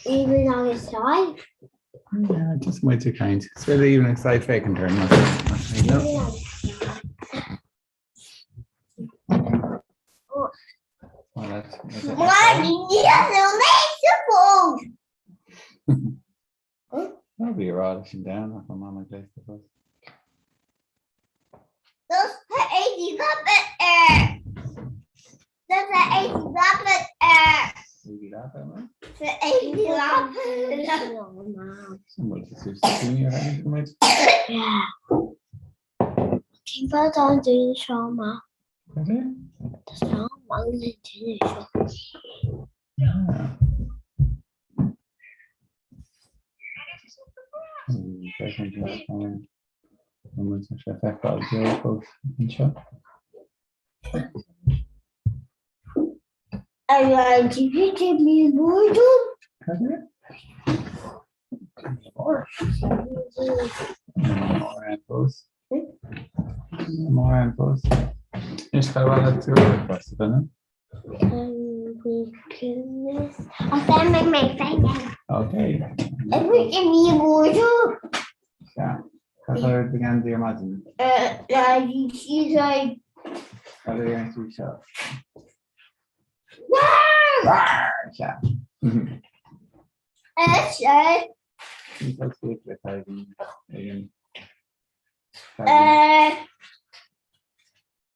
Aoibhinn agus Sadhbh. Yeah, just muid ag caint. Is féidir Aoibhinn agus Sadhbh féachaint ar an Bhí rá leis an domhan ach mama gléasta fós. Cén fáth atá an duine seo amach? Tá sé amach le duine seo. Okay.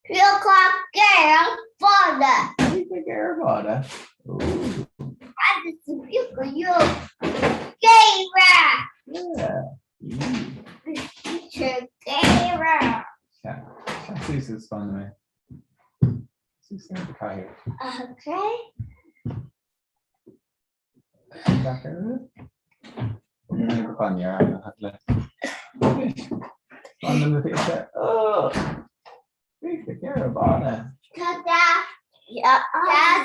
Priocadh géar fada. Priocadh géar fada. Agus priocadh géire. Géire. Seas is fan mé. Suas ar an cathaoir. Okay. Paicéad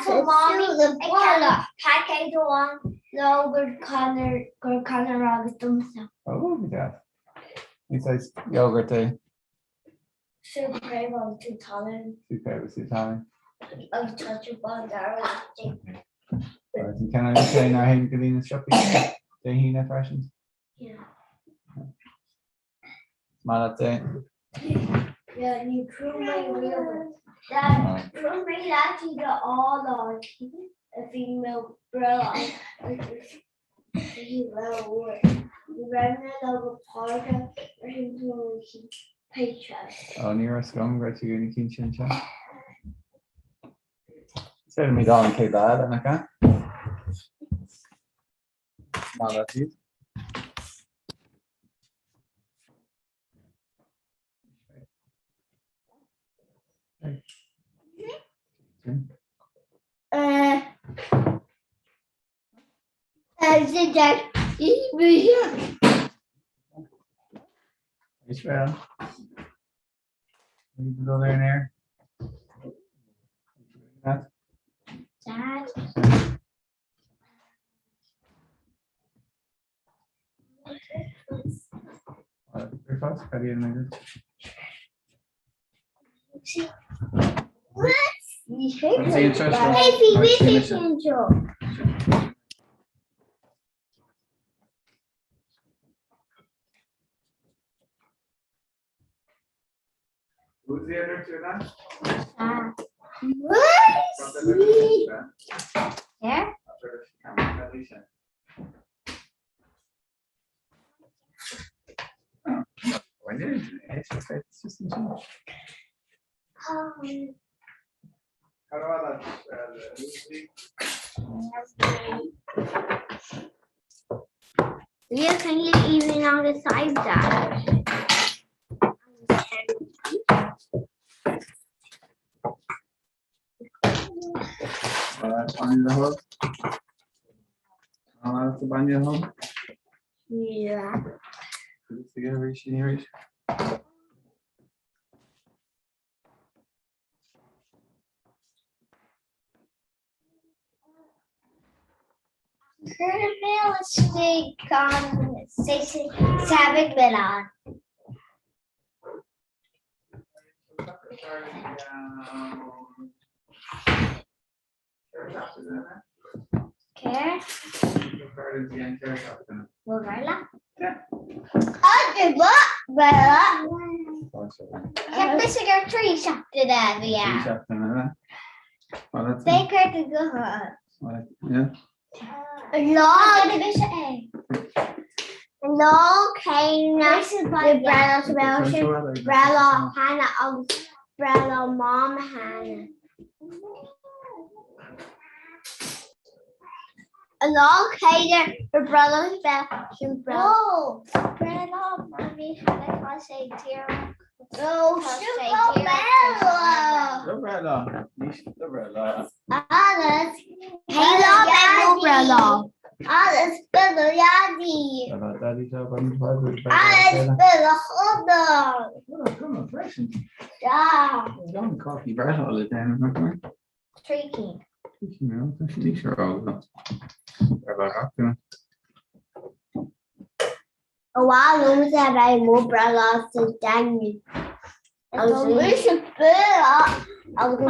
amháin le Conor gur Conor agus domsa. Ó, bhí deas. Ní saghas yogurt é. Sú craobh agus tú talún. Sú craobh agus tú talún. Agus tá tú bán dearg istigh. Agus an ceann eile sé ná théann go dtí na siopaí Dé hAoine freisin. Yeah. Is maith leat é? Yeah, ní cruaidh mé riamh. Dad, cruaidh mé leat iad a fháil a bhí mé breá agus bhí mé Ní raibh mé le go páirce ar thimpeall Ó, ní raibh a fhios agam go raibh tú ina cinn sin seo. Is féidir mé dul an chéad lá eile, nach ea? Maith leat iad. Israel. Go there in there. Dad. Breakfast, how do you make it? Who's the other two now? Yeah. Yeah, can you even on the side that? Yeah. Chuir mé istigh gan seabaigh milleán. Céard? Mo bhreithlá? Cheap mise gur 3 seachtaine a bhí ann. 3 seachtaine, eile. Beidh cur go guthán. Lá Lá céanna breithlá Hannah agus breithlá Mam Hannah. An lá céanna ar breithlá bheith sin breithlá Mamaí Hannah tá sé díreach Ba mhaith liomsa a bheith i mo breithlá sa Daingean. Agus mise breithlá agus an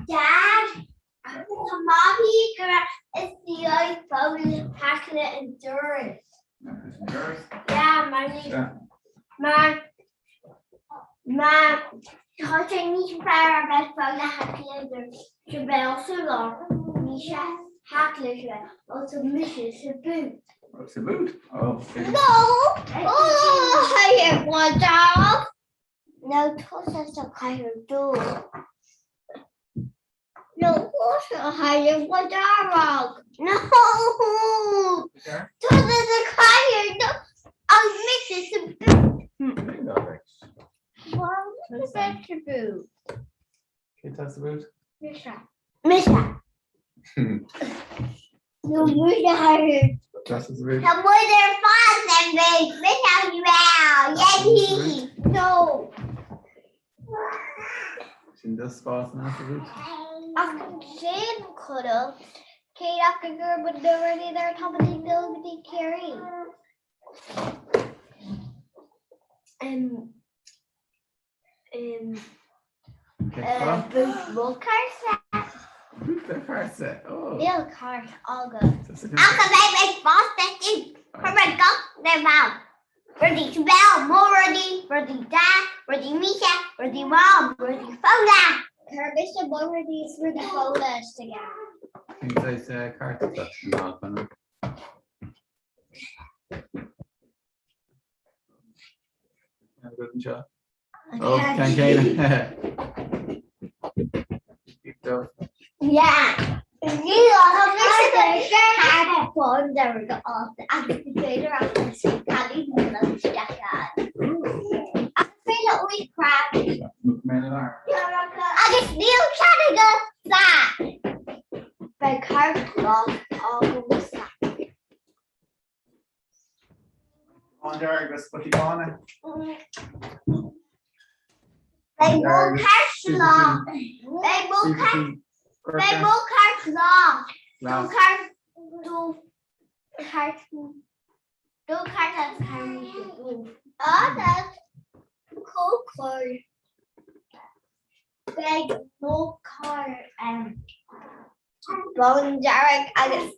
Dad, tá Mamaí go raibh is the iPhone hacking it in doras. Yeah, mar ní mar mar tá sé níos fearr a bheith fáil le hacking it doras sa bhéal sa lár ní sé hack leis le ó tá mise sa boot. Oh, sa boot? Oh, No! Oh, I hear one dog. Nó tusa sa chathaoir dubh. Nó tusa sa chathaoir dearg. No! Tusa sa chathaoir dubh agus mise sa boot. Mise sa boot. Cé tá sa boot? Mise. Mise. Nó mise chathaoir. Tá sa boot. Tá muid ar fad sa bhoot. Mise as well. Yay! No. Sin do spás ná sa boot. Ach sin chonaic cé acu gur ba na rudaí ar tá muid ag dul go dtí Ciarraí. Um, Níl cairt agam. Ach a bheidh mé fásta sin, chuir mé gach ar ball. Rudaí Sibéal, mo rudaí, rudaí Dad, rudaí mise, rudaí Mom, rudaí Fódhla. Chuir mise mo rudaí is rudaí Fódhla istigh ann. Cén saghas cairt atá san ball? Oh, ceann céanna. Yeah. Agus níl cead agat sa. Beidh cairt glas agamsa. Bándearg agus spotaí bána. Beidh mo chairt glas. Beidh mo chairt Beidh mo chairt glas. Do chairt do chairt do chairt agus cairt dubh. Agus cócair. Beidh mo chairt bándearg agus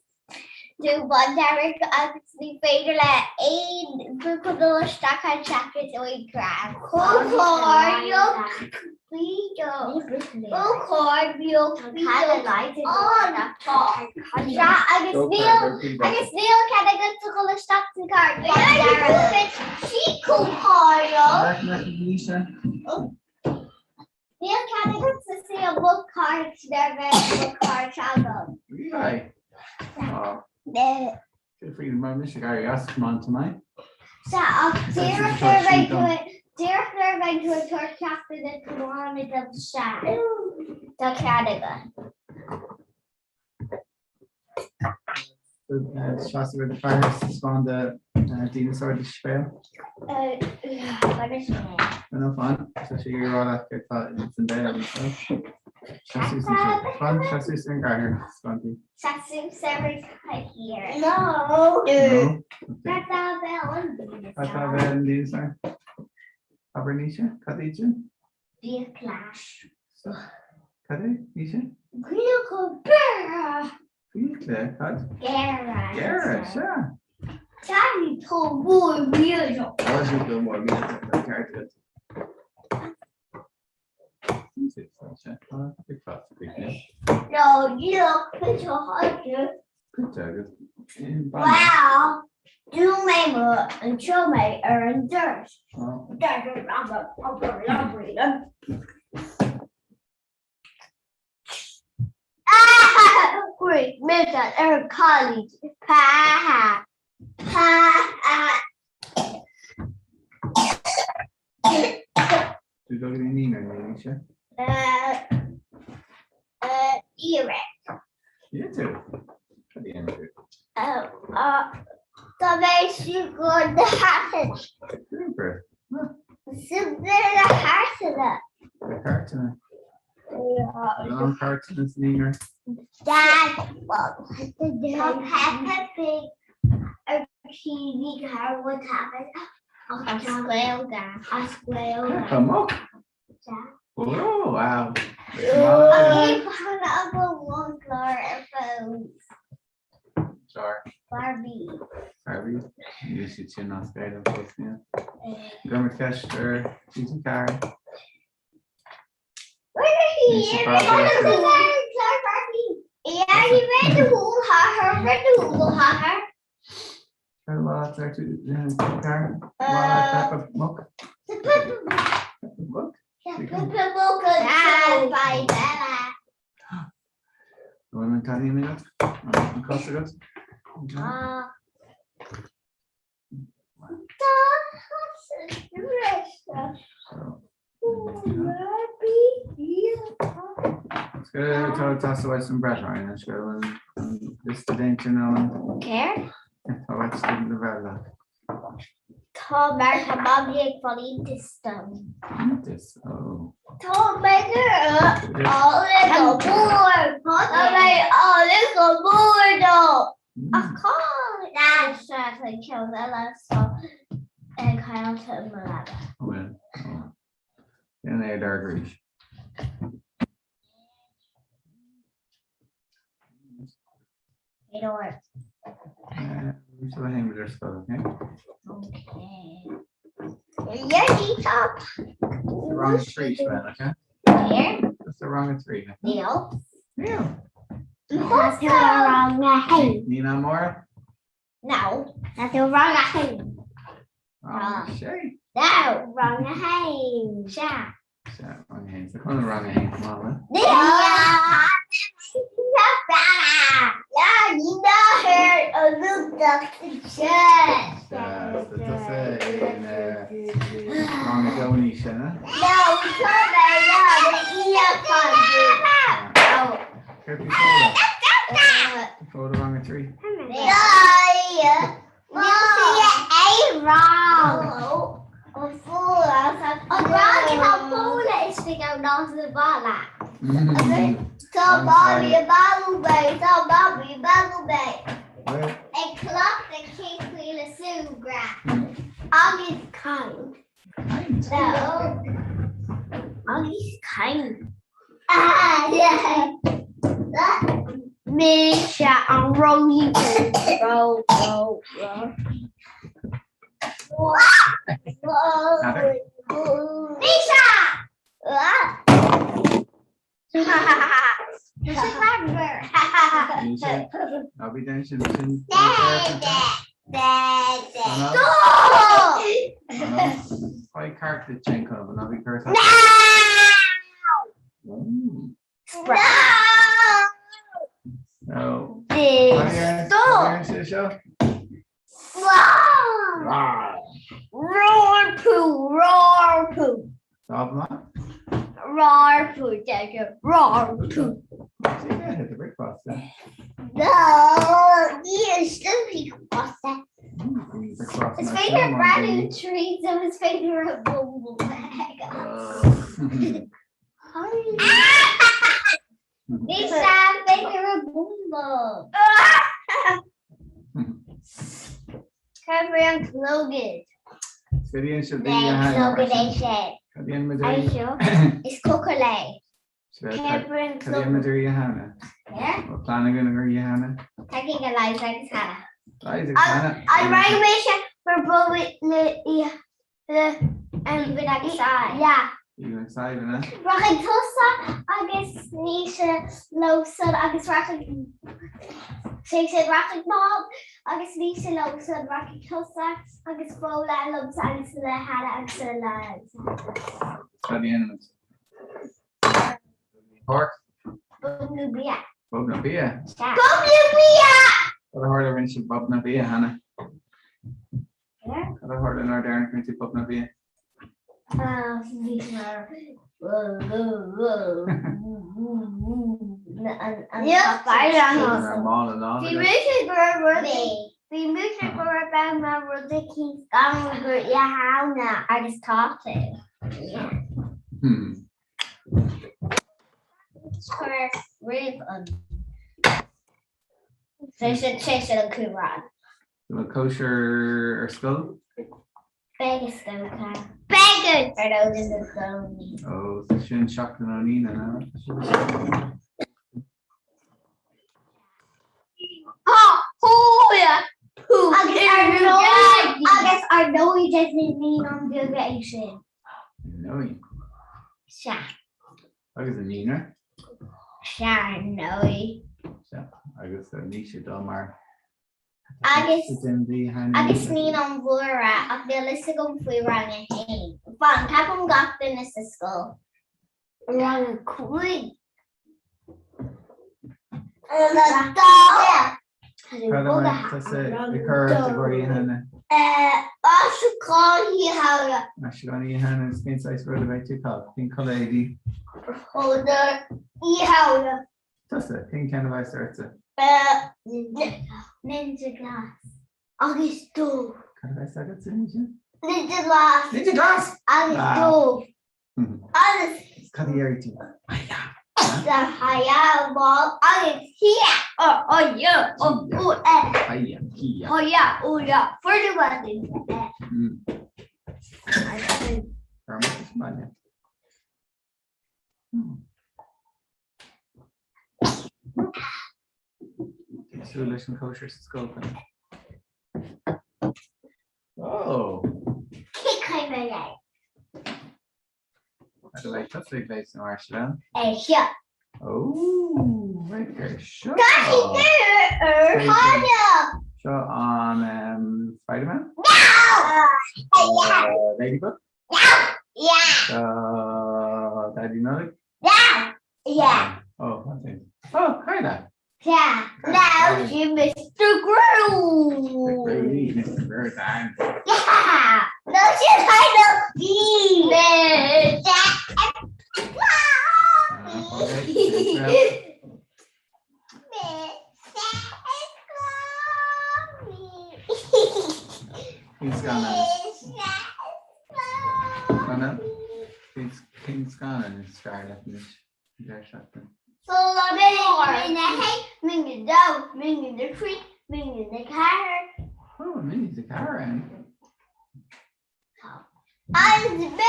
nó bándearg agus ní féidir le aon buachaill dul isteach ann seachas Óigrean. Agus níl agus níl cead agat a dhul isteach sa charr bándearg. Níl cead agat sa saol mo chairt ar bheith mo chairt agam. Levi. Feel free to mind mise Gary as come on tonight. Sea, ach díreach nuair a bheidh tú díreach nuair a bheidh tú ag tabhairt ceachta na tiomána dom sea, tá cead agat. Seasamh ar do fear spáin do dinosár do spéil. Nó fan, tá sé ag rá leat céard tá san béal anseo. Seas suas ansin. Fan, seas suas ar an gcathaoir, Sponty. Seas suas ar an gcathaoir. No. No? Cad tá bheith an duine Cad tá bheith an duine seo? Abair Naoise, cad iad sin? Fiacla. Cad é, Naoise? Fiacla géara. Fiacla, cad? Géara. Géara, sea. Tá tú mór millteach. Tá sí go mór millteach, ceart agat. No, you put your heart Wow! Dún mé mo an seo mé ar an doras. Chuaigh mise ar an college. Pa pa. Tú dul go dtí an naíonra inniu, Naoise? Iarraidh. Níl tú. Cad a dhéanann tú? Tá mé siúl na hAithne. Super. Siúl na hAithne. Na cairteanna. Lán cairteanna sa naíonra. Dad, tá Peppa Pig ar TV car what happened as Gaeilge as Gaeilge. Peppa Muc? Oh, wow. Okay, pineapple one chlár ar phone. Sure. Barbie. Barbie. Níl siad sin as Gaeilge fós, níl. Gurmaid ceist ar season 4. Bhfuil an cailín agat? An cos agat? Tá sa san breith liosta déanta nó Céard? Tá uait na bhreithlá. Tá mar tá mamaí ag fáil iontas dom. Iontas? Ó. Tá mé go mór. Tá mé go mór dó. Ach cá bhfuil an ceann eile so caillte i mo leaba? Bhfuil. Déan é dar arís. So hang with scoil, okay? Okay. Yeah, top. Rang 3, Sven, okay? Here? That's the rang 3. Neil. Neil. That's the wrong a Nina Moore? No, that's the wrong a Rang sé. No, wrong a hain. Sea. Sea, rang a haon. Sa chun rang a haon mama. Rang a dó níos sine. Céard faoi Fódhla? Fódhla rang a 3. Agus caint. Mise an rang ró ró ró. Mise! Ná bí déan sin sin. Faigh cairt duit sin chun ná bí cur No! No! Seo? Roar poo, roar poo. Stop maith. Roar poo, deirtear roar poo. See there, the breakfast. No, ní is breakfast. Is féidir breathnú tríd nó is féidir a bhum. Bhí Sam féach ar an bhúmba. Cad é an clogad? Cad sibh Clogad é sin. Cad é muid ar Is cocal é. Cad é muid ar Oíche Shamhna? Bhfuil plean againn ar Oíche Shamhna? Tá ag Eliza agus Hannah. Eliza agus Hannah. An raibh mise mar bhóigh le le Aoibhinn agus Sadhbh. Yeah. Aoibhinn agus Sadhbh, an ea? Rachaidh tusa agus Naoise leosan agus rachaidh sé sin rachaidh Mom agus Naoise leosan rachaidh tusa agus Fódhla liomsa agus le Hannah agus le Liza. Cad a dhéanaimid? Páirc? Bob nó bia. Bob nó bia? Bob nó bia! Cad a tharla rinne sibh bob nó bia, Hannah? Cad a tharla nuair a deireanach rinne tú bob nó bia? Bhí mise go raibh bean mar rud eicínt gan gur Shamhna agus tá tú. Chuir roimh an sé sin an cúlra. An bhfuil cóisir ar scoil? Beidh is dócha. Beidh! Ar ndóigh i gcónaí. Ó, tá sin seachtain ón Aoine, ná? Agus agus ar ndóigh de na naíonáin bheaga é sin. Ar ndóigh. Sea. Agus an naíonra? Sea, ar ndóigh. Sea, agus Naoise dá mar Agus agus naíonáin mhóra ach níl fhios agam faoi rang a haon. Fan, ceapaim gach duine sa scoil. Rang a cúig. Aistriúchán Oíche Shamhna. Aistriúchán Oíche Shamhna agus cén saghas rud a bheidh tú ag caitheamh? Cén culaith éadaí? Oíche Shamhna. Tusa, cén ceann a bheas ortsa? Ninja Glas agus dubh. Cad a bheas agatsa, Ninja? Ninja Glas. Ninja Glas! Agus dubh. Agus. Cad a dhéarfaidh tú? Haia. Haia, mom agus hia. Oh, oh, yeah, oh, oh, eh. Haia, hia. Haia, oh, yeah. For the wedding. Ar Súil leis an chóisir sa scoil. Oh! Cé mé é? Cad a bheidh tusa ag léamh san áirseáil? É seo. Oh, radharc ar seo. Tá sí ar Hannah! Seo an Spiderman? No! Ladybug? Yeah. Daidí Nollag? Yeah. Yeah. Oh, one thing. Oh, Carla. Yeah. Now she Mr. Groove. Mr. Groove. Yeah. No, she's kind of demon. Cén scannán? Scannán? Cén scannán is fearr leat anois? An deireadh seachtaine. Mín a haon, mín a dó, mín a trí, mín a ceathair. Oh, mín a ceathair ann. Agus mín a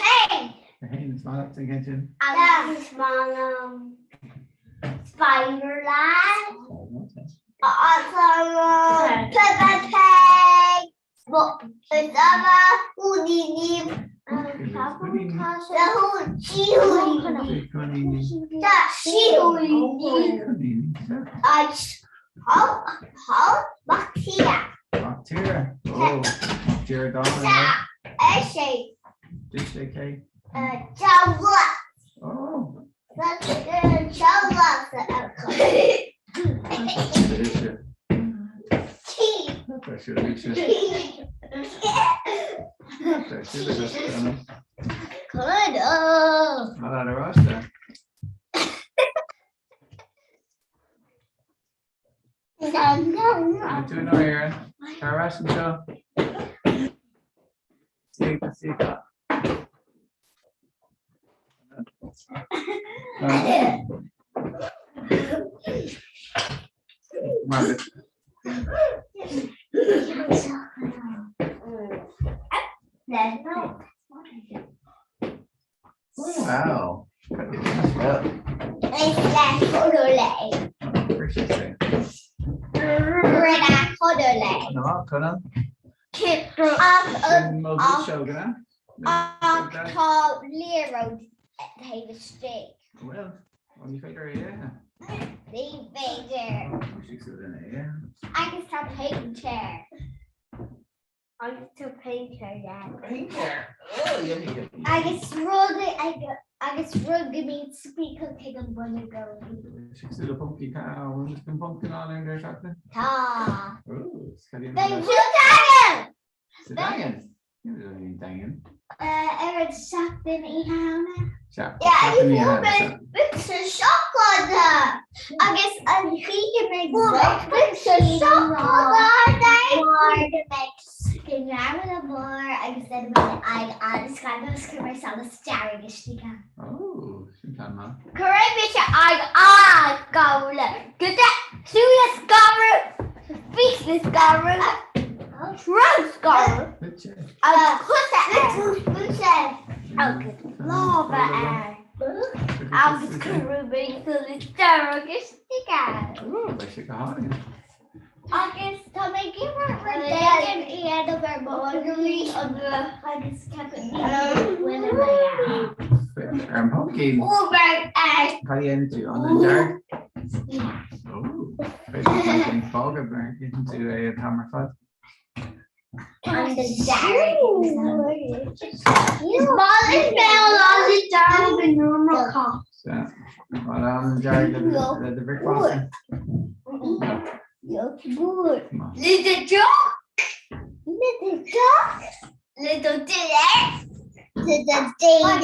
haon. A haon is maith leat an ceann sin? Agus is maith liom Spiderland. Peppa Pig. Mac tíre. Mac tíre. Oh, Mac tíre dána. Ar sé. Did sé cé? Oh. Tar ar ais anseo. Wow. Ach tá liathróid taobh istigh. Bhfuil? Ó ní féidir é a ithe. Ní féidir. Agus tá paint air. Agus tá paint air, yeah. Paint air? Oh, yummy, yummy. Agus rud agus rud go mbíonn squeakle ag an bun i gcónaí. Cosúil le pumpkin, tá an pumpkin ann ar an deireadh seachtaine? Tá. Ooh, Beidh rud agam! Sa Daingean? Ní raibh aon Daingean. Ar an seachtain Oíche Shamhna. Seachtain Oíche Shamhna. Bocsa seacláide agus an chaoi go mbeidh bocsa seacláide mar go mbeidh scenario mór agus then mbeidh aghaidh an-scagadh agus cuirfidh mé solas dearg istigh ann. Ó, sin plean maith. Cuirfidh mise aghaidh an-ghabhála go de súile scanrúil, fís le scanrúil. Agus cosa air. Agus lámha air. Agus cuireadh solas dearg istigh ann. Beidh sé go hálainn. Agus tá mé ag iarraidh rud éigin a dhéanamh ar mo ghruaig agus ceapaim go bhfuil mé ann. Ar an pumpkin. Cad a dhéanann tú? An dearg? Ó, b'fhéidir go fága go tú é an t-am ar fad. Little duck, little duck, little deer, little deer,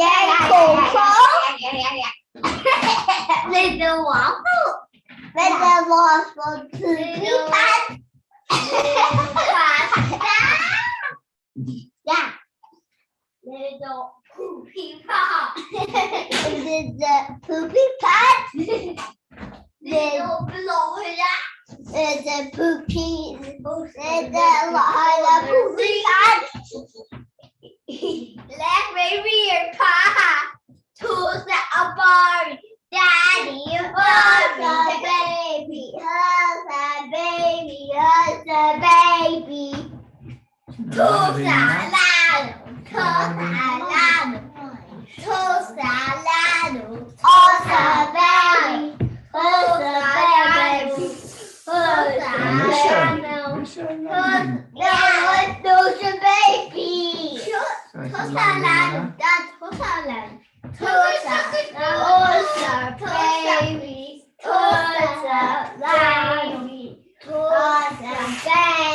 little waffle, little waffle, poopy pants. Yeah. Little poopy pot. Little poopy pot. Little blower. Little poopy. Little poopy pot. Let me rear pa. Tools that a Barbie. Daddy, hug the baby, hug the baby, hug the baby. Tosa lano, tosa lano, tosa lano, tosa baby, tosa baby, tosa lano, tosa baby. Tosa lano, tosa lano. Tosa, tosa, baby, tosa, baby, tosa,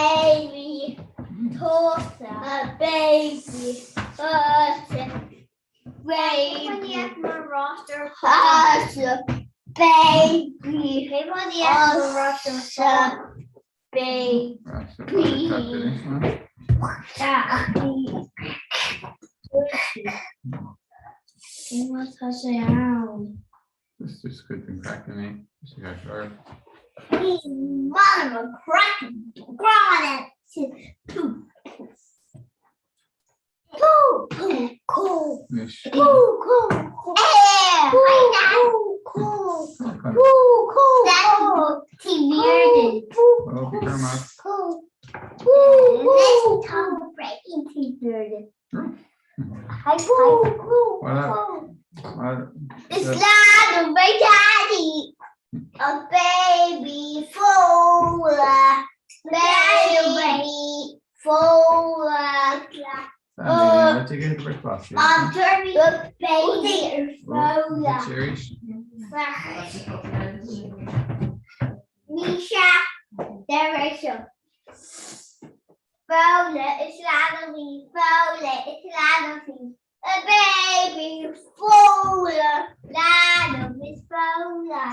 baby, tosa, baby, tosa, baby, tosa, baby, tosa, baby. Tá sé ann. This is good and cracking me. Cracking, growing it. Poo. Poo, poo, cool. Poo, cool. Poo, cool. Poo, cool. Poo, poo. Tom breaking T Poo, cool. It's not my daddy. A baby full baby full Mom, turn me the baby full Misha, there is a Fóla is leanbh Fóla is leanbh A baby Fóla leanbh is Fóla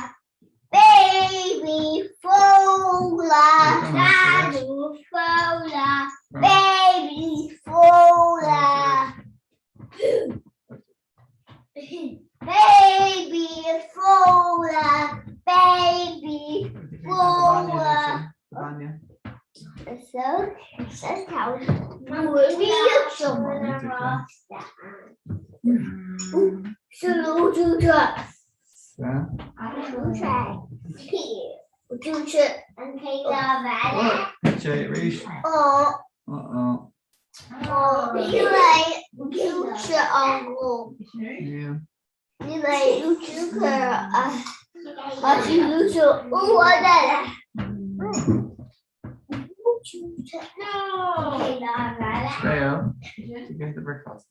Baby Fóla leanbh Fóla Baby Fóla Baby Fóla Baby Sé arís. Scéal to get the breakfast.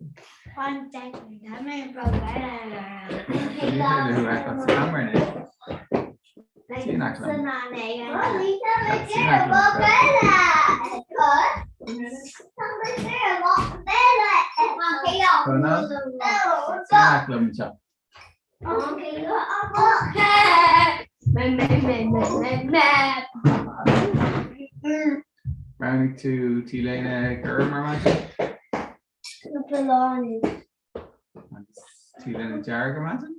Roghnaigh tú T-léine gorm ar maidin? Agus T-léine dearg ar maidin?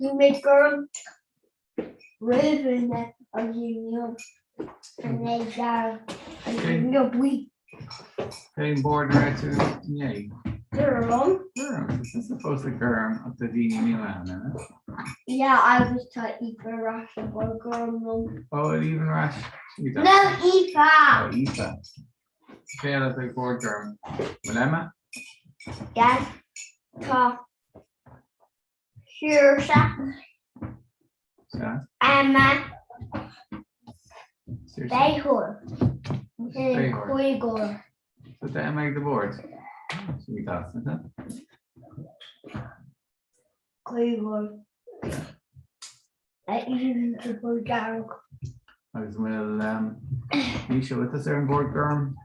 Bhí mé gorm roimh agus inniu tá mé dearg agus inniu buí. Cén bord a raibh tú inné? Gorm. Gorm. Is tusa fós ag gorm ach tá daoine nua ann, an ea? Yeah, agus tá Aoife ar ais ar bord gorm liom. Ó, an Aoife ar ais? No, Aoife! Ó, Aoife. Cé eile atá ag bord gorm? Bhfuil Emma? Yes, tá Saoirse. Sea. Emma. Saoirse. Beihor. Beihor. Cuigor. So tá Emma ag do bhord. Sin í tá, isn't it? Cuigor. Even the bord dearg. Agus an bhfuil Naoise with us ar an bord gorm?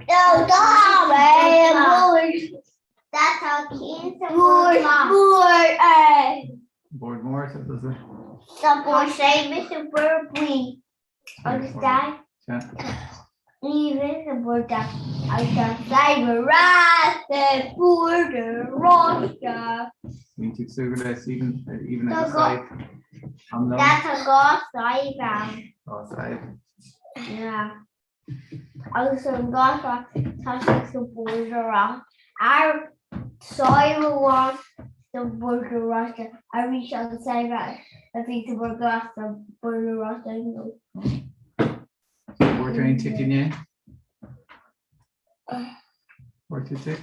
No, tá That's how Bord mór é. Bord mór sa tusa? Tá bord Séamus an bord buí agus tá Aoibhinn an bord dearg agus tá Simon Ras bord oráiste. Bíonn tú ag súil le Stephen Aoibhinn agus Sadhbh am lón? Tá dhá Sadhbh ann. Dhá Sadhbh. Yeah. Agus an dhá Sadhbh tá siad sa bord oráiste. Ar Sadhbh amháin sa bord oráiste arís an Sadhbh a bhí sa bord glas sa bord oráiste inniu. Bhfuair tú aon tic inné? Bhfuair tú tic?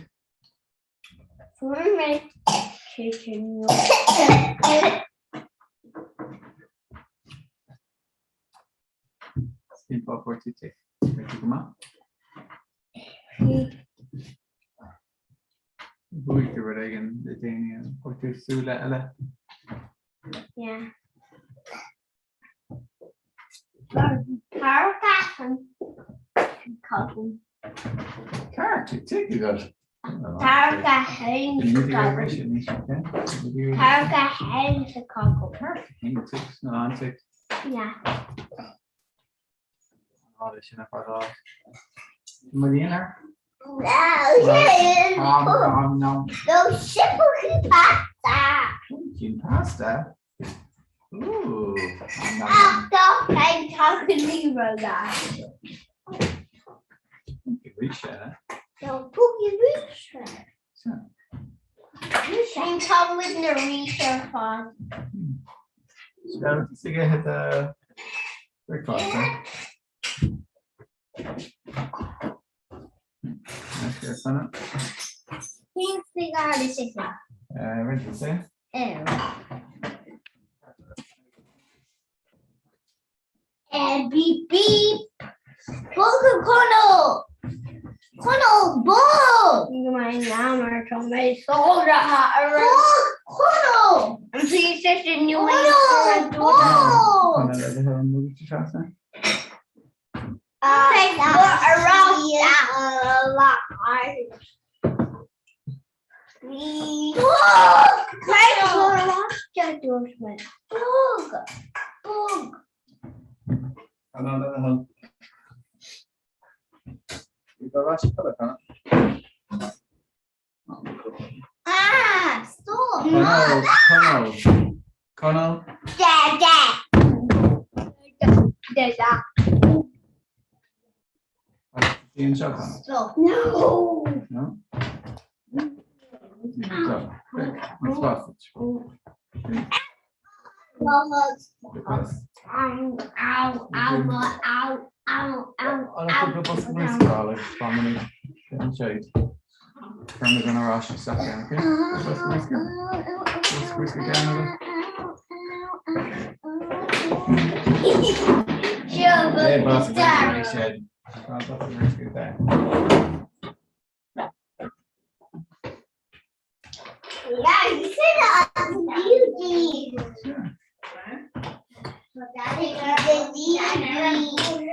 Fuair mé tic inniu. Cén fáth fuair tú tic? Fuair tú go maith? Bhuaigh tú rud éigin le déanaí, fuair tú súile eile? Yeah. Ceart, tic agat. Pasta? Ooh. Breakfast. And beep beep. Bog Conal. Conal bog. My name is Tommy Soldier. Bog Conal. I'm seeing such a new Conal bog. Conal. Conal. No. No? So, an sausage.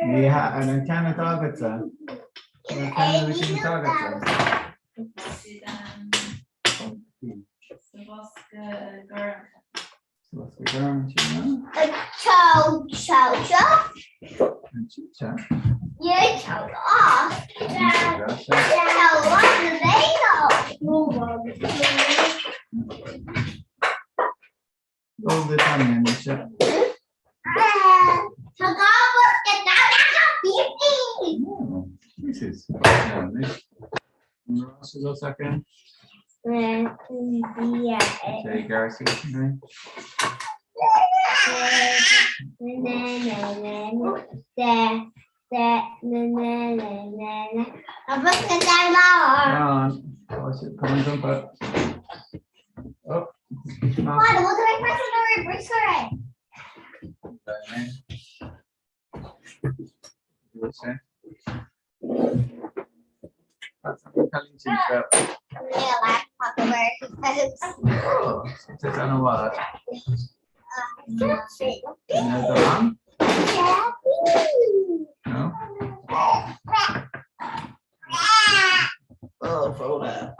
Ní an ceann atá agatsa. An ceann atá agatsa. Sa bhosca gorm. Sa bhosca gorm sin. Ciao, ciao, ciao. Ciao. Yeah, ciao. Ciao, Dul de tan se. This is Ross second. Okay, Garcia. Come on, jump up. Oh. No? Oh, Frodo.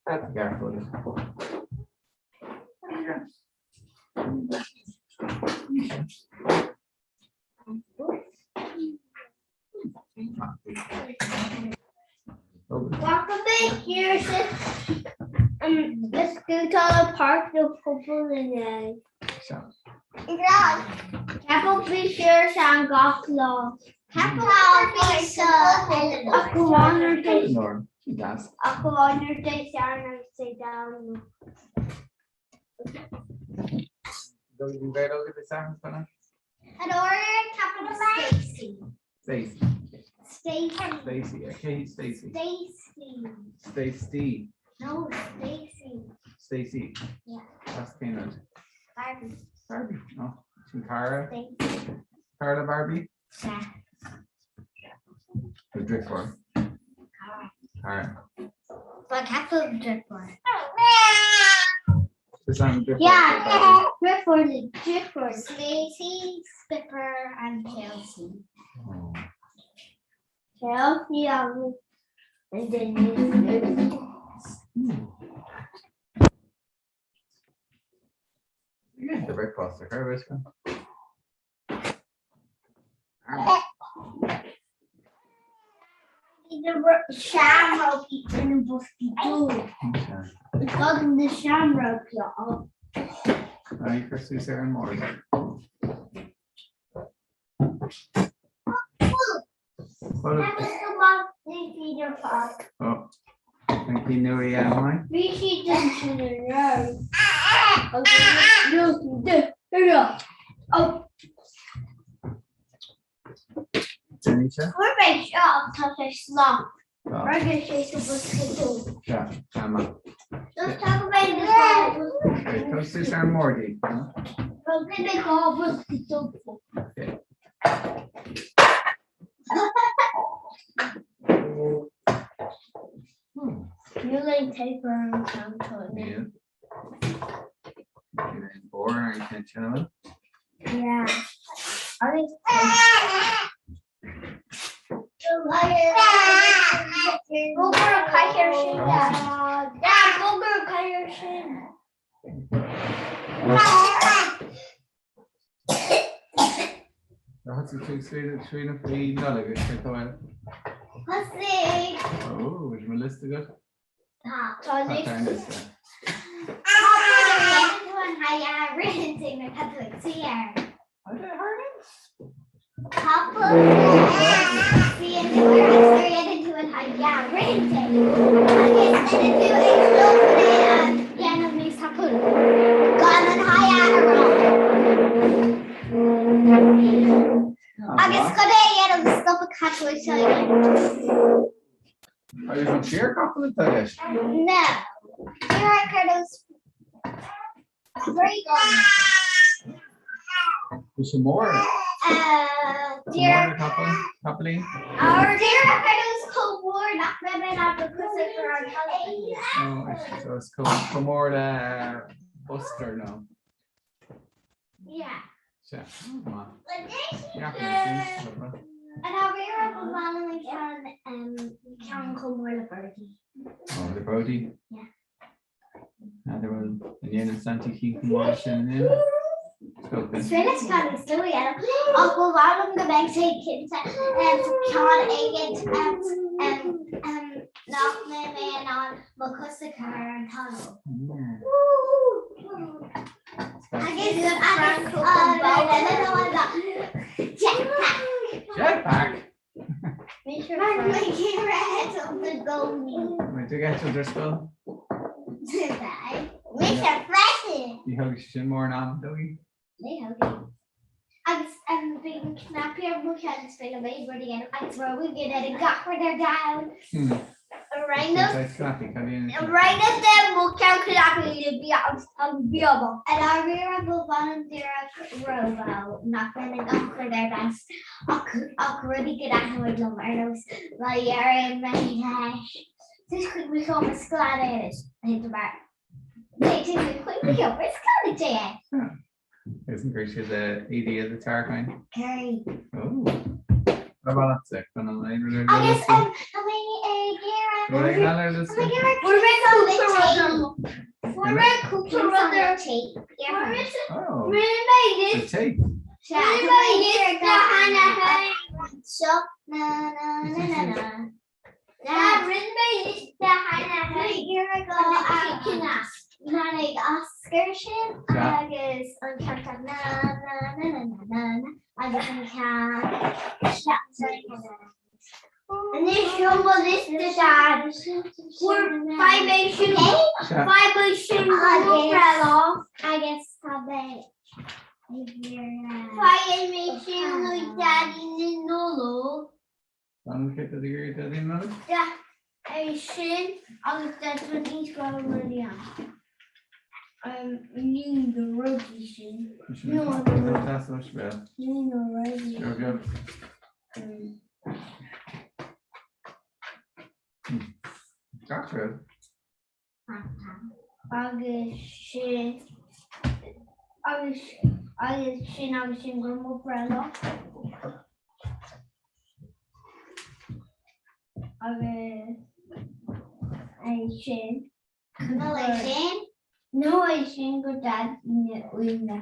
That's careful. Park the pobal inné. Ceapadh bhí siar an gach lá. Ach amháin ar Dé Sathairn agus Dé Domhnaigh. An order capital Stacey. Stacey. Stacey. Stacey. Okay, Stacey. Stacey. Stacey. No, Stacey. Stacey. Yeah. That's Cayman. Barbie. Barbie. No. Sin Cara. Stacey. Cara Barbie. Yeah. The driftboard. Cara. But capital driftboard. This on driftboard. Yeah, driftboard, driftboard. Stacey, Skipper, and Kelsey. Oh. Kelsey, and then Yeah, the breakfast. The car The shamrock in the Okay. Got the shamrock, y'all. Aí for Sarah Moore. Oh, thank you, Nui Emily. Oh, Tanisha. We're Oh, Let's yeah, Emma. talk about the Okay, come see Sarah Moore, huh? Okay. You like paper and count Yeah. Boring, can't you? Yeah. I think. Tá tú trína faoi Nollag is sé tá Ó me list go Capall Bíonn tú ar ais nuair a dhéanann tú an yeah, ritheann sé agus déanann tú ag dul chun é a dhéanamh níos tapúla gan an haidhe a rá. Agus chun é a dhéanamh stop a capall seo a dhéanamh. Agus an fíorchapall atá i gceist? No. Díreach ar nós bréagán. Bhí sé mór. Díreach. Mór capall, capaillín. Ar díreach ar nós chomh mór nach mbeidh mé in ann mo chos a chur ar an talamh. Oh, so it's chomh mór le Buster nó. Yeah. Sea, maith. Maith. And I rear up a man and can ceann chomh mór le Birdie. Oh, le Brodie? Yeah. N'fheadar bhfuil an ndéanann Santaí cinn chomh mór sin in Is féidir leis ceann níos lú a dhéanamh ach ba mhaith liom go mbeidh sé cinnte ceann éigin nach mbeidh mé in ann mo chos a chur ar an talamh. Agus jetpack. Jetpack? Mar tú get ar scoil? Mise freisin. Ní thógfaidh sé sin mórán ama, dóigh? Ní thógfaidh. Agus bíonn cnaipí ar mo cheann is féidir liom aon rud a dhéanamh agus ró-ghin ar gach rud ar domhan. Ach rudaí go dtaitneoidh liom ar nós má dheirim Is an gcuir siad éadaí eile tarracáin? Oh. Agus tá mé ag iarraidh Fuair mé cúpla rud ar tape. Rinne mé liosta cheana féin. Seo na na na na na. Rinne mé liosta cheana féin. Tháinig Oscar sin agus an ceann seo na na na na na na agus an ceann seo. Anois seo mo liosta Dad. Fuair faigh mé sin faigh mé sin agus tá mé ag iarraidh. Faigh mé sin ó Daidí na Nollag. An cé tá ag iarraidh Daidí na Nollag? É sin agus that's what these go really on. Ní na rudaí sin. Ní na rudaí. Gach rud. Agus sin agus agus sin agus sin go mo breithlá. Agus é sin. Nó é sin? Nó é sin go Daidí na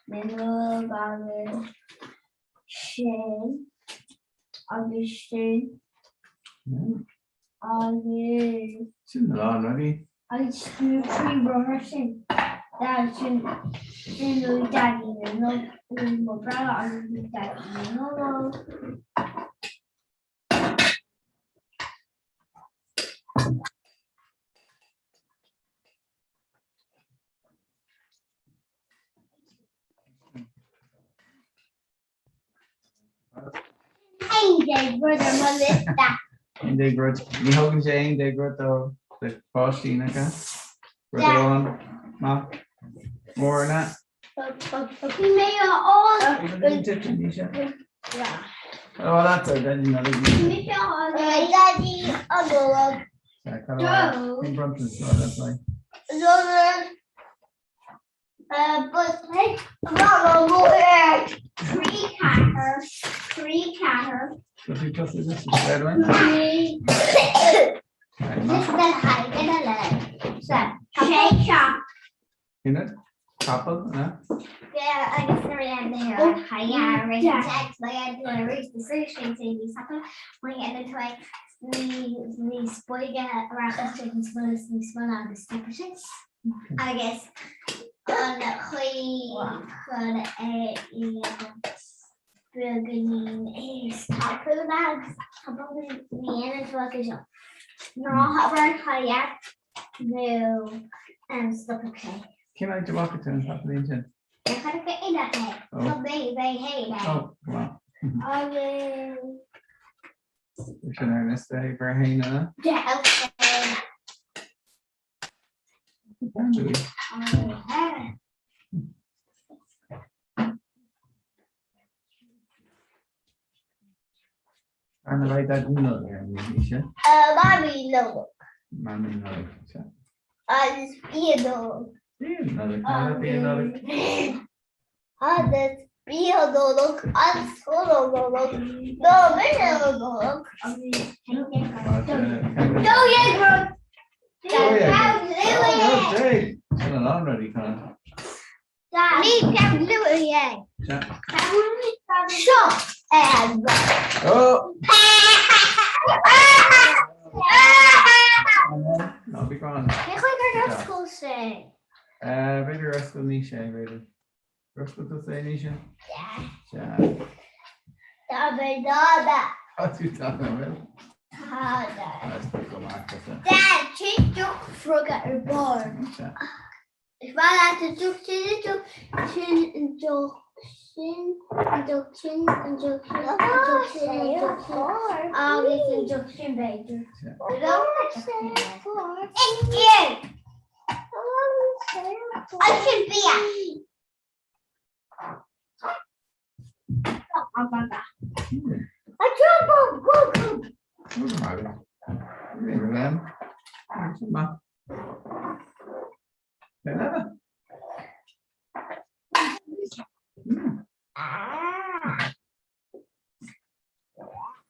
Nollag agus sin agus sin agus. Sin a lán rudaí. Agus na trí rothar sin. Dad sin sin ó Daidí na Nollag mo breithlá agus Daidí na Nollag. 11 rud ar mo liosta. 11 rud. Ní thógann sé 11 rud do pháistí nach ea? Rud amháin maith. Mór ná. Bhí mé á fháil. Oh, that's a Daidí na Nollag. Bhí mé á fháil. Daidí na Nollag. 3 4 3 4. 3 6 7. Ionad? Capall, an ea? Agus an chaoi chun é a dhéanamh. beagáinín níos tapúla agus tá beagáinín ní dhéanann tú acu seo. Ná habair haia nó stop ag plé. Cén áit a bhfaca tú an capaillín sin? Ó, go maith. Sin ar an liosta ag bar fhéin eile. Arna bheidh Daidí Nollag ar an oíche? Mamaí Nollag. Mamaí Nollag, sea. Agus Bia Nollag. Bia Nollag, ná Bia Nollag. Agus Bia Nollag agus Scoil Nollag nó Mise Nollag. 12 rud. 12! Sin a lán rudaí, Conor. Ní ceann luath é. Seo é an rud. Ó! Ná bí gránna. Cé chaoi gur oscail sé? B'fhéidir gur oscail Naoise é, b'fhéidir. Gur oscail tusa é, Naoise? Sea. Tá mé dána. Tá tú dána, an bhfuil? Tá. Tá go maith, tusa. Dad, sin deoch froga ar barr. Sea. Is maith leat an deoch sin, an deoch sin, an deoch sin, an deoch sin, an deoch sin, an deoch sin, an deoch sin, agus an deoch sin b'fhéidir. Sin bia.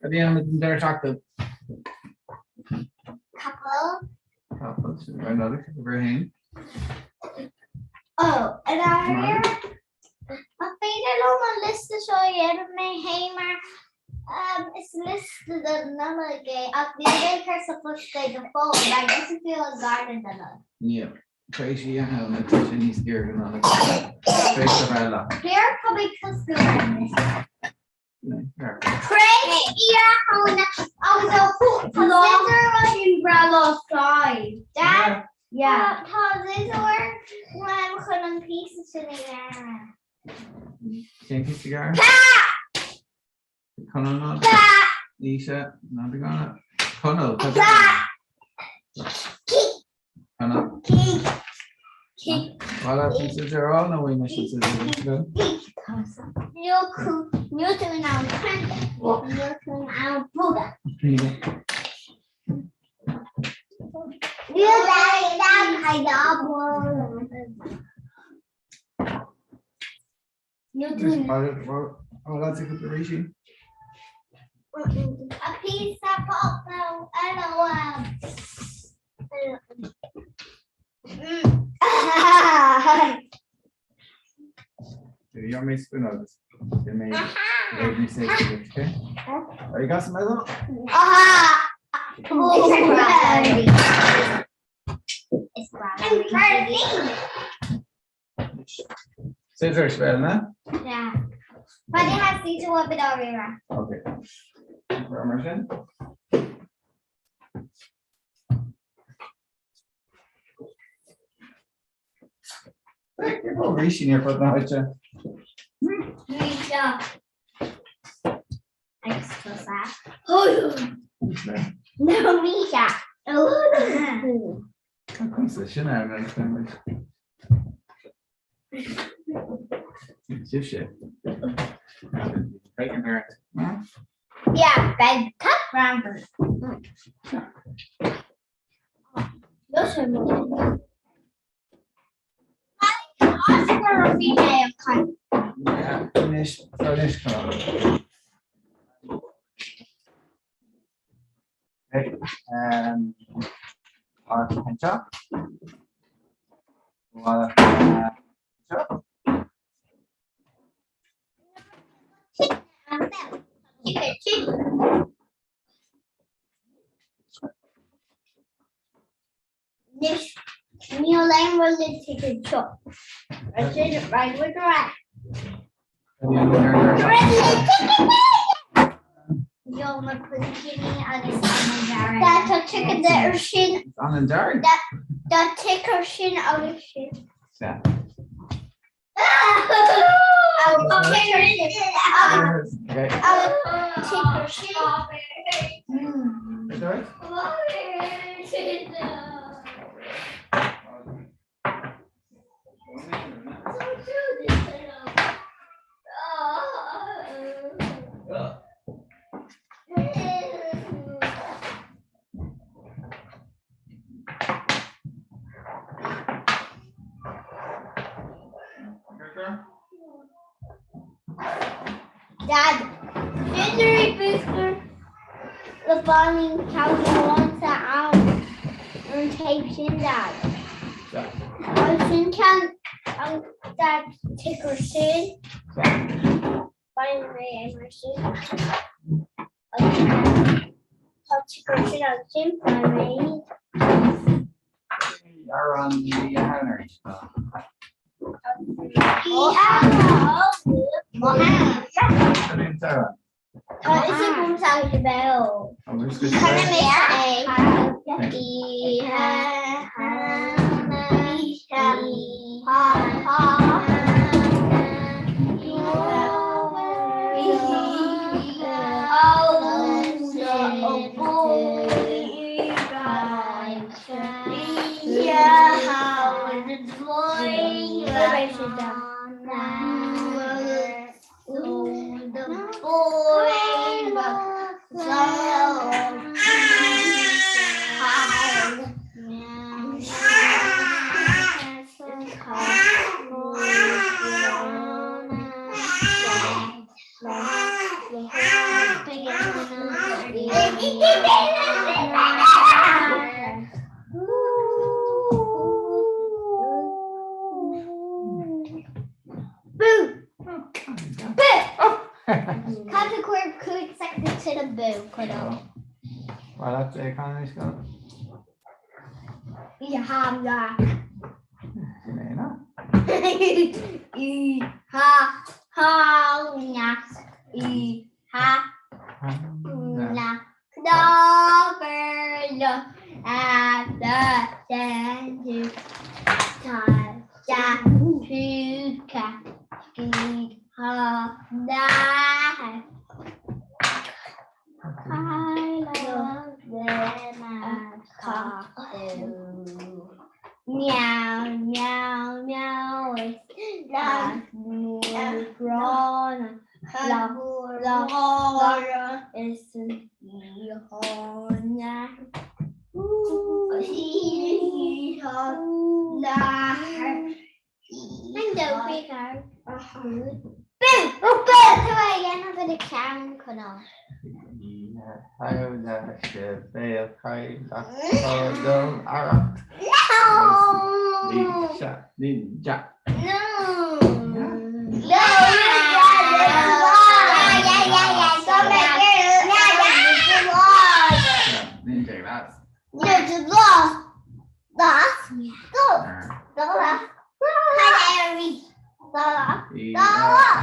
Cad a dhéanfaimid an deireadh seachtaine? Capall. Capall, sin ar Nollaig, uimhir a haon. Ó, ar air. An féidir liom an liosta seo a dhéanamh mé féin mar is liosta don Nollaig é ach níl mé ag cur sa phost é go fóill mar is fiú an garda don Nollaig. Níl. Tar éis Oíche Shamhna tá sé níos giorra don Nollaig. Tar éis a bheith leat. Céard tá mé cosúil leis? Tar éis Oíche Shamhna agus ó tá siosúr sin breá lá sky. Dad? Yeah. Tá siosúr uaim chun an píosa sin a ghearradh. Cén píosa a ghearradh? Conall ná Naoise ná bí gránna. Conall tá Conall. Bhuel, tá siosúr á nó bhfuil mé sin siosúr? Níl tú in ann caint, níl tú in ann bogadh. Níl tú A píosa pop LOL. Gheobhaidh mé spoon agus beidh mé níos éasca duit, okay? Are you got some medal? Scissors, bhuel, na? Yeah. But it has to do with it Okay. Mar sin. Ríisín ar fud na háite. Ríse. Agus tusa. No mise. Conas sin ar an Sibhse. Yeah, beg cut round. Anois, anois Anois, níl aon rud le ticket seo. Sin right with the right. Tá chicken there sin. An an dearg? Tá ticker sin agus sin. Sea. Ticker sin. Is that right? Dad, Sensory booster the following ceann sa am ar an taobh sin Dad. Agus sin ceann an Dad ticker sin. Faigheann mé é mar sin. Tá ticker sin agus sin faigheann mé iad. Ar an Henry. Bú! Bú! Cad a chuir 5 soicind sin an bú, Conall? Well, that's é can is go. I ha la. Sin é ná. I ha ha na. I ha na. Clover lo a the den du ta ja puka gi ha na. I love them Meow, meow, meow, it's la grana, la la la, it's na. Boo! Boo! Tá a dhéanamh ina ceann, Conall. Ninja. No! Ninja glas.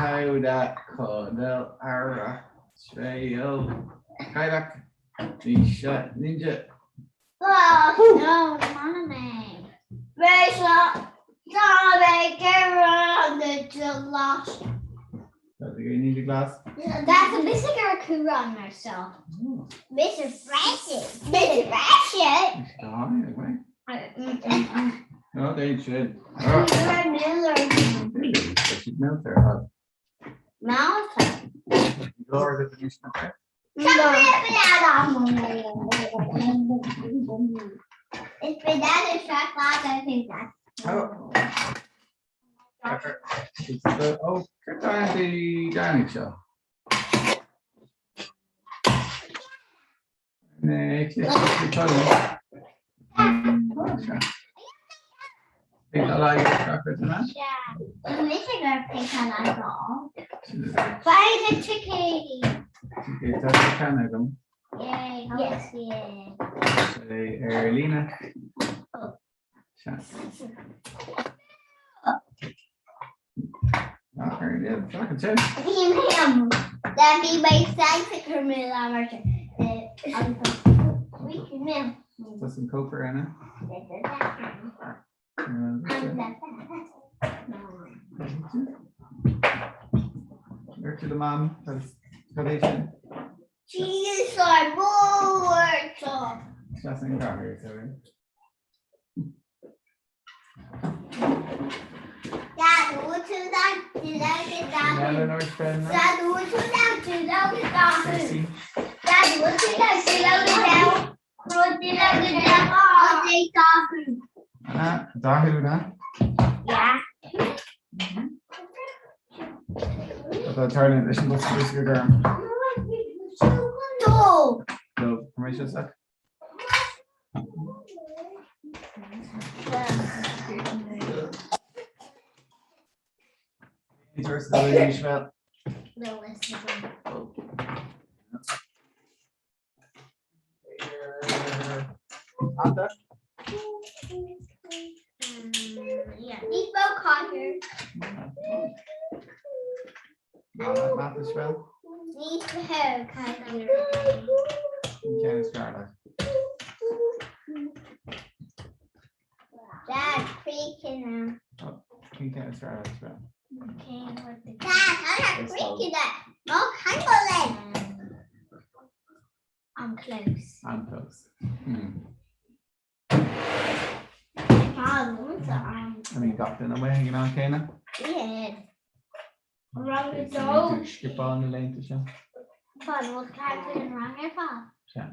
Howda Conall Ara Trail Kayak Ninja Ninja. That's a good ninja glass. That's a basic Kura myself. Mr. Francis. Mr. Francis. No, they should. Oh, they should melt their hot. Mountain. Lower the position of it. It's banana chocolate, I think that's. Oh. It's the, oh, good time the dining show. Next, Yeah. Mr. Buy the chicken. Yay. Yes. Yeah. Ar líne. Bhí mé am. Bhí mé sásta cur mé lá mar sin. Bhí mé. Tá an cófra ina. Dúirt tú do Mam cad é sin? Cheese ar bord. Seas an cathair, sorry. Dathú na? Tá tarlú leis an bosca bosca gorm. Dubh, tá Ceann is fearr leat. Dad, freaking out. Cén ceann is fearr leat, Sibéal? Dad, I'm freaking out. Mo changolan. I'm close. I'm close. I mean, gach duine amuigh ag an am céanna? Yeah. Rang a dó. Scipeáil na laethanta seo. Tá an ceart an rang ar fad. Sea.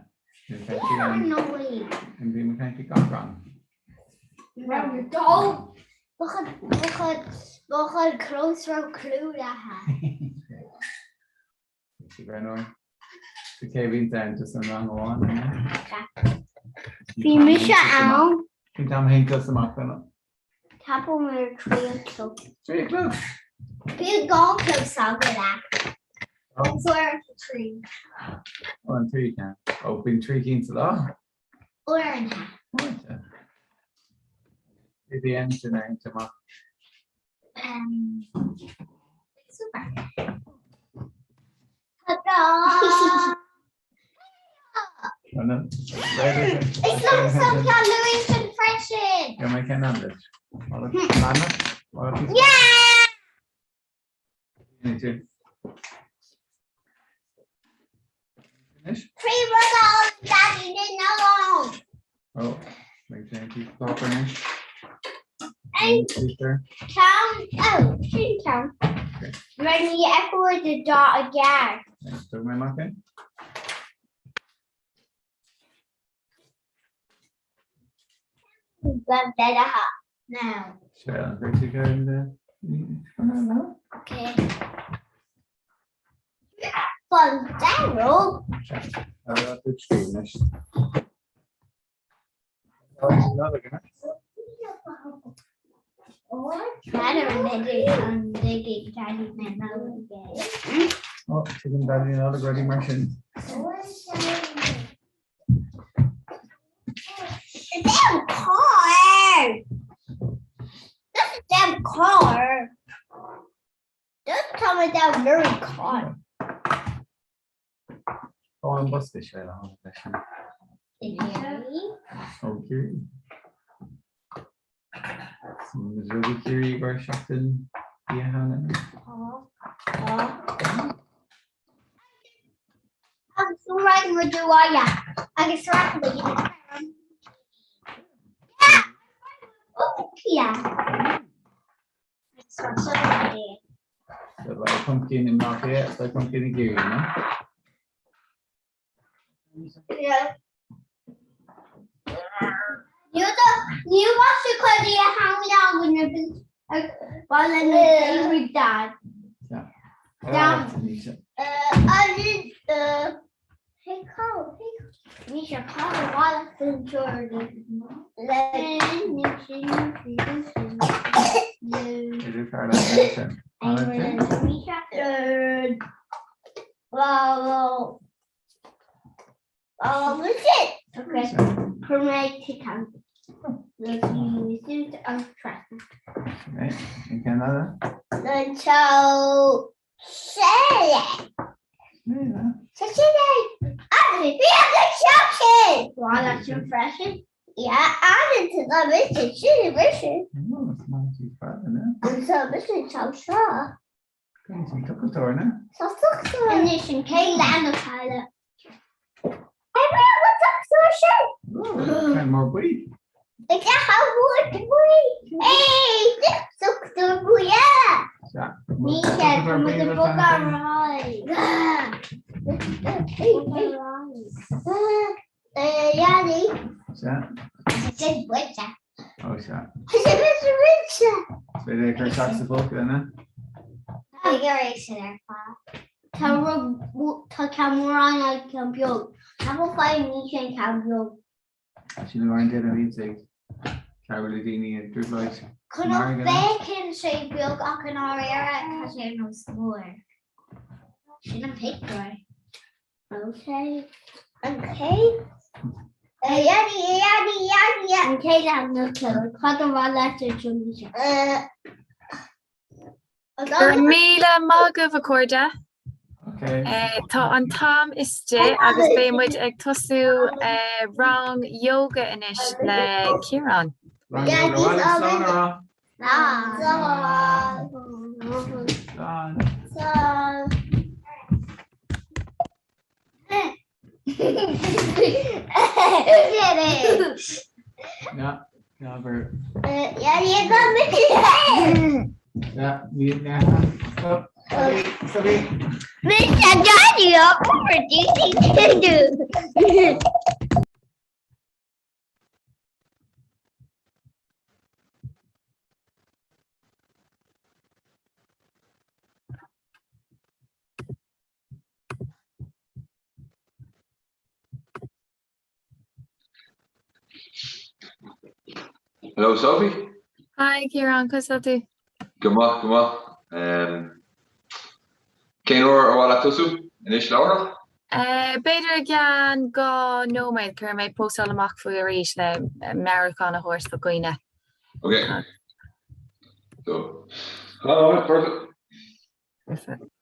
An bhí mé ag gach rang? Rang a dó. Bachad close raibh clú leatha. So cé bhíonn ann just an rang amháin an ea? Bhí mise ann. Cén t-am a théann tusa amach lena? Ceapaim ar 3 a chlog. 3 a chlog? Bhí dhá chlog s'againn leat. Agus uair an trí. Ó an trí ceann. Ó bíonn trí cinn sa lá? Uaireanta. Uaireanta. Cé bhí ann sin a théann amach? Um, super. Ta-da! Is liomsa an Luis an freisin! Go mbeidh ceann ann duit. Yeah! Trí rud a Daddy na Nollag! Oh, beidh sé an páipéar anois. Ceann, oh, sin ceann. Rinne echo de dá a gceart. Thug mé amach é. Now. Sé an bhfuil tú de? Okay. Fan Daryl. Oh, tugann Daidí na Nollag rudaí mar sin. Damn car! That's a damn car! That's coming down very car. Ó an bosca sé le tháinig leis sin. Ó Ciarraí. Rudaí Ciarraí i gcomhair seachtain bia cheana. Agus right mo duáile agus Yeah. So beidh pumpkin i mBleá Cliath is beidh pumpkin i gCiarraí, no? Ní raibh sé chuid a dad. An Tá ceann mór ann agus ceann beag. Nach bhfuil feidhm níos sin ceann beag. Sin an duine a bhíonns ag cabhrú le daoine i dtrioblóid. Chun féachann sé beag ach i ndáiríre tá sé níos mór. Sin an pictiúr. Ok. Ok. An chéad leath nó cad a bhain leat ar Tunisia? Go raibh míle maith agaibh, a chairde. Tá an t-am istigh agus beidh muid ag tosú rang yoga anois le Ciarán. Rang yoga. Slán a rá. Slán. Slán. Yeah, never. Hello Sophie. Hi Ciarán, conas tá tú? Go maith, go maith. Um, cén uair ar mhaith leat tosú? Anois láithreach? Uh, b'fhéidir i gceann 2 nóiméad cuirfidh mé postáil amach faoi arís le meabhrúchán a thabhairt do dhaoine. Ok. So, hello, perfect. Perfect.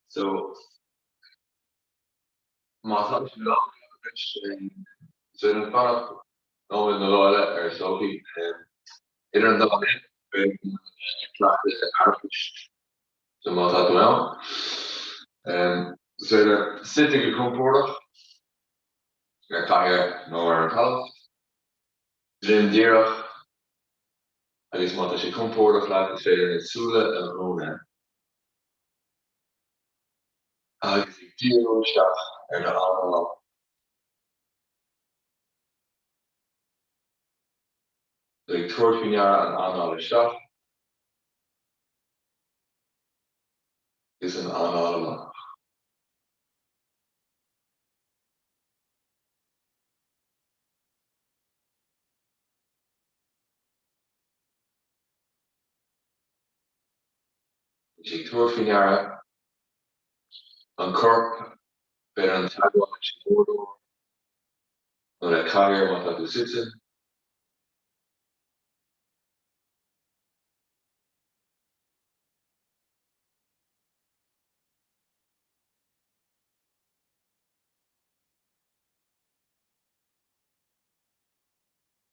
So, má tá sé lán anois, is féidir fanacht nóiméad nó dhó eile ar Sophie. Idir an dá linn, beidh an cleachtadh aireachais. So má tá tú ann, is féidir suite go compordach ar chathaoir nó ar an talamh, droim díreach, agus má tá sé compordach leat is féidir na súile a dhúnadh agus ag díriú isteach ar d'anáil. Ag tabhairt faoi ndeara an anáil isteach agus an anáil amach. Is ag tabhairt faoi ndeara an corp, b'fhéidir an teagmháil leis an urlár nó le cathaoir má tá tú suite.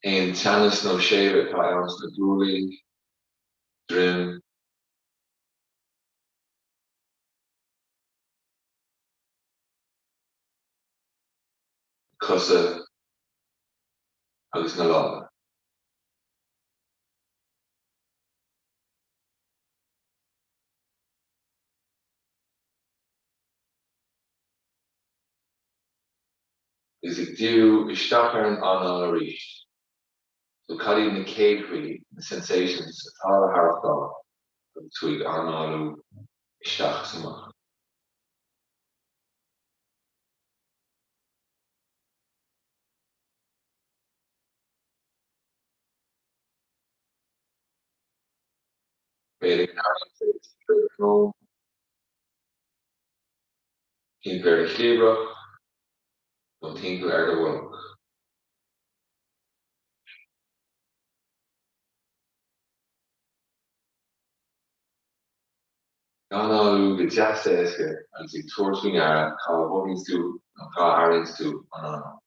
Aon teannas nó séimh atá ann sna guaillí, droim. Cosa agus na lámha. Agus ag díriú isteach ar an anáil arís, so cad iad na céadfaí, na sensations, atá le haireachtáil agus tú ag análú isteach is amach? B'fhéidir go n-airíonn sé timpeall ar do shrón, timpeall ar do chliabhrach nó timpeall ar do bholg. Ag análú go deas éasca agus ag tabhairt faoi ndeara cá mhothaíonns tú nó cá airíonns tú an anáil.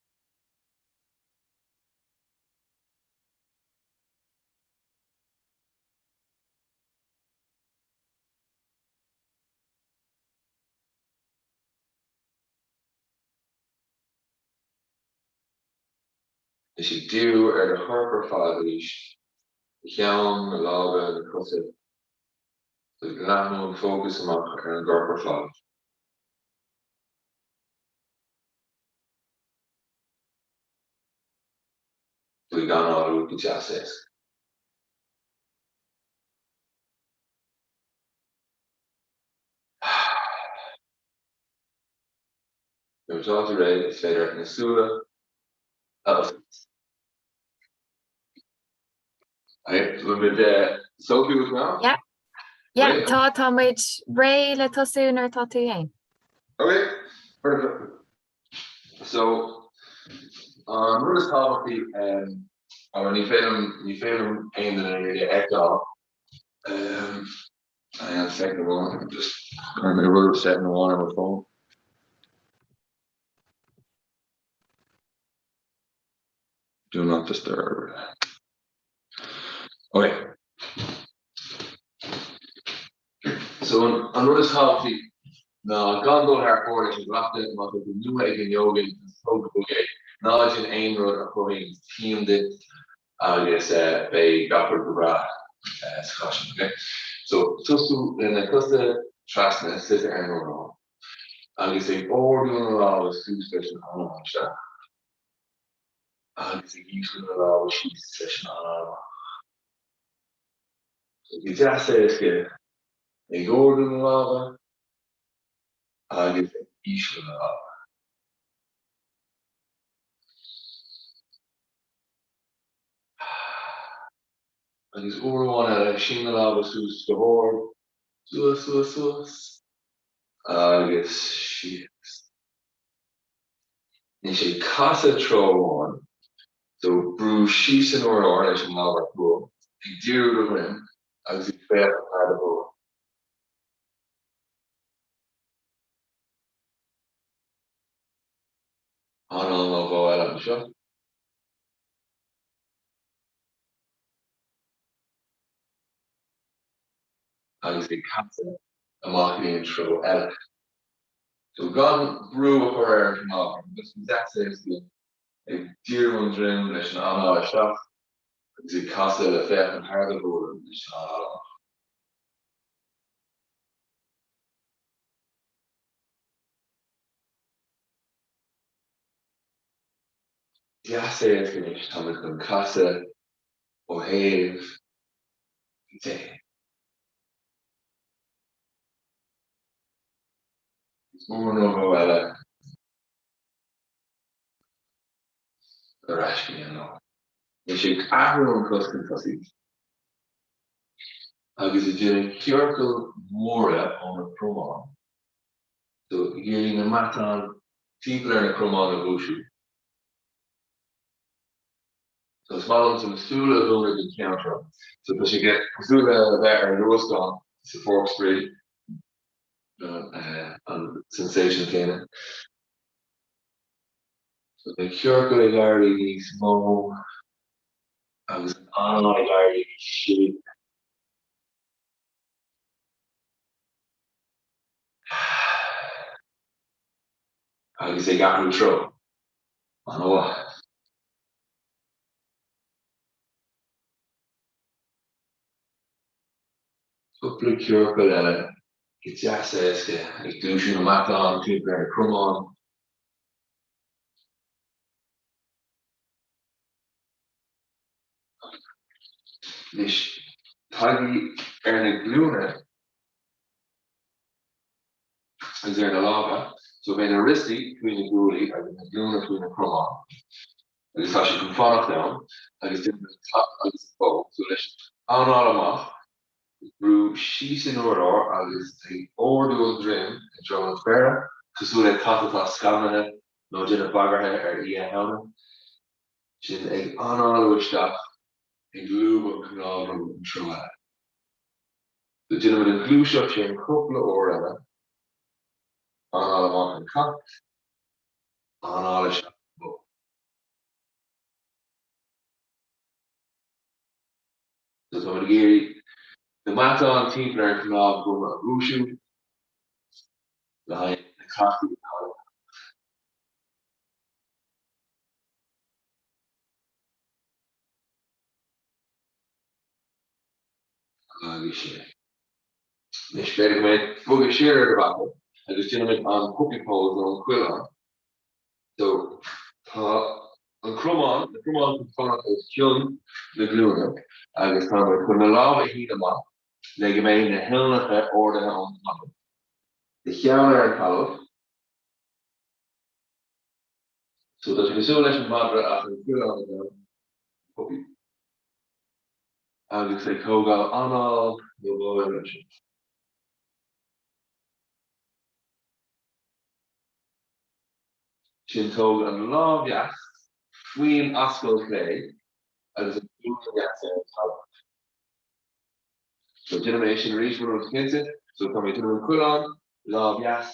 Anois ag díriú ar do chorp ar fad arís, do cheann, na lámha, na cosa, ag leathnú an fócas amach ar an gcorp ar fad. Tú ag análú go deas éasca. Nuair atá tú réidh, is féidir na súile a oscailt. Bhfuil muid Sophie with now? Yeah. Yeah, tá tá muid réidh le tosú nuair atá tú féin. Okay, perfect. So, an rud is tábhachtaí, ní féidir liom ní féidir liom aon duine really a fheiceáil. Hang on a second amháin, just cuirfidh mé rud second amháin ar mo phone. Do not disturb. Okay. So an rud is tábhachtaí ná gan dul thar fóir leis an gcleachtadh, má tá tú nua ag an ióga, tóg go bog é, ná déan aon rud a chruthaíonn taom duit agus beidh gach rud go breá sa chás sin, ok? So tosú le na cosa trasna suite ar an urlár agus ag ardú na lámha suas leis an anáil isteach agus ag ísliú na lámha síos leis an anáil amach. Go deas éasca ag ardú na lámha agus ag ísliú na lámha. Agus uair amháin eile, sín na lámha suas go hard, suas, suas, suas, agus síos. Anois ag casadh treo amháin, so brú síos san urlár leis an lámh ar chúl, ag díriú do dhroim agus ag féachaint thar do ghualainn. Anáil nó dhó eile anseo. Agus ag casadh amach go dtí an treo eile. So gan brú a chur ar an cnámh, just go deas éasca ag díriú an droim leis an anáil isteach agus ag casadh le féachaint thar do ghualainn leis an anáil amach. Deas éasca anois, táimid chun casadh ó thaobh go taobh. Uair nó dhó eile ar ais go dtí an lár. Anois ag athrú an cos chun tosaigh agus ag déanamh ciorcail mhóra ó na cromáin. So ag iarraidh na matáin timpeall ar na cromáin a dhúisiú. So is maith liomsa na súile a dhúnadh don cheann seo. So tá sé cosúil le bheith ar luascán sa pháirc spraoi. an sensation céanna. So na ciorcail ag éirí níos mó agus an anáil ag éirí níos sia. Agus ag athrú treo. An-mhaith. Cúpla ciorcal eile go deas éasca, ag dúisiú na matán timpeall ar na cromáin. Anois, tagaigí ar na glúine agus ar na lámha, so beidh na wristaí faoi na guaillí agus na glúine faoi na cromáin. Agus tá sé chun fanacht ann agus déanfaidh an cat agus an bó, so leis an anáil amach, brú síos san urlár agus ag ardú an droim i dtreo na spéire, cosúil le cat atá scanraithe nó ag déanamh bagartha ar Oíche Shamhna. Sin ag análú isteach, ag lúbadh an cnámh romhat an treo eile. So déanaimid an ghluaiseacht sin cúpla uair eile, anáil amach an cat, anáil isteach an bó. So táimid ag iarraidh na matáin timpeall ar an chnámh droma a dhúisiú le haghaidh na cleachtaí atá le teacht. Agus sin é. Anois b'fhéidir go mbeidh bogadh siar ar do bhata agus déanfaimid an puppy pose nó an coileán. So, tá an cromán, na cromáin chun fanacht os cionn na glúine agus tá muid chun na lámha a shíneadh amach le go mbeidh na huillinneacha ardaithe ón talamh. Do cheann ar an talamh. So tá sé cosúil leis an madra ach an coileán atá ann, puppy. Agus ag tógáil anáil nó dhó eile ansin. Sin tóg an lámh dheas faoin ascaill chlé agus an ghlúin dheas ar an talamh. So déanfaidh mé é sin arís mura bhfuil tú cinnte. So tá mé ag déanamh an coileán, lámh dheas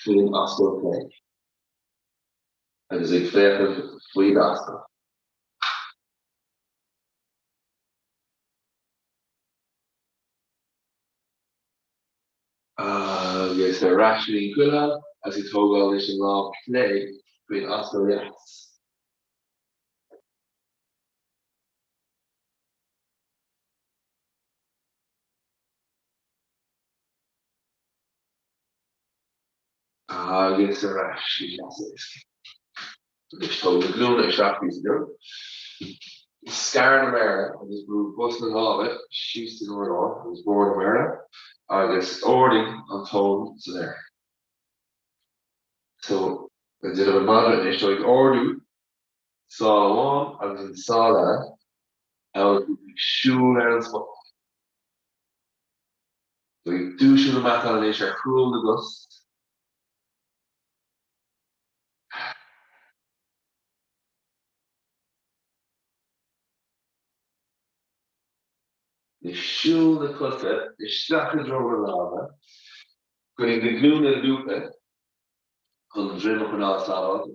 faoin ascaill chlé. Agus ag féachaint faoi d'ascaill. Ok, so ar ais go dtí an coileán agus ag tógáil anois an lámh chlé faoin ascaill dheas. Agus ar ais go seasamh éasca. Anois tóg na glúine isteach píosa beag. Scar na méara agus brú bos na láimhe síos san urlár agus bord na méara agus ardaigh an tóin san aer. So, ag déanamh an madra anois, so ag ardú sál amháin agus an sál eile amhail tú ag siúl ar an spota. So ag dúisiú na meatáin anois ar chúl na gcos. Anois siúl na cosa isteach i dtreo na láimhe, coinnigh na glúine lúbtha chun an droim a choinneáil sábháilte,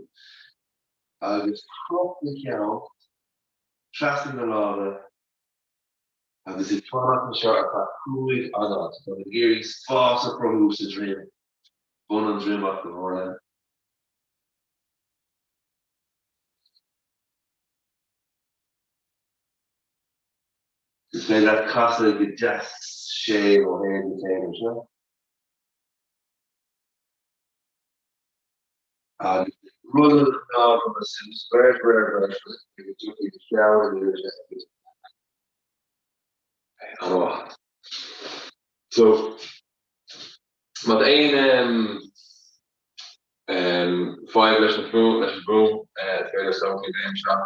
agus croch do cheann trasna na láimhe agus ag fanacht anseo ar feadh 5 anáil. Tá ag iarraidh spás a chruthú sa droim, bun an droim ach go háirithe. Is féidir leat casadh go deas séimh ó thaobh go taobh anseo. Agus rud a choinneáil go suas, beirt, beirt, beirt, go dtiocfaidh do cheann in airde. An-mhaith. So, má tá aon fadhb leis an bhfuaim, leis an bhfuaim, is féidir Sophie a isteach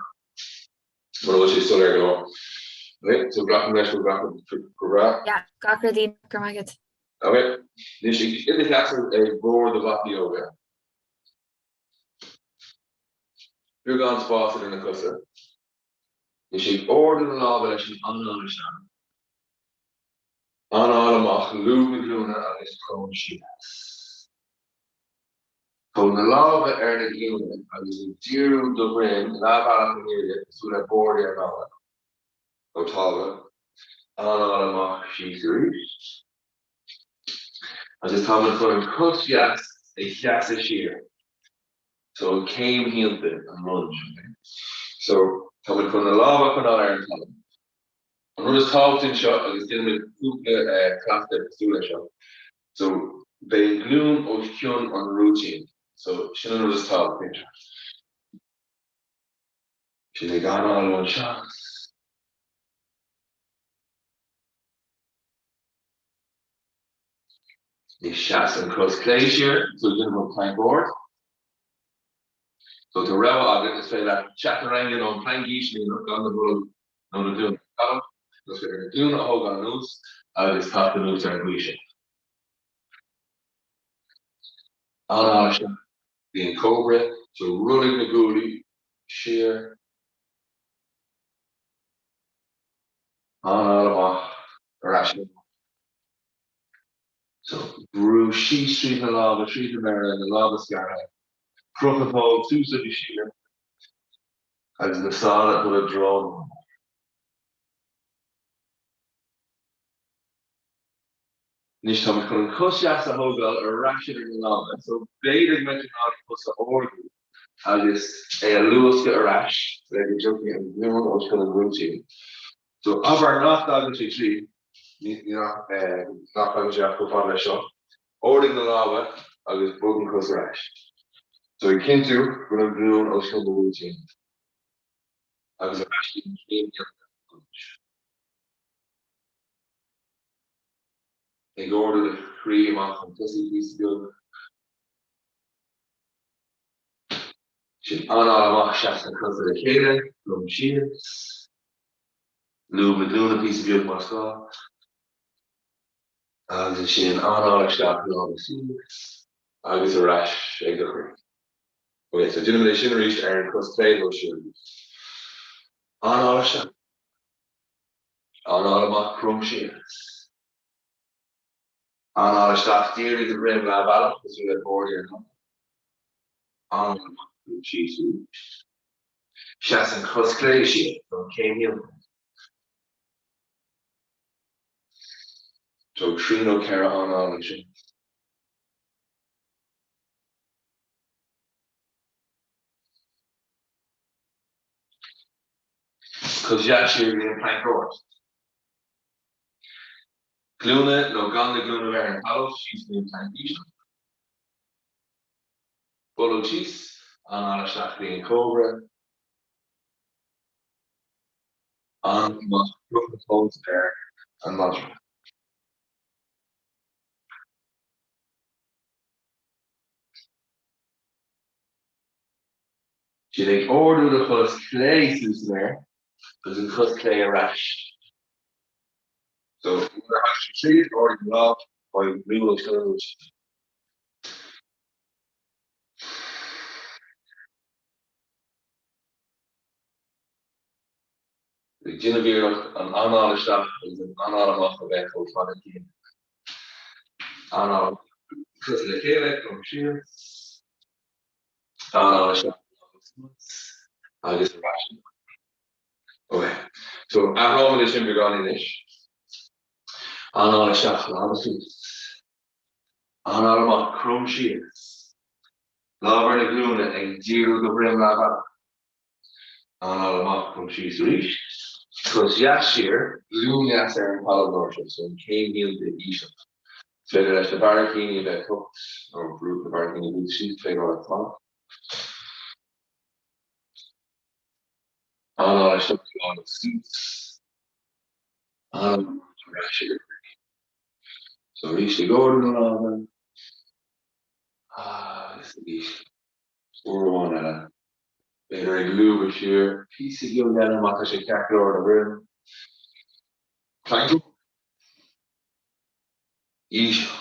mura bhfuil sé soiléir go leor. Ok, so glacaim leis go bhfuil gach rud go breá. Yeah, gach rud iontach, go raibh maith agat. Ok, anois i do sheasamh ag bord do mhata ióga. Beagán spás idir na cosa. Anois ag ardú na lámha leis an anáil isteach. Anáil amach, lúb na glúine agus crom síos. Tóg na lámha ar na glúine agus ag díriú do dhroim leathbhealach in airde cosúil le bord airneála nó tábla. Anáil amach síos arís. Agus táimid chun an cos dheas a sheasamh siar. So an céim shínte, an lunge, okay? So táimid chun na lámha a choinneáil ar an talamh. An rud is tábhachtaí anseo, agus déanfaimid cúpla cleachtadh cosúil leis seo, so beidh an glúin os cionn an rúitín, so sin an rud is tábhachtaí anseo. Sin ag análú anseo. Anois seas an cos clé siar, so déanfaidh an plank ard. So tá rogha agat, is féidir leat chaturanga nó an plank íseal a dhéanamh gan do bholg nó na glúine ar an talamh, nó is féidir na glúine a thógáil anuas agus teacht anuas ar an gcaoi sin. Anáil isteach go dtí an cobra, so rothlaigh na guaillí siar. Anáil amach ar ais. So, brú síos tríd na lámha, tríd na méara, na lámha scartha, croch an tóin suas agus siar, agus na sála ag dul i dtreo na lámh. Anois táimid chun an cos dheas a thógáil ar ais idir na lámha, so b'fhéidir go mbeidh tú in ann an cos a ardú agus é a luascadh ar ais le go dtiocfaidh an ghlúin os cionn an rúitín. So abair nach dtagann sé tríd, nach dtagann sé ach chomh fada leis seo, ardaigh na lámha agus bog an cos ar ais. So ag cinntiú go bhfuil an ghlúin os cionn do rúitín agus ar ais go dtí an chéim dhéanta. Ag ardú do chroí amach chun tosaigh píosa beag. Sin anáil amach, seas na cosa le chéile, crom síos. Lúb na glúine píosa beag más gá. Agus ansin anáil isteach, lámha suas agus ar ais ag do chroí. Ok, so déanfaimid é sin arís ar an cos clé dul siar arís. Anáil isteach. Anáil amach, crom síos. Anáil isteach, dírigh do dhroim leathbhealach cosúil le bord airneála. Anáil amach, crom síos arís. Seas an chos clé siar don chéim shínte. Tóg trí nó ceithre anáil ansin. Cos dheas siar go dtí an planc ard. Glúine nó gan na glúine bheith ar an talamh, síos go dtí an planc íseal. Bolg síos, anáil isteach go dtí an cobra. Anáil amach, croch an toes ar an madra. Sin ag ardú do chos clé suas san aer agus an chos clé ar ais. So, nuair a thagann sé tríd, ardaigh an lámh, faigh brú os cionn an rúid. Ag déanamh iarracht an anáil isteach agus an anáil amach a bheith chomh fada céanna. Anáil amach, cosa le chéile, crom siar. Anáil isteach, lámha suas agus ar ais. Ok, so athróimid é sin beagáinín anois. Anáil isteach, lámha suas. Anáil amach, crom síos. Lámha ar na glúine ag díriú do dhroim leathbhealach. Anáil amach, crom síos arís. Cos dheas siar, glúin dheas ar an talamh an uair seo, so an chéim shínte íseal. Is féidir leis na barraicíní a bheith tocht nó brú na barraicíní brúite síos, tógáil le talamh. Anáil isteach, lámha suas. Anáil amach ar ais i do chroí. So arís ag ardú na lámha agus arís. Uair amháin eile. B'fhéidir ag lúbadh siar píosa beag eile má tá sé ceart go leor do dhroim. Planc. Íseal.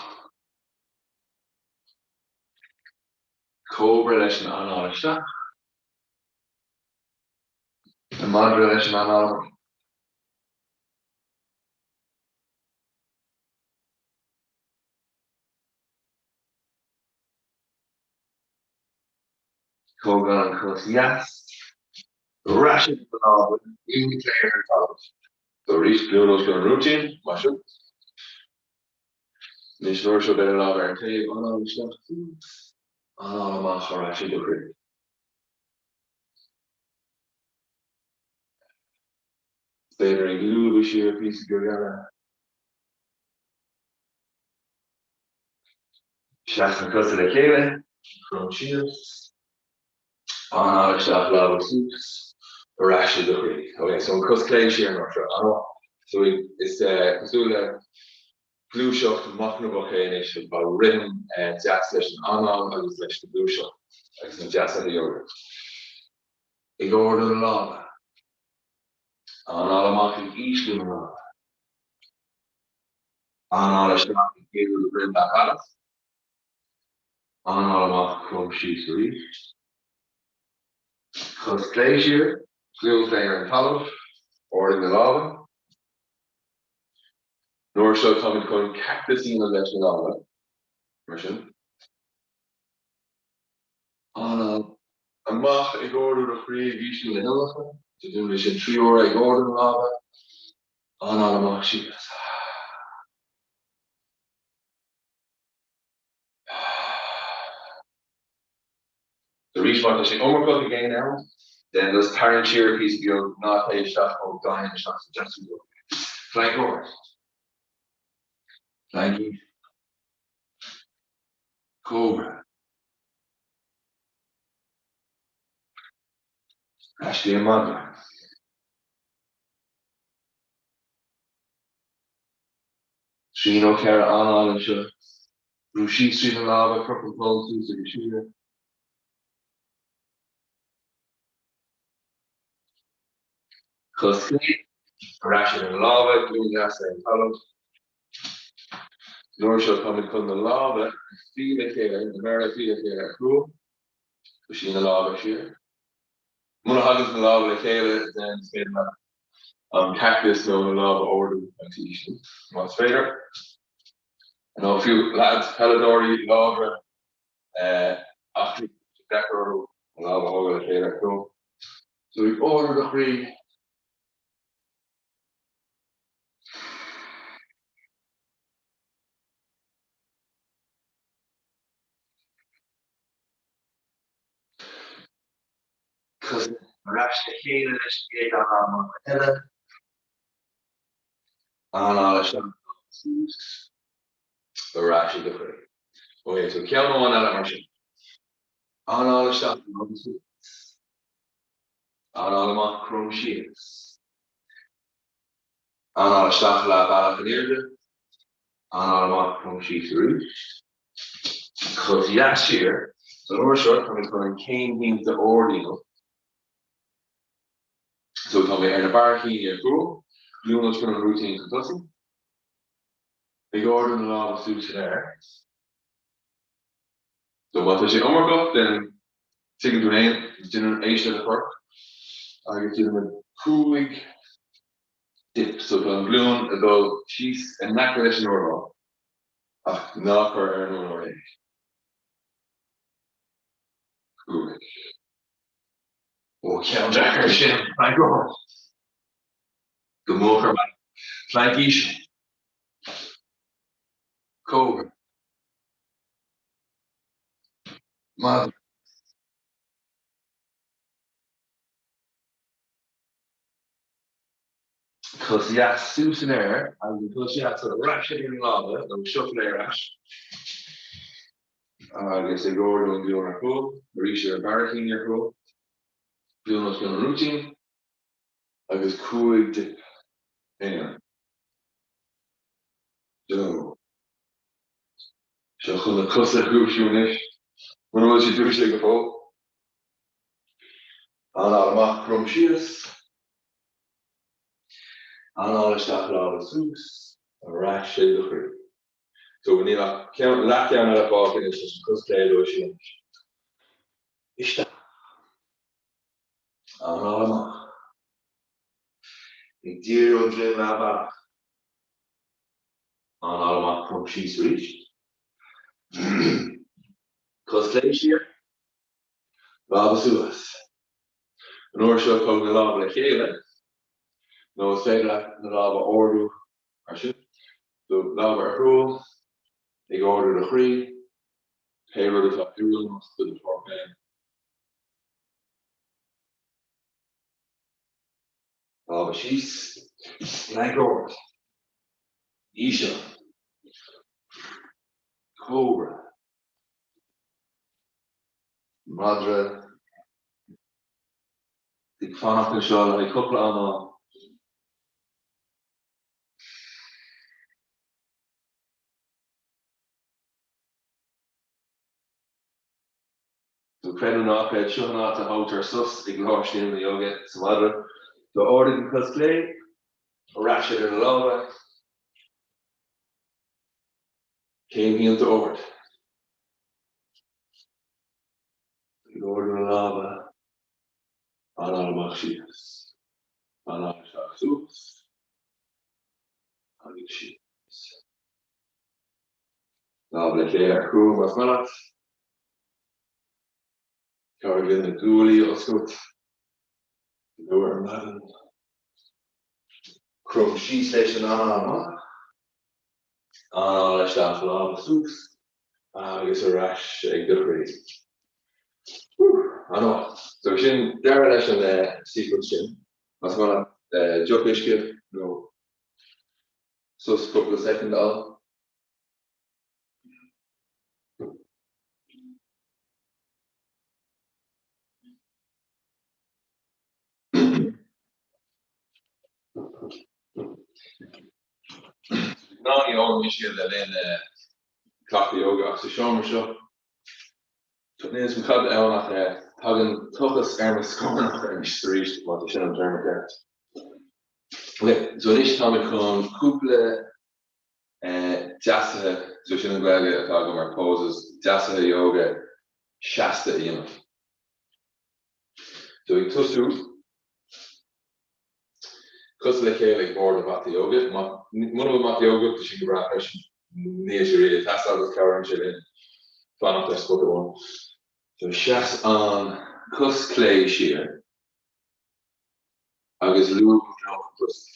Cobra leis an anáil isteach. An madra leis an anáil amach. Tógáil an chos dheas. Ar ais ag an lámha, glúin chlé ar an talamh. So arís, glúin os cionn an rúitín, maith sibh. Anois an uair seo beidh na lámha ar an taobh, anáil isteach suas, anáil amach ar ais i do chroí. B'fhéidir ag lúbadh siar píosa beag eile. Seas na cosa le chéile, crom síos, anáil isteach, lámha suas, ar ais i do chroí. Ok, so an cos clé siar an uair seo, an-mhaith. So is cosúil le gluaiseacht machnamhach é anois, tá rithim deas leis an anáil agus leis na gluaiseacht agus na deasuithe yoga. Ag ardú na lámha. Anáil amach ag ísliú na lámha. Anáil isteach ag díriú do dhroim leathbhealach. Anáil amach, crom síos arís. Cos clé siar, glúin chlé ar an talamh, ardaigh na lámha. An uair seo táimid chun cactus a dhéanamh leis na lámha, mar sin. Anáil amach ag ardú do chroí ag ísliú na huilleacha. So déanaimid sin 3 huaire ag ardú na lámha. Anáil amach síos. Arís má tá sé iomarcach ag aon am, then just tarraing siar píosa beag, ná téigh isteach chomh daingean isteach sa deasú. Planc ard. Planc íseal. Cobra. Ar ais go dtí an madra. Trí nó 4 anáil anseo. Brú síos tríd na lámha, croch an poll suas agus siar. Cos chlé, ar ais idir na lámha, glúin dheas ar an talamh. An uair seo táimid chun na lámha a fhí le chéile, na méara a fhí le chéile ar chúl. So sín na lámha siar. Muna thagann na lámha le chéile then is féidir leat an cactus nó na lámha a ardú agus a ísliú más féidir. Nó fiú lads, peileadóirí láidre aclaí deacair orthu na lámha a thógáil le chéile ar chúl. So ag ardú do chroí. Cos. Ar ais le chéile leis an gcéad anáil amach eile. Anáil isteach, suas. Ar ais i do chroí. Ok, so ceann amháin eile mar sin. Anáil isteach, lámha suas. Anáil amach, crom síos. Anáil isteach, leath bealach in airde. Anáil amach, crom síos arís. Cos dheas siar. So an uair seo, tá mé chun an chéim shínte ard a dhéanamh. So tá mé ar na barra cinn ar chúl, glúin os cionn an rúitín chun tosaigh. Ag ardú na lámha suas san aer. So má tá sé iomarcach, then tuigeann tú féin, déan éist le do chorp agus déanaimid 5 dip. So tá an ghlúin ag dul síos in aice leis an urlár ach ná cuir ar an urlár é. 5. Ó ceann deacair sin, planc ard. Go moch ar maidin. Planc íseal. Cobra. Madra. Cos dheas suas san aer agus an cos dheas ar ais idir na lámha nó shuffle ar ais. Agus ag ardú an ghlúin ar chúl, arís ar barra cinn ar chúl. Glúin os cionn an rúitín agus 5 dip. 1. 2. Seo chun na cosa a dhúisiú anois, muna bhfuil siad dúisithe go fóill. Anáil amach, crom síos. Anáil isteach, lámha suas, ar ais ag do chroí. So níl ach ceann, leathcheann eile fágtha anois leis an cos clé ag dul siar anois. Isteach. Anáil amach. Ag díriú an droim leath bealach. Anáil amach, crom síos arís. Cos clé siar. Lámha suas. An uair seo tóg na lámha le chéile, nó is féidir leat na lámha a ardú mar sin. So lámha ar chúl, ag ardú do chroí, pé rud atá oiriúnach do do chorp féin. Lámha síos, planc ard, íseal, cobra, madra, ag fanacht anseo le haghaidh cúpla anáil. So creid nó ná creid, seo an áit a thógtar sos i go leor stíleanna yoga sa mhadra. So ardaigh an cos clé, ar ais idir na lámha, céim shínte ard. Ag ardú na lámha, anáil amach síos, anáil isteach suas, agus síos. Lámha le chéile ar chúl más maith leat. Cabhraigh linn na guaillí a oscailt go luath ar maidin. Crom síos leis an anáil amach. Anáil isteach, lámha suas agus ar ais ag do chroí. An-mhaith. So sin deireadh leis an sequence sin. Más maith leat deoch uisce nó sos cúpla soicind a fháil. Ná ní ólaim uisce le linn cleachtadh ióga ach sa seomra seo níl a fhios agam cad ann ach tagann tochas ar mo scornach anois is arís má tá sin an téarma ceart. Ok, so anois táimid chun cúpla deasuithe, so sin an Ghaeilge atá agam ar poses, deasuithe yoga seasta a dhéanamh. So ag tosú, cosa le chéile ag bord an mhata yoga, muna bhfuil mata yoga agat, tá sin go breá freisin, níl sé really ag teastáil agus cabhraíonn sé linn fanacht ar spota amháin. So seas an cos clé siar agus lúb an ghlúin chun tosaigh.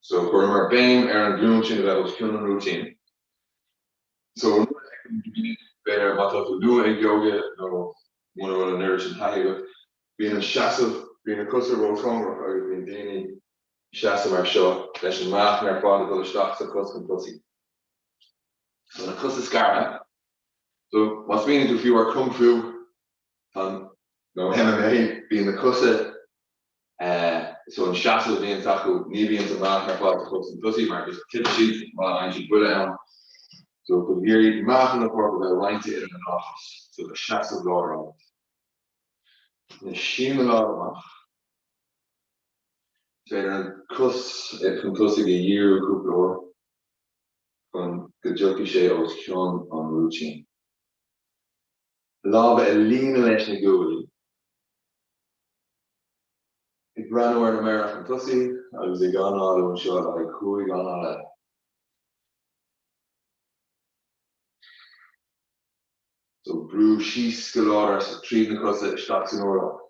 So chuireamar béim ar an ghlúin sin a bheith os cionn an rúitín. So an rud a fheicim go minic, b'fhéidir má tá tú nua ag yoga nó muna bhfuil an oiread sin taithí agat, bíonn an seasamh Bíonn na cosa róchóngarach agus bíonn daoine ag seasamh mar seo leis an meáchan ar fad ag dul isteach sa chos chun tosaigh. So na cosa scartha. So má smaoiníonn tú fiú ar Kung Fu nó MMA, bíonn na cosa so an seasamh a bhíonns acu, ní bhíonns an meáchan ar fad sa chos chun tosaigh mar just titeann siad má fhaigheann siad buille ann. So tá tú ag iarraidh meáchan an choirp a bheith roinnte idir an dá chos. So tá seasamh láidir agat. Anois sín na lámha amach. Is féidir an cos chun tosaigh a dhíriú cúpla uair chun go dtiocfaidh sé os cionn an rúitín. Lámha i líne leis na guaillí. Ag breathnú ar na méara chun tosaigh agus ag análú anseo le haghaidh 5 anáil eile. So brú síos go láidir tríd na cosa isteach san urlár.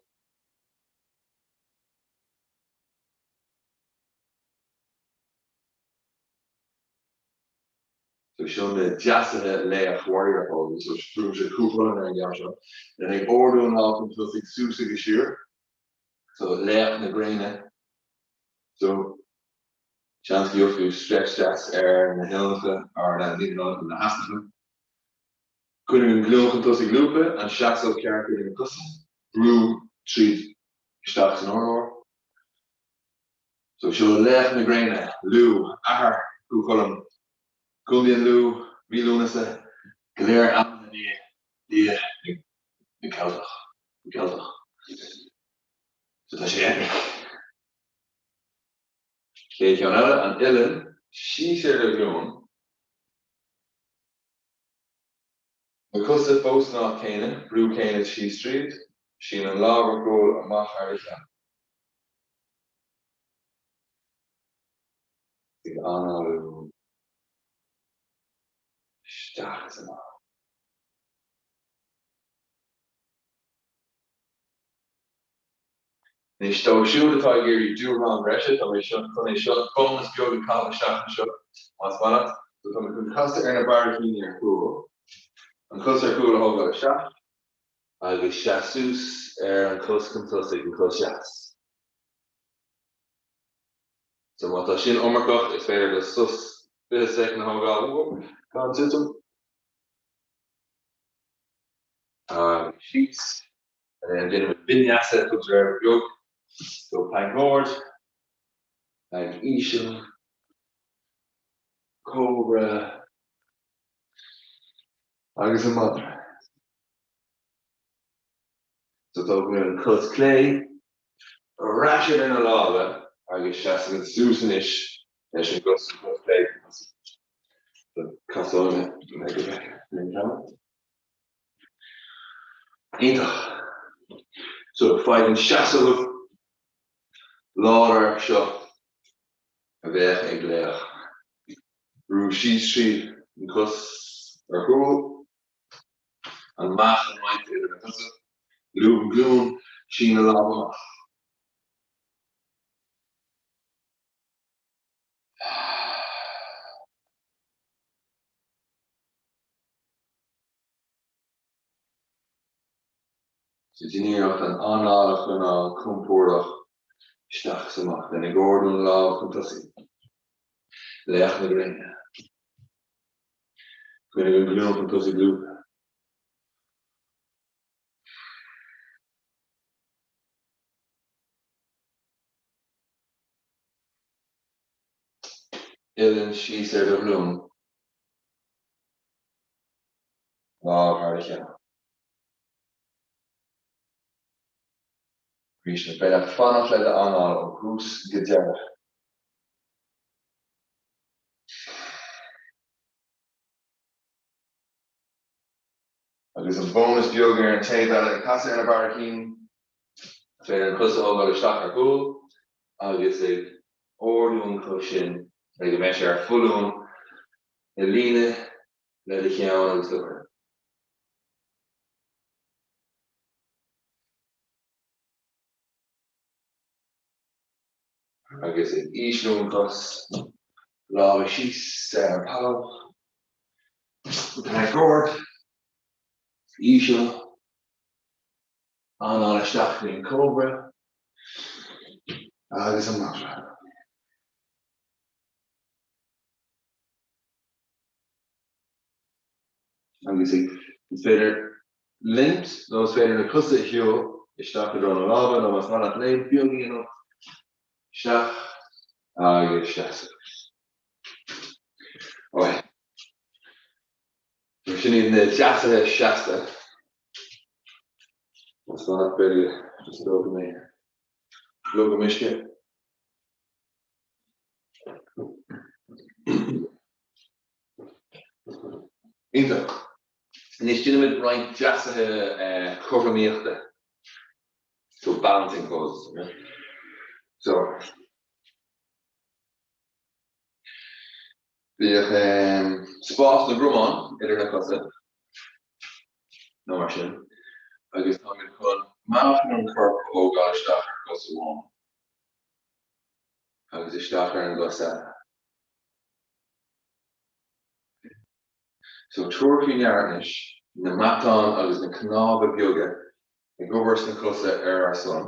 So seo na deasuithe laoch warrior pose. So brúimse Cú Chulainn ar an gceann seo. Then ag ardú an lámh chun tosaigh suas agus siar. So laoch na gréine. So seans go gheobhaidh tú stretch deas ar na huillinneacha ar na ní na na heasnacha. Coinnigh an ghlúin chun tosaigh lúbtha, an seasamh ceart idir na cosa, brú tríd isteach san urlár. So seo laoch na gréine, Lugh, athair Chú Chulainn, Contae an Lú, mí Lúnasa, go léir ainmnithe i ndiaidh dia na gCeilteach, na gCeilteach. So tá sé epic. Chéad cheann eile, an uillinn síos ar do ghlúin. Na cosa fós san áit céanna, brú céanna síos tríd, sín an lámh ar gcúl amach thar do cheann. Ag análú isteach is amach. Anois dóibh siúd atá ag iarraidh dúshlán breise, tá mé chun é seo, bónas beag a chaitheamh isteach anseo, más maith leat. So tá mé chun casadh ar na barraicíní ar chúl, an chos ar chúl a thógáil isteach, agus seas suas ar an chos chun tosaigh, an chos dheas. So má tá sin iomarcach, is féidir do sos 20 soicind a thógáil, gan titim. Agus síos. And then déanaimid vinyasa tugtar air beag. So plank ard, plank íseal, cobra agus an madra. So tógaimid an cos clé ar ais idir na lámha agus seasaimid suas anois leis an gcos clé. So casóidh mé go bhfeicfidh. Iontach. So, faigh an seasamh láidir seo a bheadh ag laoch. Brú síos tríd an cos ar chúl, an meáchan roinnte idir na cosa, lúb an ghlúin, sín na lámha amach. So déan iarracht an anáil a choinneáil compordach isteach is amach, then ag ardú an lámh chun tosaigh. Laoch na gréine. Coinnigh an ghlúin chun tosaigh lúbtha. Uillinn síos ar do ghlúin. Lámh thar do cheann. Arís, an féidir leat fanacht le d'anáil ó thús go deireadh? Agus an bónas beag ar an taobh eile, ag casadh ar na barraicíní, is féidir an cos a thógáil isteach ar chúl agus ag ardú an chos sin le go mbeidh sé ar foluain i líne le do cheann agus do chroí. Agus ag ísliú an chos, lámha síos ar an talamh, plank ard, íseal, anáil isteach go dtí an cobra. Agus amach. Agus is féidir léimt nó is féidir na cosa a shiúl isteach i dtreo na lámha nó más maith leat léim beag a dhéanamh isteach agus seasamh. Ok. So sin iad na deasuithe seasta. Más maith leat b'fhéidir just tógfaidh mé glúgam uisce. Iontach. Anois déanfaimid roinnt deasuithe cothromaíochta. So balancing poses. Okay? So bíodh spás na gcromán idir na cosa nó mar sin agus táimid chun meáchan an choirp a thógáil isteach ar chos amháin agus isteach ar an gcos eile. So tabhair faoi ndeara anois na matáin agus na cnámha beaga ag obair sna cosa ar ár son.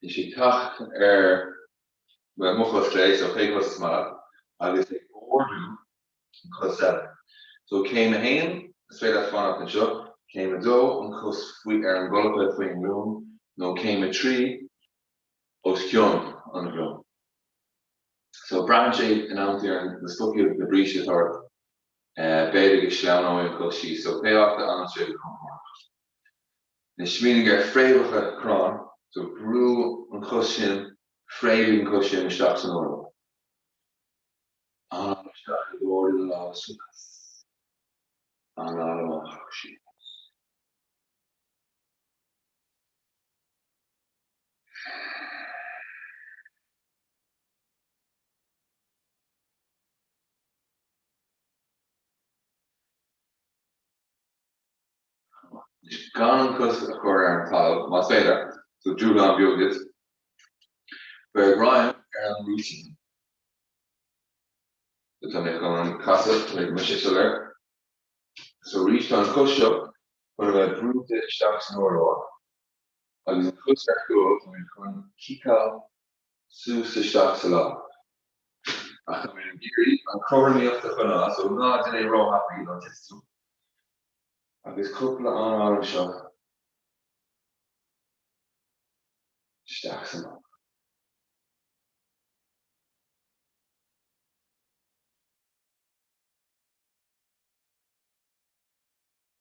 Anois ag teacht ar mo chos chlé, so pé cos is maith leat, agus ag ardú an chos eile. So céim a haon, is féidir leat fanacht anseo, céim a dó, an chos faoi ar an gcolpa faoin nglúin, nó céim a 3, os cionn an ghlúin. So braitheann sé in amantaí ar na stocaí agus na brístí atá ort, b'fhéidir go sleamhnóidh an chos síos, so pé áit a fhanann sé go compordach. Anois smaoinigh ar fréamhacha crann, so brú an chos sin, fréamhaigh an chos sin isteach san urlár. Anáil isteach ag ardú na lámha suas. Anáil amach síos. Anois gan an chos a chur ar an talamh, más féidir, so dúshlán beag duit. Beir greim ar an rúitín. So tá mé chun casadh le go mbeidh sé soiléir. So arís tá an chos seo chun a bheith brúite isteach san urlár agus an chos ar chúl tá mé chun ciceáil suas isteach sa lámh. Ach tá mé ag iarraidh an chothromaíocht a choinneáil so ná déan é róthapaidh nó titfidh tú. Agus cúpla anáil anseo isteach is amach.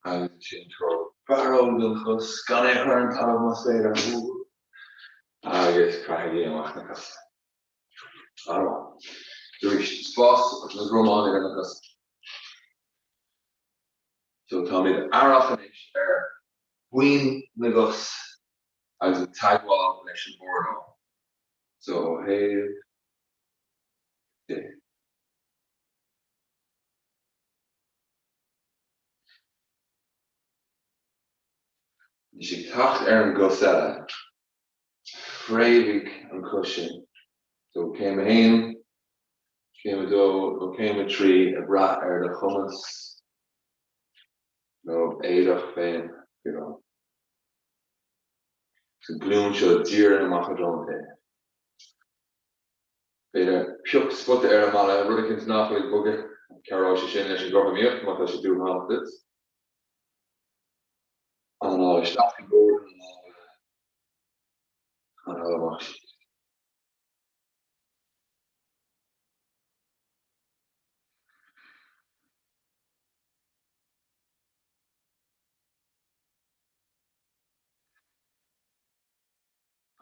Agus ansin tabhair barróg don chos, gan é a chur ar an talamh más féidir, agus croithigí amach na cosa. An-mhaith. Arís, spás na gcromán idir na cosa. So táimid aireach anois ar bhoinn na gcos agus ag teagmháil leis an urlár. So ó thaobh de. Anois ag teacht ar an gcos eile, fréamhaigh an chos sin. So céim a haon, céim a dó nó céim a 3 ag brath ar do chumas nó éadach féin, you know. Agus an ghlúin seo dírithe amach i dtreo an tae. B'fhéidir pioc spota ar an mballa, rud eicínt nach bhfuil ag bogadh, cabhróidh sé sin leis an gcothromaíocht má tá sé dúshlánach duit. Anáil isteach ag ardú na lámha, anáil amach síos.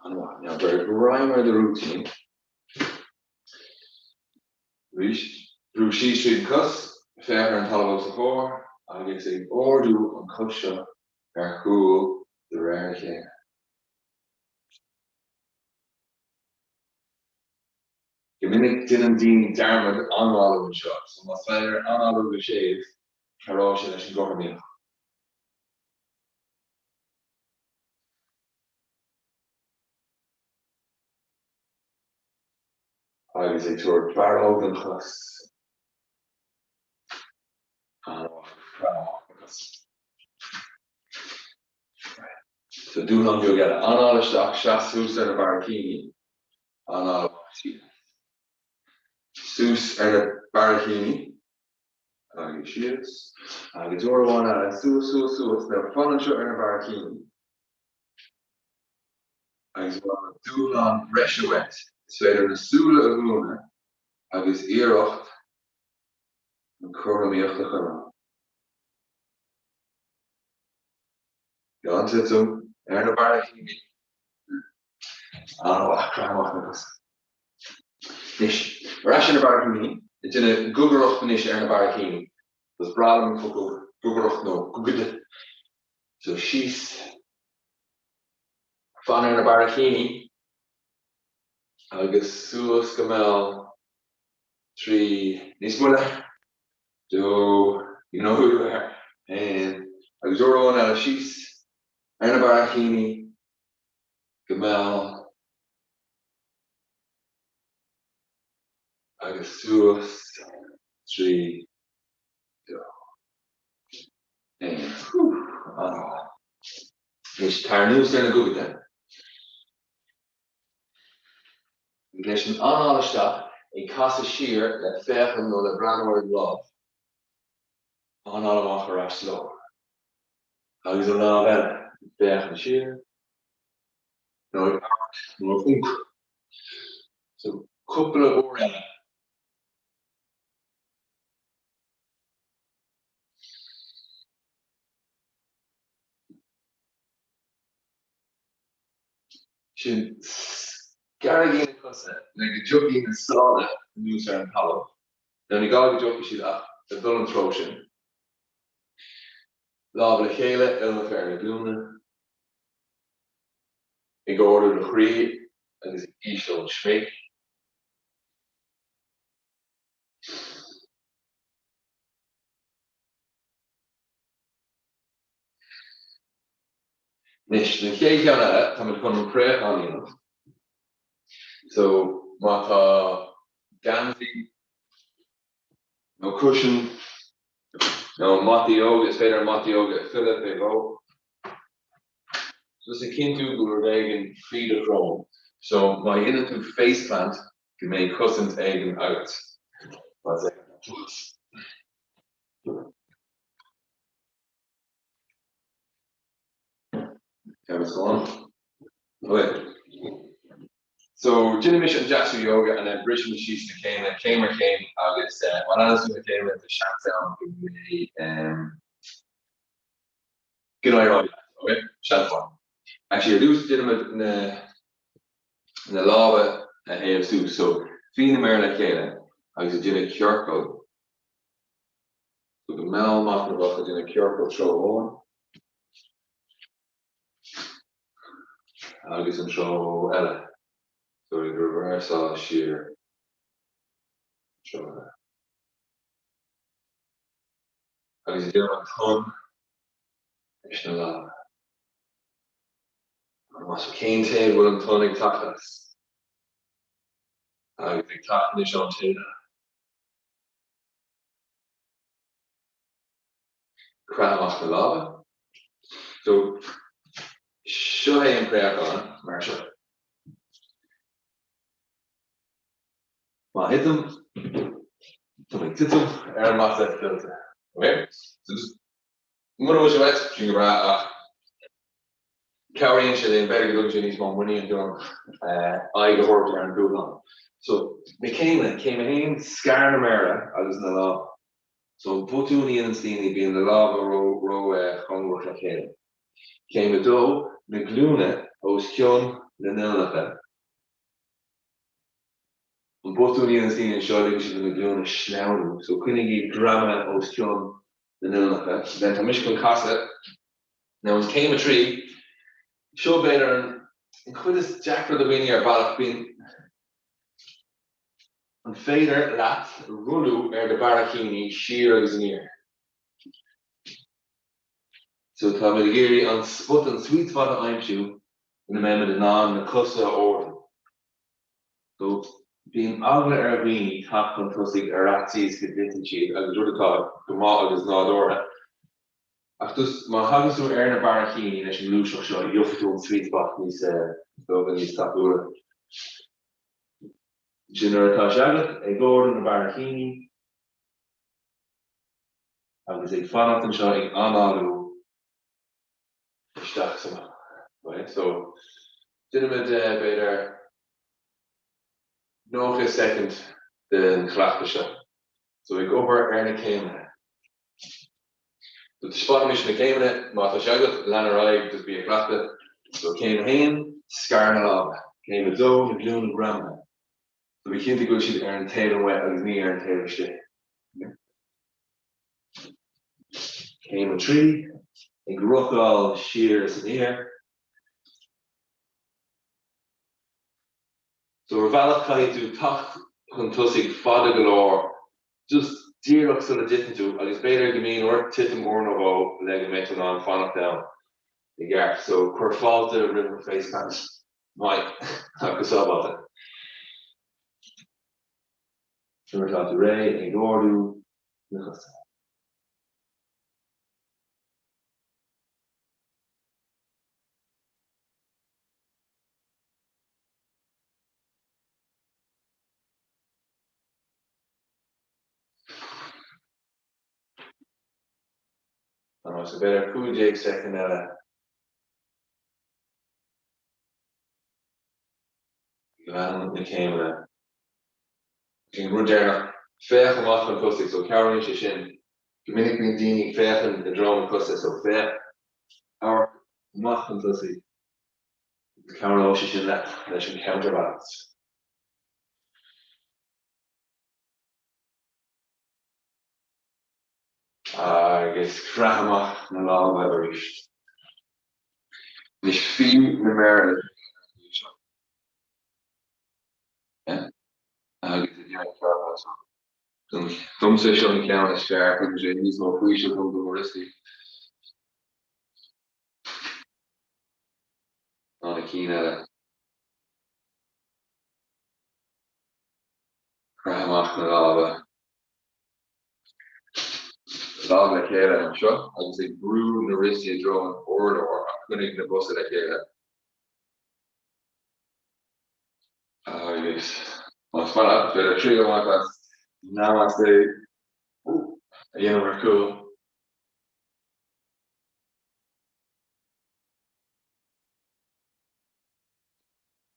An-mhaith. Now beir greim ar do rúitín. Arís, brú síos tríd an cos, féach ar an talamh os do chomhair agus ag ardú an cos seo ar chúl de réir a chéile. Go minic déanann daoine dearmad análú anseo, so más féidir análú go séimh, cabhróidh sé leis an gcothromaíocht. Agus ag tabhairt barróg don chos. So dúshlán beag eile. Anáil isteach, seas suas ar na barraicíní. Anáil amach siar. Suas ar na barraicíní. Agus síos. Agus uair amháin eile. Suas, suas, suas. Now fan anseo ar na barraicíní. Agus má tá dúshlán breise uait, is féidir na súile a dhúnadh agus iarracht an chothromaíocht a choinneáil. Gan titim ar na barraicíní. An-mhaith, croith amach na cosa. Anois, ar ais ar na barraicíní, ag déanamh gugaireacht anois ar na barraicíní. Is breá liom an focal gugaireacht nó gugaide. So síos, fan ar na barraicíní agus suas go mall 3, níos moille, 2, you know who you are, 1, agus uair amháin eile síos ar na barraicíní go mall agus suas 3, 2, 1. An-mhaith. Anois tar anuas ar na gugaide. Leis an anáil isteach, ag casadh siar le féachaint nó le breathnú ar an lámh. Anáil amach ar ais sa lár. Agus an lámh eile, ag féachaint siar nó ag amharc nó ag únc. So, cúpla uair eile. Sin scaraigí na cosa le go dtiocfaidh na sála anuas ar an talamh. Now ní gá go dtiocfaidh siad ach ag dul an treo sin. Lámha le chéile, uillinneacha ar na glúine. Ag ardú do chroí agus ag ísliú an smig. Anois, don chéad cheann eile, táimid chun an préachán a dhéanamh. So, má tá geansaí nó cushion nó mata ióga, is féidir an mata ióga a fhilleadh fé dhó. Just ag cinntiú go bhfuil rud éigin faoi do shrón. So, má dhéanann tú face plant, go mbeidh cosaint éigin agat. Más é. Agus slán. Ok. So, déanaimis an deasú yoga and then brisfimid síos na céimeanna, céim ar chéim agus má leanann tú na céimeanna tá seans ann go mbeidh go n-éireoidh leat, ok? Seans mhaith. Actually, ar dtús déanaimid na na lámha a théamh suas. So, fí na méara le chéile agus ag déanamh ciorcal So go mall machnamhach ag déanamh ciorcal treo amháin agus an treo eile. So ag reverseáil siar an treo eile. Agus ag déanamh an tonn leis na lámha. So cén taobh a bhfuil an tonn ag teacht as? Agus ag teacht anois ón taobh eile. Croith amach na lámha. So, seo é an préachán, mar seo. Má thitim, tá mé ag titim ar an mata fillte. Ok? So just, mura bhfuil sé uait, sin go breá ach cabhraíonn sé linn, b'fhéidir go dtugann sé níos mó muinín dúinn aghaidh a thabhairt ar an dúshlán. So, na céimeanna, céim a haon, scar na méara agus na lámha. So, an botún a dhéananns daoine, bíonn na lámha ró-chóngarach le chéile. Céim a dó, na glúine os cionn na n-uillinneacha. An botún a dhéananns daoine anseo, ligeann siad do na glúine sleamhnú. So, coinnigh iad greamaithe os cionn na n-uillinneacha. Then tá mise chun casadh. Now, an céim a 3, seo b'fhéidir an chuid is deacra do dhaoine ar bhealach, bíonn, an féidir leat rolladh ar do bharraicíní siar agus aniar? So táimid ag iarraidh an spot, an sweet spot a aimsiú ina mbeimid in ann na cosa a ardú. So. Bíonn eagla ar dhaoine teacht chun tosaigh ar fhaitíos go dtiteann siad agus rud atá go maith agus nádúrtha. Ach just má thagann tú ar na barraicíní leis an ngluaiseacht seo gheobhaidh tú an sweet spot níos dócha níos tapúla. Ansin nuair atá sé agat, ag ardú na barraicíní agus ag fanacht anseo ag análú isteach is amach. Right? So déanfaimid b'fhéidir 90 soicind den chleachtadh seo. So ag obair ar na céimeanna. So taispeánfaidh mise na céimeanna, má tá sé agat, lean ar aghaidh, just bí ag cleachtadh. So céim a haon, scar na lámha. Céim a dó, na glúine greamaithe. So bí cinnte go bhfuil siad ar an taobh amuigh agus ní ar an taobh istigh. Céim a trí, ag rocáil siar is aniar. So ar bhealach caithfidh tú teacht chun tosaigh fada go leor just díreach sula dtiteann tú agus b'fhéidir go mbíonn ort titim uair nó dhó le go mbeidh tú in ann fanacht ann i gceart. So cuir fáilte roimh an face plant. Maith, ach go sábháilte. Nuair atá tú réidh, ag ardú na cosa. So b'fhéidir 15 soicind eile. Lean na céimeanna. An rud deireanach, féach amach chun tosaigh, so cabhraíonn sé sin. Go minic bíonn daoine ag féachaint i dtreo na cosa, so féach, amharc amach chun tosaigh. Cabhróidh sé sin leat leis an counterbalance. Agus croith amach na lámha arís. Anois fí na méara le chéile ar an gcaoi seo. Agus a deireadh Domsa seo an ceann is fearr, tugann sé níos mó faoisimh dom do mo wristaí. Ná na cinn eile. Croith amach na lámha. Lámha le chéile anseo agus ag brú na wristaí i dtreo an urláir ach coinnigh na bosa le chéile. Agus más maith leat, féidir triail a bhaint as Namaste a dhéanamh ar chúl.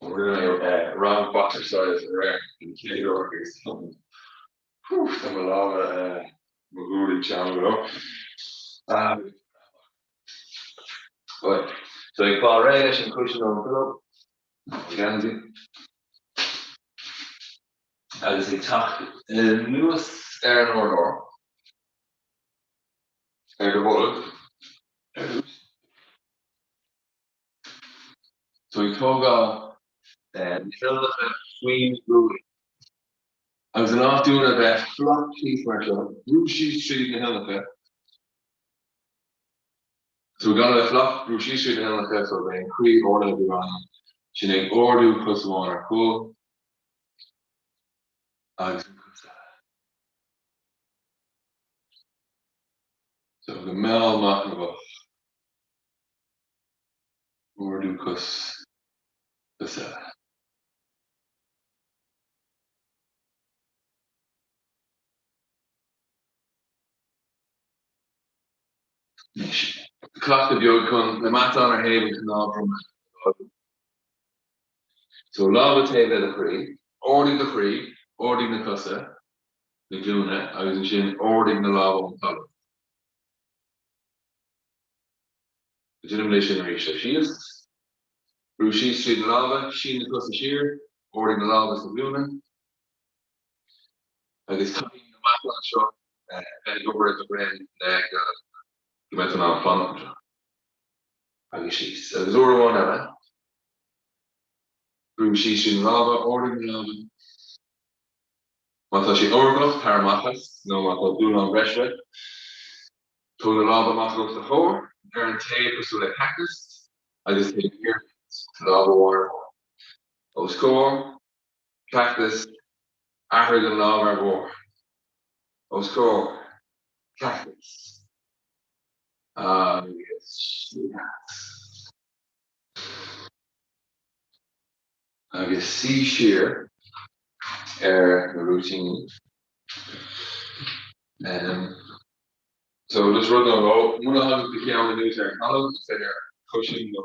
Rinne mé rang boxercise aréir den chéad uair agus tá mo lámha, mo ghuaillí teann go leor. So ag fáil réidh leis an cushion on pillow, geansaí, agus ag teacht anuas ar an urlár, ar do bholg ar dtús. So ag tógáil na huillinneacha faoin gualainn. Agus in áit dúinn a bheith flat síos mar seo, brú síos tríd na huillinneacha. So gan a bheith flat, brú síos tríd na huillinneacha so beidh an croí ardaithe beagáinín. Sin ag ardú cos amháin ar chúl agus an cos eile. So go mall machnamhach. Ardú cos, cos eile. Anois, cleachtadh beag chun na matáin ar thaobh an chnámh droma a fhágáil. So, lámha taobh le do chroí, ardaigh do chroí, ardaigh na cosa, na glúine agus ansin ardaigh na lámha ón talamh. Déanaim é sin arís. So síos, brú síos tríd na lámha, sín na cosa siar, ardaigh na lámha is na glúine agus caithfidh na matáin seo bheith ag obair i do dhroim le go mbeidh tú in ann fanacht anseo. Agus síos. Agus uair amháin eile, brú síos tríd na lámha, ardaigh na lámha. Má tá sé iomarcach, tar amach as, nó má tá dúshlán breise uait, tóg na lámha amach os do chomhair, ar an taobh cosúil le cactus, agus taobh thiar díot, lámh amháin ar os comhair, cactus. Athraigh an lámh ar bharr. Os comhair. Cactus. Agus síos. Agus suí siar ar na rúitíní. So just rud nó dhó, muna thagann do cheann anuas ar an talamh, is féidir cushion nó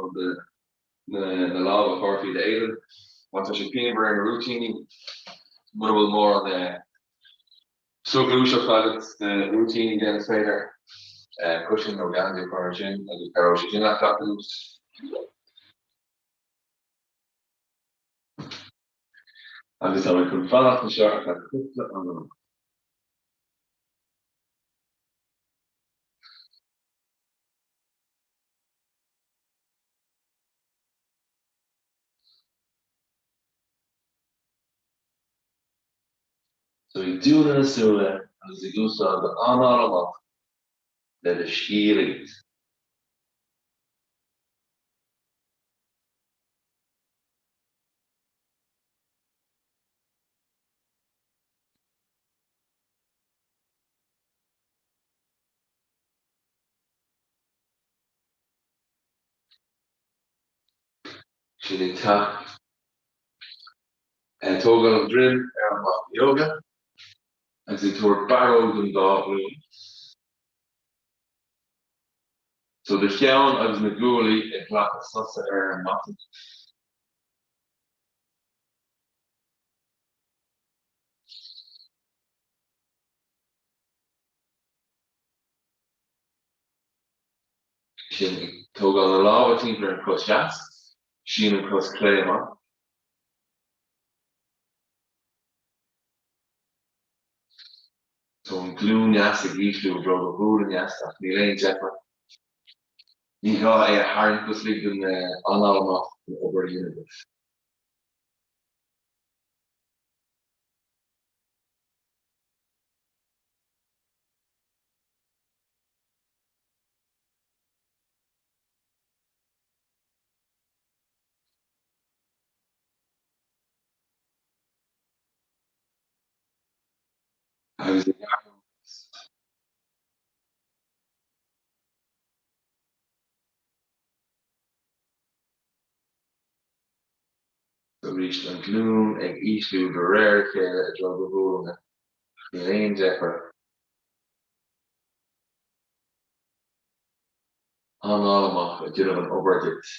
na lámha a chur faoi d'éadan. Má tá sé pianmhar ar na rúitíní, muna bhfuil mórán soghluaiseacht agat sna rúitíní then is féidir cushion nó geansaí a chur ansin agus cabhróidh sé sin leat teacht anuas. Agus tá mé chun fanacht anseo ar feadh cúpla anáil. So ag dúnadh na súile agus ag úsáid d'anáil amach le do scíth a ligint. Sin ag teacht. Ag tógáil an droim ar an mata ióga agus ag tabhairt barróg don dá ghlúin. So do cheann agus na guaillí ag glacadh sosa ar an mata. Sin ag tógáil na lámha timpeall ar an chos dheas, sín an cos clé amach. Tá an glúin dheas ag ísliú i dtreo do ghualainn dheas ach níl aon deifir. Ní gá é a tharraingt, just lig don anáil amach an obair a dhéanamh duit. Agus ag athrú. Arís an ghlúin ag ísliú de réir a chéile i dtreo do ghualainne, ach níl aon deifir. Anáil amach ag déanamh an obair duit.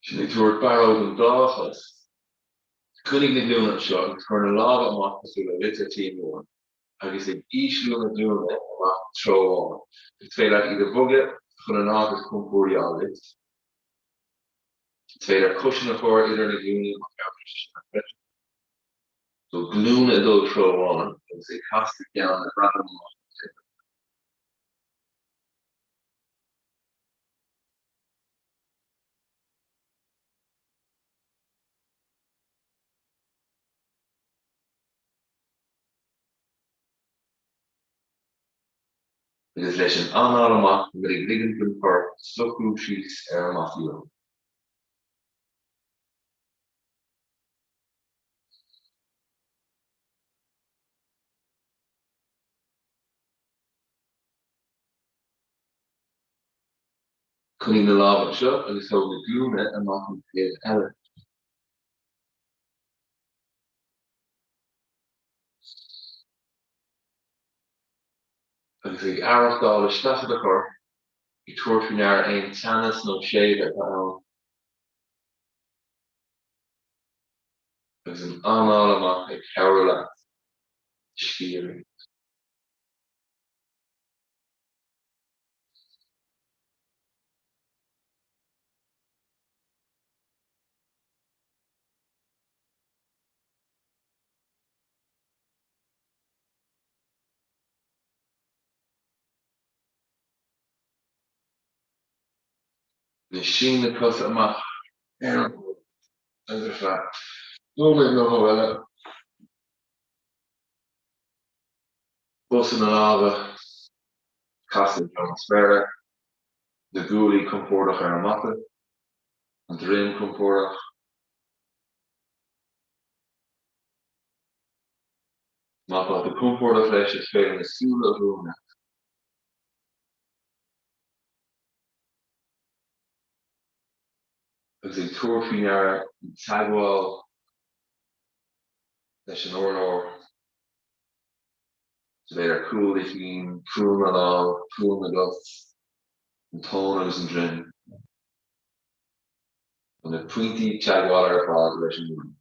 Sin ag tabhairt barróg don dá chos. Coinnigh na glúine anseo agus cuir na lámha amach cosúil le litir T mór agus ag ísliú na glúine amach treo amháin. Is féidir leat iad a bhogadh chun an áit is compordaí a fháil duit. Is féidir cushion a chur idir na glúine má chabhraíonn sé sin leat freisin. So glúine ag dul treo amháin agus ag casadh do cheann le breathnú amach an taobh eile. Agus leis an anáil amach táimid ag ligint don chorp socrú síos ar an mata ióga. Coinnigh na lámha anseo agus tóg na glúine amach an taobh eile. Agus ag aireachtáil isteach i do chorp, ag tabhairt faoi ndeara aon teannas nó séimhe atá ann. Agus an anáil amach ag cabhrú leat scíth a ligint. Anois sín na cosa amach ar an bhord agus ar feadh. Nóiméad nó dhó eile. Bosa na lámha casta i dtreo na spéire, na guaillí compordach ar an mata, an droim compordach. Má tá tú compordach leis, is féidir na súile a dhúnadh. Agus ag tabhairt faoi ndeara an teagmháil leis an urlár, so b'fhéidir cúl do chinn, cúl na lámh, cúl na gcos, an tóin agus an droim, na pointí teagmhála ar fad leis an urlár.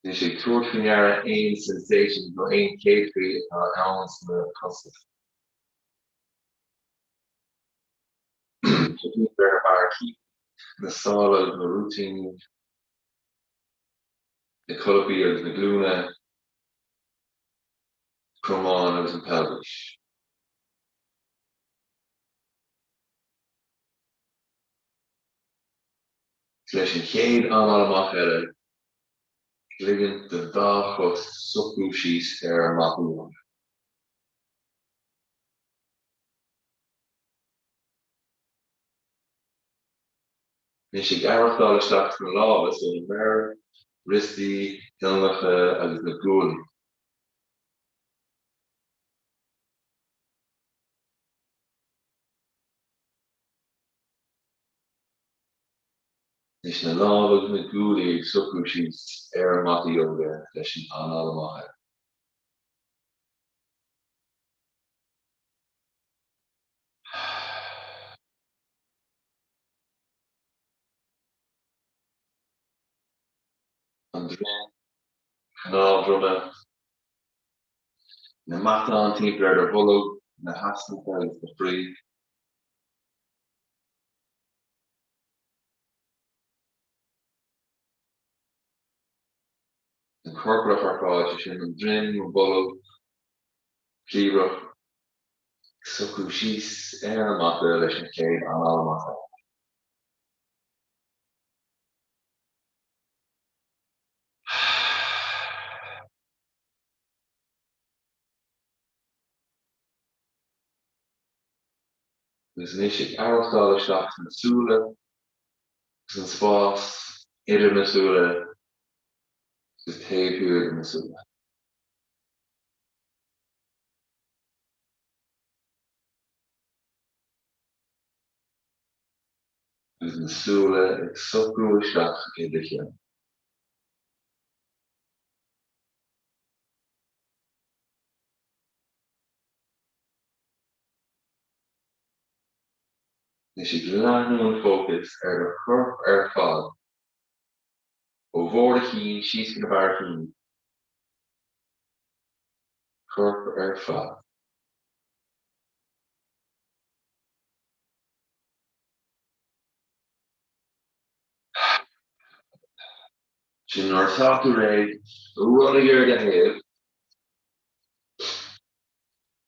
Anois ag tabhairt faoi ndeara aon sensations nó aon chéadfaí atá ann sna cosa. Ar na barra cinn, na sála agus na rúitíní, na colpaí agus na glúine, cromáin agus an peilbhis. Leis an chéad anáil amach eile, ligint don dá chos socrú síos ar an mata ióga. Anois ag aireachtáil isteach sna lámha, so na méara, riostaí, uillinneacha agus na guaillí. Anois na lámha agus na guaillí ag socrú síos ar an mata ióga leis an anáil amach eile. An droim, cnámh droma, na matáin timpeall ar do bholg, na heasnacha agus do chroí. An corplach ar fad, sé sin an droim, an bolg, cliabhrach, ag socrú síos ar an mata leis an chéad anáil amach eile. Agus anois ag aireachtáil isteach sna súile agus an spás idir na súile agus taobh thiar de na súile. Agus na súile ag socrú isteach i do cheann. Anois ag leathnú an fócas ar do chorp ar fad, ó bharr do chinn síos go na barra cinn, corp ar fad. Sin nuair atá tú réidh, rollaigh ar do thaobh.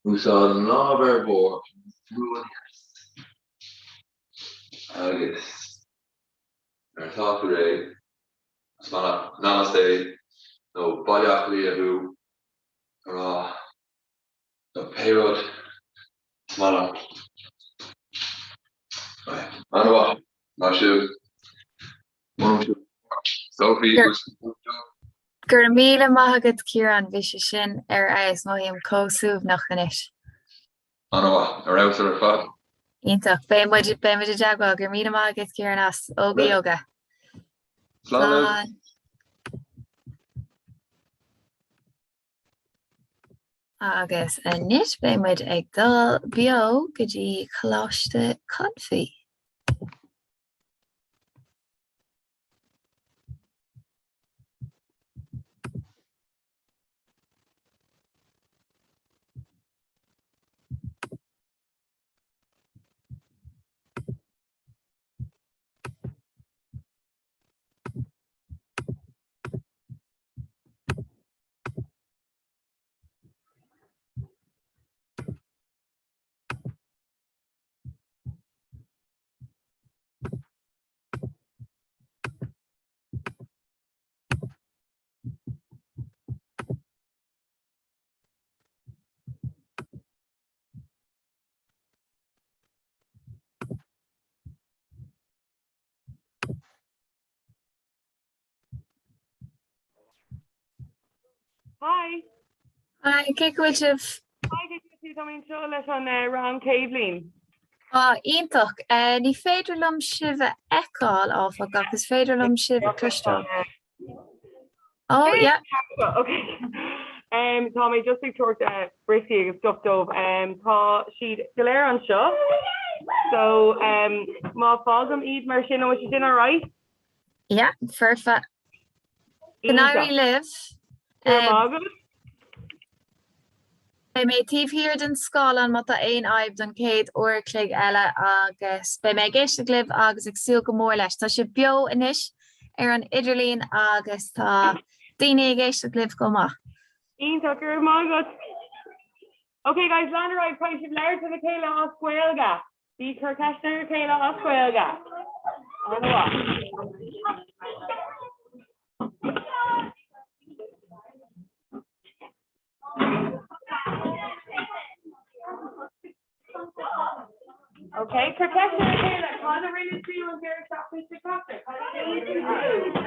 Úsáid an lámh ar bharr chun brú aníos. Agus nuair atá tú réidh, is maith leat Namaste nó Baile Átha Cliath abú a rá nó pé rud is maith leat. An-mhaith. Maith sibh. Sophie. Go raibh míle maith agat Ciarán, bhí sé sin ar fheabhas, mothaím chomh suaimhneach anois. An-mhaith, ar fheabhas ar fad. Iontach, beidh muid, beidh muid i dteagmháil, go raibh míle maith agat Ciarán as Óga Yoga. Slán libh. Agus anois beidh muid ag dul beo go dtí Coláiste Confey. Hi. Hi, cén chaoi a bhfuil sibh? Hi, cén chaoi a bhfuil tú? Tá mé anseo leis an rang céadbhliain. Ah, iontach. Ní féidir liom sibh a fheiceáil, áfach, ach is féidir liom sibh a chloisteáil. Oh, yeah. Okay. Tá mé just ag tabhairt brioscaí agus stuff dóibh. Tá siad go léir anseo. So, má fágaim iad mar sin, an bhfuil sé sin alright? Yeah, foirfe. Go n-éirí libh. Go raibh maith agat. Beidh mé taobh thiar den scáileán má tá aon fhadhb don chéad uair a chloig eile agus beidh mé ag éisteacht libh agus ag súil go mór leis. Tá sibh beo anois ar an idirlíon agus tá daoine ag éisteacht libh chomh maith. Iontach, go raibh maith agat. Ok guys, lean ar aghaidh, caithfidh sibh labhairt lena chéile as Gaeilge. Bí ag cur ceisteanna ar a chéile as Gaeilge. An-mhaith. Ok, cuir ceisteanna ar a chéile. Cad a rinne tú an deireadh seachtaine seo caite? Cad a rinne tú?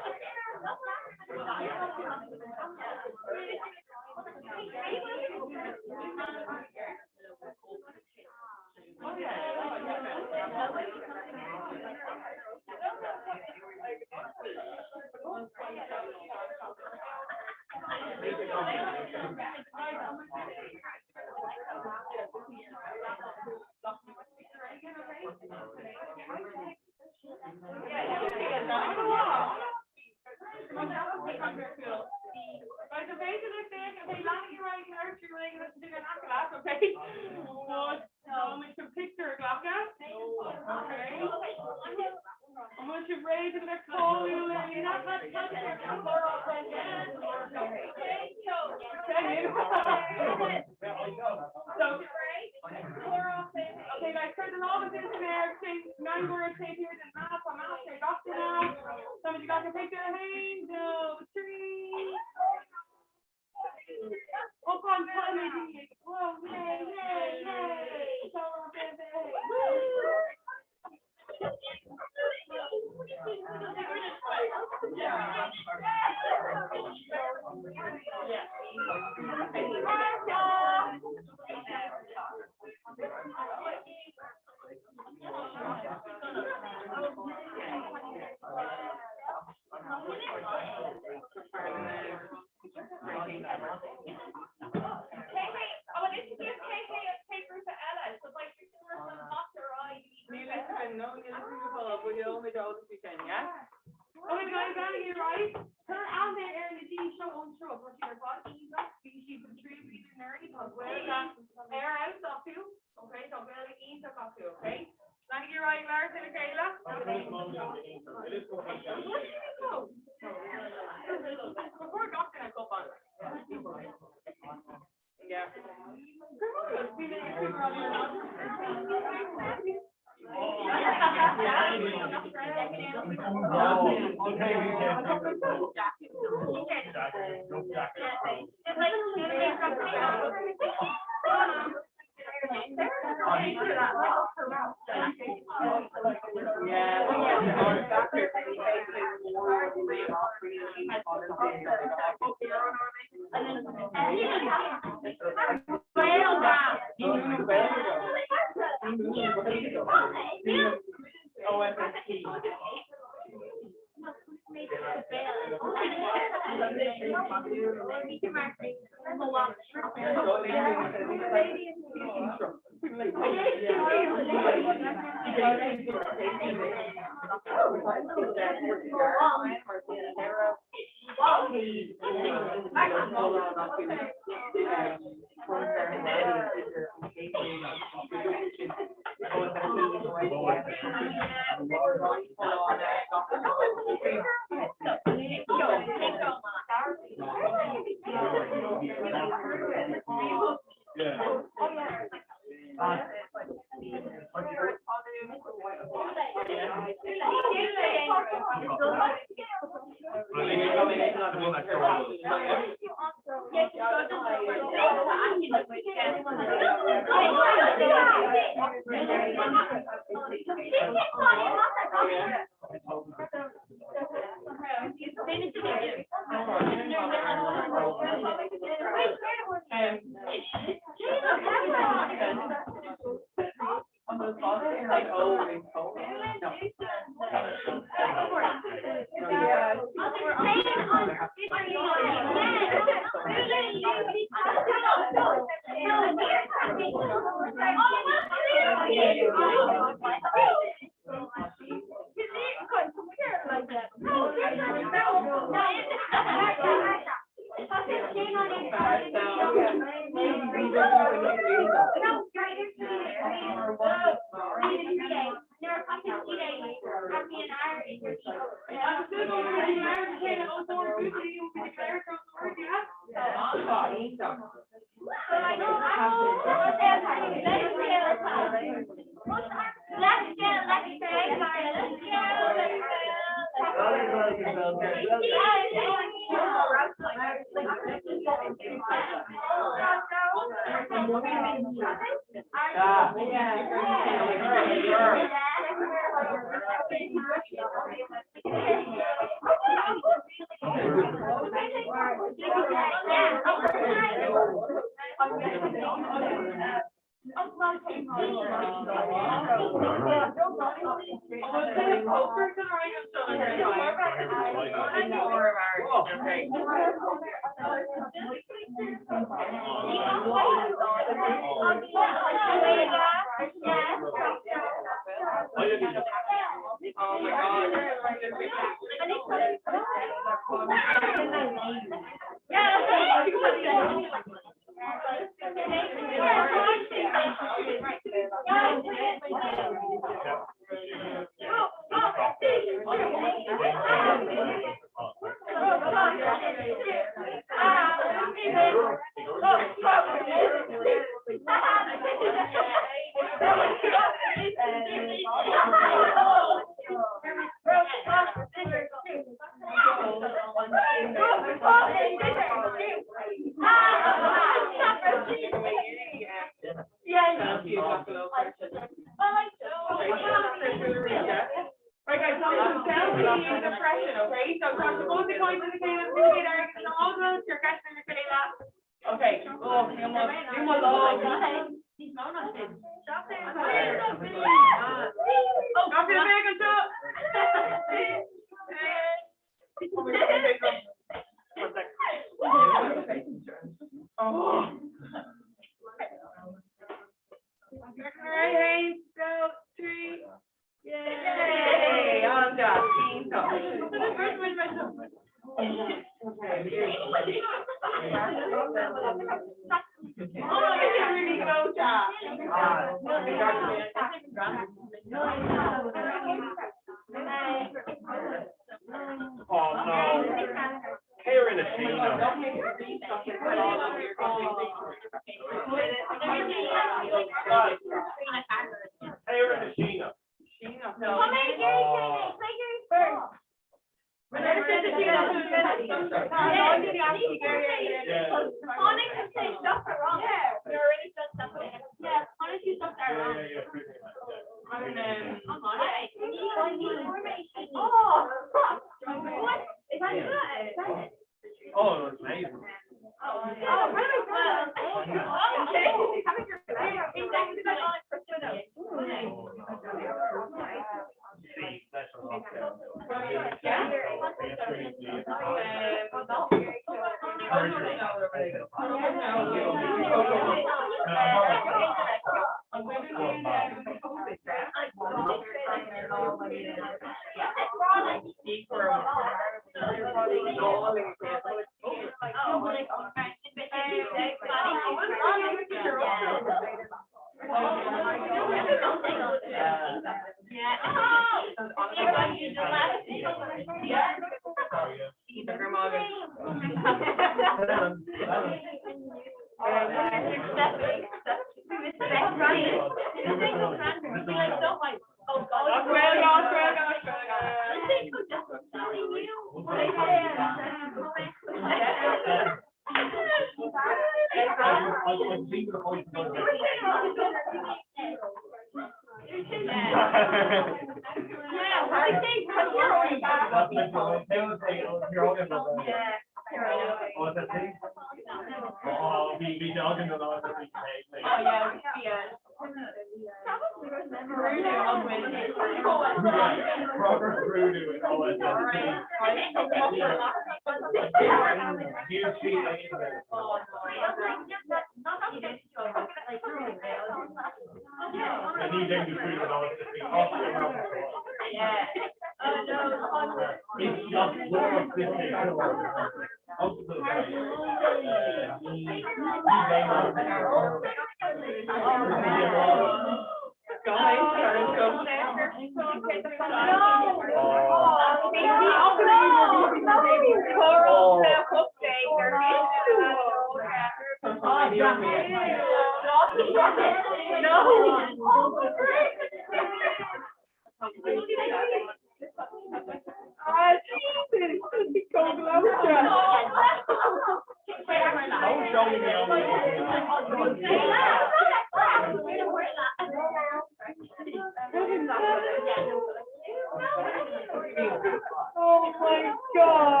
Oh my God.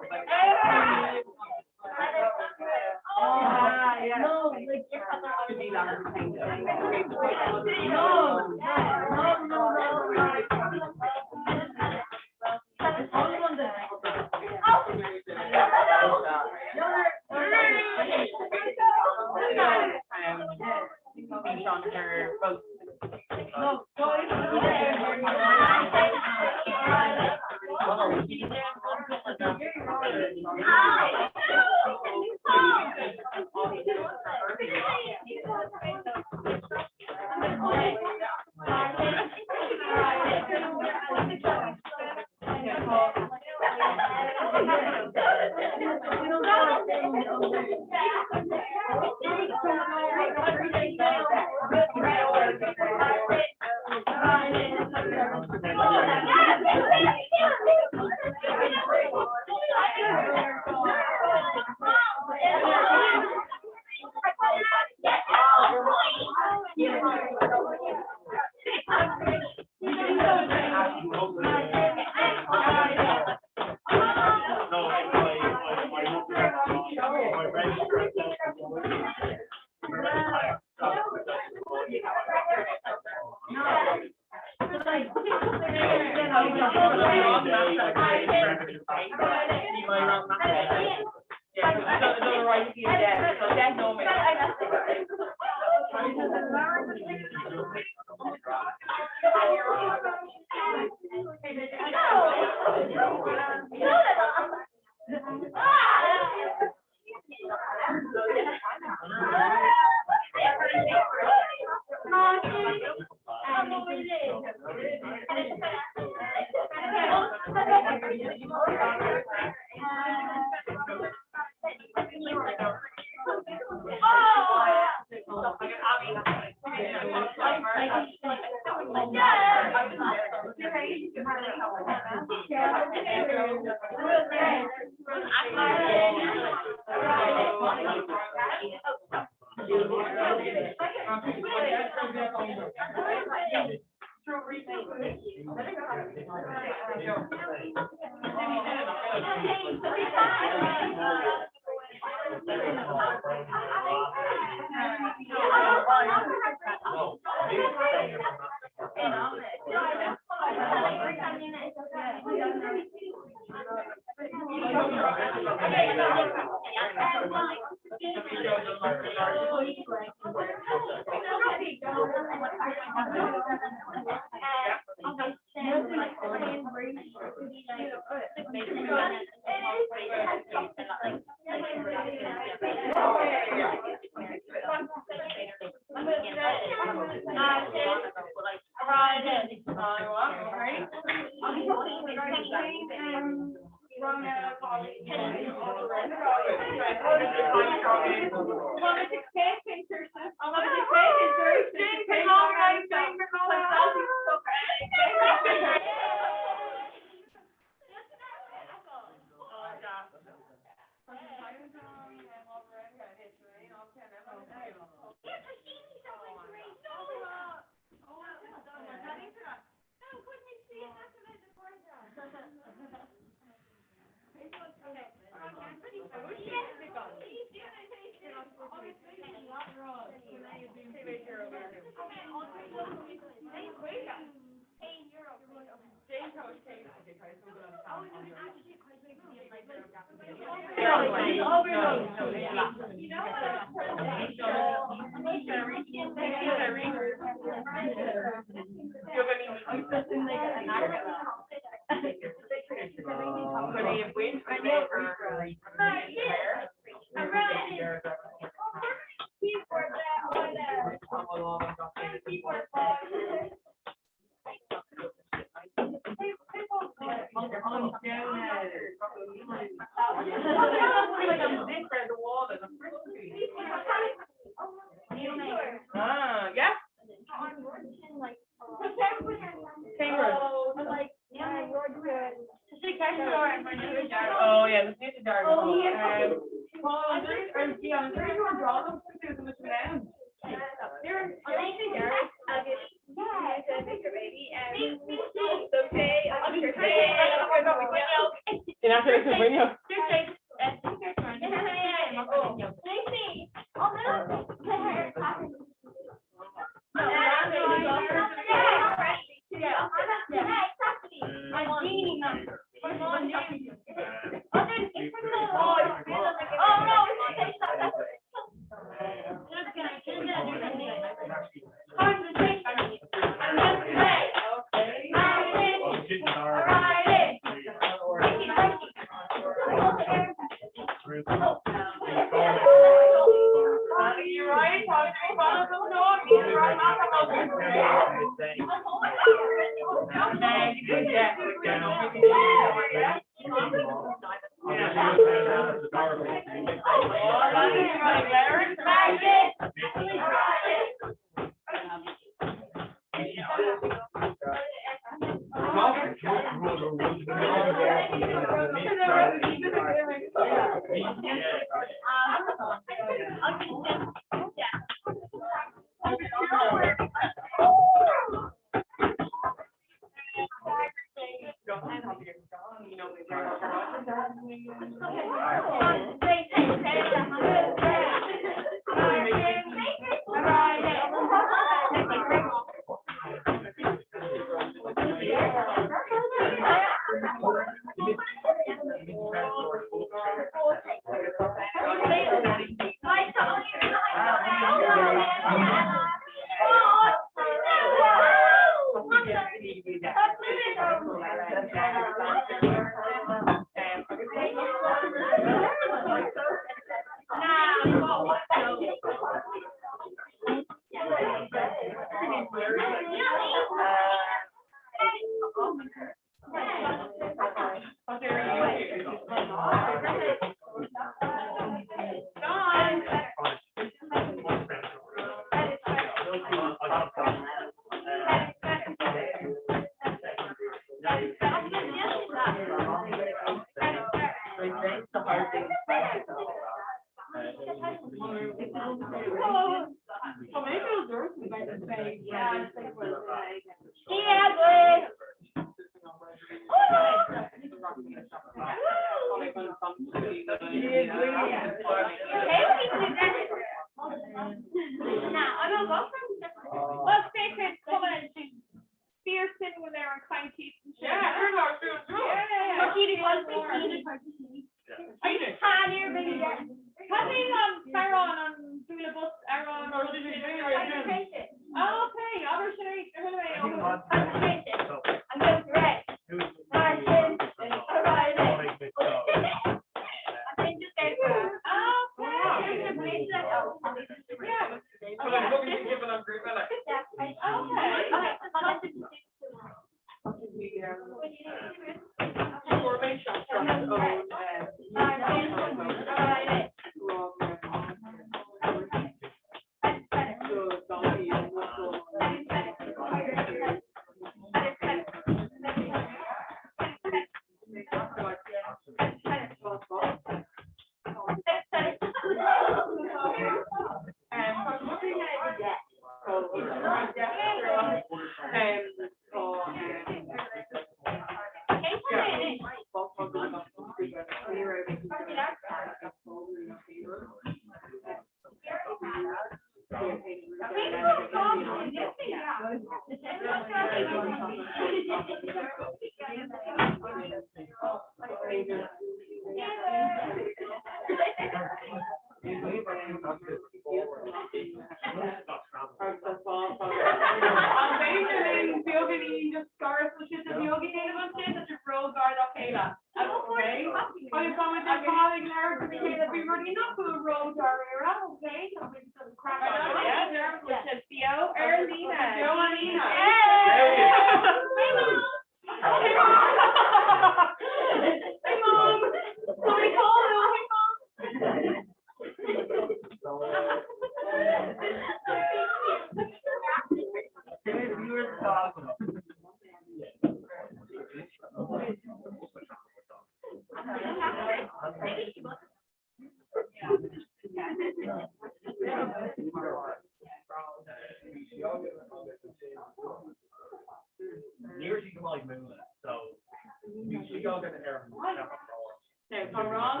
Tá rang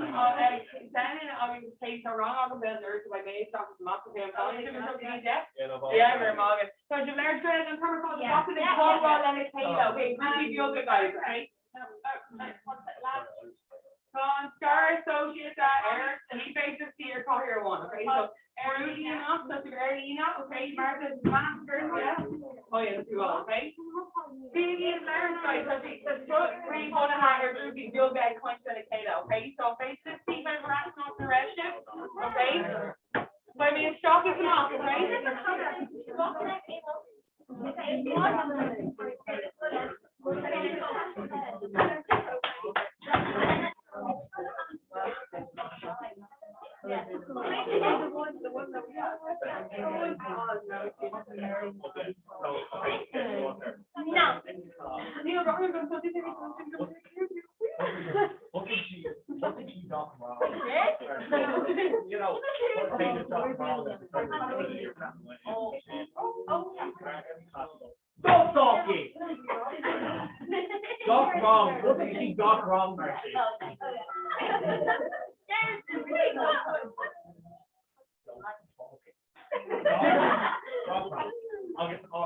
Shannon agus Kate tá rang agam béal dorais beidh mé isteach is amach okay an fáinne sin anseo go dtí 10? Yeah go raibh maith agat. Tá sibh léir seo an t-am ar fad ag ag comhrá lena chéile okay grúpaí beaga guys okay? Tá an scaradh sóisialta ar ní féidir suí ar chathaoir amháin okay so brúigí amach tá sibh ar líne okay Martha maskers yeah oh yeah tú all okay Bígí ag labhairt guys tá sí tá seo príomhbhunaithe ar grúpaí beaga ag caint lena chéile okay so féidir libh suí mar ná raibh sibh okay Beidh mé isteach is amach okay Stop talking! Got wrong. What did she got wrong, Marcy? Got wrong. Agus á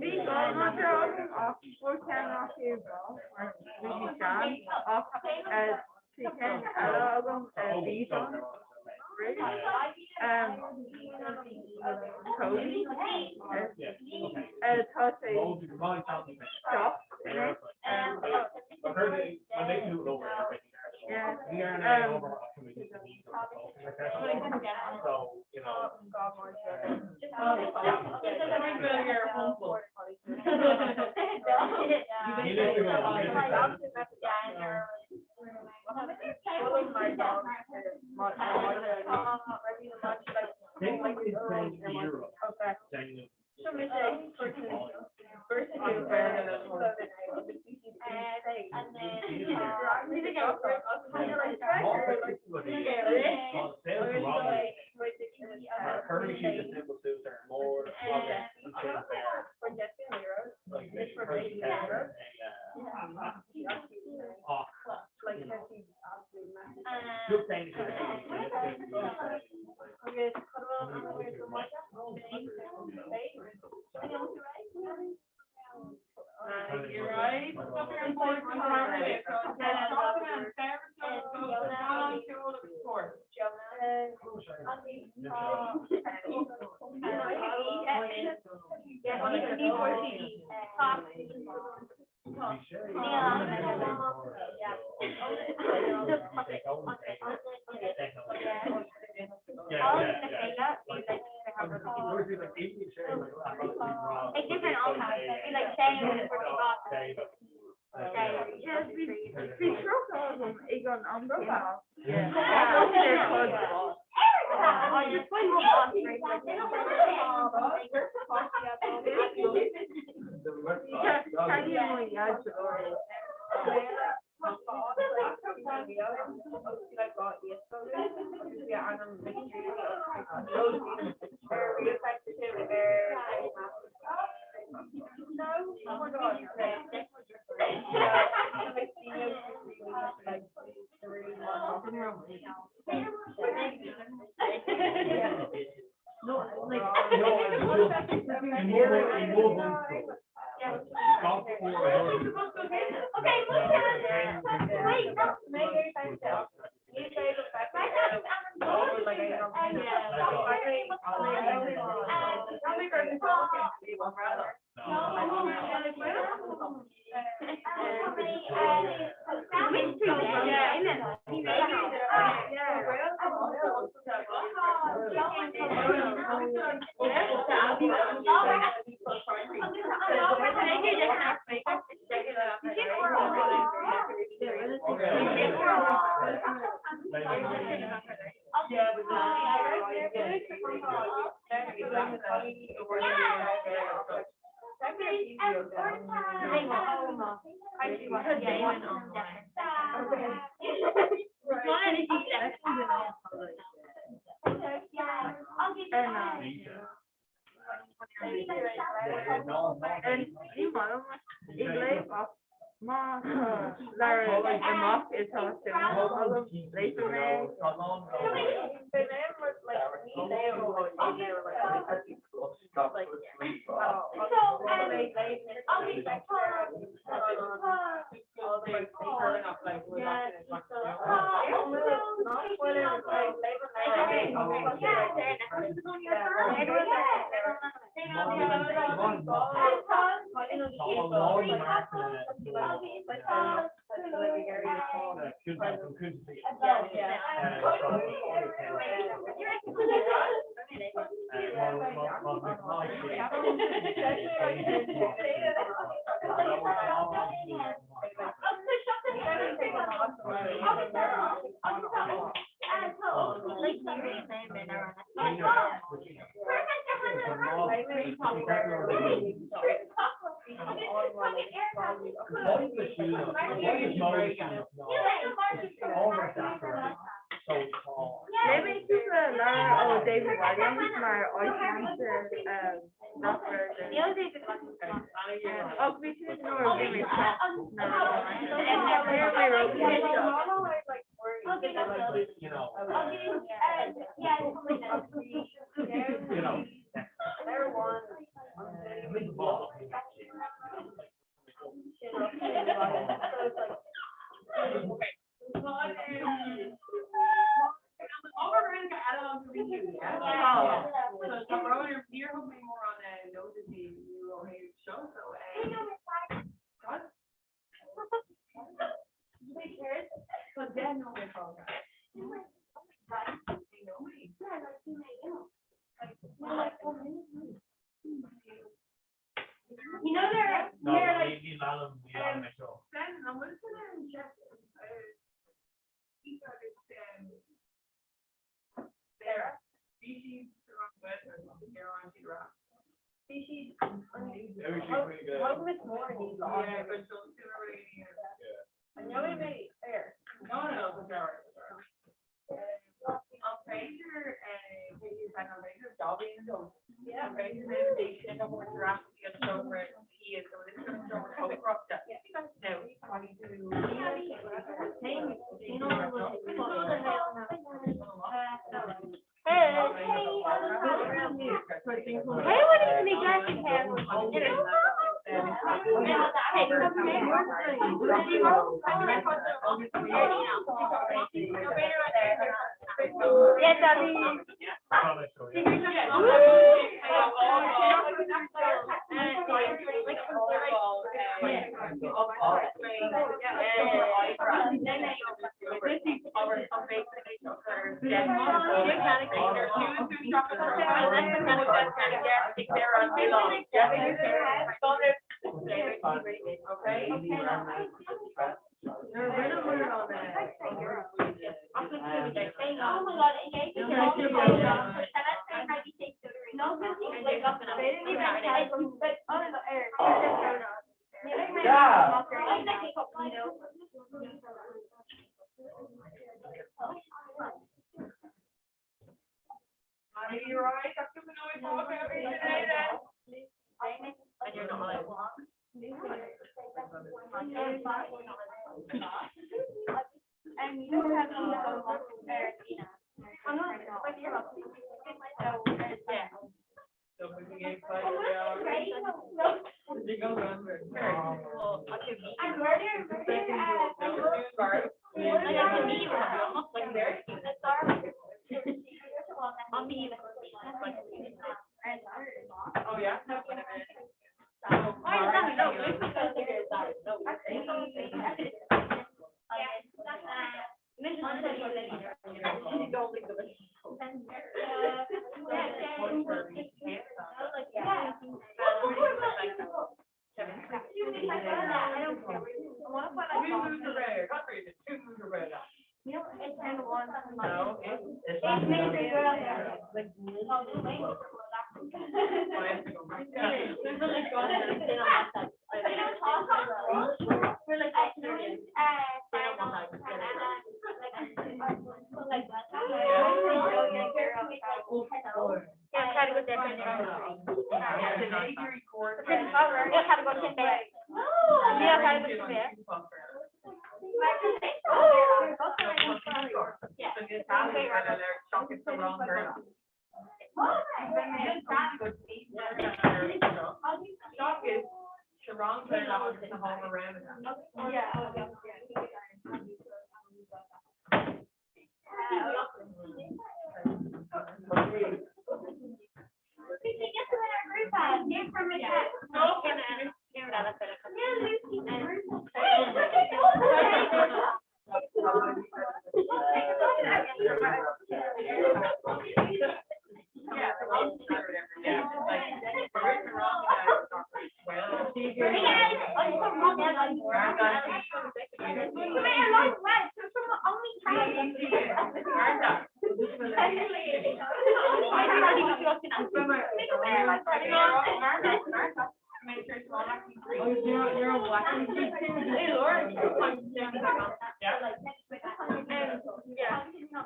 Bhí dhá mhadra agam ach fuair ceann acu bás mar bhí sí sean ach bhí ceann eile agam Bichon Cody tá sé 7 anois.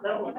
Go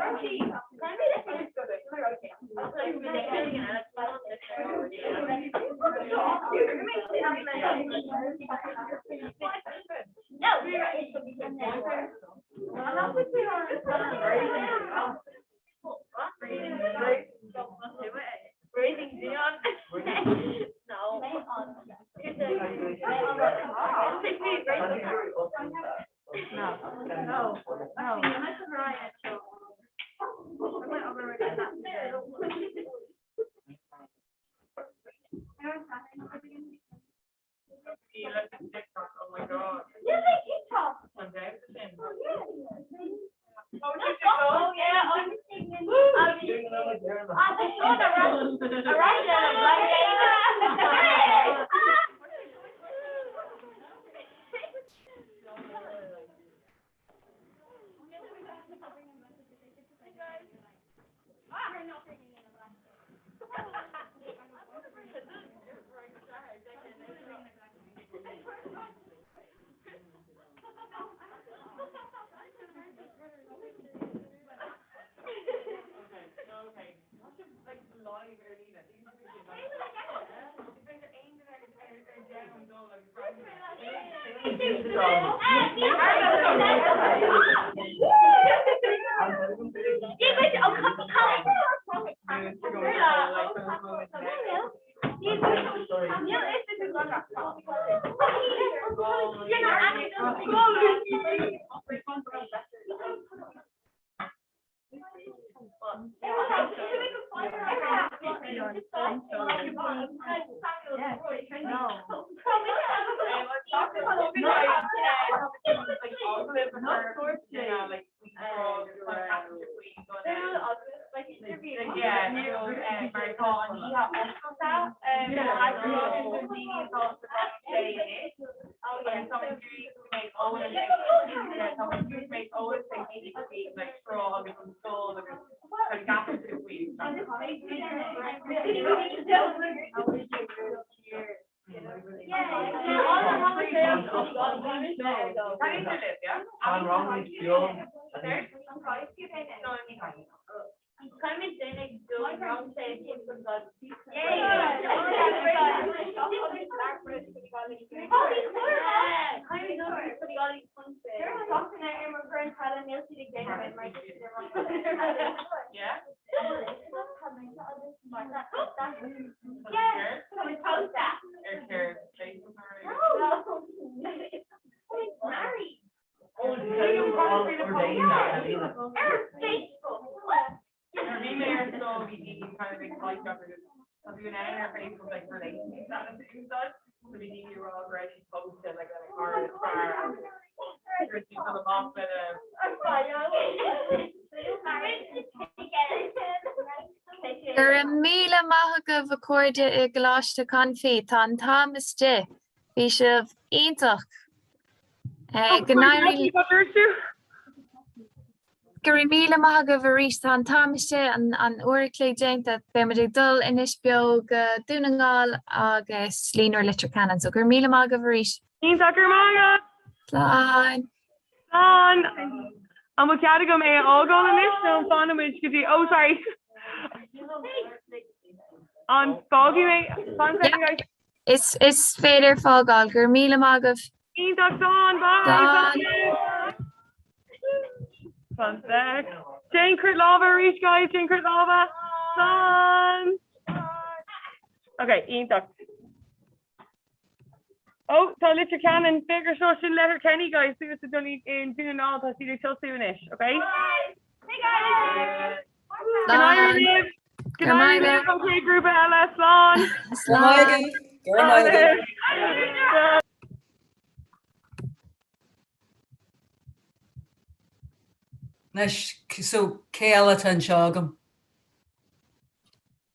raibh míle maith agaibh a chairde i gColáiste Confey, tá an t-am istigh. Bhí sibh iontach. Go n-éirí Go raibh míle maith agaibh arís, tá an t-am istigh, an uair a chloig déanta. Beidh muid ag dul anois beo go Dún na nGall agus Líonra Leitir Ceanainn. So go raibh míle maith agaibh arís. Iontach, go raibh maith agat! Slán! Slán! An bhfuil cead agam é a fhágáil anois nó an fanfaidh muid go dtí, oh sorry! An bhfágfaidh mé? Fan second guys. Is is féidir fágáil. Go raibh míle maith agaibh. Iontach, slán! Bye! Slán! Fan sec. Déan crith láimhe arís guys, déan crith láimhe. Slán! Ok, iontach. Ó, tá Leitir Ceanainn, féach ar seo, sin Letterkenny guys, suas i Dún in Dún na nGall, tá siad ag tosú anois, ok? Hey guys! Go n-éirí libh! Go n-éirí libh, ok, grúpa eile, slán! Slán! Go raibh maith agaibh. Anois, so cé eile atá anseo agam?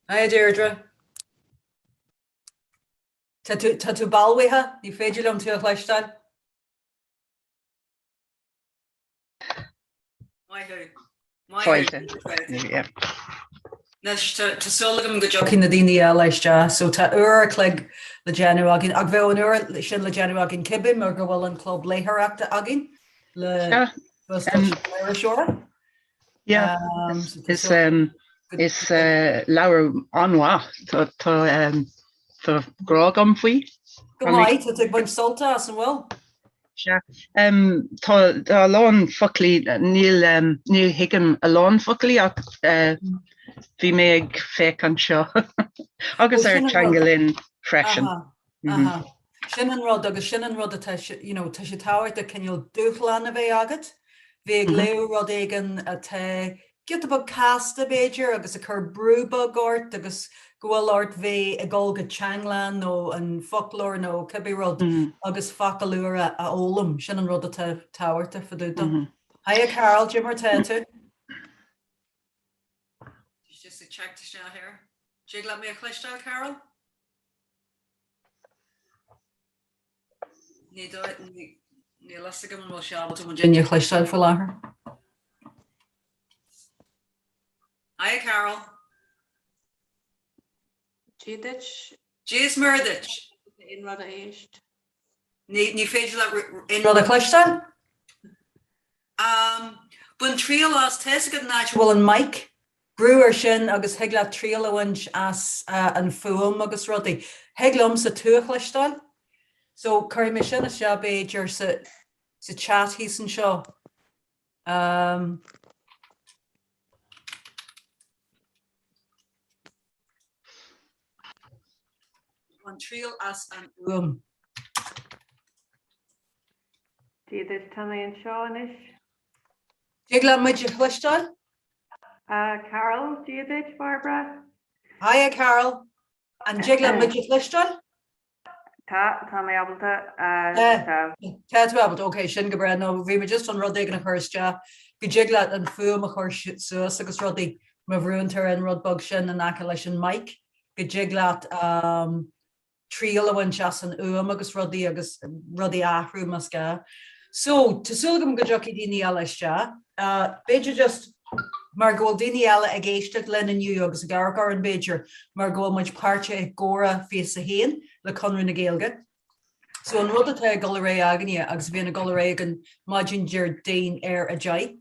Hi Deirdre. Tá tú, tá tú balbhaithe, ní féidir liom tú a chloisteáil. Maith thú. Maith thú. Fáilte. Yeah. Anois, tá, tá súil agam go dtiocfaidh na daoine eile isteach, so tá uair a chloig le déanamh againn, ach bheadh an uair sin le déanamh againn cibé mar go bhfuil an club léitheoireachta againn le Sure. Fuascailt an Iriseora. Yeah, is is leabhar an-mhaith. Tá tá grá agam faoi. Go maith, tá tú ag baint sult as, an bhfuil? Sea. Tá a lán foclaí, níl ní thuigim a lán foclaí ach bhí mé ag féach anseo agus ar Teanga Linn freisin. Aha. Sin an rud agus sin an rud atá, you know, tá sé tábhachtach cineál dúshlán a bheith agat, bheith ag léamh rud éigin atá giota beag casta b'fhéidir agus ag cur brú beag ort agus go bhfuil ort bheith ag dul go teanglann nó an foclóir nó cibé rud agus focail úra a fhoghlaim. Sin an rud atá tábhachtach fá dtaobh dó. Hiya Carol, cad é mar atá tú? Just ag teacht isteach air. Dtig leat mé a chloisteáil, Carol? Ní dóigh, níl fhios agam an bhfuil sé ábalta muidinne a chloisteáil faoi láthair. Hiya Carol. Dia duit. Dia is Muire duit. Aon rud a éist. Ní féidir leat aon rud a chloisteáil? Bain triail as, tá fhios agat an áit a bhfuil an mic? Brú ar sin agus thig leat triail a bhaint as an fuaim agus rudaí. Thig liomsa tú a chloisteáil. So cuirfidh mé sin isteach b'fhéidir sa sa chat thíos anseo. Um. Bain triail as an fhuaim. Dia duit, tá mé anseo anois. Dtig leat muid a chloisteáil? Carol, Dia duit, Barbara. Hiya Carol. An dtig leat muid a chloisteáil? Tá, tá mé ábalta. Tá. Tá tú ábalta, ok, sin go breá. No, bhí mé just chun rud éigin a chur isteach go dtig leat an fuaim a chur suas agus rudaí má bhrúann tú ar an rud beag sin in aice leis an mic, go dtig leat triail a bhaint as an fhuaim agus rudaí agus rudaí a athrú más gá. So, tá súil agam go dtiocfaidh daoine eile isteach. B'fhéidir just mar go bhfuil daoine eile ag éisteacht linn inniu agus ag amharc orainn b'fhéidir mar go bhfuil muid páirteach i gComhrá 21 le Conradh na Gaeilge. So an rud atá ag dul ar aghaidh againne agus a bhíonn ag dul ar aghaidh againn maidin Déardaoin ar 10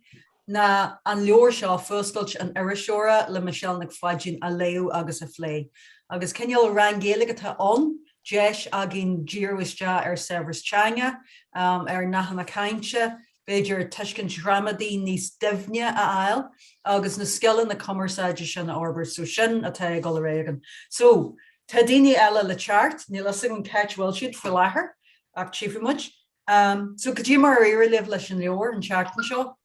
ná an leabhar seo, Fuascailt an Iriseora le Michelle Nic Pháidín a léamh agus a phlé. Agus cineál rang Gaeilge atá ann, deis againn díriú isteach ar saibhreas teanga, ar nathanna cainte, b'fhéidir tuiscint ghramadaí níos doimhne a fháil agus na scileanna cumarsáide sin a fhorbairt. So sin atá ag dul ar aghaidh againn. So tá daoine eile le teacht, níl fhios agam cá háit a bhfuil siad faoi láthair ach tchífidh muid. So cad é mar ar éirigh libh leis an leabhar an tseachtain seo?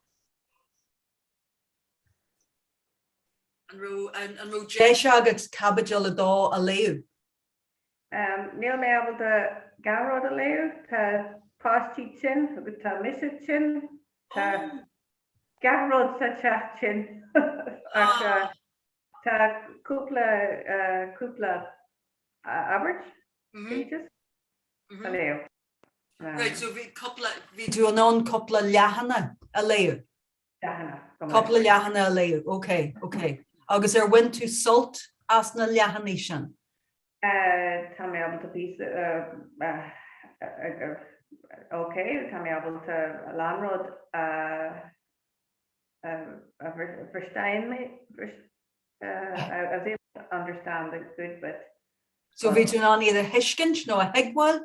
An raibh an raibh deis agat caibidil 2 a léamh? Níl mé ábalta gach rud a léamh. Tá páistí tinn agus tá mise tinn. Tá gach rud sa teach tinn. Ach tá cúpla cúpla abairt, pages, a léamh. Right, so bhí cúpla, bhí tú in ann cúpla leathanach a léamh? Leathanach, go maith. Cúpla leathanach a léamh, ok, ok. Agus ar bhain tú sult as na leathanaigh sin? Tá mé ábalta píosa, ok, tá mé ábalta a lán rud a verstehen mé, I was able to understand a good bit. So bhí tú in ann iad a thuiscint nó a thuigbheáil?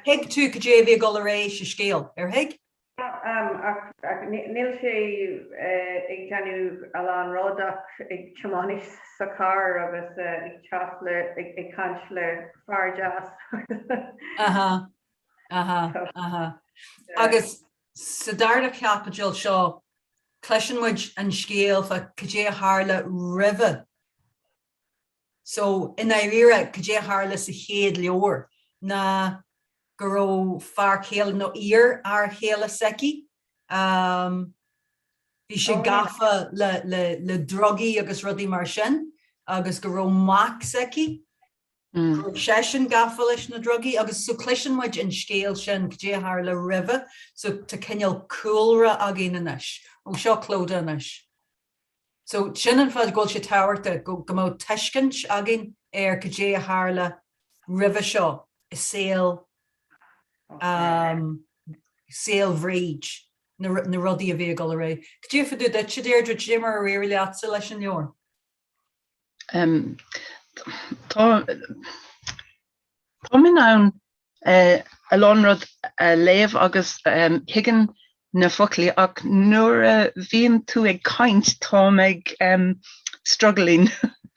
Thuig tú cad é a bhí ag dul ar aghaidh sa scéal, ar thuig? Ach níl sé ag déanamh a lán rud ach ag tiomáint sa charr agus ag teacht le, ag caint le fear deas. Aha, aha, aha. Agus sa darna chaibidil seo, cloiseann muid an scéal fá cad é a tharla roimhe. So, i ndáiríre, cad é a tharla sa chéad leabhar ná go raibh fear céile, nó iar-fhear chéile s'aici, bhí sé gafa le, le, le drugaí agus rudaí mar sin agus go raibh mac s'aici, go raibh seisean gafa leis na drugaí agus so cloiseann muid an scéal sin, cad é a tharla roimhe, so tá cineál cúlra againn anois. Ó, seo Clodagh anois. So, sin an fáth go bhfuil sé tábhachtach go mbeadh tuiscint againn ar cad é a tharla roimhe seo i saol, saol Bhríd. na rudaí a bhí ag dul ar aghaidh. Cad é fá dtaobh duit, a Deirdre, cad é mar ar éirigh leatsa leis an leabhar? Tá táim in ann a lán rud a léamh agus thuigeann na foclaí ach nuair a bhíonn tú ag caint táim ag struggling.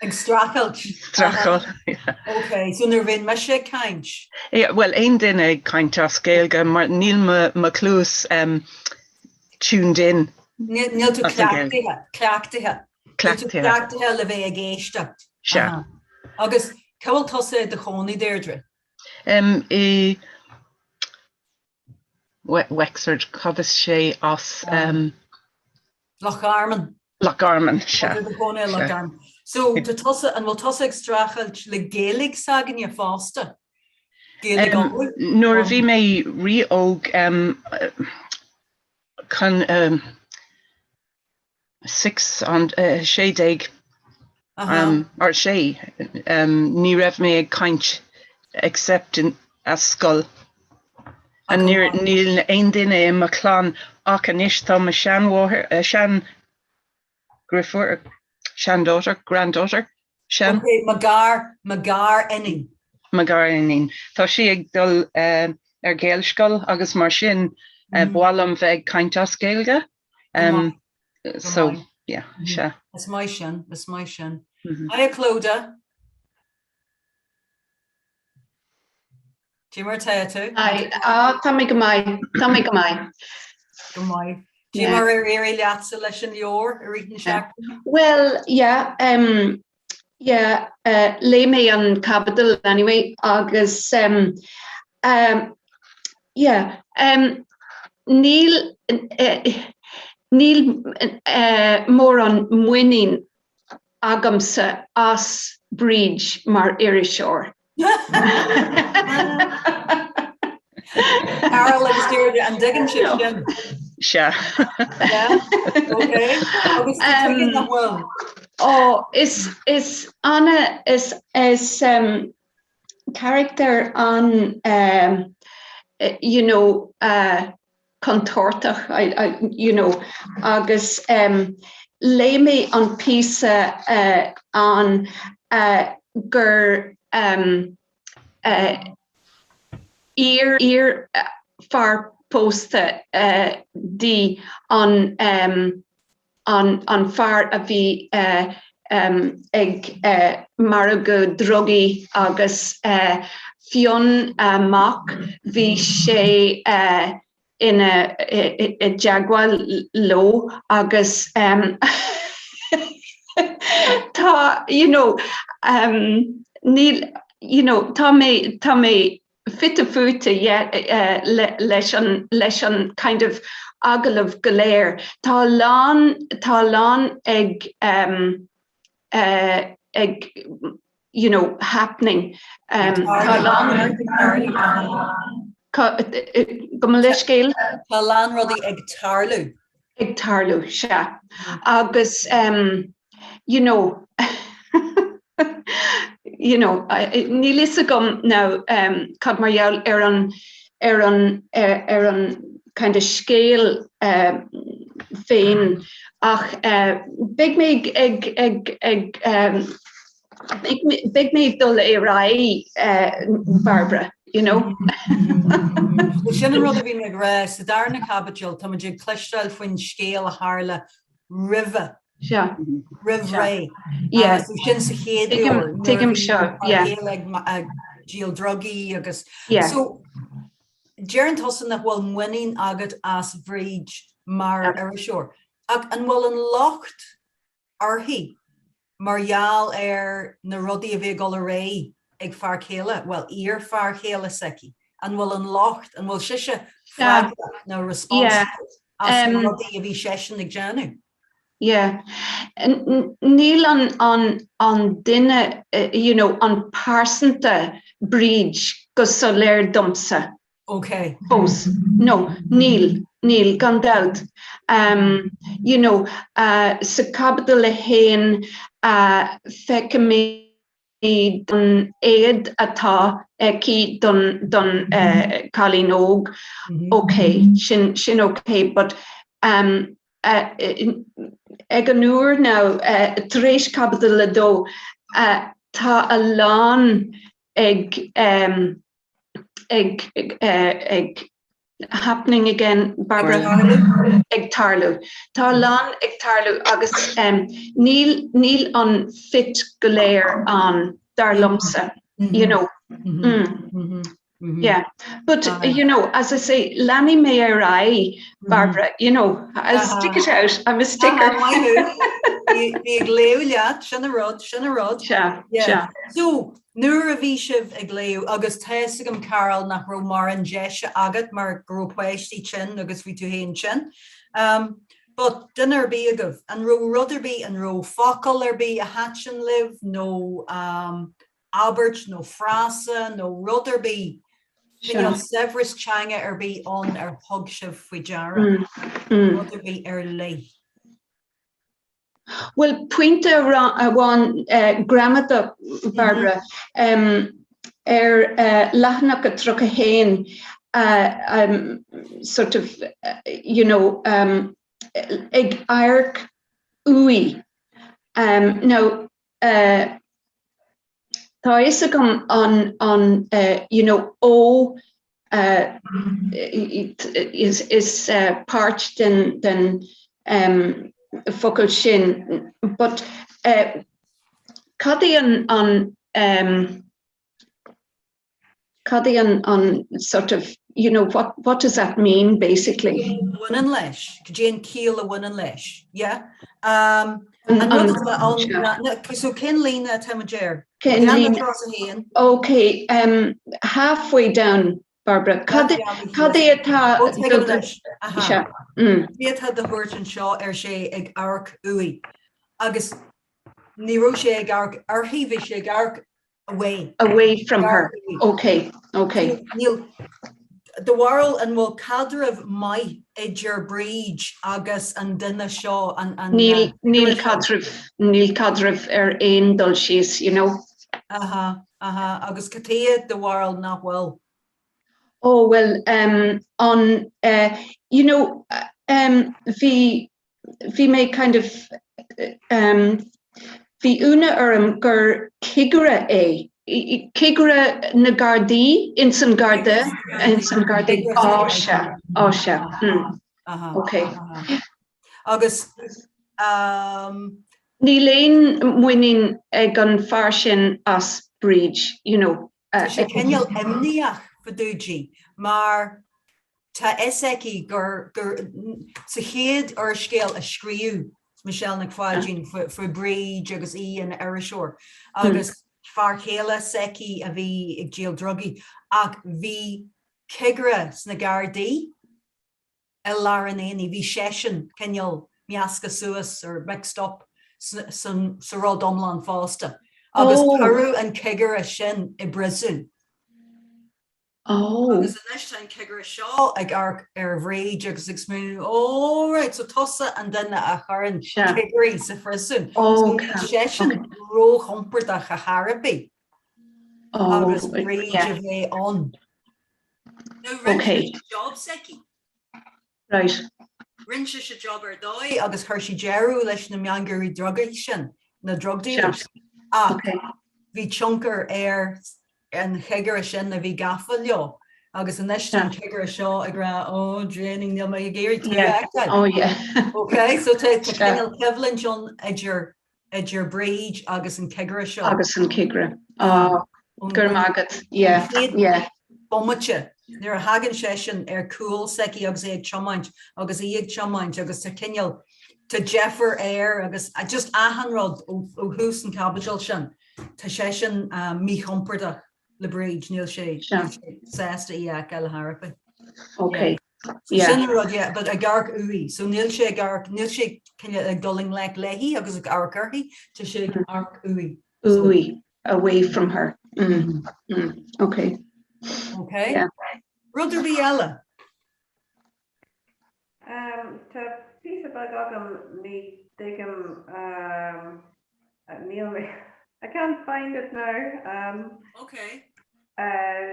Ag streachailt. Streachailt, yeah. Ok, so nuair a bhíonn mise ag caint? Yeah, bhuel aon duine ag caint as Gaeilge mar níl mo mo chluas tuned in. Níl tú cleachtaithe, cleachtaithe. Níl tú cleachtaithe le bheith ag éisteacht. Sea. Agus cá bhfuil tusa i do chónaí, Deirdre? I Wexford, cad is sé as? Loch Garman. Loch Garman, sea. Tá tú i do chónaí i Loch Garman. So, tá tusa, an bhfuil tusa ag streachailt le Gaeilge s'againne fosta? Gaeilge Uladh? Nuair a bhí mé rí-óg, chun 6 an 16 or 6 ní raibh mé ag caint except in as scoil and níl aon duine i mo chlann ach anois tá mo seanmháthair sean dheirfiúr sean-daughter granddaughter sean Ok mo gar mo gar iníon. Mo gar iníon. Tá sí ag dul ar Ghaelscoil agus mar sin ba mhaith liom bheith ag caint as Gaeilge. Um, so, yeah, sea. Is maith sin, is maith sin. Hiya Clodagh. Cad é mar atá tú? Hi, ah, tá mé go maith, tá mé go maith. Go maith. Cad é mar ar éirigh leatsa leis an leabhar i rith na seachtaine? Well, yeah, um, Yeah, léigh mé an caibidil anyway agus um, um, yeah, um, níl níl uh, mórán muinín agamsa as Bríd mar iriseoir. Carol agus Deirdre, an dtuigeann sibh sin? Sea. Yeah? Okay. Agus tuigeann nach bhfuil? Ó, is, is ana, is, is um, character an, um, you know, uh, contúirteach, I, I, you know, agus um, léigh mé an píosa uh, an uh, gur um, uh, iar, iar fear pósta uh, di an um, an, an fear a bhí uh, um, ag uh, margadh drugaí agus uh, Fionn uh, mac bhí sé uh, ina i dteagmháil leo agus um, tá you know, um, níl you know, tá mé tá mé fite fuaite yeah, leis an leis an kind of agallamh go léir. Tá a lán tá a lán ag um, uh, ag you know, happening. Um, tá a lán Gabh mo leithscéal? Tá a lán rudaí ag tarlú. Ag tarlú, sea. Agus um, you know, you know, níl fhios agam now um, cad mar gheall ar an ar an ar an kind of scéal uh, féin ach uh, beidh mé ag ag ag um, beidh mé ag dul ar aghaidh uh, Barbara, you know. Sin an rud a bhí mé ag rá sa darna caibidil tá muid ag cloisteáil faoin scéal a tharla roimhe Sea. Roimh ré. Yeah. Agus sin sa chéad leabhar. Tuigim seo, yeah. Ag díol drugaí agus. Yeah. So, deireann tusa nach bhfuil muinín agat as Bhríd mar iriseoir. Ach an bhfuil an locht uirthi mar gheall ar na rudaí a bhí ag dul ar aghaidh ag fear céile, bhuel, iar-fhear céile s'aici? An bhfuil an locht, an bhfuil sise freagrach nó responsible as na rudaí a bhí seisean ag déanamh? Yeah. Níl an, an, an duine, you know, an pearsanta Bríd go soiléir domsa. Ok. Fós. No, níl, níl, gan dabht. Um, you know, uh, sa caibidil 1 uh, feicimid. Don éad atá aici don don cailín óg, ok, sin sin ok, but um, ag an uair now, tar éis caibidil a dó, tá a lán ag um, ag ag happening again, Barbara, ag tarlú. Tá a lán ag tarlú agus níl níl an fit go léir ann dar liomsa, you know. Mm. Yeah, but you know, as I say, leanfaidh mé ar aghaidh, Barbara, you know, I'll stick it out, I'm a sticker. Bí ag léamh leat, sin an rud, sin an rud. Sea, sea. So, Nuair a bhí sibh ag léamh, agus tá fhios agam Carol nach raibh mórán deise agat mar go raibh páistí tinn agus bhí tú féin tinn, but duine ar bith agaibh, an raibh rud ar bith, an raibh focal ar bith a thaitin libh nó abairt nó frása nó rud ar bith, cineál saibhreas teanga ar bith ann ar thug sibh faoi deara, rud ar bith ar leith? Bhuel, pointe amháin gramadach, Barbara, ar leathanach a 31, sort of, you know, ag amharc uaidh. Now, tá a fhios agam an, an, you know, ó is páirt den den focal sin but cad é an an cad é an an sort of you know what what does that mean basically? bhaineann leis, cad é an ciall a bhaineann leis, yeah. Um, an rud atá ann, so cén líne atá muid air? Cén líne? Ok, um, halfway down, Barbara. Cad cad é atá Sea. Mm. Cad atá do thabhairt anseo ar sé ag amharc uaidh. Agus ní raibh sé ag amharc uirthi, bhí sé ag amharc away. Away from her. Ok, ok. Níl, do bharúil an bhfuil caidreamh maith idir Bríd agus an duine seo, an, an. Níl, níl caidreamh, níl caidreamh ar aon dul síos, you know. Aha, aha, agus cad chuige do bharúil nach bhfuil? Oh, well, um, an, uh, you know, um, bhí, bhí mé kind of, um, bhí ionadh orm gur cigire é, cigire na Gardaí, ins an Garda, ins an Gardaí, á sea, á sea, mm, ok. Agus, um. Níl aon muinín ag an fear sin as Bríd, you know. Tá sé cineál imníoch fá dtaobh di mar Tá a fhios aici gur, gur, sa chéad úrscéal a scríobh Michelle Nic Pháidín faoi Bríd agus í ina iriseoir agus fear céile s'aici a bhí ag díol drugaí ach bhí cigire sna Gardaí i lár an aonaigh, bhí seisean cineál measctha suas or mixed up sa rud iomlán fosta agus cuireadh an cigire sin i bpríosún. Oh. Agus anois tá an cigire seo ag amharc ar Bhríd agus ag smaoineamh, oh right, so tusa an duine a chuireann cigirí sa phriosún. So níl seisean róchompordach ar chor ar bith agus Bríd a bheith ann. Now rinne sise job s'aici. Right. Rinne sise job ar dóigh agus chuir sí deireadh leis na mangairí drugaí sin, na drug dealers. Ach bhí tionchar ar an chigire sin a bhí gafa leo agus anois tá an cigire seo ag rá oh draining níl mé ag iarraidh tú a fheiceáil. Oh yeah. Ok, so tá cineál coimhlint ann idir idir Bríd agus an cigire seo. Agus an cigire. Á, go raibh maith agat. Yeah, yeah. Bomaite, nuair a thagann seisean ar cúl s'aici agus é ag tiomáint agus í ag tiomáint agus tá cineál, tá deifir air agus just achan rud ó thús an chaibidil sin, tá seisean míchompordach le Bríd, níl sé sásta í a fheiceáil ar chor ar bith. Ok. So sin an rud, yeah, but ag amharc uaidh. So níl sé ag amharc, níl sé cineál ag dul i ngleic léi agus ag amharc uirthi, tá sé ag amharc uaidh. Uaidh, away from her. Mm, mm, ok. Ok. Yeah. Rud ar bith eile? Um, tá píosa beag agam ní dtuigim um, níl mé. I can't find it now. Um, okay. Uh,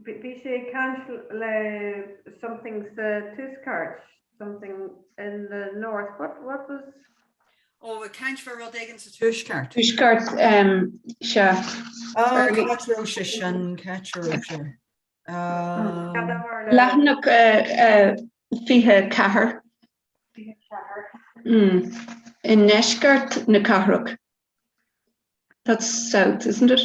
bhí sé ag caint le something sa tuaisceart, something in the north. What, what was... Ó, ag caint fá rud éigin sa tuaisceart. Tuaisceart, um, sea. Ah, cá háit a raibh sé sin, cá háit a raibh sé. Um, Leathanach uh, uh, 24. Mm. I ndeisceart na cathrach. That's south, isn't it?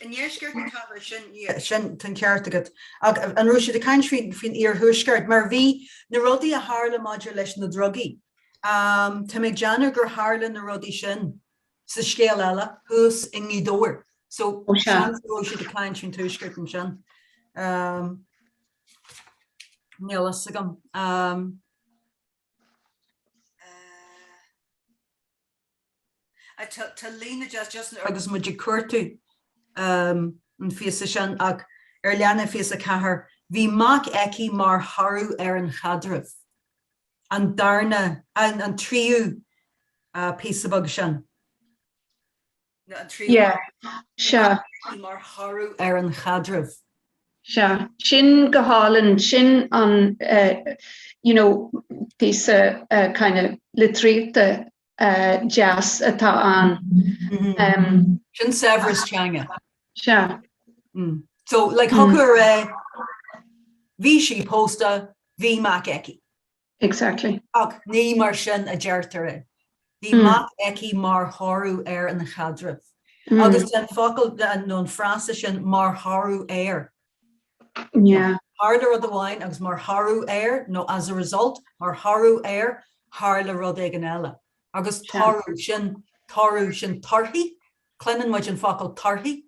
I ndeisceart na cathrach sin, yeah, sin, tá an ceart agat. Ach an raibh siad ag caint faoin, faoin iarthuaisceart? Mar bhí na rudaí a tharla maidir leis na drugaí, um, tá mé ag déanamh gur tharla na rudaí sin sa scéal eile thuas i nGaoth Dobhair. So, Ó, sea. seans go raibh siad ag caint faoin tuaisceart ansin. Um, níl a fhios agam. Um, uh, Tá líne deas just agus muid ag cuartú an phíosa sin ach ar leathanach 24 bhí mac aici mar thoradh ar an chaidreamh, an darna, an tríú píosa beag sin. An tríú Yeah, sea. mar thoradh ar an chaidreamh. Sea, sin go hálainn, sin an you know píosa kind of litríochta deas atá ann. Sin saibhreas teanga. Sea. So like thiocfadh a rá bhí sí pósta, bhí mac aici. Exactly. Ach ní mar sin a deirtear é. Bhí mac aici mar thoradh ar an chaidreamh. Agus an focal nó an frása sin mar thoradh ar. Yeah. Tharla rud amháin agus mar thoradh air nó as a result, mar thoradh air, tharla rud éigin eile. Agus toradh, sin toradh, sin torthaí, cluineann muid an focal torthaí,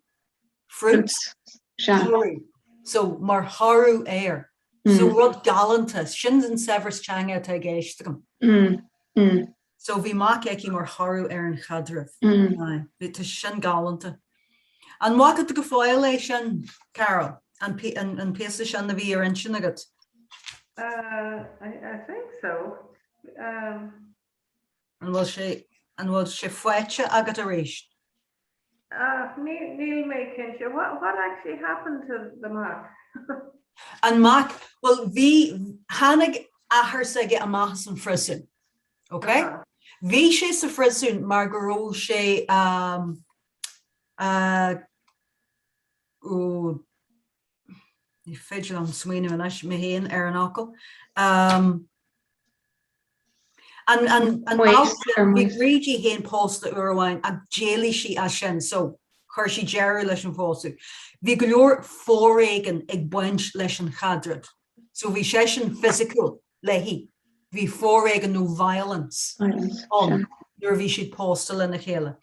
fruits, toradh. So mar thoradh air. So rud galánta, sin an saibhreas teanga atá i gceist agam. So bhí mac aici mar thoradh ar an chaidreamh. Aye, bhí, tá sin galánta. An bhfaca tú go fóill é sin, Carol? An, an, an píosa sin a bhí ar intinn agat? Uh, I, I think so. Um, An bhfuil sé, an bhfuil sé faighte agat arís? Uh, níl, níl mé cinnte. What, what actually happened to the mac? An mac, well bhí, tháinig athair s'aige amach as an phriosún. Ok? Uh -huh. Bhí sé sa phriosún mar go raibh sé um, uh, oh, ní féidir liom smaoineamh anois mé féin ar an fhocal. Um, an an an bhí Bríd í féin pósta uair amháin ach d'éalaigh sí as sin so chuir sí deireadh leis an phósadh. Bhí go leor foréigean ag baint leis an chaidreamh. So bhí seisean fisiciúil léi. Bhí foréigean nó violence ann nuair a bhí siad pósta lena chéile.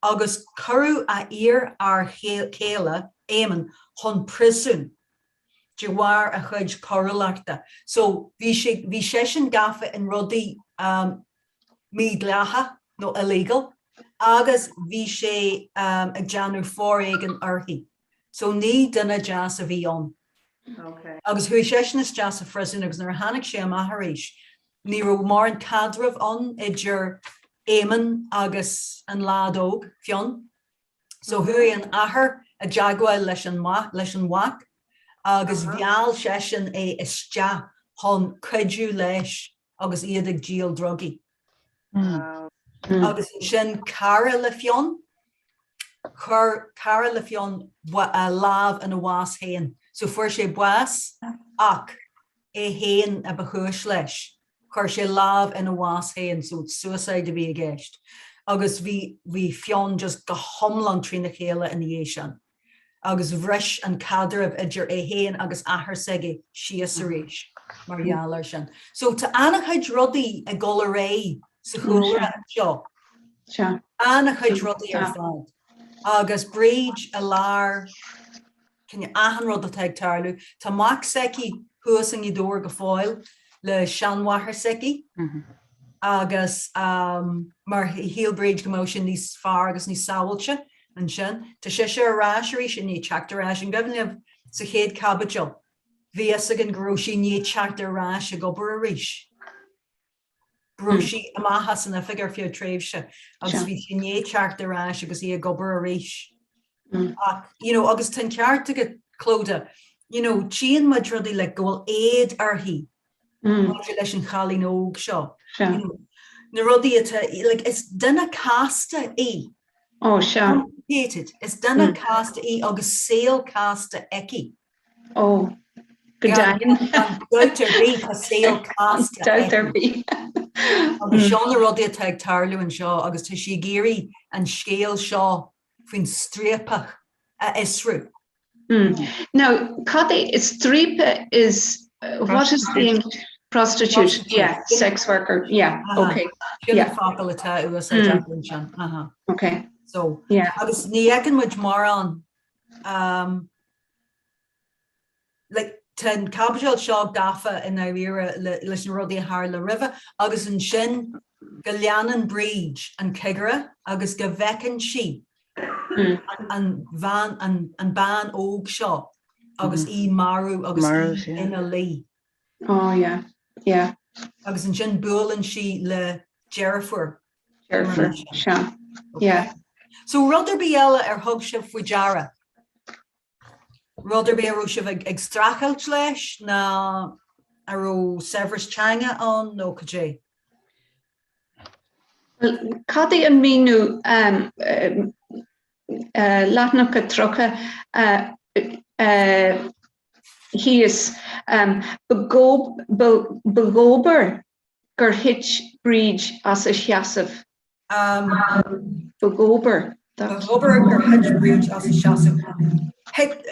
Agus cuireadh a iarfhear céile, Éamonn, chun príosúin de bharr a chuid coiriúlachta. So bhí sé, bhí seisean gafa in rudaí mídhleathacha nó illegal agus bhí sé ag déanamh foréigean uirthi. So ní duine deas a bhí ann. Agus chuaigh seisean isteach sa phriosún agus nuair a tháinig sé amach arís, ní raibh mórán caidrimh ann idir Éamonn agus an leaid óg, Fionn. So chuaigh an athair i dteagmháil leis an leis an mhac agus mheall seisean é isteach chun cuidiú leis agus iad ag díol drugaí. Agus ansin cara le Fionn, chuir cara le Fionn lámh ina bhás féin. So fuair sé bás ach é féin a ba chúis leis. Chuir sé lámh ina bhás féin, so suicide a bhí i gceist. Agus bhí bhí Fionn just go hiomlán trína chéile ina dhiaidh sin. agus bhris an caidreamh idir é féin agus athair s'aige síos arís mar gheall air sin. So tá an-chuid rudaí ag dul ar aghaidh sa chúlra anseo. An-chuid rudaí ar fad. Agus Bríd i lár achan rud atá ag tarlú. Tá mac s'aici thuas i nGaoth Dobhair go fóill le seanmháthair s'aici agus mar shíl Bríd go mbeadh sé níos fearr agus níos sábháilte ansin. Tá sise ar ais arís i ndiaidh teacht ar ais. An gcuimhin libh sa chéad chaibidil bhí fhios againn go raibh sí i ndiaidh teacht ar ais ag obair arís. Go raibh sí amach as an oifig ar feadh tréimhse agus bhí sí i ndiaidh teacht ar ais agus í ag obair arís. Ach, you know, agus tá an ceart agat, Clodagh, you know, tchíonn muid rudaí like go bhfuil éad uirthi maidir leis an chailín óg seo. You know, na rudaí atá, like, is duine casta í. Ó, sea. Complicated. Is duine casta í agus saol casta aici. Ó, go deimhin. Gan dabht ar bith, tá saol casta Dabht ar bith. Agus seo na rudaí atá ag tarlú anseo agus tá sí ag iarraidh an scéal seo faoin striapach a fhiosrú. Now, cad é striapach is, what is the prostitute, yeah, sex worker, yeah, okay. Sin an focal atá á úsáid ansin. Okay. So, agus ní fheiceann muid mórán um, like, tá an caibidil seo gafa i ndáiríre leis na rudaí a tharla roimhe agus ansin go leanann Bríd an cigire agus go bhfeiceann sí an bhean, an, an bean óg seo agus í marbh agus í ina luí. Oh yeah, yeah. Agus ansin buaileann sí le deirfiúr. Deirfiúr, sea. Yeah. So rud ar bith eile ar thug sibh faoi deara? Rud ar bith a raibh sibh ag streachailt leis ná a raibh saibhreas teanga ann nó cad é? Well, cad é an míniú leathanach 30 thíos ba dhóbair gur thit Bríd as a seasamh. Ba dhóbair. Ba dhóbair gur thit Bríd as a seasamh. Thit,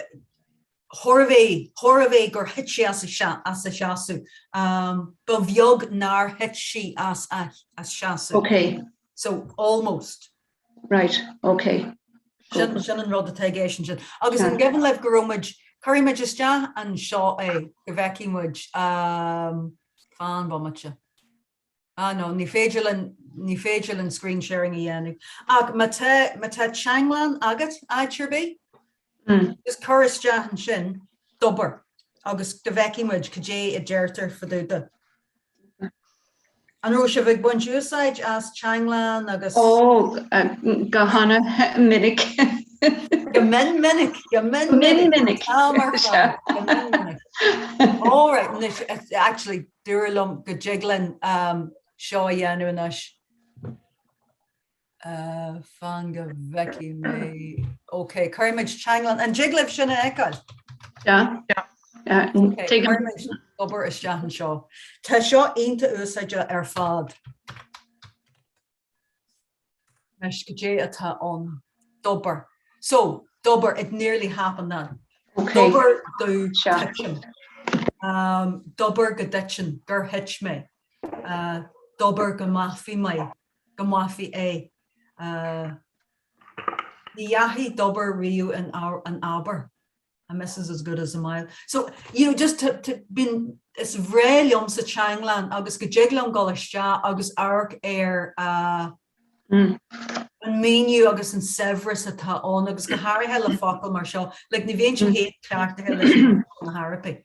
chóir a bheith, chóir a bheith gur thit sí as a, as a seasamh. Ba bheag nár thit sí as a seasamh. Ok. So, almost. Right, ok. Sin, sin an rud atá i gceist ansin. Agus an gcuimhin libh go raibh muid, cuirfidh muid isteach anseo é go bhfeicfidh muid, fan bomaite. Ah no, ní féidir linn, ní féidir linn screen sharing a dhéanamh. Ach má tá, má tá teanglann agat áit ar bith, just cuir isteach ansin dóbair agus go bhfeicfidh muid cad é a deirtear fá dtaobh de. An raibh sibh ag baint úsáid as teanglann agus. Ó, go hana-mhinic. Go mion minic, go mion minic. Go mion minic. All right, anois, actually, dúradh liom go dtig linn seo a dhéanamh anois. Fan go bhfeicfidh mé. Ok, cuirfimid teanglann. An dtig libh sin a fheiceáil? Sea. Ok, cuirfimid dóbair isteach anseo. Tá seo iontach úsáideach ar fad. Anois, cad é atá ann? Dóbair. So, dóbair, it nearly happened then. Dóbair domh titim. Dóbair go dtitfinn, gur thit mé. Dóbair go mbáfaí mé. go mbáfaí é. Ní dheachaigh dóbair riamh in abar, a miss is as good as a mile. So, you know, just to, to, bíonn, is bhreá liomsa teanglann agus go dtig liom dul isteach agus amharc ar an míniú agus an saibhreas atá ann agus go háirithe le focail mar seo, like ní bhíonn siad cleachtaithe leis na hArabaigh.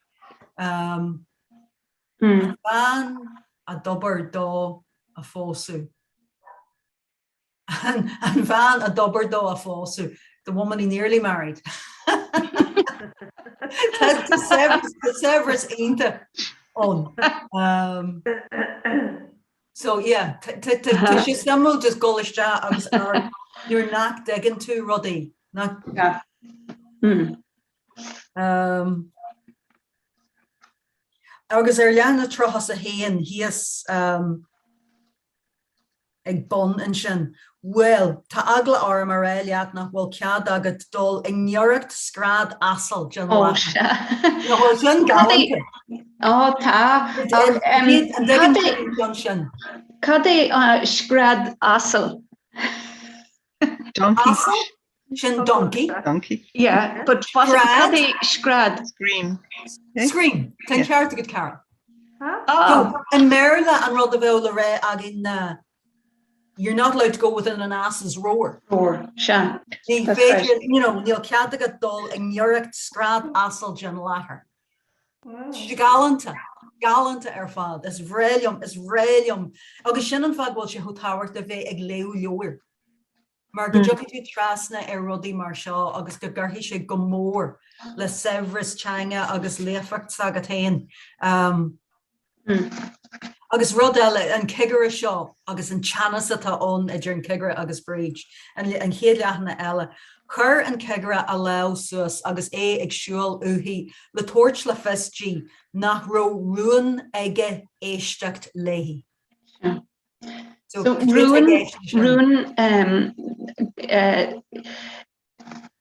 Um, An bhean a dóbair dó a phósadh. An bhean a dóbair dó a phósadh. The woman he nearly married. Tá saibhreas iontach ann. So yeah, tá sé suimiúil just dul isteach agus nuair nach dtuigeann tú rudaí. Nach. Um, Agus ar leathanach 31 thíos ag bun ansin, bhuel, tá eagla orm a rá leat nach bhfuil cead agat dul i ngiorracht scread asail den Ó, láthair. sea. Nach bhfuil sin galánta? Ó, tá. Ach, An dtuigeann tú an ceann sin? Cad é scread asail? Donkey. Asal? Sin donkey. Donkey. Yeah, but what Scread? cad é scread? Scream. Scream. Tá an ceart agat, Carol. Ah. So, i mBéarla an rud a bheadh le rá againn ná you're not allowed to go within an ass's roar. Roar, sea. Ní That's féidir, right. you know, níl cead agat dul i ngiorracht scread asail den láthair. Tá sé galánta. Galánta ar fad. Is bhreá liom, is bhreá liom. Agus sin an fáth go bhfuil sé chomh tábhachtach a bheith ag léamh leabhair. Mar go dtiocfaidh tú trasna ar rudaí mar seo agus go gcuirfidh sé go mór le saibhreas teanga agus líofacht s'agat féin. Agus rud eile, an cigire seo agus an teannas atá ann idir an cigire agus Bríd, an chéad leathanach eile, chuir an cigire a lámh suas agus é ag siúl uaithi le tabhairt le fios di nach raibh rún aige éisteacht léi. So, rún, rún um, uh,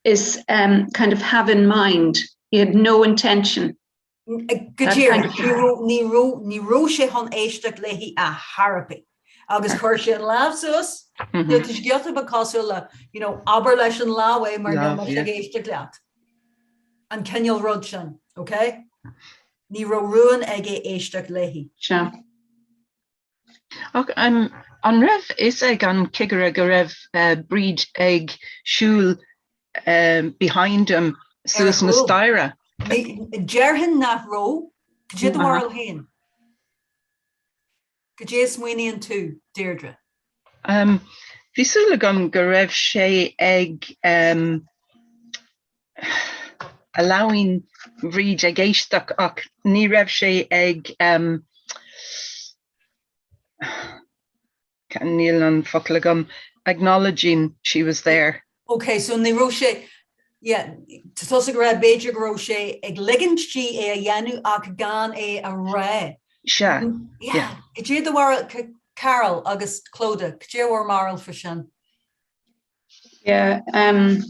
is um, kind of have in mind. He had no intention. Go díreach, ní raibh sé chun éisteacht léi ar chor ar bith. Agus chuir sé an lámh suas, tá sé giota beag cosúil le, you know, abair leis an lámh é mar níl mise ag éisteacht leat. An cineál rud sin, ok? Ní raibh rún aige éisteacht léi. Sea. Ach an raibh fhios ag an cigire go raibh Bríd ag siúl behind him suas na staighre? Déarfainn nach raibh. Cad é do bharúil féin? Cad é a smaoiníonn tú, Deirdre? Bhí súil agam go raibh sé ag allowing Bhríd ag éisteacht ach ní raibh sé ag níl an focal agam acknowledging she was there. Ok, so ní raibh sé, yeah, tá tusa ag rá b'fhéidir go raibh sé ag ligint di é a dhéanamh ach gan é a rá. Sea, yeah. Cad é do bharúil, Carol agus Clodagh, cad é bhur mbarúil faoi sin? Yeah, um,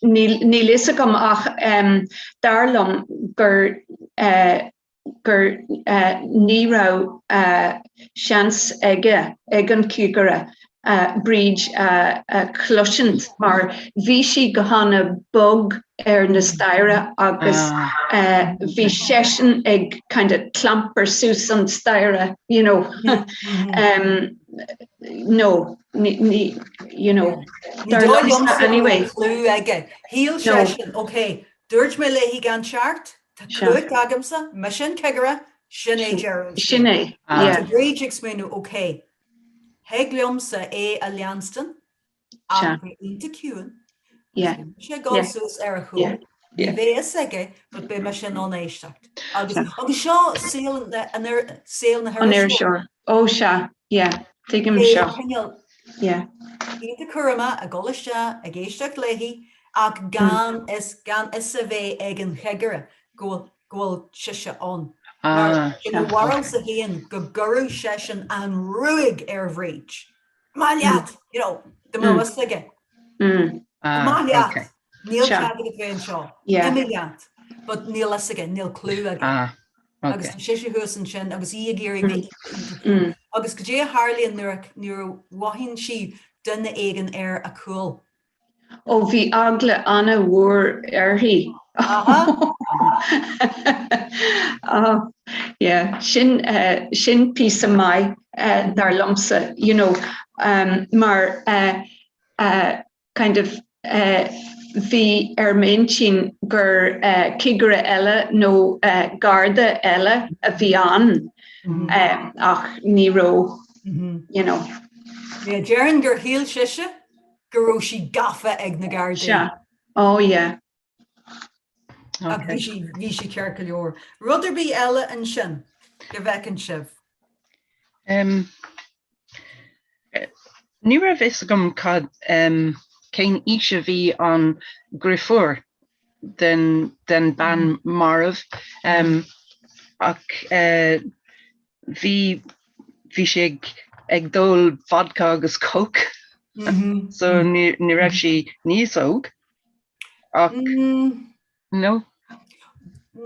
níl níl fhios agam ach um, dar liom gur uh, gur uh, ní raibh uh, seans aige ag an cigire uh, Bríd a uh, uh, chloisint mar bhí sí go hana bog ar na staighre agus uh, bhí seisean ag kind of clamper suas an staighre, you know. um, no, ní, ní, you know, Ní dóigh liomsa go raibh clue aige. Shíl seisean, ok, dúirt mé léi gan teacht, tá cumhacht agamsa, mise an cigire, sin é deireadh an scéil. Sin é, yeah. Tá Bríd ag smaoineamh, ok, thig liomsa é a leanstan, ach beidh iontach ciúin, agus beidh mise ag dul suas ar a chúl, ní bheidh fhios aige, but beidh mise in ann éisteacht. Agus, agus seo saol na, an, saol na An iriseora. Ó sea, yeah, tuigim É seo. cineál Yeah. iontach cúramach ag dul isteach, ag éisteacht léi, ach gan fhios, gan fhios a bheith ag an chigire go bhfuil, go bhfuil sise ann. Mar Ah, i mo bharúilsa féin go gcuirfeadh seisean an ruaig ar Bhríd. Amach leat, you know, dá mbeadh fhios aige. Ah, Amach leat, okay. níl Sea. cead agat bheith anseo. Yeah. Imigh leat. But níl fhios aige, níl clue aige. Ah, Agus okay. tá sise thuas ansin agus í ag iarraidh bheith iontach ciúin. Agus cad é a tharlaíonn nuair a nuair a mhothaíonn sí duine éigin ar a cúl? Ó bhí eagla an-mhór uirthi. Oh, yeah, sin, uh, sin píosa maith uh, dar liomsa, you know, um, mar uh, uh, kind of uh, bhí ar m'intinn gur uh, cigire eile nó uh, garda eile a bhí ann mm -hmm. uh, ach ní raibh, mm -hmm. you know. Yeah, déarfainn gur shíl sise go raibh sí gafa ag na Gardaí. Sea. Oh yeah. Ach bhí sí, bhí sí ceart go leor. Rud ar bith eile ansin go bhfeiceann sibh? Um, ní raibh fhios agam cad um, cén aois a bhí an deirfiúr den, den bean marbh um, ach uh, bhí bhí sí ag ag ól vodka agus coke so ní ní raibh sí níos óg ach no.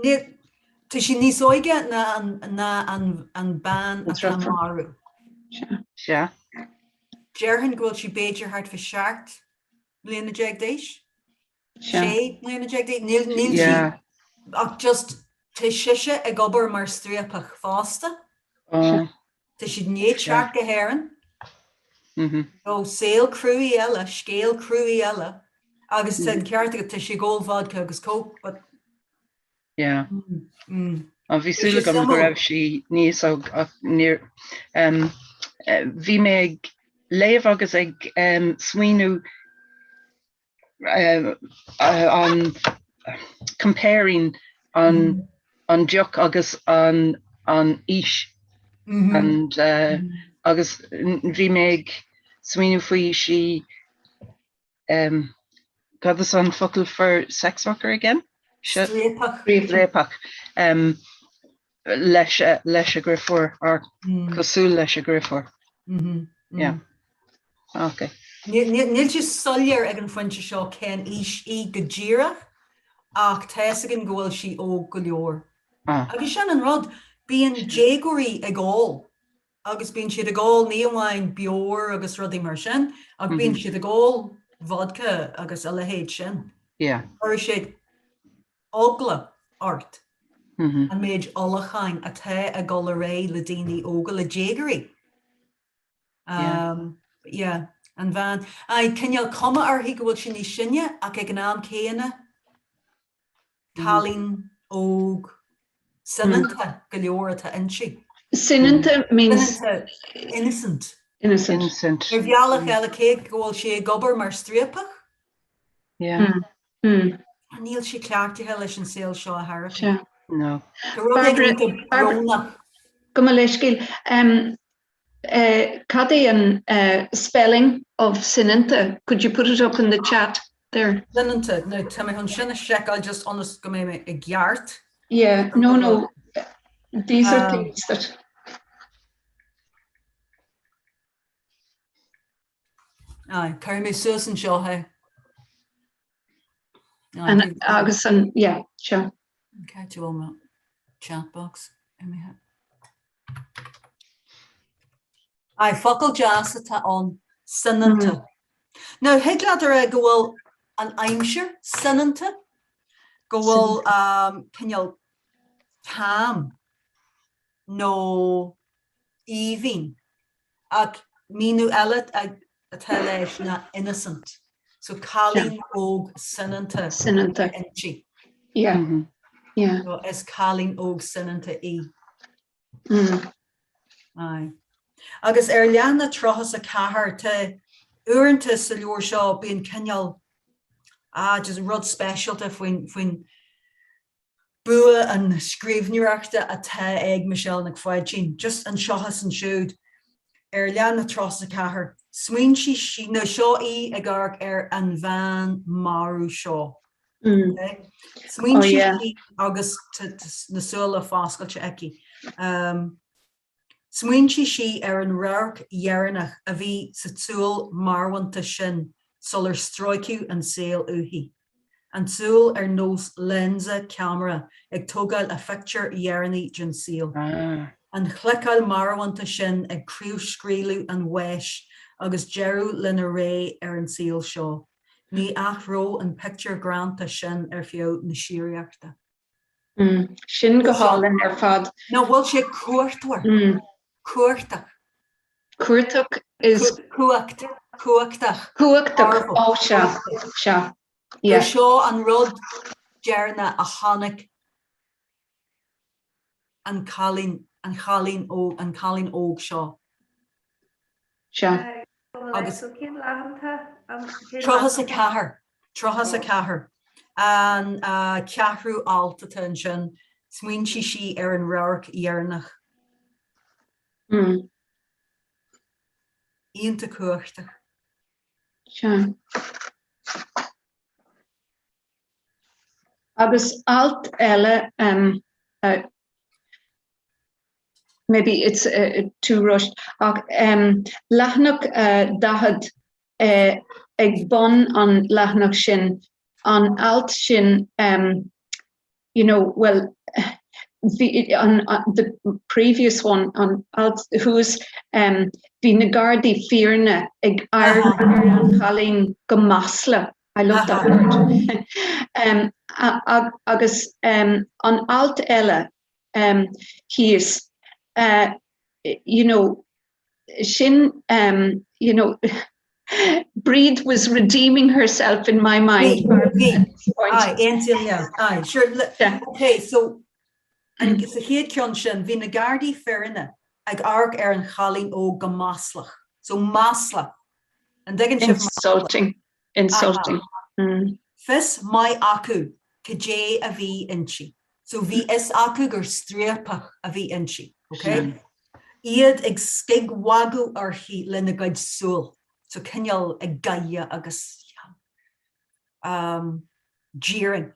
Ní tá sí níos óige ná an ná an an bean atá marbh. Sea. Déarfainn go bhfuil sí b'fhéidir thart fá 17 mbliana d'aois. 16 mbliana d'aois. Níl níl sí ach just tá sise ag obair mar striapach fosta. Tá siad i ndiaidh teacht go hÉirinn. Nó saol cruaidh eile, scéal cruaidh eile. Agus tá an ceart agat, tá sí ag ól vodka agus coke, but Yeah. Bhí súil agam go raibh sí níos óg ach níor bhí mé ag léamh agus ag smaoineamh an comparing an an deoch agus an an aois and agus bhí mé ag smaoineamh faoi sí Cad is an focal for sex worker again? Striapach. Striapach. Leis leis a dheirfiúr or cosúil leis a dheirfiúr. Yeah. Ok. Níl sé soiléir ag an phointe seo cén aois í go díreach ach tá fhios againn go bhfuil sí óg go leor. Agus sin an rud, bíonn déagóirí ag ól. agus bíonn siad ag ól ní amháin beoir agus rudaí mar sin, ach bíonn siad ag ól vodka agus a leithéid sin. Yeah. Cuireann sé eagla ort an méid ólacháin atá ag dul ar aghaidh le daoine óga, le déagóirí. Yeah. Yeah, an bhean. Aye, cineál cuma uirthi go bhfuil sí níos sine ach ag an am céanna, Cailín óg soineanta go leor atá inti. Soineanta means. Soineanta, innocent. Innocent. Innocent. Ar bhealach eile cé go bhfuil sí ag obair mar striapach. Yeah. Níl sí cleachtaithe leis an saol seo a chor ar bith. No. Tá rud éigin brónach. Gabh mo leithscéal. Cad é an spelling of soineanta? Could you put it up in the chat there? Soineanta. Now tá mé chun sin a sheiceáil just ionas go mbeidh mé i gceart. Yeah, no, no, these are things that. Aye, cuirfidh mé suas anseo é. And agus an, yeah, sure. Okay, do you want my chat box imithe? Aye, focal deas atá ann, soineanta. Now, thig leat a rá go bhfuil an aimsir soineanta, go bhfuil cineál calm nó aoibhinn, ach míniú eile atá leis ná innocent. So cailín óg soineanta Soineanta. inti. Yeah. Yeah. So is cailín óg soineanta í. Mm. Aye. Agus ar leathanach 34 tá uaireanta sa leabhar seo bíonn cineál ah just rud speisialta faoin faoin bua an scríbhneoireachta atá ag Michelle Nic Pháidín, just anseo is ansiúd ar leathanach 34. Smaointigh sí, nó seo í ag amharc ar an bhean marbh seo. Okay? Smaointigh sí agus na súile foscailte aici. Smaointigh sí ar an radharc dheireanach a bhí sa tsúil mharbhánta sin sular stróiceadh an saol uaithi. An tsúil ar nós lionsa ceamara ag tógáil a phictiúir dheireanaigh den saol. An chliceáil mharbhánta sin ag craobhscaoileadh an bháis agus deireadh lena ré ar an saol seo. Ní athródh an pictiúr greanta sin ar feadh na síoraíochta. Sin go hálainn ar fad. Nach bhfuil sé cumhachtmhar? Cumhachtach. Cumhachtach is. Cumhacht, cumhachtach. Cumhachtach, ó sea, sea, yeah. Gur seo an rud deireanach a chonaic an cailín, an chailín óg, an cailín óg seo. Sea. Agus. 34, 34, an ceathrú alt atá ansin, smaointigh sí ar an radharc dheireanach. Iontach cumhachtach. Sea. Agus alt eile, maybe it's too rushed, ach leathanach 40 ag bun an leathanach sin, an alt sin you know, well, bhí an the previous one, an alt thuas, bhí na Gardaí fireanna ag amharc ar an chailín go masla, I love that word, agus an alt eile thíos, you know, sin, you know, Bríd was redeeming herself in my mind. Bhí, bhí, aye, aontaím leat, aye, sure, ok, so. Sa chéad cheann sin, bhí na Gardaí fireanna ag amharc ar an chailín óg go maslach. So masla. An dtuigeann sibh masla? Insulting. Insulting. Fios maith acu cad é a bhí inti. So bhí fhios acu gur striapach a bhí inti. Ok? Iad ag scigmhagadh uirthi lena gcuid súl. So cineál ag gáire agus um, jeering.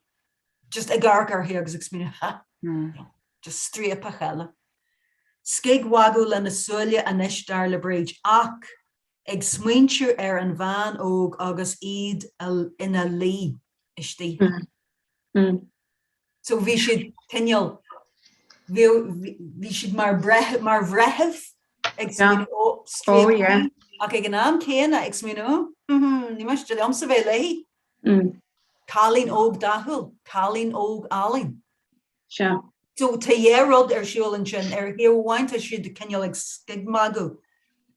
Just ag amharc uirthi agus ag smaoineamh, ha! Just striapach eile. Scigmhagadh lena súile anois dar le Bríd, ach ag smaointiú ar an bhean óg agus iad ina luí istigh. So bhí siad cineál, bhí bhí siad mar breith mar bhreitheamh ag smaoineamh ó striapach ach ag an am céanna ag smaoineamh ó ní miste liomsa bheith léi. Cailín óg dathúil, cailín óg álainn. Sea. So tá dhá rud ar siúl ansin. Ar thaobh amháin tá siad cineál ag scigmhagadh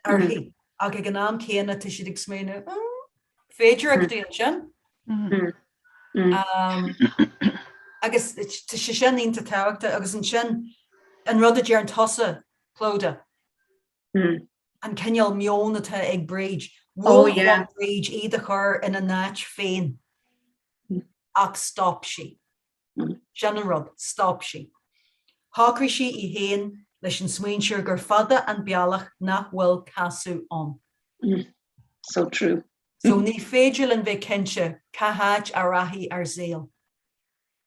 uirthi ach ag an am céanna tá siad ag smaoineamh, féidearthachtaí ansin. Agus tá sé sin iontach tábhachtach agus ansin an rud a deireann tusa, Clodagh, an cineál meon atá ag Bríd. Bhuel Bríd iad a chur ina n-áit féin ach stop sí. Sin an rud, stop sí. Shocraigh sí í féin leis an smaointear gur fada an bealach nach bhfuil casadh ann. So true. So ní féidir linn bheith cinnte cá háit a rachaidh ár saol.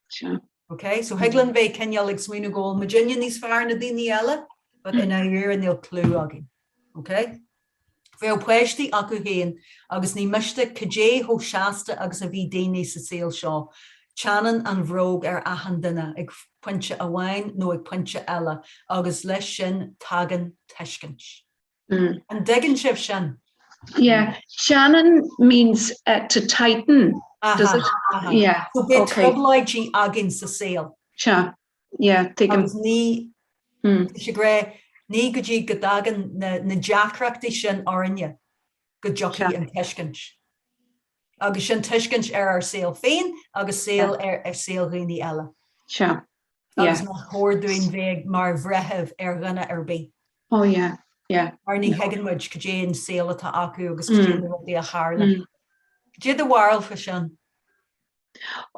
Sea. Ok, so thig linn bheith cineál ag smaoineamh go bhfuil muidinne níos fearr na daoine eile, but i ndáiríre níl clue againn. Ok? Bheadh páistí acu féin agus ní miste cad é chomh seasta agus a bhí daoine sa saol seo, teannann an bhróg ar achan duine ag pointe amháin nó ag pointe eile agus leis sin tagann tuiscint. An dtuigeann sibh sin? Yeah, teannann means uh, to tighten. Does it? Yeah. So beidh trioblóidí againn sa saol. Sea. Yeah, tuigim. Agus ní, tá sé ag rá, ní go dtí go dtagann na, na deacrachtaí sin orainne go dtiocfaidh an tuiscint. Agus sin tuiscint ar ár saol féin agus saol ar, ar saol dhaoine eile. Sea. Agus nach chóir dúinn bheith mar bhreitheamh ar dhuine ar bith. Oh yeah, yeah. Mar ní thuigeann muid cad é an saol atá acu agus cad é na rudaí a tharla. Cad é do bharúil fá sin?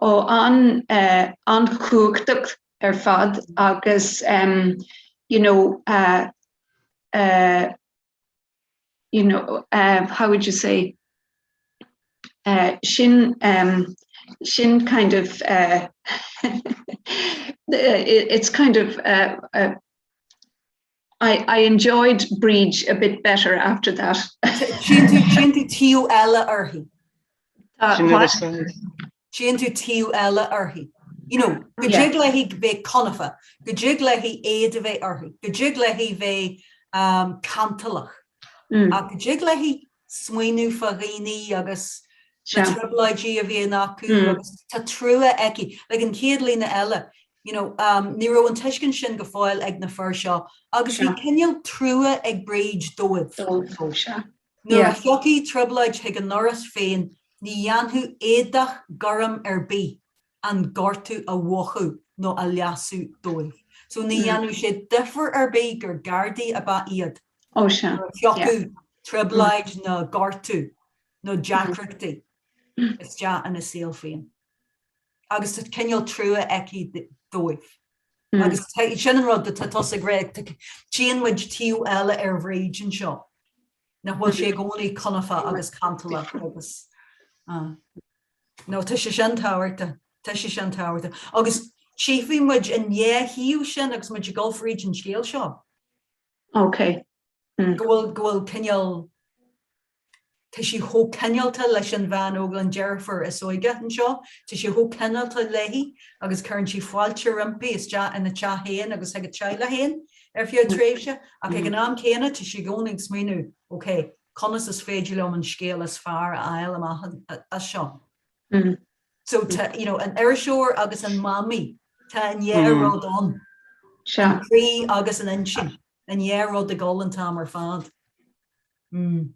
Ó an eh, an-chumhachtach ar fad agus um, you know, uh, uh, you know, uh, how would you say, uh, sin um, sin kind of uh, it, it's kind of uh, uh, I, I enjoyed Bríd a bit better after that. Tchíonn tú taobh eile uirthi. Tchíonn tú taobh eile uirthi. You know, go dtig léi bheith conafa, go dtig léi éad a bheith uirthi, go dtig léi bheith um, cantalach. Mm. Ach go dtig léi smaoineamh fá dhaoine agus na trioblóidí a bhíonn acu mm. agus tá trua aici. Like an chéad líne eile, you know, um, ní raibh an tuiscint sin go fóill ag na fir seo, agus bhí cineál trua ag Bríd dóibh. Nuair a thiocfaidh trioblóid chuig a ndoras féin ní dhéanfadh éadach gorm ar bith an gortú a mhúchadh nó a leasú dóibh. So ní dhéanfadh sé difear ar bith gur Gardaí ab ea iad nuair a thiocfadh trioblóid nó gortú nó deacrachtaí isteach ina saol féin. Agus tá cineál trua aici dóibh. Agus sin an rud atá tusa ag rá, tchíonn muid taobh eile ar Bhríd anseo, nach bhfuil sé i gcónaí conafa agus cantalach agus no tá sé sin tábhachtach, tá sé sin tábhachtach. Agus tchífidh muid an dhá thaobh sin agus muid ag dul fríd an scéal seo. Ok. Go bhfuil, go bhfuil cineál Tá sí chomh cineálta leis an bhean óg, an deirfiúr is óige anseo, tá sí chomh cineálta léi agus cuireann sí fáilte roimpi isteach ina teach féin agus chuig a teaghlach féin ar feadh tréimhse ach ag an am céanna tá sí i gcónaí ag smaoineamh, ok, conas is féidir liom an scéal is fearr a fháil amach as seo? So tá, you know, an iriseoir agus an mamaí, tá an dhá rud ann. An croí agus an intinn, an dhá rud ag dul an t-am ar fad. Mm.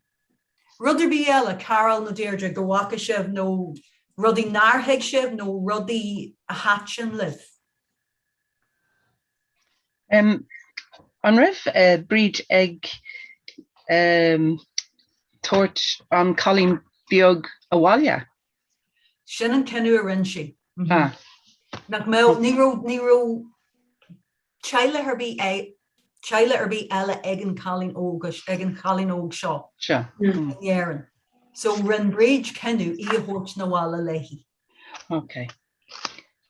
Rud ar bith eile, Carol nó Deirdre, go bhfaca sibh nó rudaí nár thuig sibh nó rudaí a thaitin libh? An raibh Bríd ag tabhairt an cailín beag abhaile? Sin an cinneadh a rinne sí. Nach mbeadh, ní raibh, ní raibh teaghlach ar bith, teaghlach ar bith eile ag an chailín óg, ag an chailín óg seo in Éirinn. So rinne Bríd cinneadh í a thabhairt 'na bhaile léi. Ok.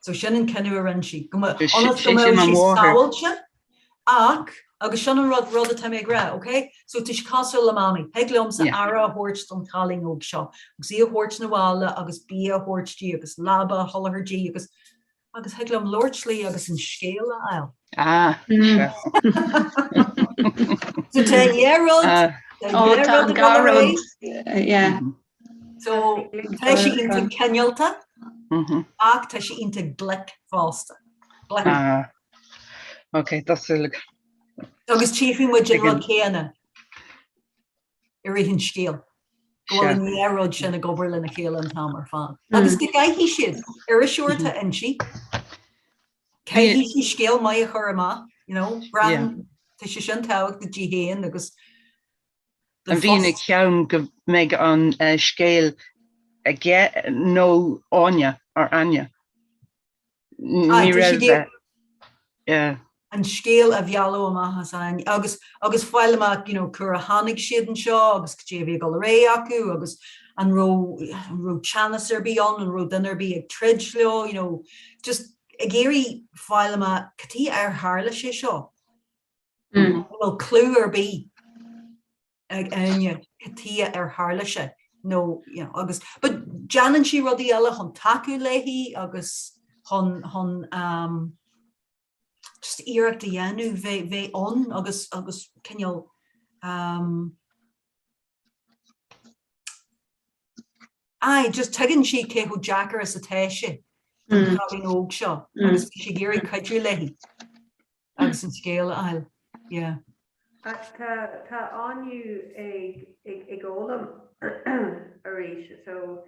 So sin an cinneadh a rinne sí. Go mbeadh, ionas go mbeadh sí sábháilte ach, agus sin an rud, rud atá mé ag rá, ok? So tá sí cosúil le Mamaí. Thig liomsa aire a thabhairt don chailín óg seo agus í a thabhairt 'na bhaile agus bia a thabhairt di agus leaba a sholáthar di agus, agus thig liom labhairt léi agus an scéal a fháil. Ah, sure. So tá an dhá rud, tá an dhá rud ag dul ar aghaidh. Yeah. So tá sí iontach cineálta ach tá sí iontach glic fosta. Glic. Ah, ok, tá súil agam. Agus tchífidh muid an rud céanna i rith an scéil. Go bhfuil an dhá rud sin ag obair lena chéile an t-am ar fad. Agus go gcaithfidh siad, iriseoir atá inti, caithfidh sí scéal maith a chur amach, you know, braitheann, tá sé sin tábhachtach di féin agus An bhí ina cheann go mbeidh an scéal aige nó Áine or Aine? Ní raibh. An scéal a mhealladh amach as Áine agus agus fáil amach you know cá huair a tháinig siad anseo agus cad é a bhí ag dul ar aghaidh acu agus an raibh an raibh teannas ar bith ann, an raibh duine ar bith ag troid leo, you know, just ag iarraidh fáil amach cad chuige ar tharla sé seo. An bhfuil clue ar bith ag Áine cad chuige ar tharla sé nó you know agus but déanann sí rudaí eile chun tacú léi agus chun chun um, just iarracht a dhéanamh bheith bheith ann agus agus cineál um, Aye, just tuigeann sí cé chomh deacair is atá sé don chailín óg seo agus tá sí ag iarraidh cuidiú léi agus an scéal a fháil. Yeah. Ach tá tá Áine ag ag ag fhoghlaim arís so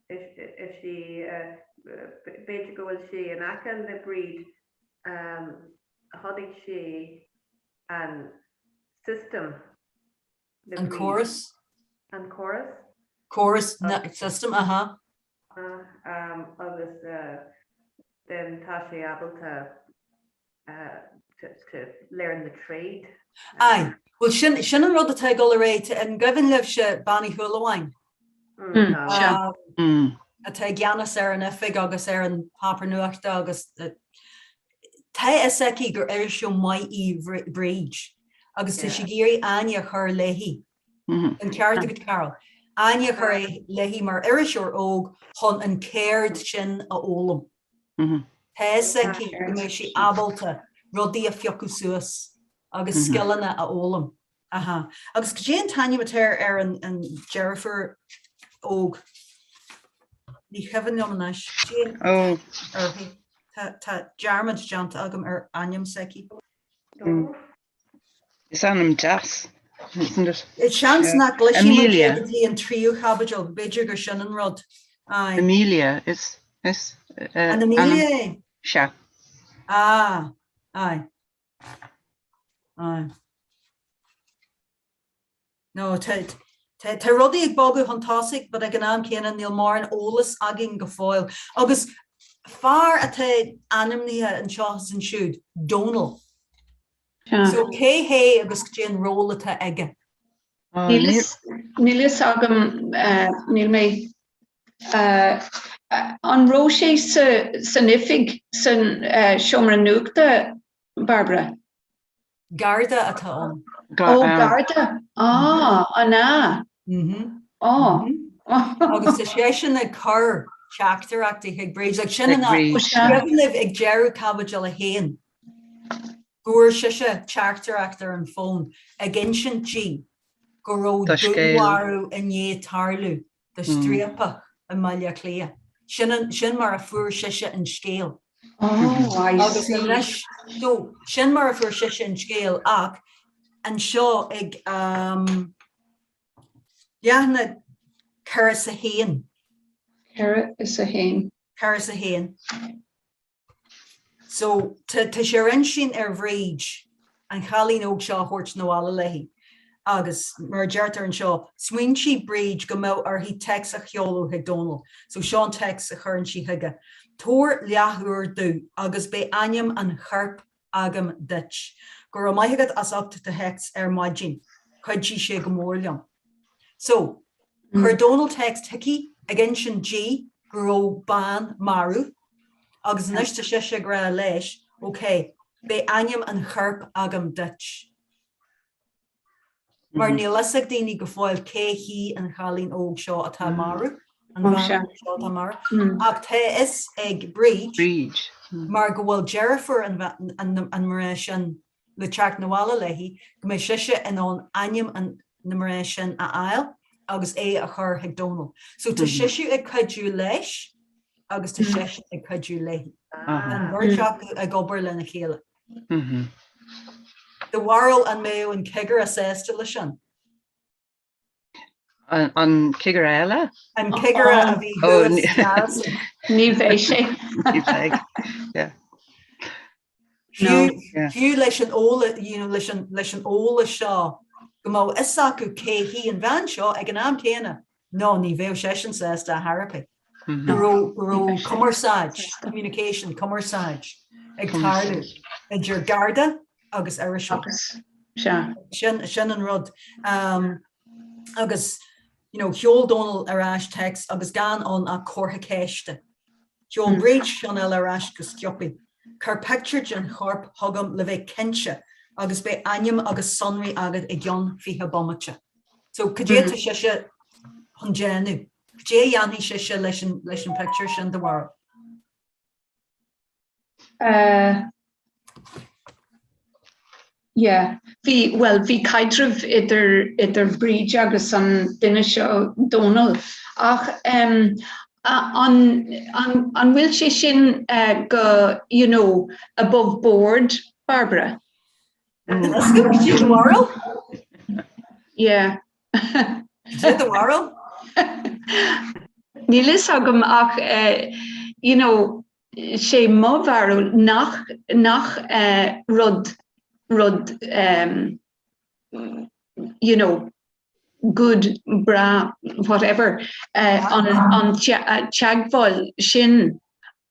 if if she b'fhéidir go bhfuil sí in aice le Bríd chonaic sí an system An córas. An córas. Córas, system, aha. Agus then tá sé ábalta to learn the trade. Aye. Bhuel sin, sin an rud atá ag dul ar aghaidh. An gcuimhin libhse Bean Uí Shúilleabháin? Sea. Atá i gceannas ar an oifig agus ar an páipéar nuachta agus tá a fhios aici gur iriseoir maith í Bríd. Agus tá sí ag iarraidh Áine a chur léi. An ceart agat Carol. Áine a chur léi mar iriseoir óg chun an ceird sin a fhoghlaim. Tá a fhios aici go mbeidh sí ábalta rudaí a phiocadh suas agus scileanna a fhoghlaim. Aha. Agus cad é an t-ainm atá ar an deirfiúr óg? Ní cuimhin liom anois. Cad é uirthi? Tá dearmad déanta agam ar ainm s'aici. Is ainm deas, isn't it? Seans nach gcloisfidh muid é go dtí an tríú chaibidil, b'fhéidir gur sin an rud. Aye. Amelia is is An Amelia é? Sea. Ah, aye. Aye. No, tá tá rudaí ag bogadh chun tosaigh, but ag an am céanna níl mórán eolas againn go fóill. Agus fear atá ainmnithe anseo is ansiúd, Donal. So cé hé agus cad é an ról atá aige? Níl fhios agam, níl mé An raibh sé san oifig san seomra nuachta, Barbara? Garda atá ann. Ó, Garda. Á, an ea? Á. Agus tá seisean ag cur teachtaireachtaí chuig Bríd. Like sin an cuimhin libh ag deireadh caibidil 1 go bhfuair sise teachtaireacht ar an bhfón ag insint di go raibh dúnmharú i ndiaidh tarlú do striapach i mBaile Átha Cliath. Sin, sin mar a fuair sise an scéal. Oh, I Agus see. anois, so, sin mar a fuair sise an scéal ach anseo ag um, leathanach 41. 41. 41. So tá sé ar intinn ar Bhríd an chailín óg seo a thabhairt 'na bhaile léi agus mar a deirtear anseo, smaointigh Bríd go mbeadh uirthi téacs a sheoladh chuig Dónal. So seo an téacs a chuireann sí chuige, Tabhair leathuair domh agus beidh ainm an choirp agam duit. Go raibh maith agat as ucht do théacs ar maidin. Chuidigh sé go mór liom. So, chuir Dónal téacs chuici ag insint di go raibh bean marbh agus anois tá sise ag rá leis, ok, beidh ainm an choirp agam duit. Mar níl fhios ag daoine go fóill cé hí an chailín óg seo atá marbh, an bhean óg seo atá marbh. Ach tá a fhios ag Bríd mar go bhfuil deirfiúr an mná sin le teacht 'na bhaile léi, go mbeidh sise in ann ainm na mná sin a fháil agus é a chur chuig Dónal. So tá sise ag cuidiú leis agus tá seisean ag cuidiú léi. Tá an bheirt acu ag obair lena chéile. Do bharúil an mbeadh an cigire sásta leis sin? An cigire eile? An cigire a bhí thuas. Ní bheidh sé. Ní bheidh. Yeah. Fiú leis an eolas, you know, leis an, leis an eolas seo go mbeadh fhios acu cé hí an bhean seo ag an am céanna, no, ní bheadh seisean sásta ar chor ar bith. Go raibh, go raibh cumarsáid, communication, cumarsáid ag tarlú idir Garda agus iriseoir. Agus, sea. Sin, sin an rud. Agus, you know, sheol Dónal ar ais téacs agus gan ann ach comhartha ceiste. Sheol Bríd ceann eile ar ais go sciobtha. Cuir pictiúr den chorp chugam le bheith cinnte agus beidh ainm agus sonraí agat i gceann 20 bomaite. So, cad é atá sise chun déanamh? Cad é a dhéanfaidh sise leis an leis an pictiúr sin, do bharúil? Uh, yeah. Bhí, well, bhí caidreamh idir, idir Bríd agus an duine seo, Dónal. Ach um, an, an, an bhfuil sé sin uh, go, you know, above board, Barbara? Do bharúil? Yeah. Cad é do bharúil? Níl fhios agam ach eh, you know, sé mo bharúil nach, nach eh, rud, rud um, you know, good, breá, whatever, eh, an, an teagmháil sin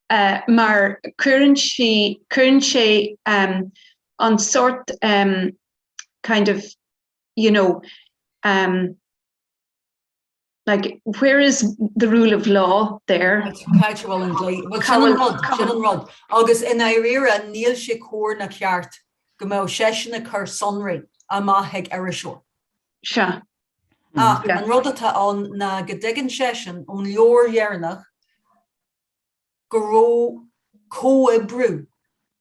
eh, mar cuireann sí, cuireann sé um, an sort um, kind of you know, um, like where is the rule of law there? Cá bhfuil an dlí. Well, sin an rud, sin an rud. Agus i ndáiríre níl sé cóir ná ceart go mbeadh seisean ag cur sonraí amach chuig iriseoir. Sea. Ach an rud atá ann ná go dtuigeann seisean ón leabhar dheireanach go raibh comhoibriú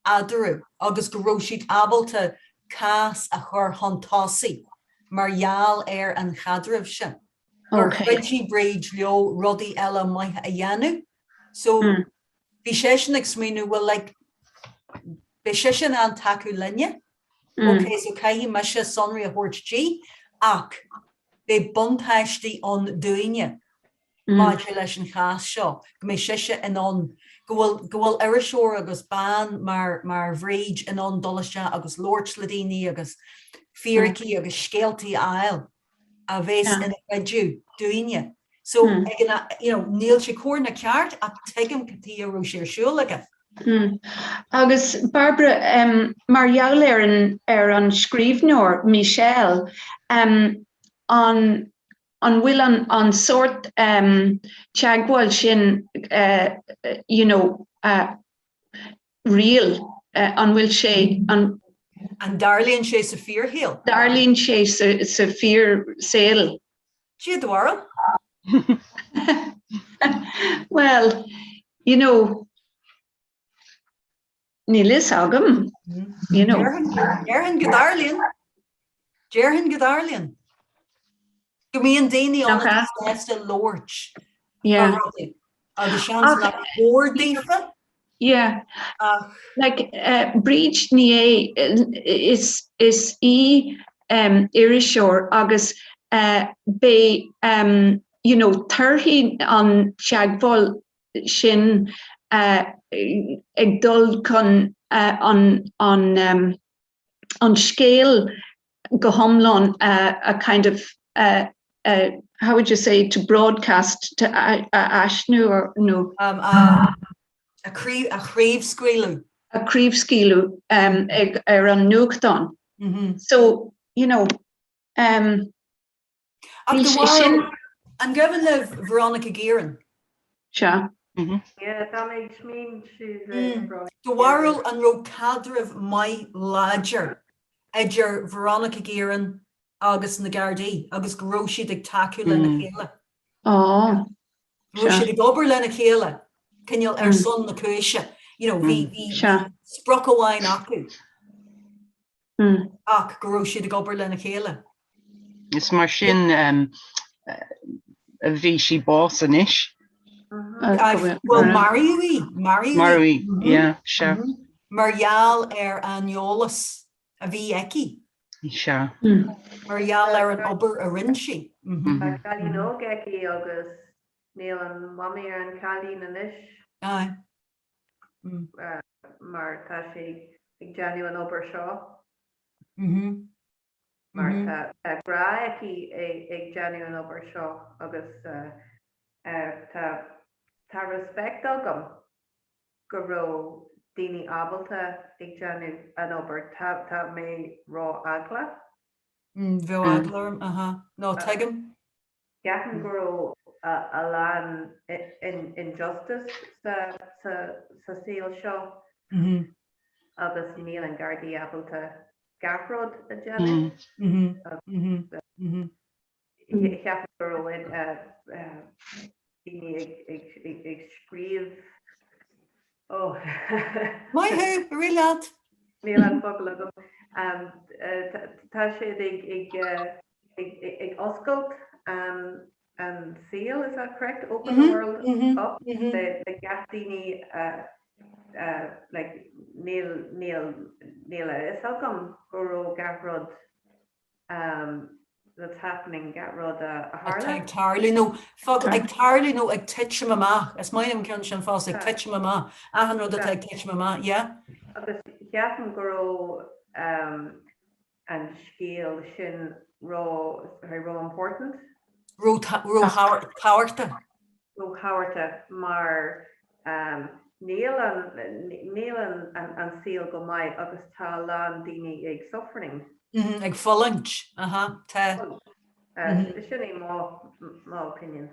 eadarthu agus go raibh siad ábalta cás a chur chun tosaigh mar gheall ar an chaidreamh sin, gur chuidigh Bríd leo rudaí eile maithe a dhéanamh. So bhí seisean ag smaoineamh, well like, beidh sise in ann tacú linne, ok so caithfidh mise sonraí a thabhairt di ach beidh buntáistí ann dúinne. maidir leis an chás seo, go mbeidh sise in ann, go bhfuil, go bhfuil iriseoir agus bean mar, mar Bhríd in ann dul isteach agus labhairt le daoine agus fíricí agus scéaltaí a fháil a bheas ina gcuidiú dúinne. So, ag an, you know, níl sé cóir ná ceart ach tuigim cad chuige a raibh sé ar siúl aige. Agus Barbara, mar gheall ar an, ar an scríbhneoir Michelle, an, An bhfuil an an sórt teagmháil sin you know real? An bhfuil sé an. An dtarlaíonn sé sa fíorshaol? Dtarlaíonn sé sa fíorshaol? Cad é do bharúil? Well, you know, Níl fhios agam, you know. Déarfainn go dtarlaíonn. Déarfainn go dtarlaíonn. Go mbíonn daoine ann atá sásta labhairt faoi rudaí agus seans nach mór daofa. Yeah. Like, Bríd Ní É, is, is í um, iriseoir agus uh, beidh um, you know, torthaí an teagmháil sin. ag dul chun an an an scéal go hiomlán a kind of how would you say to broadcast to a aisniú or nó. A chraobhscaoileadh. A chraobhscaoileadh ag ar an nuachtán. So you know um Ach do bharúil, an gcuimhin libh Veronica Guerin? Sea. Yeah, tá mé ag smaointiú le Veronica Do bharúil an raibh caidreamh maith láidir idir Veronica Guerin agus na Gardaí agus go raibh siad ag tacú lena chéile? Á, Go raibh siad ag obair lena chéile, cineál ar son na cúise. You know, bhí bhí sprioc amháin acu. Ach go raibh siad ag obair lena chéile. Is mar sin a bhí sí bás anois. Bhuel, maraíodh í. Maraíodh í, yeah, sea. Mar gheall ar an eolas a bhí aici. Sea. Mar gheall ar an obair a rinne sí. Tá cailín óg aici agus níl an mamaí ar an cailín anois. Aye. Mar tá sí ag déanamh an obair seo. Mar tá grá aici ag déanamh an obair seo agus tá tá respect agam go raibh daoine ábalta ag déanamh an obair. Tá tá mé ró-eagla. Bheadh eagla orm, aha. No, tuigim. Ceapaim go raibh a lán injustice sa saol seo agus níl an Gardaí ábalta gach rud a dhéanamh. Ceapaim go raibh daoine ag scríobh oh. Maith thú, ar aghaidh leat! Níl an focal agam. Tá siad ag ag oscailt an saol, is that correct? Open the world up le gach daoine like níl níl níl a fhios agam go raibh gach rud that's happening, gach rud a tharla. Atá ag tarlú nó ag tarlú nó ag titim amach. Is maith liom an ceann sin fosta, ag titim amach. Achan rud atá ag titim amach, yeah. Agus ceapaim go raibh an scéal sin ró, sorry, ró important. Ró ró-thábhachtach. Ró-thábhachtach mar níl an, níl an, an saol go maith agus tá a lán daoine ag suffering. Ag fulaingt, aha, tá. Sin é mo, mo opinion.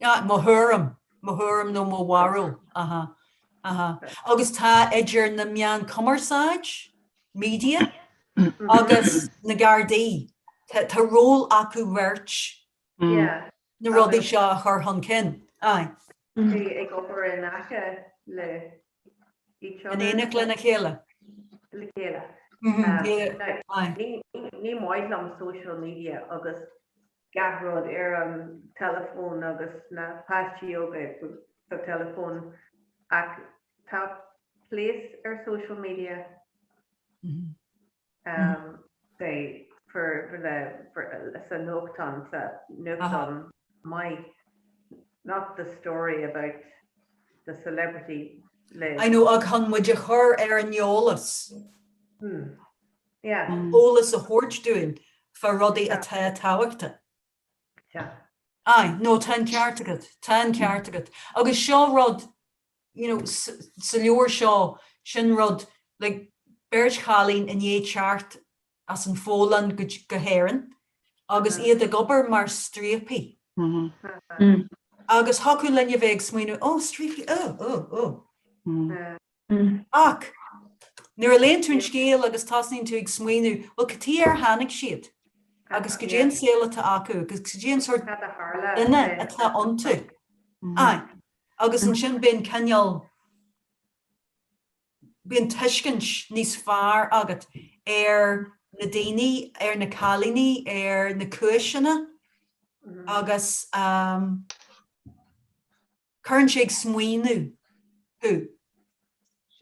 Yeah, mo thuairim, mo thuairim nó mo bharúil, aha, aha. Agus tá idir na meáin cumarsáid, media, agus na Gardaí, tá ról acu beirt na rudaí seo a chur chun cinn. Aye. Ag obair in aice le each other. In éineacht lena chéile. Le chéile. Ní maith liom social media agus gach rud ar an teileafón agus na páistí óga sa teileafón ach tá place ar social media um, say for, for the for, sa nuachtán sa nuachtán maith not the story about the celebrity le I know ach chun muid a chur ar an eolas. Hmm. Yeah. Eolas a thabhairt dúinn fá rudaí atá tábhachtach. Sea. Aye, no, tá an ceart agat, tá an ceart agat. Agus seo rud, you know, sa leabhar seo, sin rud, like, beirt chailín i ndiaidh teacht as an Pholainn go, go hÉirinn agus iad ag obair mar striapaí. Agus thiocfadh linn a bheith ag smaoineamh, oh, striapaí, oh, oh, oh. Ach nuair a léann tú an scéal agus tosnaíonn tú ag smaoineamh, bhuel, cad chuige ar tháinig siad? Agus cad é an saol atá acu? Agus cad é an sórt duine atá iontu? Aye. Agus ansin bíonn cineál, bíonn tuiscint níos fearr agat ar na daoine, ar na cailíní, ar na cúiseanna agus Cuireann sé ag smaoineamh thú.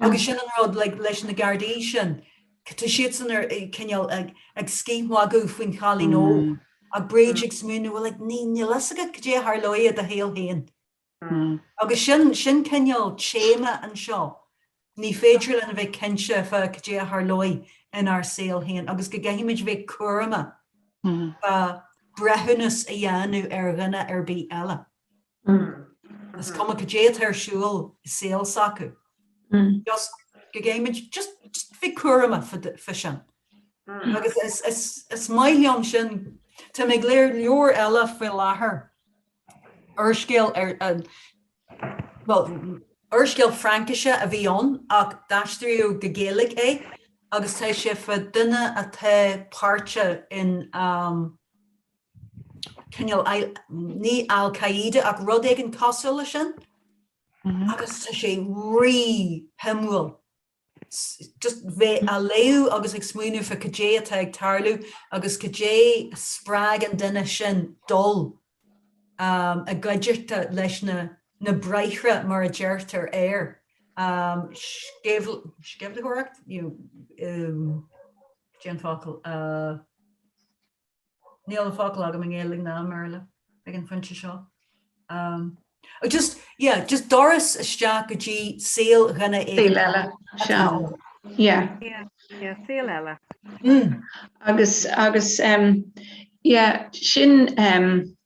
Agus sin an rud like leis na Gardaí sin, tá siadsan ar cineál ag ag scíthmhagadh faoin chailín óg ach Bríd ag smaoineamh well like ní níl fhios agat cad é a tharlóidh i do shaol féin. Agus sin, sin cineál téama anseo. Ní féidir linn a bheith cinnte fá cad é a tharlóidh inár saol féin agus go gcaithfimid bheith cúramach fá breithiúnas a dhéanamh ar dhuine ar bith eile. Is cuma cad é atá ar siúl i saol s'acu. Just go gcaithfimid just bheith cúramach fá sin. Agus is, is, is maith liom sin. Tá mé ag léamh leabhar eile faoi láthair, úrscéal ar an, bhuel, úrscéal Fraincise a bhí ann ach d'aistríodh go Gaeilge é agus tá sé fá duine atá páirteach in cineál, ní Al Qaeda ach rud éigin cosúil leis sin agus tá sé rí-shuimiúil. Just bheith á léamh agus ag smaoineamh fá cad é atá ag tarlú agus cad é a spreag an duine sin dul i gcuideachta leis na na bráithre mar a deirtear air. Sceimhlitheoireacht? You know, cad é an focal? Níl an focal agam i nGaeilge ná i mBéarla ag an phointe seo. Just, yeah, just doras isteach go dtí saol dhuine éigin. Saol eile, sea. Yeah. Yeah, yeah, saol eile. Mm. Agus, agus, um, yeah, sin, um,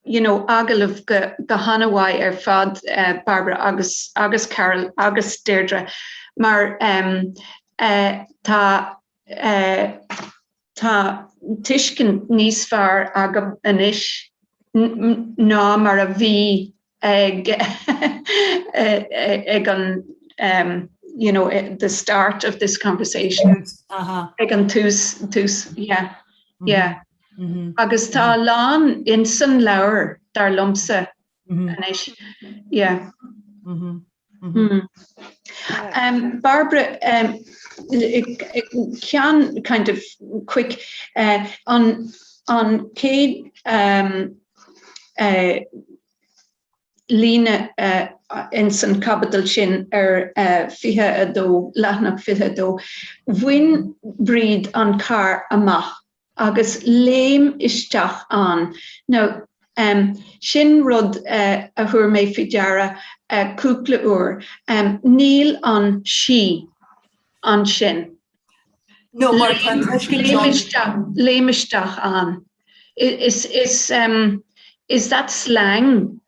you know, agallamh go, go han-mhaith ar fad, uh, Barbara agus, agus Carol agus Deirdre, mar um, uh, tá uh, Tá tuiscint níos fearr agam anois ná mar a bhí ag ag an you know the start of this conversation. Ag an tús, tús, yeah, yeah. Agus tá a lán insan leabhar, dar liomsa, anois, yeah. Barbara, ceann kind of quick, an an chéad líne ins an chaibidil sin ar 22, leathanach 22, bhain Bríd an carr amach agus léim isteach ann. Now, sin rud a thuar mé faoi deara cúpla uair. Níl an 'she' ansin. No, mar tá an tuiscint Léim isteach, léim isteach ann. Is, is, is that slang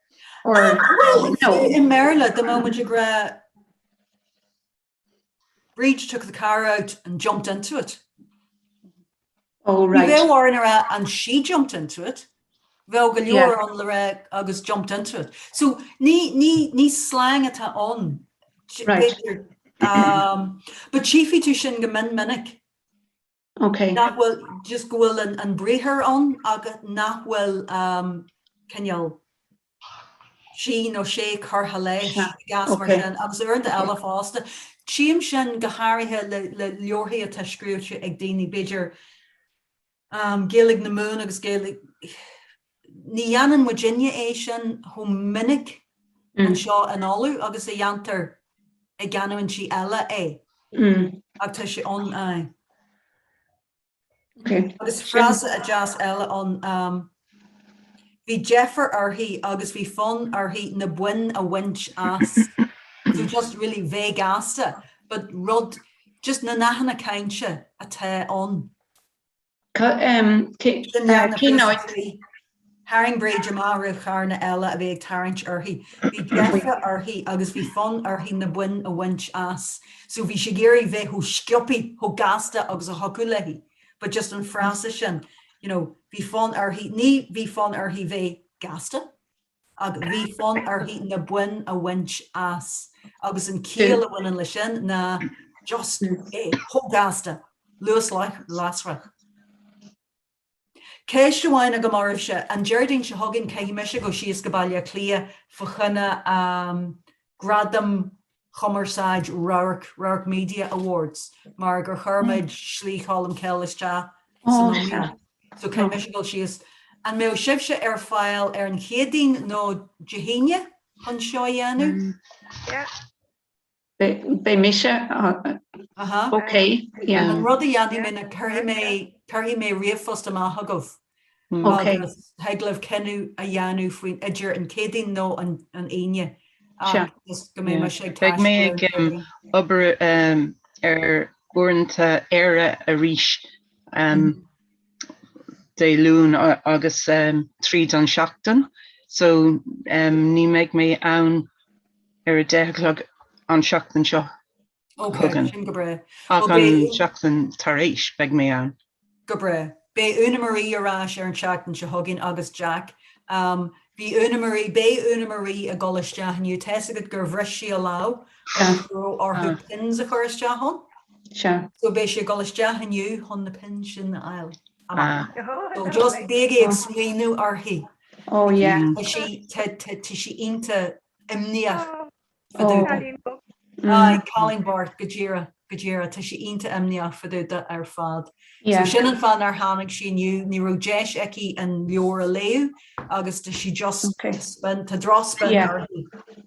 or Well, no? I mBéarla, dá mbeadh muid ag rá Bríd took the car out and jumped into it. Oh, right. Ní bheadh orainn a rá and she jumped into it. Bheadh go leor ann le rá agus jumped into it. So ní, ní, ní slang atá ann. Right. Um, but tchífidh tú sin go mion minic. Ok. Nach bhfuil, just go bhfuil an, an briathar ann agus nach bhfuil um, cineál sí nó sé curtha leis i gcás mar sin agus uaireanta eile fosta. Tchím sin go háirithe le, le leabharthaí atá scríofa ag daoine, b'fhéidir um, Gaeilge na Mumhan agus Gaeilge Ní dhéanann muidinne é sin chomh minic anseo in Uladh agus a dhéantar i gcanúintí eile é. Ach tá sé ann, aye. Agus frása deas eile ann, bhí deifir uirthi agus bhí fonn uirthi na boinn a bhaint as. So just really bheith gasta, but rud, just na nathanna cainte atá ann. Cén áit? Tharraing Bríd amach roimh charranna eile a bhí ag tarraingt uirthi. Bhí deifre uirthi agus bhí fonn uirthi na boinn a bhaint as. So bhí sí ag iarraidh bheith chomh sciobtha, chomh gasta agus a thiocfadh léi. But just an frása sin, you know, bhí fonn uirthi, ní bhí fonn uirthi bheith gasta, ach bhí fonn uirthi na boinn a bhaint as. Agus an ciall a bhaineann leis sin ná just é, chomh gasta, luas lasrach. Ceist amháin agam oraibhse, an Déardaoin seo chugainn caithfidh mise dul síos go Baile Átha Cliath fá choinne Gradam Chumarsáid Radharc, Radharc Media Awards, mar gur chuir muid Slí Cholm Cille isteach san iomaíocht. So caithfidh mise dul síos. An mbeadh sibhse ar fáil ar an Chéadaoin nó Dé hAoine chun seo a dhéanamh? Yeah. Beidh mise ok, yeah. An rud a dhéanfaidh mé ná cuirfidh mé, cuirfidh mé ríomhphost amach chugaibh. Agus thig libh cinneadh a dhéanamh faoin idir an Céadaoin nó an Aoine ach just go mbeidh mise ag Beidh mé ag obair ar uaireanta Éire arís Dé Luain agus tríd an seachtain so ní mbeidh mé ann ar a 10 a chlog an seachtain seo. Ok, chugainn. sin go breá. Ach Well, an beidh- tseachtain tar éis, beidh mé ann. Go breá. Beidh Úna Marie ar ais ar an tseachtain seo chugainn agus Jack. Um, bhí Úna Marie, beidh Úna Marie ag dul isteach inniu. Tá fhios agat gur bhris sí a lámh agus go raibh orthu pins a chur isteach ann. Sea. So beidh sí ag dul isteach inniu chun na pins sin a fháil amach. Ah. So just bígí ag smaoineamh uirthi. Oh yeah. Tá sí, tá, tá, tá sí iontach imníoch. Aye, cailín bocht, go díreach, go díreach. Tá sí iontach imníoch fá dtaobh de ar fad. So sin an fáth nár tháinig sí inniu, ní raibh deis aici an leabhar a léamh agus tá sí just, tá spin, tá drochspin uirthi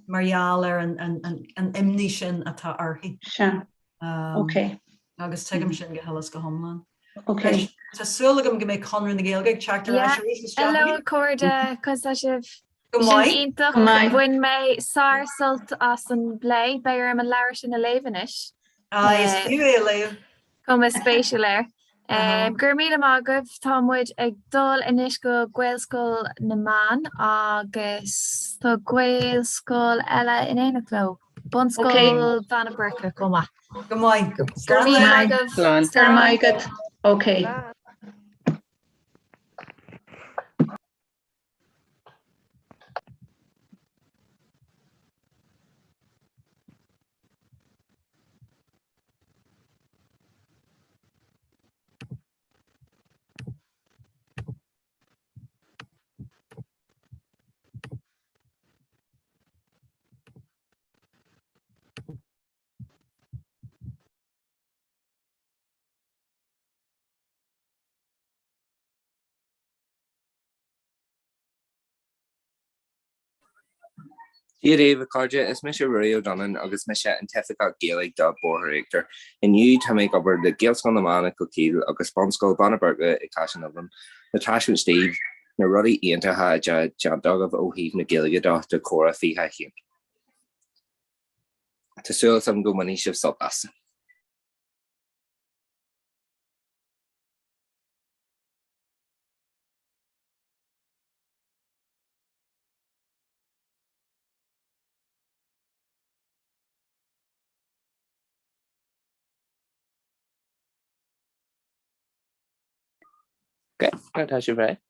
mar gheall ar an, an, an, an imní sin atá uirthi. Sea. Ok. Agus tuigim sin go huile is go hiomlán. Ok. Tá súil agam go mbeidh Conradh na Gaeilge ag teacht ar ais arís isteach. Hello a chairde, conas tá sibh? Go maith. Sin iontach. Go maith. Bhain mé sár-sult as an bplé. Beidh orm an leabhar sin a léamh anois. Aye, is fiú é a léamh. Cuma spéisiúil air. Go raibh míle maith agaibh. Tá muid ag dul anois go Gaelscoil na mBan agus tá Gaelscoil eile in éineacht leo, Bunscoil Bheanna Boirche chomh maith. Go maith. Go raibh míle maith agaibh. Slán. Go raibh maith agat. Ok. Dia daoibh, a chairde, is mise Ruairí Ó Donáin agus mise an tOifigeach Gaeilge do Bóthar Íochtar. Inniu tá mé ag obair le Gaelscoil na mBan i gCoilcíl agus Bunscoil Bheanna Boirche i gCaiseal na Mumhan le taispeáint daoibh na rudaí iontacha atá déanta agaibh ó thaobh na Gaeilge de do Comhrá 21. Tá súil agam go mbainfidh sibh sult as. Ok, tá sibh réidh?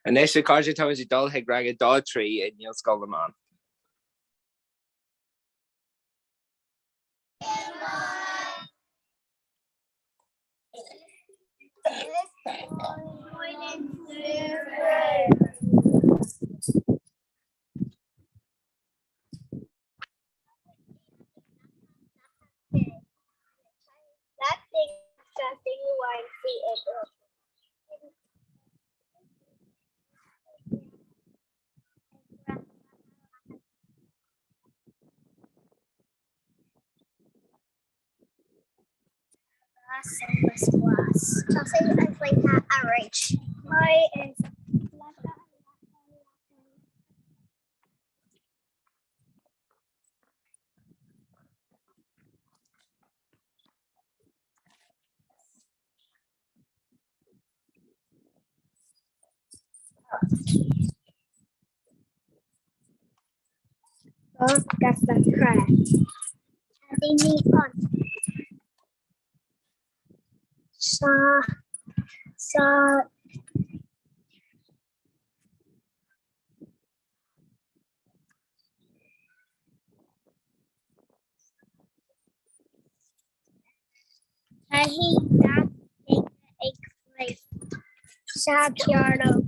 Anois, a chairde, táimid ag dul chuig rang a 2 3 i nGaelscoil na mBan. solas glas. Tosaigh an cluiche arís. Mar is Tá daoine ann. Sa sa Taithí gach éinne ag plé. Sa chearnóg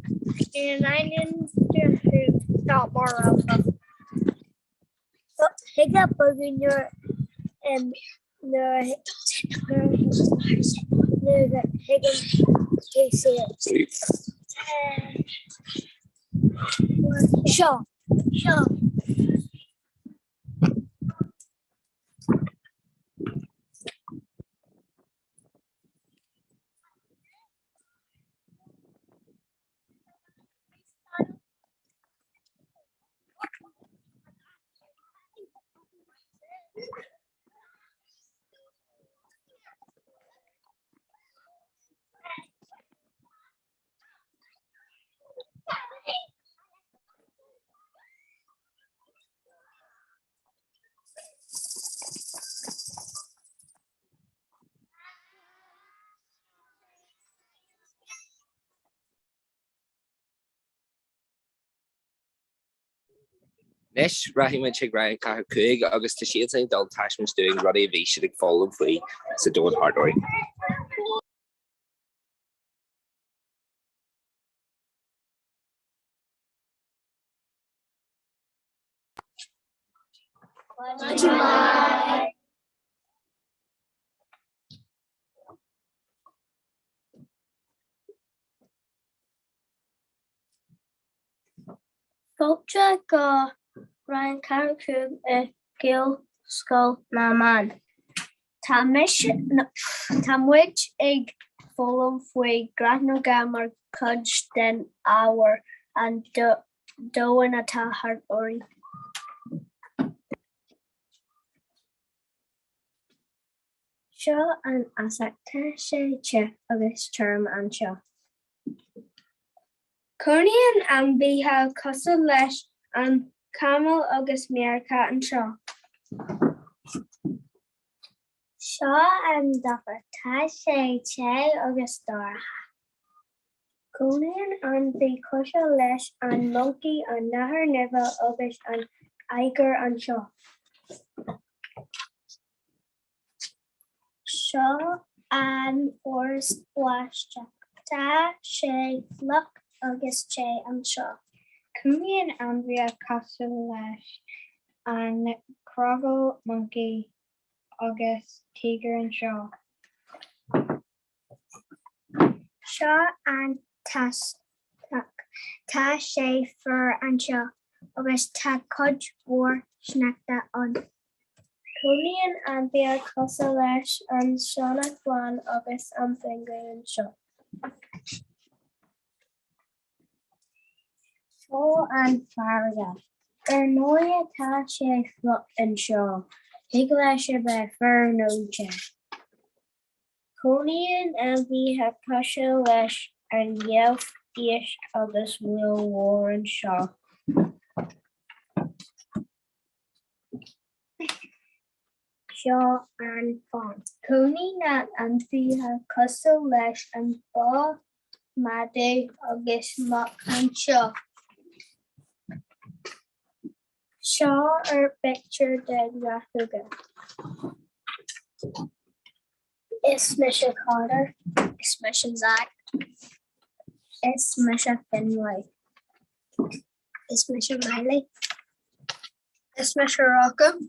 ina n-aithnítear thú dá marófá. Thig leat bogadh nuair nuair nuair a thugann tú saol. Seo. Seo. Anois, rachaidh muid chuig Rang 4 5 agus tá siadsan ag dul taispeáint dúinn rudaí a bhí siad ag foghlaim faoi sa domhan thart orainn. Fáilte go Rang 4 5 i Gaelscoil na mBan. Tá mise, tá muid ag foghlaim faoi ghrannóga mar chuid den ábhar 'An Domhan atá Thart Orainn'. Seo an fhásach. Tá sé te agus tirim anseo. Cónaíonn ainmhithe cosúil leis an chamall agus meerkat anseo. Seo an dufair. Tá sé te agus dorcha. Cónaíonn ainmhí cosúil leis an moncaí, an nathair nimhe agus an oighear anseo. Seo an foras báistí. Tá sé fliuch agus te anseo. Cónaíonn ainmhithe cosúil leis an crogall, moncaí agus tíogar anseo. Seo an t-fhásach. Tá sé fuar anseo agus tá cuid mhór sneachta ann. Cónaíonn ainmhithe cosúil leis an sionnach bán agus an phinguin anseo. Seo an fharraige. Ar ndóigh tá sé fliuch anseo. Thig leis a bheith fuar nó te. Cónaíonn ainmhithe cosúil leis an deilf, éisc agus míol mór anseo. Seo an fawn. Cónaíonn ainmhithe cosúil leis an bó, madadh agus muc anseo. Seo ár bpictiúr de ghnáthóga. Is mise Conor. Is mise Zach. Is mise Finlay. Is mise Miley. Is mise Rocco.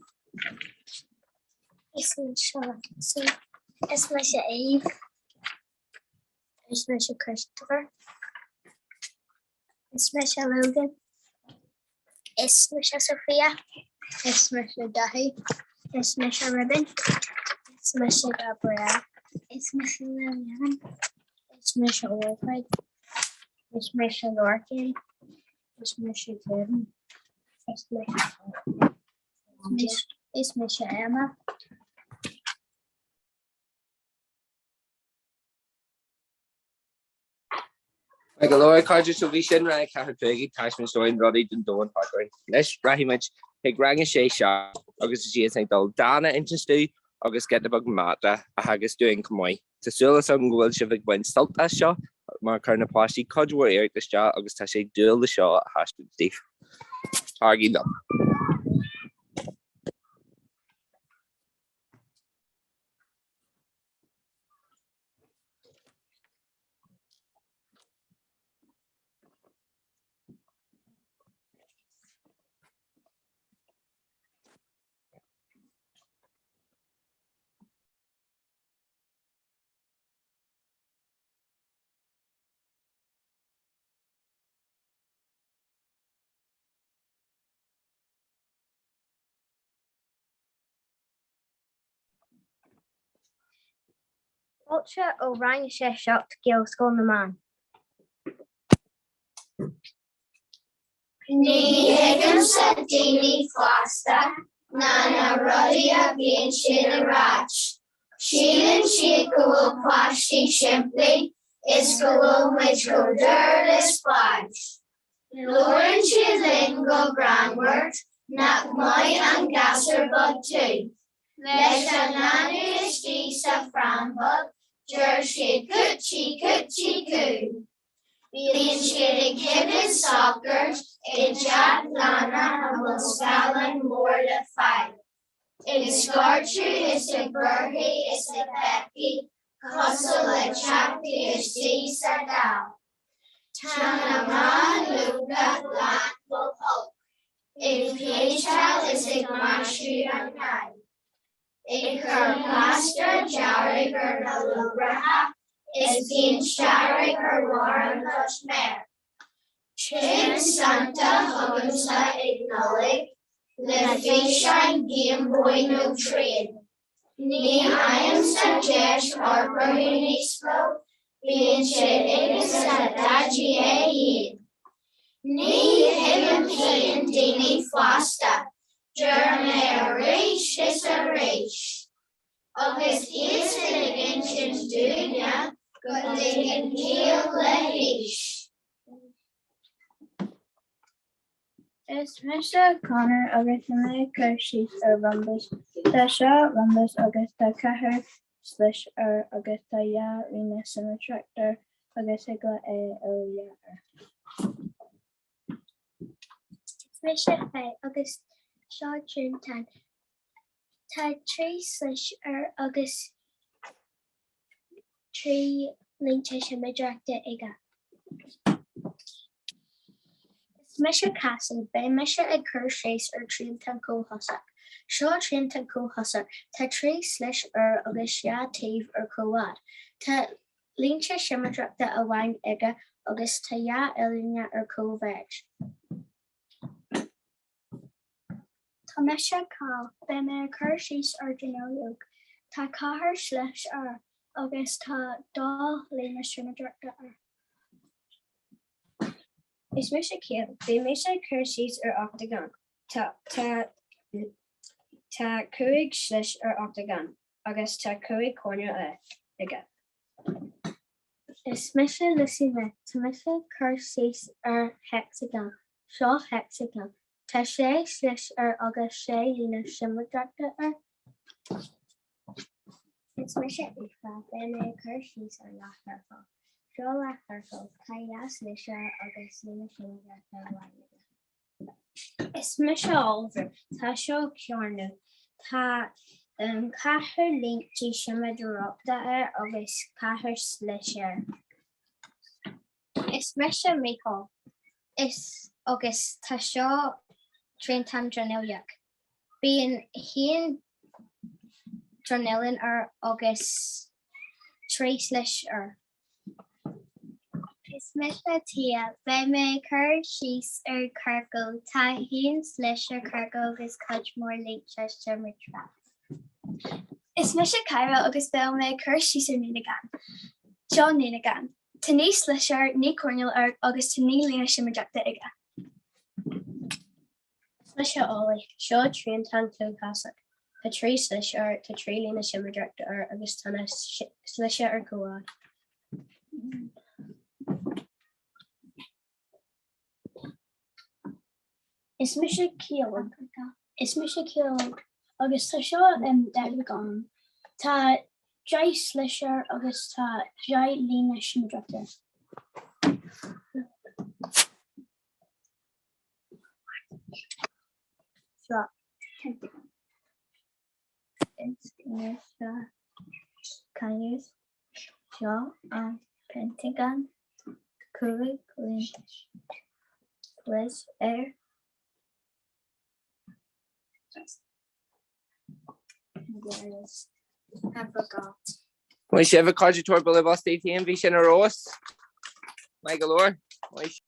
Is mise Lexi. Is mise Eve. Is mise Christopher. Is mise Logan. Is mise Sophia. Is mise Daithí. Is mise Ruben. Is mise Gabrielle. Is. Is mise Lillian. Is mise Wilfred. Is mise Lorcan. Is mise Kevin. Is mise Is mise Emma. Maith go leor, a chairde, so bhí sin rang 4 5 ag taispeáint dúinn rudaí den domhan thart orainn. Anois rachaidh muid chuig rang a 6 7 agus is iad ag dul dán a insint dúinn agus giota beag mata a theagasc dúinn chomh maith. Tá súil agam go bhfuil sibh ag baint sult as seo mar chuir na páistí cuid mhór iarracht isteach agus tá sé ag dúil le seo a thaispeáint daoibh. Tarraigí liom. Fáilte ó Rang 6 7 Gaelscoil na mBan. Ní thuigimse daoine fásta ná na rudaí a bhíonn siad a ráit. Síleann siad go bhfuil páistí simplí is go bhfuil muid chomh dúr le spáid. Labhrann siad linn go greannmhar, nach maith an gasúr beag tú? Leis an leanbh istigh sa phram beag, deir siad cúití cúití cú. Bíonn siad ag coimhéad socair i dteach leanna a bhfuil scáileán mór le fáil. Ag scairteadh is ag búirthigh is ag béicigh cosúil le teachtaí istigh sa Dáil. Tá na mná luacha lán go holc, ag péinteáil is ag maisiú an ghnó, ag cur plástar dearg ar na lúbracha is péint dearg ar bharr an loisméir. Téann Santa chugamsa ag Nollaig le físeán Gameboy nó traein. Ní fhaighimse deis amharc orthu níos mó, bíonn sé aigesan Daidí é féin. Ní thuigim féin daoine fásta, deir mé arís is arís. Agus iadsan ag insint dúinne go dtagann ciall le haois. Is mise Conor agus tá mé ag cur síos ar rombas. Tá seo rombas agus tá ceathair slis air agus tá dhá líne siméadrachta air agus thig leat é a leá air. Is mise Faye agus seo triantán. Tá 3 slis air agus 3 línte siméadrachta aige. Is mise Cassie. Beidh mise ag cur síos ar triantán comhthosach. Seo triantán comhthosach. Tá 3 slis air agus dhá taobh ar comhfhad. Tá línte siméadrachta amháin aige agus tá dhá uillinn ar cóimhéid. Tá mise Cathal. Beidh mé ag cur síos ar dronuilleog. Tá ceathair slis air agus tá dá líne siméadrachta air. Is mise Cian. Beidh mise ag cur síos ar ochtagán. Tá Tá cúig slis ar ochtagán agus tá cúig coirnéal aige. Is mise Lucy Mae. Tá mise ag cur síos ar heicseagán. Seo heicseagán. Tá sé slis air agus sé líne siméadrachta air. Is mise Aoife. Beidh mé ag cur síos ar leathchiorcal. Seo leathchiorcal. Tá dhá slis air agus líne siméadrachta amháin aige. Is mise Oliver. Tá seo cearnóg. Tá ceathair línte siméadrachta air agus ceathair slis air. Is mise Mícheál. Is agus tá seo triantán dronuilleach. Bíonn haon dronuillinn air agus 3 slis air. Is mise Tia. Beidh mé ag cur síos ar ciorcal. Tá haon slis ar ciorcal agus cuid mór línte siméadrachta. Is mise Kyra agus beidh mé ag cur síos ar naonagán. Seo naonagán. Tá 9 slis air, 9 coirnéal air agus tá 9 líne siméadrachta aige. Is mise Ollie. Seo triantán clúmhaiseach. Tá 3 slis air, tá 3 líne siméadrachta air agus tá na slise ar comhfhad. Is mise Keelan. Is mise Keelan agus tá seo deicheagán. Tá 10 slis air agus tá 10 líne siméadrachta air. Seo peinteagán. Is mise Caius. Seo an peinteagán. 5 slis air. Maith sibh a chairde tabhair bualadh bos daoibh féin, bhí sin ar fheabhas. Maith go leor. Maith.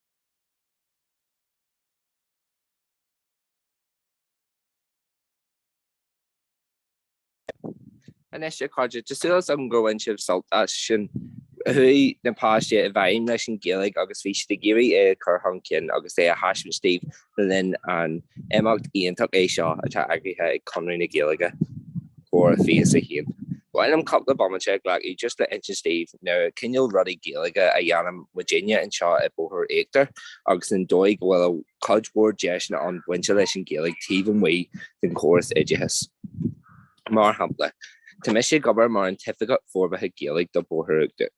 Anois, a chairde, tá súil agam gur bhain sibh sult as sin. Chuaigh na páistí i bhfeidhm leis an Ghaeilge agus bhí siad ag iarraidh é a chur chun cinn agus é a thaispeáint daoibh le linn an imeacht iontach é seo atá eagraithe ag Conradh na Gaeilge, Comhrá 21. Ba mhaith liom cúpla bomaite a ghlacadh just le insint daoibh na cineál rudaí Gaeilge a dhéanann muidinne anseo i Bóthar Íochtar agus an dóigh go bhfuil cuid mhór deiseanna ann bainte leis an Ghaeilge taobh amuigh den chóras oideachais. Mar shampla, tá mise ag obair mar an tOifigeach Forbartha Gaeilge do Bóthar Íochtar.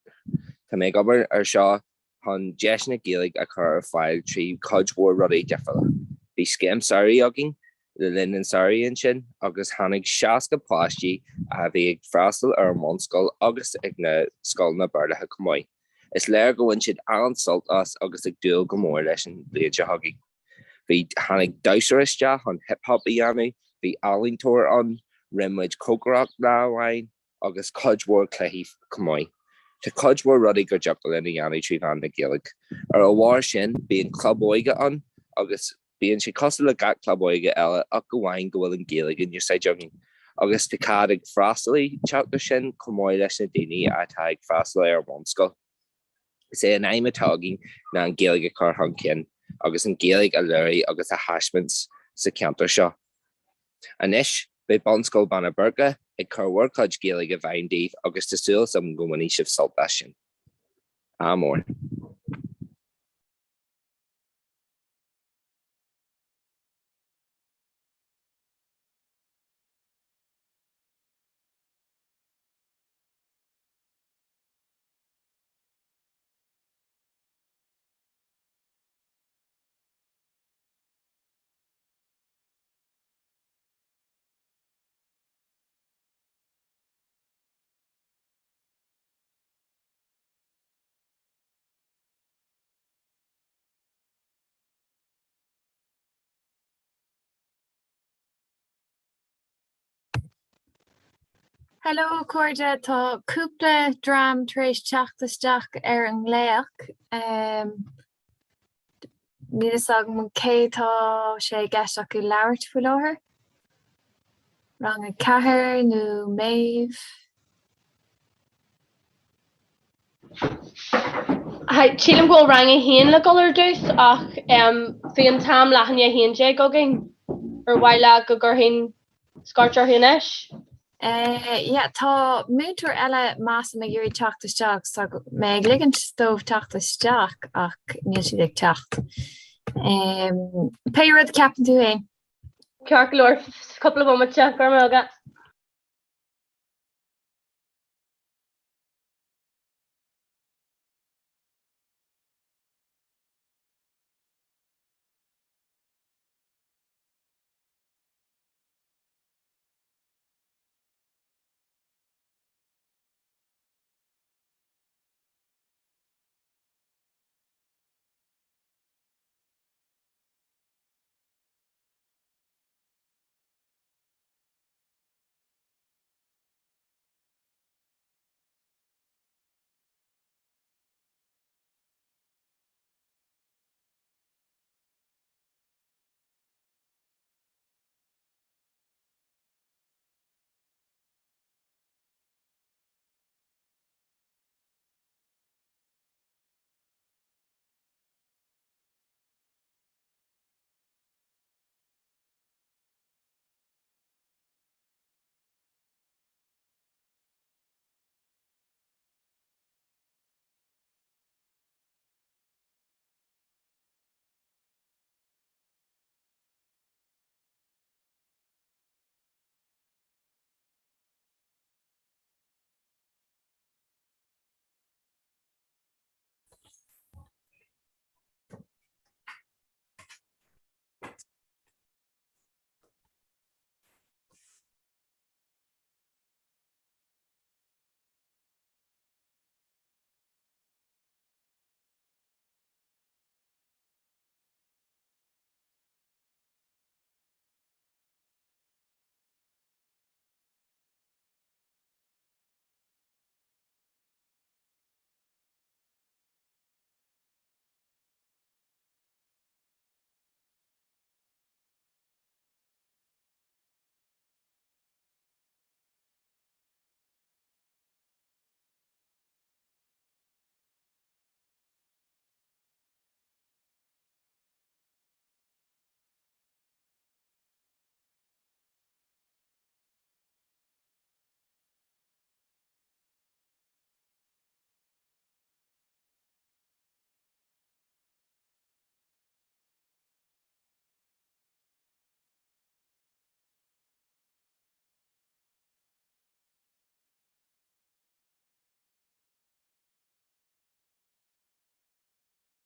Tá mé ag obair ar seo chun deiseanna Gaeilge a chur ar fáil trí chuid mhór rudaí difriúla. Bhí scéim samhraidh againn le linn an samhraidh ansin agus tháinig 60 páistí a bhí ag freastal ar an bhunscoil agus ag na scoileanna Béarlacha chomh maith. Is léir go bhain siad an-sult as agus ag dúil go mór leis an bhliain seo chugainn. Bhí, tháinig damhsóir isteach chun hip hop a dhéanamh, bhí ealaíontóir ann, rinne muid cócaireacht lá amháin agus cuid mhór cluichí chomh maith. Tá cuid mhór rudaí go dtiocfadh linn a dhéanamh trí mheán na Gaeilge. Ar a bharr sin, bíonn club óige ann agus bíonn sé cosúil le gach club óige eile ach amháin go bhfuil an Ghaeilge in úsáid againn. Agus tá cead ag freastalaí teacht ar sin chomh maith leis na daoine atá ag freastal ar an bhunscoil. Is é an aidhm atá againn ná an Ghaeilge a chur chun cinn agus an Ghaeilge a léiriú agus a thaispeáint sa cheantar seo. Anois, beidh Bunscoil Beanna Boirche ag cur bhur gcuid Gaeilge i bhfeidhm daoibh agus tá súil agam go mbainfidh sibh sult as sin. Ádh mór. Hello a chairde, tá cúpla dream tar éis teacht isteach ar an nglaoch. Níl fhios agam cé tá sé i gceist acu labhairt faoi láthair. Rang 4 nó Méabh? Hi, sílim go bhfuil rang 1 le dul ar dtús ach bhí an t-am leath i ndiaidh 11 againn. Ar mhaith leat go gcuirfinn scairt orthu anois? Yeah, tá múinteoir eile measaim ag iarraidh teacht isteach, tá mé ag ligint dóibh teacht isteach ach níl siad ag teacht. Pé rud a cheapann tú féin. Ceart go leor, cúpla bomaite, go raibh maith agat.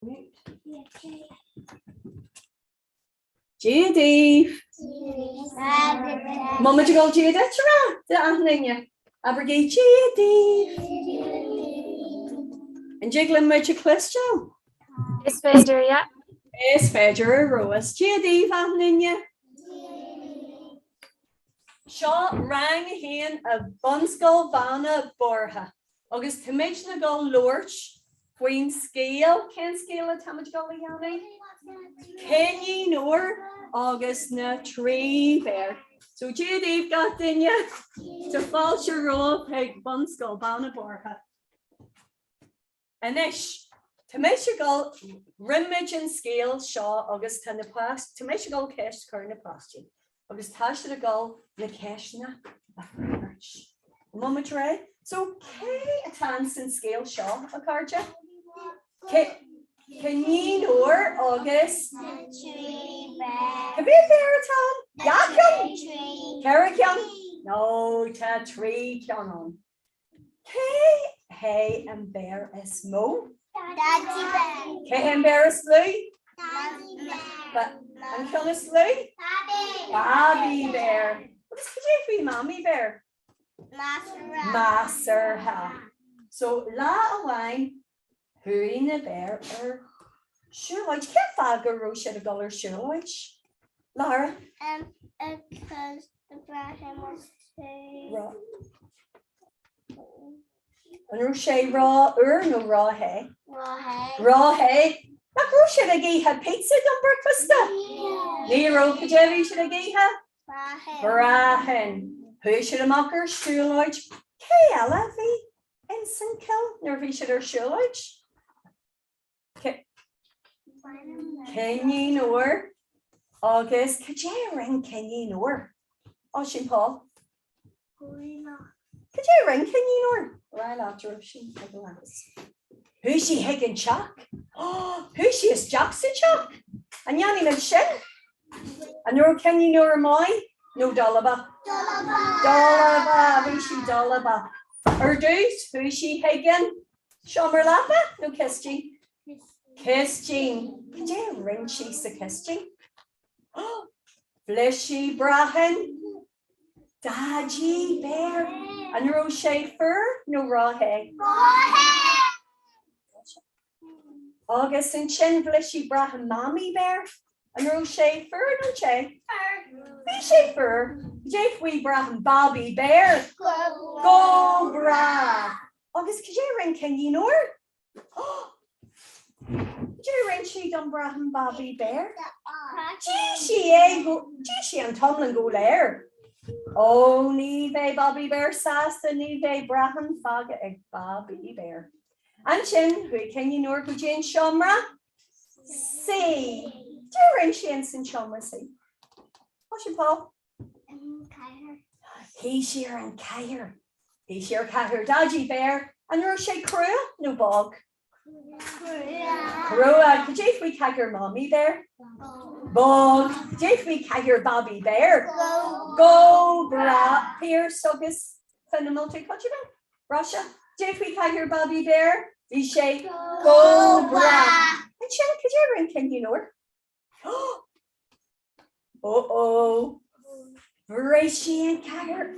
Mute. Dia daoibh! An bhfuil muid ag dul Dia duit a rá d'achan duine. Abraigí Dia daoibh! An dtig linn muid a chloisteáil? Is féidir, yeah. Is féidir ar fheabhas. Dia daoibh achan duine! Seo rang a haon i Bunscoil Bheanna Boirche. Agus táimid le dul labhairt faoin scéal, cén scéal atáimid ag dul a dhéanamh? Coinín Óir agus na Trí Bhéar. So Dia daoibh gach duine, tá fáilte romhaibh chuig Bunscoil Beanna Boirche. Anois, tá mise ag dul, rinne muid an scéal seo agus tá na páistí, tá mise ag dul ceist a chur ar na páistí agus tá siad ag dul na ceisteanna a fhreagairt. An bhfuil muid réidh? So, cé atá ins an scéal seo, a chairde? Coinín Óir agus? Cé mhéad béar atá ann? Dhá cheann? Ceithre cheann? No, tá trí cheann ann. Cé hé an béar is mó? Daidí Béar. Cé hé an béar is lú? Daidí Béar. An ceann is lú? Babaí. Babaí Béar. Agus cad é faoi Mamaí Béar? Measartha. Measartha. So lá amháin chuaigh na béir ar siúlóid. Cén fáth go raibh siad ag dul ar siúlóid? Lara? Um, because the brachán was too. An raibh sé ró-fhuar nó ró-the? Ró-the. Ró-the. Nach raibh siad ag ithe pizza don bricfeasta? Ní raibh, cad é a bhí siad ag ithe? Brachán. Brachán. Chuaigh siad amach ar siúlóid. Cé eile a bhí ins an chill nuair a bhí siad ar siúlóid? Coinín Óir agus cad é a rinne Coinín Óir? Oisín Paul. Cad é a rinne Coinín Óir? Rá leat raibh sí ag leas. Chuaigh sí chuig an teach. Chuaigh sí isteach sa teach. An ndéanfaidh muid sin? An raibh Coinín Óir maith nó dalba? Dalba. Dalba, bhí sí dalba. Ar dtús chuaigh sí chuig an Seomra leapa nó cistín? Cistín. Cad é a rinne sí sa chistín? Bhris sí brachán Daidí Béar. An raibh sé fuar nó ró-the? Ró-the! Agus ansin bhris sí brachán Mamaí Béar. An raibh sé fuar nó te? Fuar. Bhí sé fuar. Cad é faoi brachán Babaí Béar? Go breá. Agus cad é a rinne Coinín Óir? Cad é a rinne sí don brachán Babaí Béar? D'ith sí é go, d'ith sí an t-iomlán go léir. Ó, ní bheidh Babaí Béar sásta, ní bheidh brachán fágtha ag Babaí Béar. Ansin, chuaigh Coinín Óir go dtí an seomra suí. Cad é a rinne sí ins an seomra suí? Oisín Paul. Shuigh sí ar an chathaoir. Shuigh sí ar chathaoir Daidí Béar. An raibh sé crua nó bog? Crua. Crua. Cad é faoi chathaoir Mamaí Béar? Bog. Cad é faoi chathaoir Babaí Béar? Go breá. Pearse agus Finn an bhfuil tú coitianta? Róise, Cad é faoi chathaoir Babaí Béar? Bhí sé go breá. Ansin, cad é a rinne Coinín Óir? Ó ó! Bhris sí an chathaoir.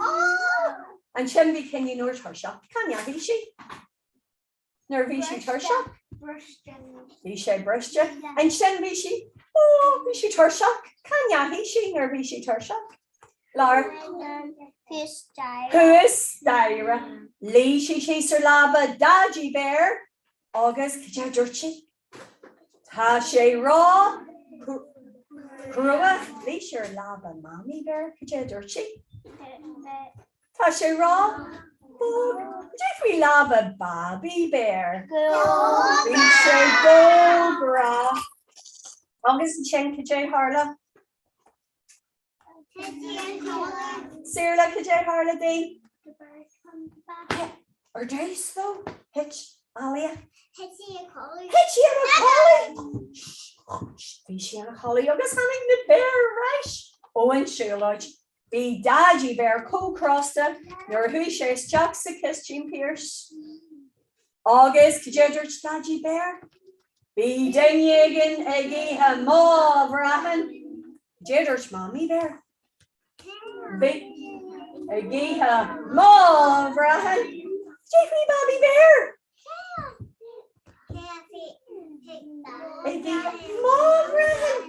Ansin bhí Coinín Óir tuirseach. Cá ndeachaigh sí? Nuair a bhí sí tuirseach? Bhí sé briste. Ansin bhí sí, ó, bhí sí tuirseach. Cá ndeachaigh sí nuair a bhí sí tuirseach? Lara. Thuas staighre. Luigh sí síos ar leaba Daidí Béar agus cad é a dúirt sí? Tá sé ró chrua. Luigh sí ar leaba Mamaí Béar, cad é a dúirt sí? Tá sé ró bog. Cad é faoi leaba Babaí Béar? Bhí sé go breá. Agus ansin cad é a tharla? Saorla, cad é a tharla di? Ar dtús though, thit Alia. Thit sí ina codladh. Thit sí ina codladh! Bhí sí ina codladh agus tháinig na béir ar ais ó an siúlóid. Bhí Daidí Béar chomh crosta nuair a chuaigh sé isteach sa chistín Pearse. Agus cad é a dúirt Daidí Béar? Bhí duine éigin ag ithe mo bhrachán. Cad é a dúirt Mamaí Béar? Bhí ag ithe mo bhrachán. Cad é faoi Babaí Béar? Ag ithe mo bhrachán.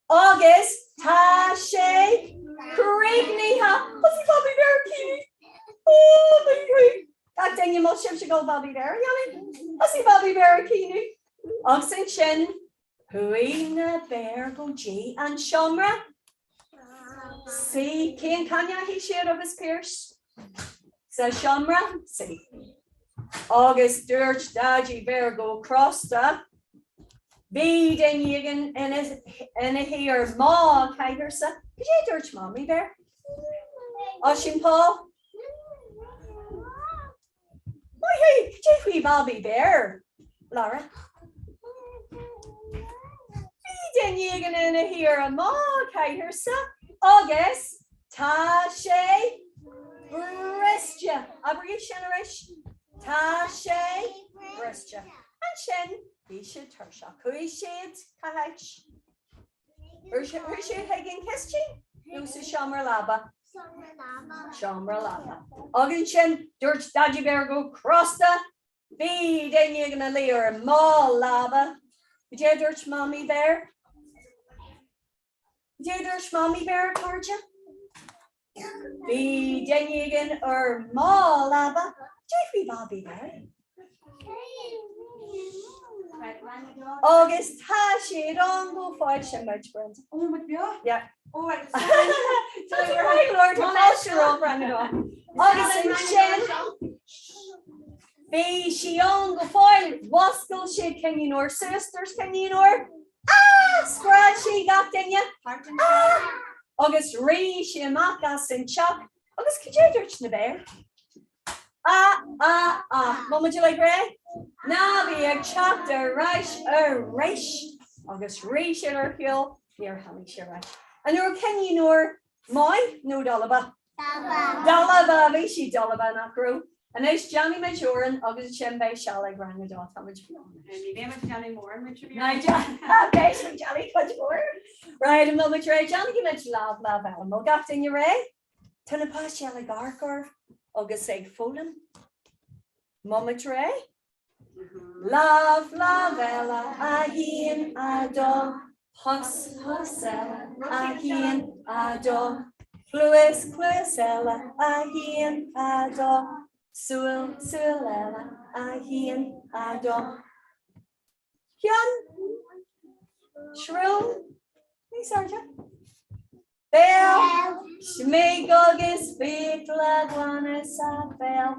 Agus tá sé críochnaithe. Thosaigh Babaí Béar ag caoineadh. Ó, maith thú. Gach duine, an bhfuil sibhse ag dul Babaí Béar a dhéanamh? Thosaigh Babaí Béar ag caoineadh. Agus ansin chuaigh na béir go dtí an seomra suí. Cén cá ndeachaigh siad agus Pearse? Sa seomra suí. Agus dúirt Daidí Béar go crosta, Bhí duine éigin ina shuí ar mo chathaoirse. Cad é a dúirt Mamaí Béar? Oisín Paul? Maith thú! Cad é faoi Bhabaí Béar, Lara? Bhí duine éigin ina shuí ar mo chathaoirse agus tá sé briste. Abraigí sin arís. Tá sé briste. Ansin bhí siad tuirseach. Chuaigh siad cá háit? Chuaigh siad chuig an chistin nó sa seomra leaba? Seomra leaba. Agus ansin dúirt Daidí Béar go crosta, Bhí duine éigin ina luí ar mo leaba. Cad é a dúirt Mamaí Béar? Cad é a dúirt Mamaí Béar, a chairde? Bhí duine éigin ar mo leaba. Cad é faoi Bhabaí Béar? Agus tá siad ann go fóill sin muid, Brenda. Ó, muid beo? Yeah. Ó, right. Tá tú maith go leor, tá fáilte romhat, Brenda. Agus ansin, bhí sí ann go fóill, mhuscail sé Cinnín Óir suas, dúirt Cinnín Óir, Ah! Scread sí gach duine. Ah! Agus rith sí amach as an teach agus cad é a dúirt na béir? Ah! Ah! Ah! Bhfuil muid uilig réidh? Ná bí ag teacht ar ais arís! Agus rith siad ar shiúl, níor tháinig sí ar ais. An raibh Cinnín Óir maith nó dalba? Dalba! Bhí sí dalba, nach raibh? Anois, déanfaidh muid amhrán agus ansin beidh seal ag rang a dó. Tá muid beo anois. Ní bheidh muid ag déanamh mórán, muid Ná beidh muid ag déanamh cuid mhór. Right, an bhfuil muid réidh? Déanfaidh muid lámh, lámh eile. An bhfuil gach duine réidh? Tá na páistí eile ag amharc oraibh agus ag foghlaim. An bhfuil muid réidh? Lámh, lámh eile, a haon, a dó, cos, cos eile, a haon, a dó, cluas, cluas eile, a haon, a dó, súil, súil eile, a haon, a dó. Ceann, srón, níos airde. Béal, smig agus fiacla glana sa bhéal.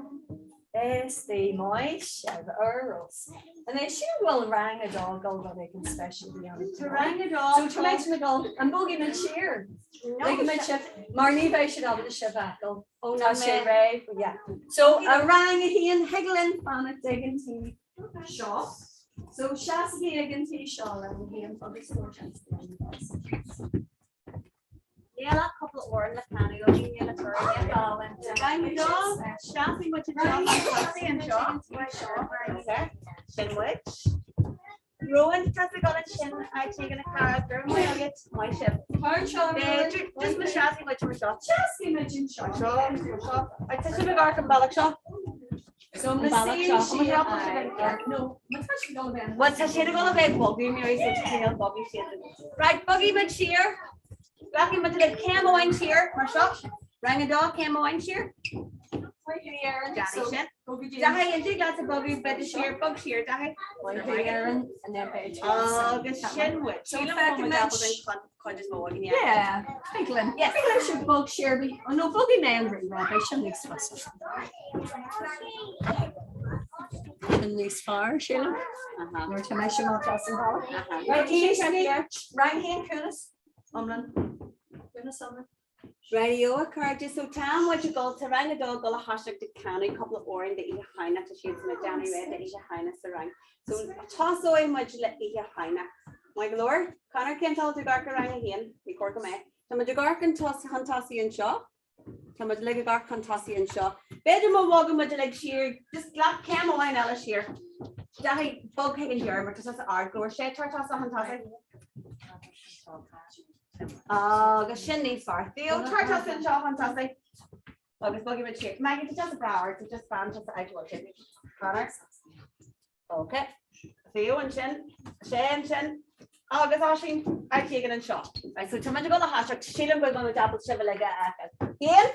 Is the maith sibh ar fheabhas. Anois sílim go bhfuil rang a dó ag dul rud éigin speisialta a dhéanamh. Tá rang a dó. So tá muid ag dul, an mbogfaidh muid siar? Ligfidh muid sibh, mar ní bheidh siad ábalta sibh a fheiceáil. Ó tá sé réidh, yeah. So a rang a haon, thig linn fanacht ag an taobh seo. So seasaigí ag an taobh seo rang a haon agus seasaigí ag an taobh seo. Níl ach cúpla amhrán le canadh againn le fírinne. Rang a dó, seasfaidh muid anseo anseo. Sin muid. Rowan, tá tú ag dul ansin áit éigin a chara, go raibh maith agat, maith sibh. B'fhéidir, just má seasfaidh muid mar seo. Seasfaidh muid anseo. Seo, seo. Tá sibh ag amharc an bealach seo. So an bealach seo. Bhuel, tá siad ag dul a bheith ag bogadh mé so tá siad ag bogadh siad. Right, bogfaidh muid siar. Rachaidh muid le céim amháin siar mar seo. Rang a dó céim amháin siar. Déanfaidh sin. Daithí, an dtig leatsa bogadh bit siar, bog siar, Daithí. Agus sin muid. Sílim go bhfuil muid ábalta an chuid is mó againn. Yeah, thig linn. Yes. Thig linn sibh bog siar, nó bogfaidh mé an rí, beidh sin níos fusa. Sin níos fearr, sílim. Nuair tá mé sin á as an bhalla. Right, Rang a haon ciúnas iomlán. Ciúnas iomlán. Rightio a chairde, so tá muid ag dul, tá rang a dó ag dul a thoiseacht ag canadh cúpla amhrán d'Oíche Shamhna, tá siadsan ag déanamh réidh d'Oíche Shamhna sa rang. So tosóidh muid le Oíche Shamhna. Maith go leor? Conor, cén fáth tú ag amharc ar rang a haon? Ní cóir go mbeadh. Tá muid ag amharc chun tosaigh anseo. Tá muid uilig ag amharc chun tosaigh anseo. B'fhéidir má bhogann muid uilig siar, just glac céim amháin eile siar. Daithí, bog chuig an deireadh mar tá tusa ard go leor. Sé tar tusa chun tosaigh. Agus sin níos fearr. Theo, tar tusa anseo chun tosaigh. Agus bogfaidh muid siar. Maggie, tá tusa breá ard, so just fan tusa áit a bhfuil sé. Connor. Ok. Theo ansin, sé ansin, agus Oisín, áit éigin anseo. Right, so tá muid ag dul a thoiseacht, sílim go bhfuil muid ábalta sibh uilig a fheiceáil. Haon?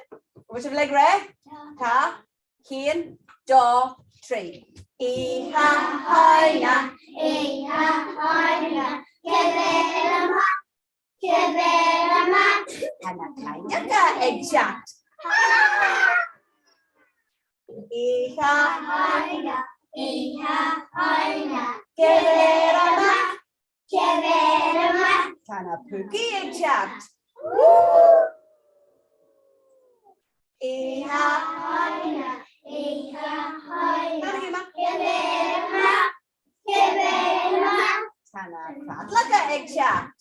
Bhfuil sibh uilig réidh? Tá. Haon, dó, trí. Oíche Shamhna, Oíche Shamhna, Cibé amach, Cibé amach. Tá na cailleacha ag teacht. Oíche Shamhna, Oíche Shamhna, Cibé amach, Cibé amach. Tá na púcaí ag teacht. Oíche Shamhna, Oíche Shamhna, Cibé amach, Cibé amach. Tá na creatlacha ag teacht.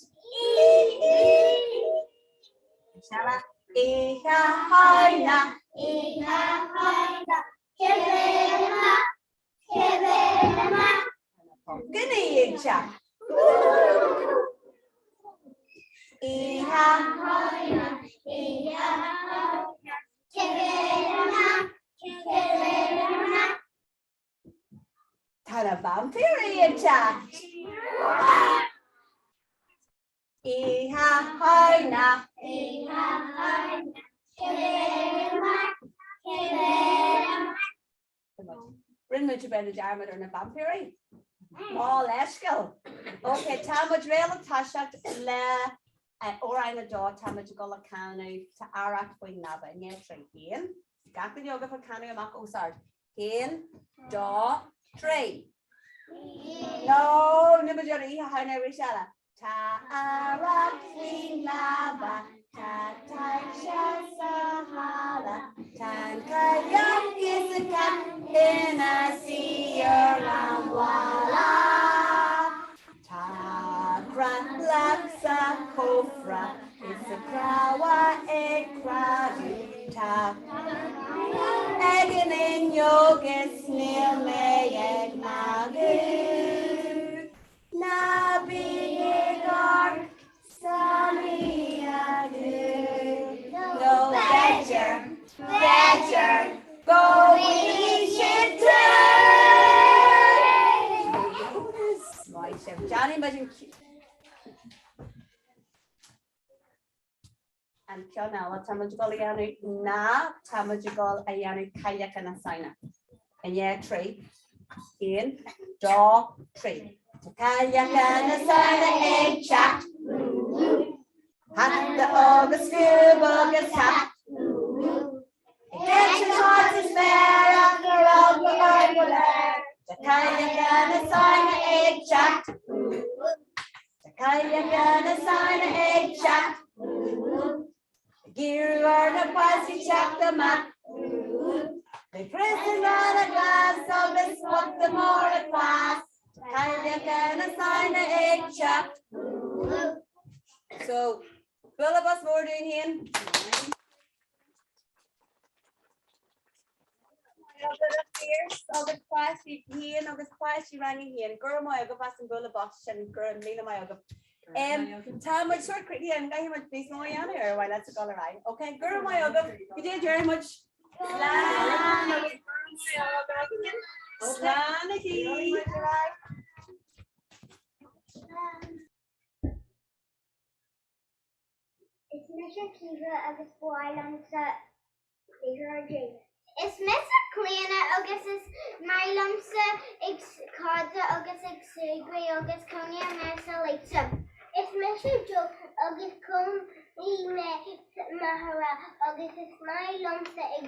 Oíche Shamhna. Oíche Shamhna, Cibé amach, Cibé amach. Tá na pumpkiní ag teacht. Oíche Shamhna, Oíche Shamhna, Cibé amach, Cibé amach. Tá na vaimpírí ag teacht! Oíche Shamhna! Oíche Shamhna! Cibé amach! Cibé amach! Rinne muid b'fhéidir dearmad ar na vaimpírí. Mo leithscéal. Ok, tá muid réidh le toiseacht le amhrán a dó, tá muid ag dul a canadh Tá Arracht faoin Leaba. I ndiaidh trí. Haon. Gach duine agaibh ag canadh amach os ard. Haon, dó, trí. No, níl muid ar Oíche Shamhna arís eile. Tá arracht faoin leaba, tá taibhse sa halla, tá an cailleach is an cat ina suí ar an bhalla. Tá creatlach sa chófra is an cnámha ag cragadh. Tá ag an fhuinneog is níl mé ag magadh. Ná bí ag amharc san oíche nó b'fhéidir, b'fhéidir go bhfaighidh siad tú! Maith sibh. Déanfaidh muid an an ceann eile tá muid ag dul a dhéanamh ná tá muid ag dul a dhéanamh Cailleacha na Samhna. I ndiaidh trí, haon, dó, trí. Tá Cailleacha na Samhna ag teacht. Hata agus scuab agus hat. Ag eitilt thart is méar ach ar eagla orainn go léir. Tá Cailleacha na Samhna ag teacht. Tá Cailleacha na Samhna ag teacht. Ag iarraidh ar na páistí teacht amach. Beidh crios iontach glas agus spota mór a cleas. Tá Cailleacha na Samhna ag teacht. So, bualadh bos mór dúinn féin. Agus páistí haon agus páistí rang a haon, go raibh maith agaibh as an bualadh bos sin, go raibh míle maith agaibh. Tá muid sórt críochnaithe, an gcaithfidh muid níos mó a dhéanamh ar mhaith leat a dhul ar aghaidh? Ok, go raibh maith agaibh, go dtí a déarfaidh muid. Slán agus go raibh maith agaibh. Slán a Is mise Caoimhe agus ba mhaith liomsa liathróidí. Is mise Clíona agus is maith liomsa ag codladh agus ag súgradh agus cónaíonn mé sa Liatroim. Is mise Joe agus cónaím mé sa Machaire agus is maith liomsa ag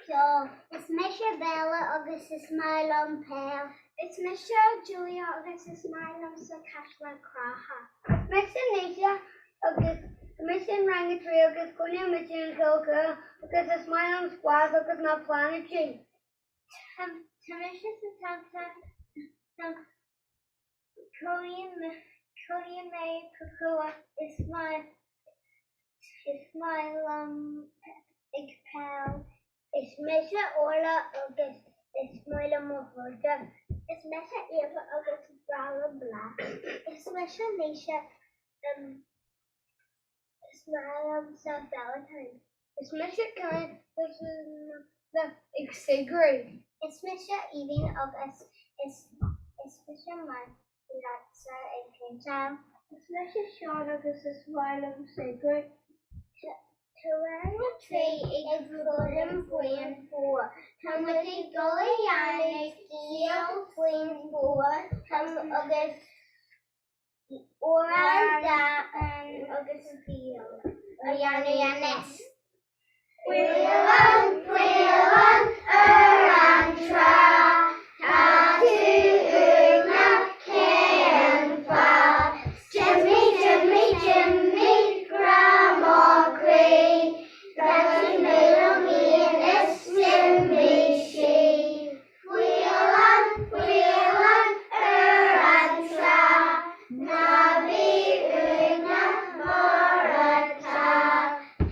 ceol. Is mise Bella agus is maith liom peil. Is mise Julia agus is maith liomsa Caisleán Chrátha. Is mise Naoise agus tá mise in rang a 3 agus cónaíonn muid in An Cill Cua agus is maith liom squash agus na pláinéidí. Tá mise Setanta cónaíonn mé i Cill Chua is maith is maith liom ag peil. Is mise Orla agus is maith liom mo chairde. Is mise Éabha agus is breá liom bláth. Is mise Naoise is maith liomsa feileacáin. Is mise Cian agus is maith ag súgradh. Is mise Aoibhinn agus is is mise maith leatsa ag péinteáil. Is mise Seán agus is maith liom súgradh. Tá rang a 3 ag foghlaim faoin bhfómhar. Tá muid ag dul a dhéanamh scéal faoin bhfómhar agus amhrán, dán agus scéal a dhéanamh anois. Faoileán, faoileán ar an trá, tá tú uaigneach cén fáth? D'imigh, d'imigh, d'imigh grá mo chroí, D'fhág sí mé liom féin is d'imigh sí. Faoileán, faoileán ar an trá, ná bí uaigneach mar atá.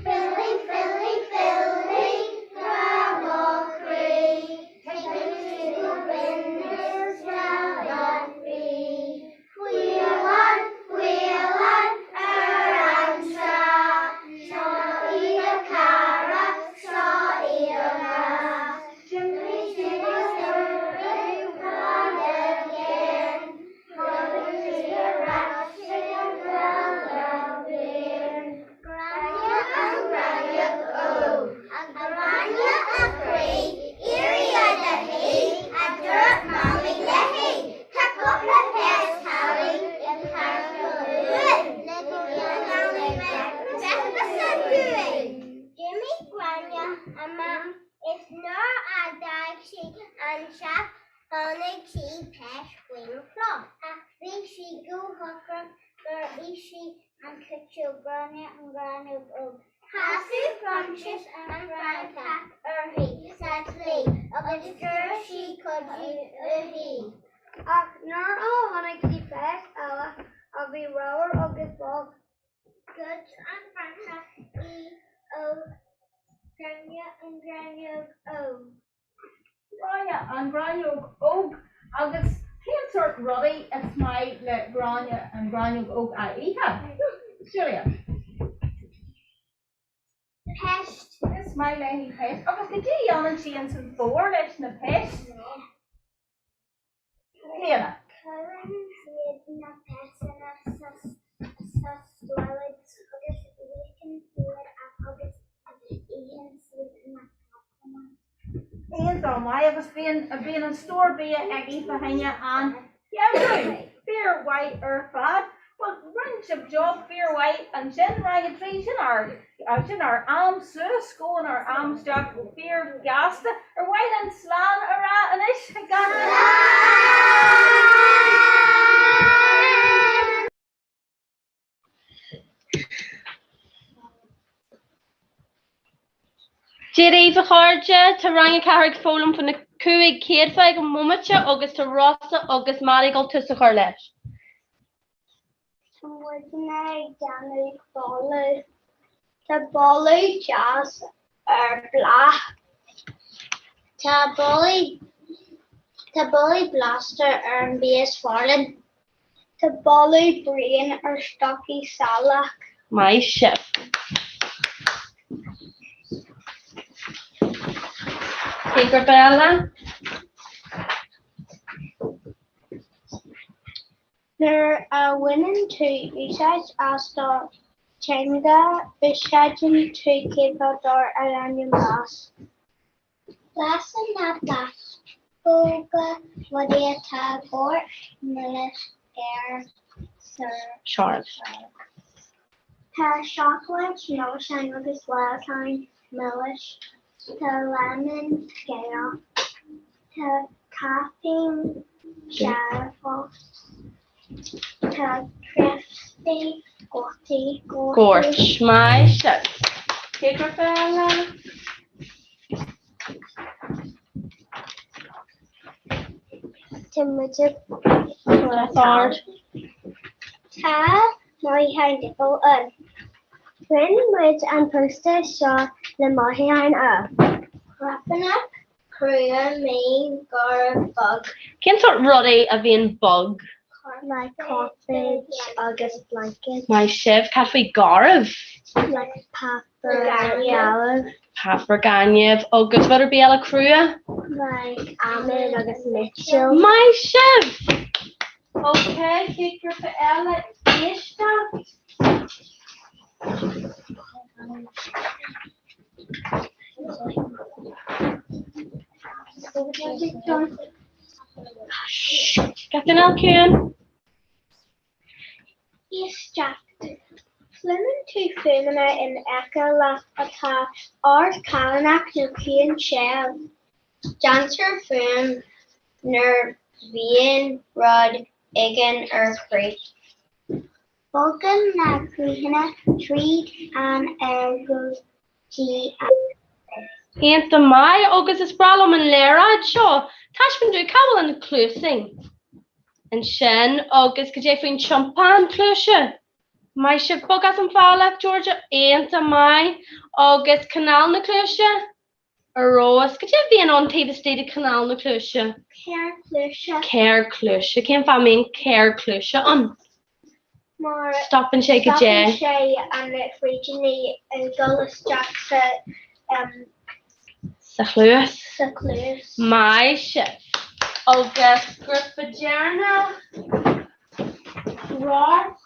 Fillfidh, fillfidh, fillfidh grá mo chroí, Tuigeann tú go binn is geal brí. Faoileán, faoileán ar an trá, Seo í do chara, seo í do ghrá. D'imigh sí go fada i gcéin, Tagann sí ar ais ag an bhealach bhinn. Gráinne an ghráinneog óg, A Ghráinne a chroí, éirigh as do shuí, a dúirt Mamaí léi. Tá cúpla peist álainn ag teastáil uainn le go ndéanfaidh bricfeasta dúinn. D'imigh Gráinne amach is nuair a d'fhág sí an teach chonaic sí peist faoin chloch. Ach bhí sí go hocrach gur ith sí an chuideoidh Gráinne an ghráinneog óg. Casadh Proinsias an Francach uirthi sa tslí agus d'iarr sí cuidiú uaithi. Ach nuair a chonaic sí peist eile a bhí ramhar agus bog, ghoid an Francach í ó Ghráinne an ghráinneog óg. Gráinne an ghráinneog óg Agus cén sórt rudaí is maith le Gráinne an ghráinneog óg a ithe? Julia. Peist. Is maith léi peist. Agus cad é a dhéanann sí ins an fómhar leis na peist? Clíona. Cuireann siad na peisteanna sa stolladh agus íocann siad agus itheann siad na peisteanna. Iontach maith agus bíonn bíonn an stór bia aici fá choinne an gheimhridh. Fíormhaith ar fad. Bhuel, rinne sibh job fíormhaith ansin, rang a 3, sin ár sin ár am suas, gabhann ár am isteach go fíor-ghasta. Ar mhaith linn slán a rá anois ag gach duine? Dia daoibh a chairde, tá Rang 4 ag foghlaim faoi na 5 céadfa ag an mbomaite agus tá Rossa agus Maddie ag dul tús a chur leis. Tá muidne ag déanamh boladh. Tá boladh deas ar bhláth. Tá boladh Tá boladh blasta ar an bia is fearr linn. Tá boladh bréan ar stocaí salach. Maith sibh. Cén grúpa eile? Nuair a bhaineann tú úsáid as do theanga, úsáideann tú céadfa darbh ainm blas. Blasann na plásóga rudaí atá goirt, milis, géar, Searbh. Tá seacláid milis ann agus leamhcán milis. Tá leamhan géar. Tá caiféin dearfach. Tá criospaí gortaí Goirt. Maith sibh. Cén grúpa eile? Tá muid ag Tá mothúcháin difriúil ann. Rinne muid an póstaer seo le mothúcháin a. Cnapánach. Crua, mín, garbh, bog. Cén sórt rudaí a bhíonn bog? Like cottage agus blanket. Maith sibh. Cad faoi garbh? Like páipéar gaineamh. Páipéar gaineamh. Agus rud ar bith eile crua? Like adhmad agus miotal. Maith sibh! Ok, chéad grúpa eile, éisteacht. Gach duine ciúin. Éisteacht. Cluineann tú fuaimeanna in aice leat atá ard callánach nó ciúin séimh. Déantar fuaim nuair a bhíonn rud éigin ar crith. Bogann na gaothanna tríd an aer go dtí an Iontach maith, agus is breá liom an léaráid seo. Taispeáin dúinn cá bhfuil an chluaisín ansin agus cad é faoin tiompán cluaise? Maith sibh, bog as an bhealach, Georgia. Iontach maith. Agus canáil na cluaise? Ar fheabhas. Cad é a bhíonn ann taobh istigh de chanáil na cluaise? Céar cluaise. Céar cluaise. Cén fáth a mbíonn céar cluaise ann? Mar Stopann sé cad é. Stopann sé an frídíní ag dul isteach sa Sa chluas. Sa chluas. Maith sibh. Agus grúpa deireanach. Radharc.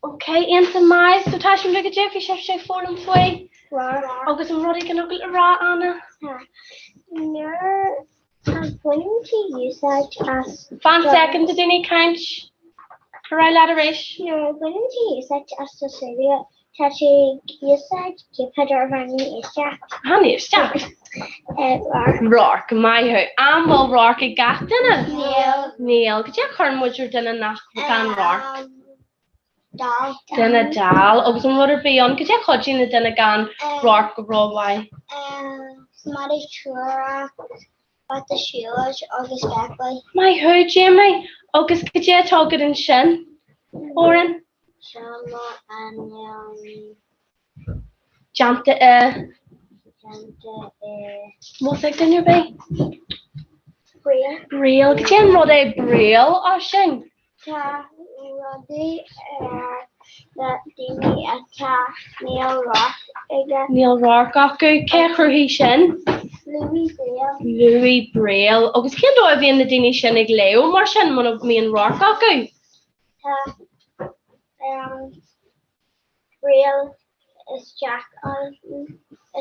Ok, iontach maith. So taispeáin dúinn cad é a bhí sibhse ag foghlaim faoi. Agus an rud éigin agat le rá, Anna? Nuair a bhaineann tú úsáid as. Fan soicind, tá daoine ag caint. Ar aghaidh leat arís. Nuair a bhaineann tú úsáid as do shúile, Tá tú ag úsáid cúpla dár bhaineann éisteacht. An éisteacht? Radharc. Radharc, maith thú. An bhfuil radharc ag gach duine? Níl. Níl. Cad é a chuireann muid ar duine nach gan radharc? Dall. Duine dall. Agus an rud ar bith ann, cad é a chuidíonn le duine gan radharc go rómhaith? Madaí treorach, bata siúlóid agus spéaclaí. Maith thú, Jamie. Agus cad é atá agat ansin, Oran? Seo mo ainm. Déanta i. Déanta i. Bhfuil a fhios ag duine ar bith? Braille. Braille. Cad é an rud é Braille, Oisín? Tá rudaí ar na daoine atá níl radharc aige. Níl radharc acu. Cé a chruthaigh sin? Louis Braille. Louis Braille. Agus cén dóigh a bhíonn na daoine sin ag léamh mar sin muna mbíonn radharc acu? Tá Braille isteach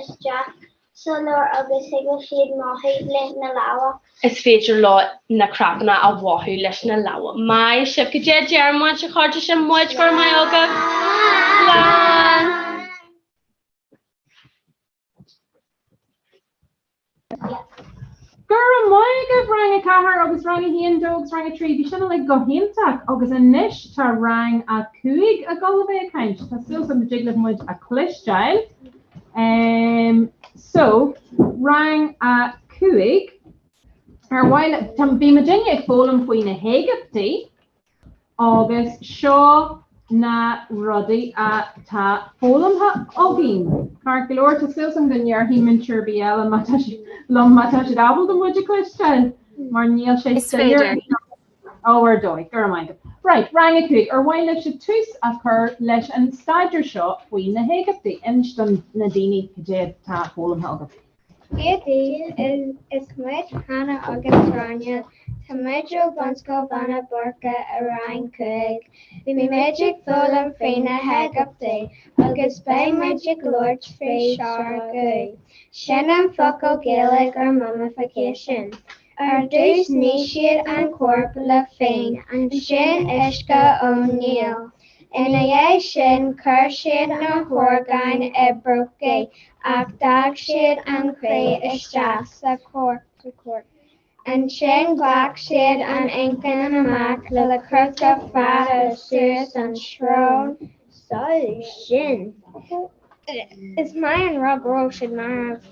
isteach sa leabhar agus thig siad mothú le na lámha. Is féidir leo na cnapanna a mhothú leis na lámha. Maith sibh. Cad é a deir muid, a chairde? Sin muid. Go raibh maith agaibh. Slán. Go raibh maith agaibh Rang 4 agus Rang 1, 2 agus Rang 3. Bhí sin uilig go hiontach agus anois tá Rang 5 ag dul a bheith ag caint. Tá súil agam go dtig libh muid a chloisteáil. Um, so, Rang 5, ar mhaith libh, bhí muidinne ag foghlaim faoi na hÉigiptigh Agus seo na rudaí atá foghlamtha againn. Ceart go leor, tá súil agam go ndéarfaidh múinteoir ar bith eile má tá siad liom má tá siad ábalta muid a chloisteáil, mar níl sé Is féidir. Ó, ar dóigh, go raibh maith agat. Right, rang a 5, ar mhaith libhse tús a chur leis an staidéar seo faoi na hÉigiptigh? Inis do na daoine cad é atá foghlamtha agaibh. Dia daoibh, is muid Hannah agus Gráinne. Tá muid ó Bunscoil Bheanna Boirche i Rang 5. Bhí muid ag foghlaim faoi na hÉigiptigh agus beidh muid ag labhairt faoi seargadh. Sin an focal Gaeilge ar mummification. Ar dtús nigh siad an corp le fíon, ansin uisce ón Níl. Ina dhiaidh sin, chuir siad na horgáin i bpócaí ach d'fhág siad an croí isteach sa chorp. Ansin ghlac siad an inchinn amach le crota fada suas an srón. Sin. Is maith an rud go raibh siad marbh.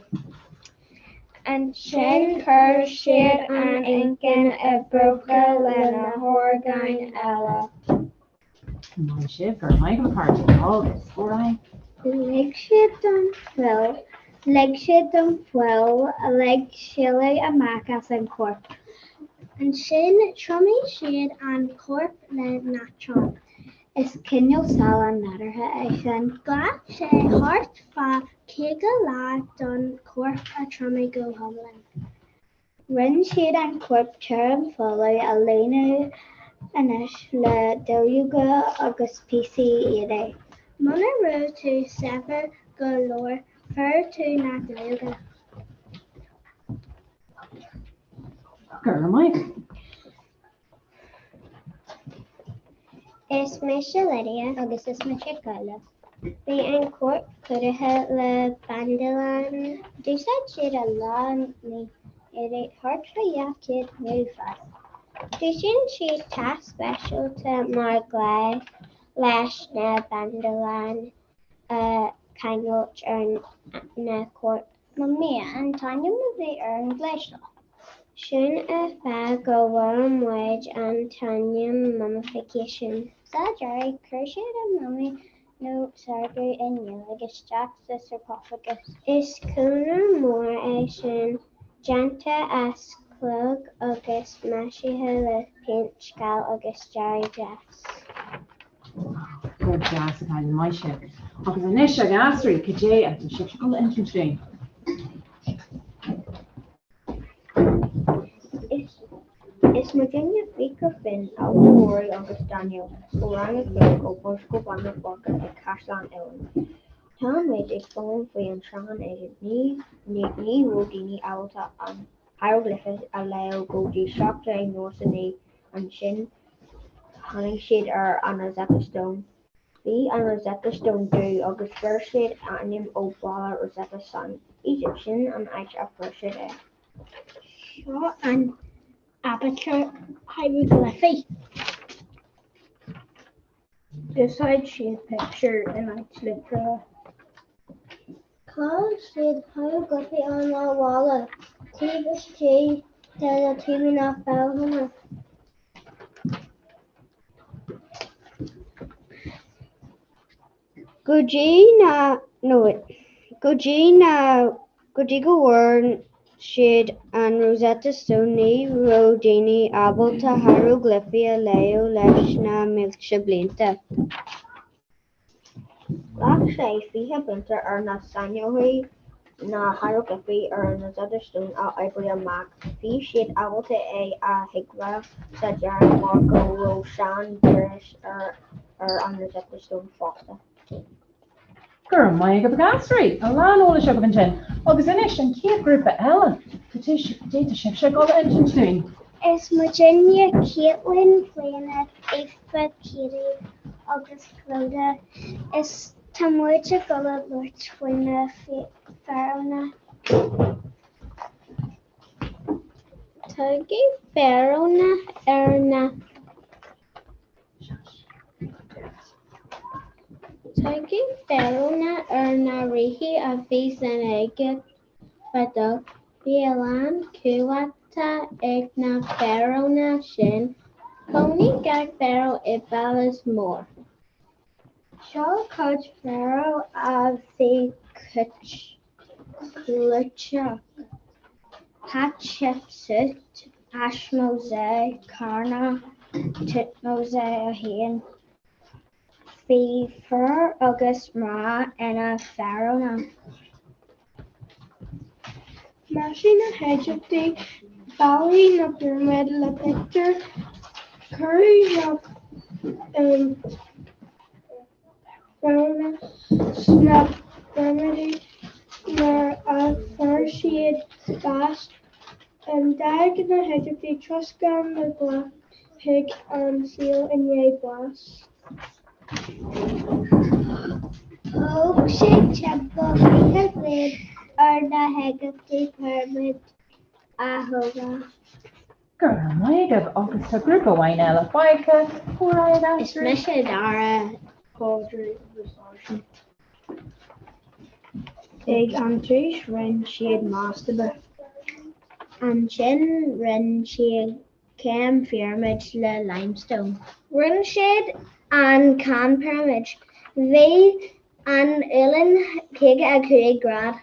Ansin chuir siad an inchinn i bpóca le na horgáin eile. Maith sibh, go raibh maith agaibh a chairde. Agus Ruairí. Lig siad don fuil, lig siad don fuil uilig sileadh amach as an corp. Ansin thriomaigh siad an corp le natrón. Is cineál salann nádúrtha é sin. Ghlac sé thart fá 50 lá don chorp a thriomú go hiomlán. Rinne siad an corp tirim folamh a líonadh anuas le duilleoga agus píosaí éadaigh. Muna raibh tú saibhir go leor fuair tú na duilleoga. Go raibh maith. Is mise Lydia agus is mise Carla. Bhí an corp clúdaithe le bandálaí. D'úsáid siad a lán éadaigh thart fá 200 mí fad. D'úsáid siad dath speisialta mar glae leis na bandálaí a cheangailt ar na coirp. Mamaí, an t-ainm a bhí ar an ghlae seo. Sin an fáth go bhfuair muid an t-ainm mummification. Sa deireadh, chuir siad an mummy nó saorga i nGaeilge isteach sa sarcophagus. Is cónra mór é sin, déanta as cloch agus maisithe le péint geal agus dearadh deas. Go deas a chailíní, maith sibh. Agus anois a ghasraí, cad é atá sibhse ag dul a insint dúinn? Is muidinne Fiachra, Finn, Ailbhe, Rory agus Daniel ó Rang 5 ó Bunscoil Bheann na Páirce ag Caisleán Uidhilín. Tá muid ag foghlaim faoi an tSean-Éigipt. Ní raibh daoine ábalta an hieroglyphics a léamh go dtí 1799 ansin tháinig siad ar an Rosetta Stone. Bhí an Rosetta Stone dubh agus fuair siad ainm ó bhaile Rosetta san Éigipt. Sin an áit a fuair siad é. Seo an aibítir hieroglyphy. D'úsáid siad pictiúir in áit litreacha. Chuir siad hieroglyphy ar na bhalla taobh istigh de na tuamaí na foghlama. Go dtí na no go dtí na go dtí go bhfuair siad an Rosetta Stone ní raibh daoine ábalta hieroglyphy a léamh leis na mílte blianta. Ghlac sé 20 blianta ar na saineolaithe na hieroglyphy ar an Rosetta Stone a oibriú amach. Bhí siad ábalta é a thuigbheáil sa deireadh mar go raibh sean-ghréigis ar an Rosetta Stone fosta. Go raibh maith agaibh a ghasraí! A lán eolais agaibh ansin. Agus anois, an chéad ghrúpa eile, cad é atá sibhse ag dul a insint dúinn? Is muidinne Caitlín, Clíona, Aoife, Katie agus Clodagh. Is tá muid ag dul a labhairt faoi na Fárónna. Tugadh Fárónna ar na. Tugadh Fárónna ar na ríthe a bhí san Éigipt fadó. Bhí a lán cumhachta ag na Fárónna sin. Chónaigh gach Fáró i bpálás mór. Seo cuid Fáró a bhí clúiteach, Hatshepsut, Ahmose, Karnak, Thutmose 1. Bhí fir agus mná ina bhFárónna. Mhaisigh na hÉigiptigh ballaí na bpirimid le pictiúir. Cuireadh na Fárónna sna pirimidí nuair a fuair siad bás. D'fhág na hÉigiptigh troscán le glacadh chuig an saol i ndiaidh báis. Thóg sé timpeall 20 bliain ar na hÉigiptigh pirimid a thógáil. Go raibh maith agaibh agus tá grúpa amháin eile fágtha. Comhrá Is mise Dara, Pádraig agus Oisín. Ag an tús rinne siad mastaba. Ansin rinne siad céim phirimid le limestone. Rinne siad An Crann Pirimid. Bhí an olann 55 grád.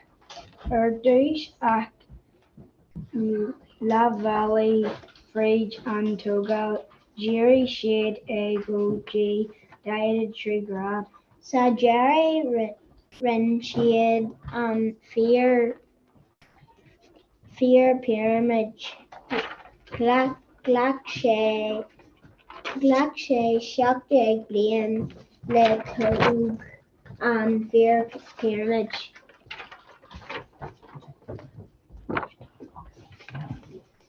Ar dtús ach leathbhealaigh fríd an tógáil, d'éirigh siad é go dtí 43 grád. Sa deireadh rinne siad an fíor fíor-phirimid. Ghlac sé Ghlac sé 17 bliain le tóg an fíor-phirimid.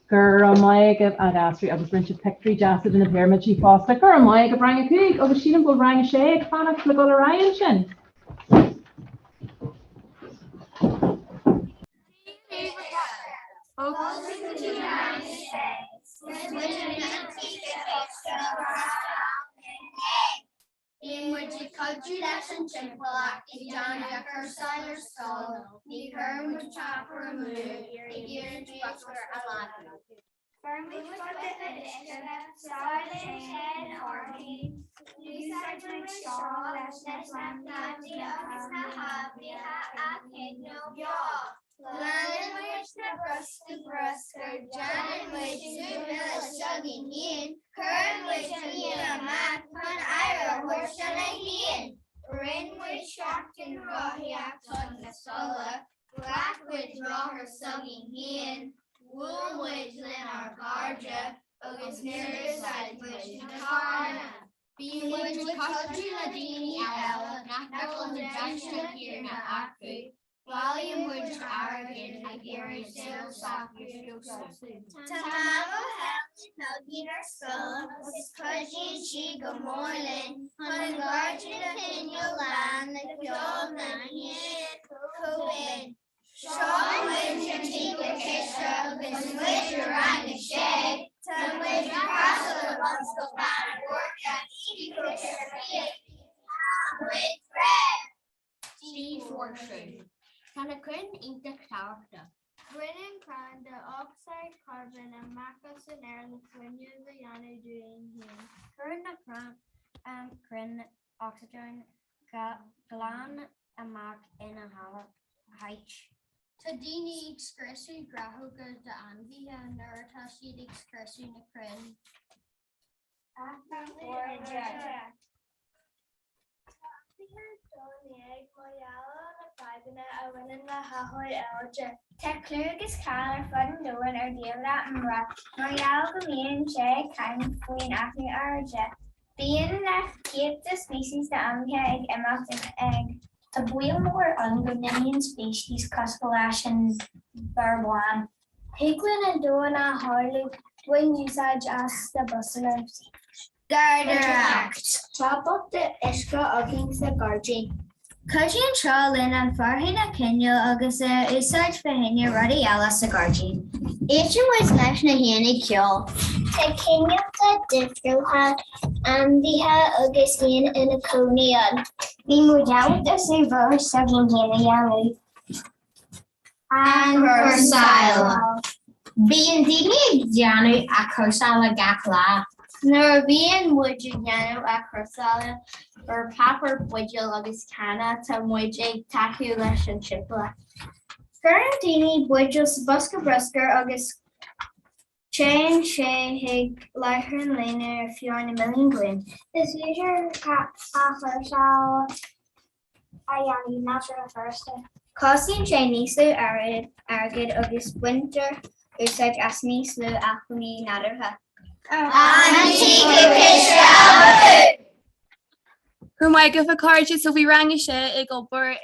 Go raibh maith agaibh a ghasraí agus rinne sibh pictiúirí deasa de na pirimidí fosta. Go raibh maith agaibh rang a 5 agus sílim go bhfuil rang a 6 ag fanacht le dul ar aghaidh ansin. Bíonn muid ag cuidiú leis an timpeallacht ag déanamh athchúrsáil ar scoil, ní chuireann muid páipéar amú ag iarraidh bruscar a laghdú. Cuireann muid buta in uisce, tarlaíonn sé i ngairdín, úsáideann muid seo leis na plandaí agus na hainmhithe a choinneáil beo. Glanann muid na boscaí bruscair, déanann muid sú milis s'againn féin, cuireann muid an fhíon amach chun aire a thabhairt do na héin. Rinne muid seachtain rothaíocht chun na scoile, ghlac muid rothar s'againn féin, bhuail muid lenár gcairde agus níor úsáid muid na carranna. Bíonn muid ag cuidiú le daoine eile nach bhfuil na deiseanna céanna acu. Bailíonn muid airgead ag iarraidh saol s'acu a fheabhsú. Tá Mamó Helen againn ar scoil agus cuidíonn sí go mór linn chun an gairdín a choinneáil lán le ceol na n-éan chomh binn. Seo muid an tÉicea-Chiste agus muid i rang a sé. Tá muid ag freastal ar Bhunscoil Bheanna Boirche, Éicea-Chiste Tá muid réidh! Dífhoraoisiú. Tá na crainn iontach tábhachtach. Baineann crainn dé-ocsaíd charbóin amach as an aer le fuinneamh a dhéanamh dúinn féin. Cuireann na crainn ocsaigin ghlan amach ina háit. Tá daoine ag scriosadh gnáthóga d'ainmhithe nuair atá siad ag scriosadh na crainn. Athrú aeráide. Tá athruithe ag dul in éag mar gheall ar na fadhbanna a bhaineann le hathrú aeráide. Tá clú agus cáil ar fud an domhain ar David Attenborough mar gheall go mbíonn sé ag caint faoin athrú aeráide. Bíonn na céadta speicis d'ainmhithe ag imeacht in éag. Tá baol mór ann go n-imíonn speicis cosúil leis an bhféar bán. Thig linn an domhan a shamhlú, bain úsáid as na busanna. Garraíodóireacht. Tá pota uisce againn sa ghairdín. Cuidíonn seo linn an fearthainn a choinneáil agus a úsáid fá choinne rudaí eile sa ghairdín. Éisteann muid leis na héin ag ceol. Tá cineálacha difriúla ainmhithe agus éin ina cónaí ann. Bhí muid ábalta sú mhilis s'againn féin a dhéanamh. Athchúrsáil. Bíonn daoine ag déanamh athchúrsála gach lá. Nuair a bhíonn muid ag déanamh athchúrsála ar páipéar, buidéil agus canna tá muid ag tacú leis an timpeallacht. Cuireann daoine buidéil sa bosca bruscair agus téann sé chuig láithreán líonadh ar feadh na milliún bliain. Is féidir athchúrsáil a dhéanamh nádúrtha furasta. Cosnaíonn sé níos lú airgid agus baintear úsáid as níos lú acmhainní nádúrtha. An tÉicea-Chiste Abú! Go raibh maith agaibh a chairde, so bhí rang a sé ag obair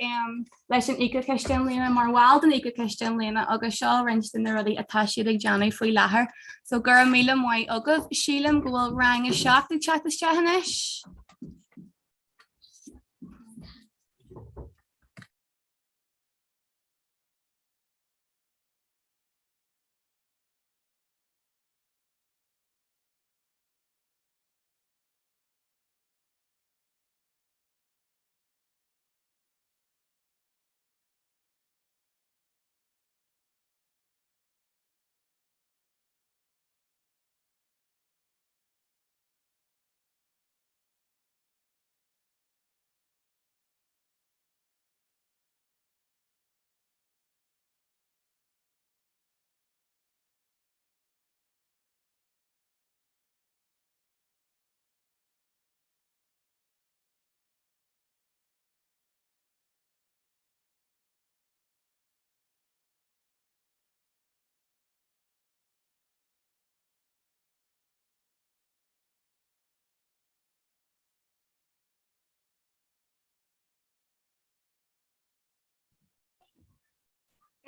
leis an Éicea-Chiste i mbliana mar bhall den Éicea-Chiste i mbliana agus seo roinnt de na rudaí atá siad ag déanamh faoi láthair. So go raibh míle maith agaibh. Sílim go bhfuil rang a 7 ag teacht isteach anois.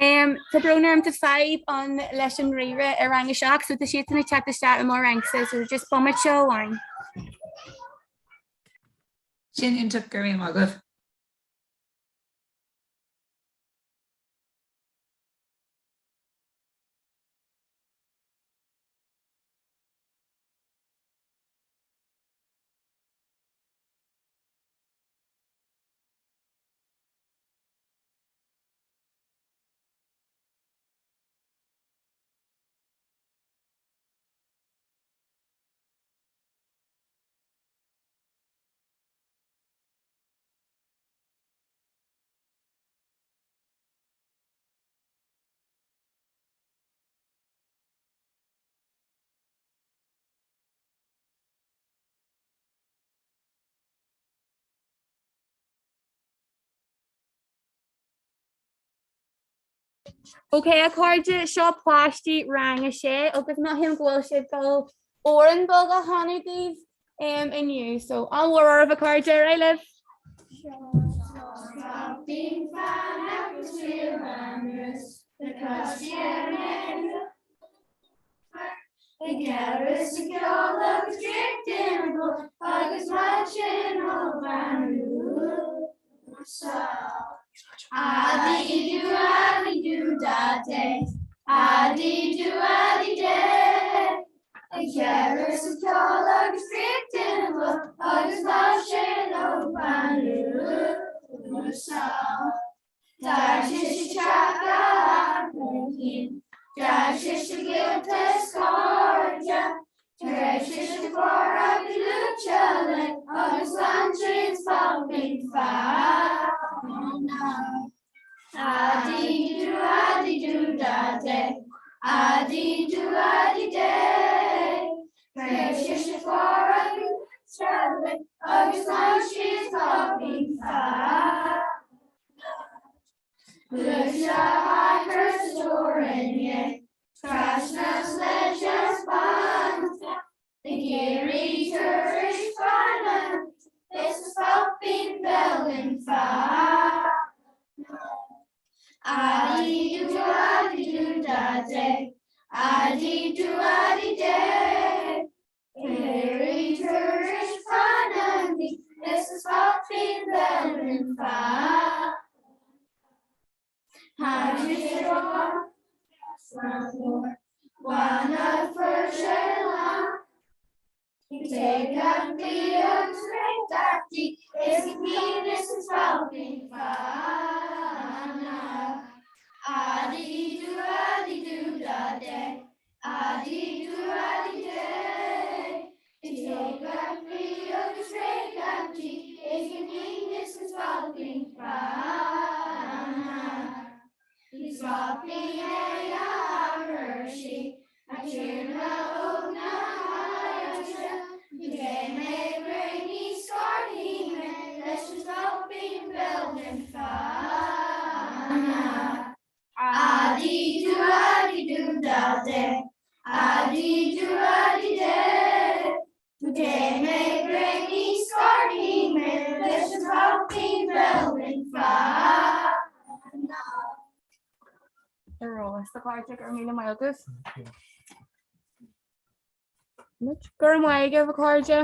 Tá brón orm tá fadhb ann leis an ríomhaire i rang a 7 so tá siadsan ag teacht isteach i mo rangsa so just bomaite amháin. Sin iontach go raibh míle maith agaibh. Ok a chairde, seo páistí rang a sé agus mothaím go bhfuil siad ag dul amhrán beag a chanadh daoibh inniu. So ádh mór oraibh a chairde, ar aghaidh libh! A chairde, go raibh míle maith agaibh. Go raibh maith agaibh a chairde.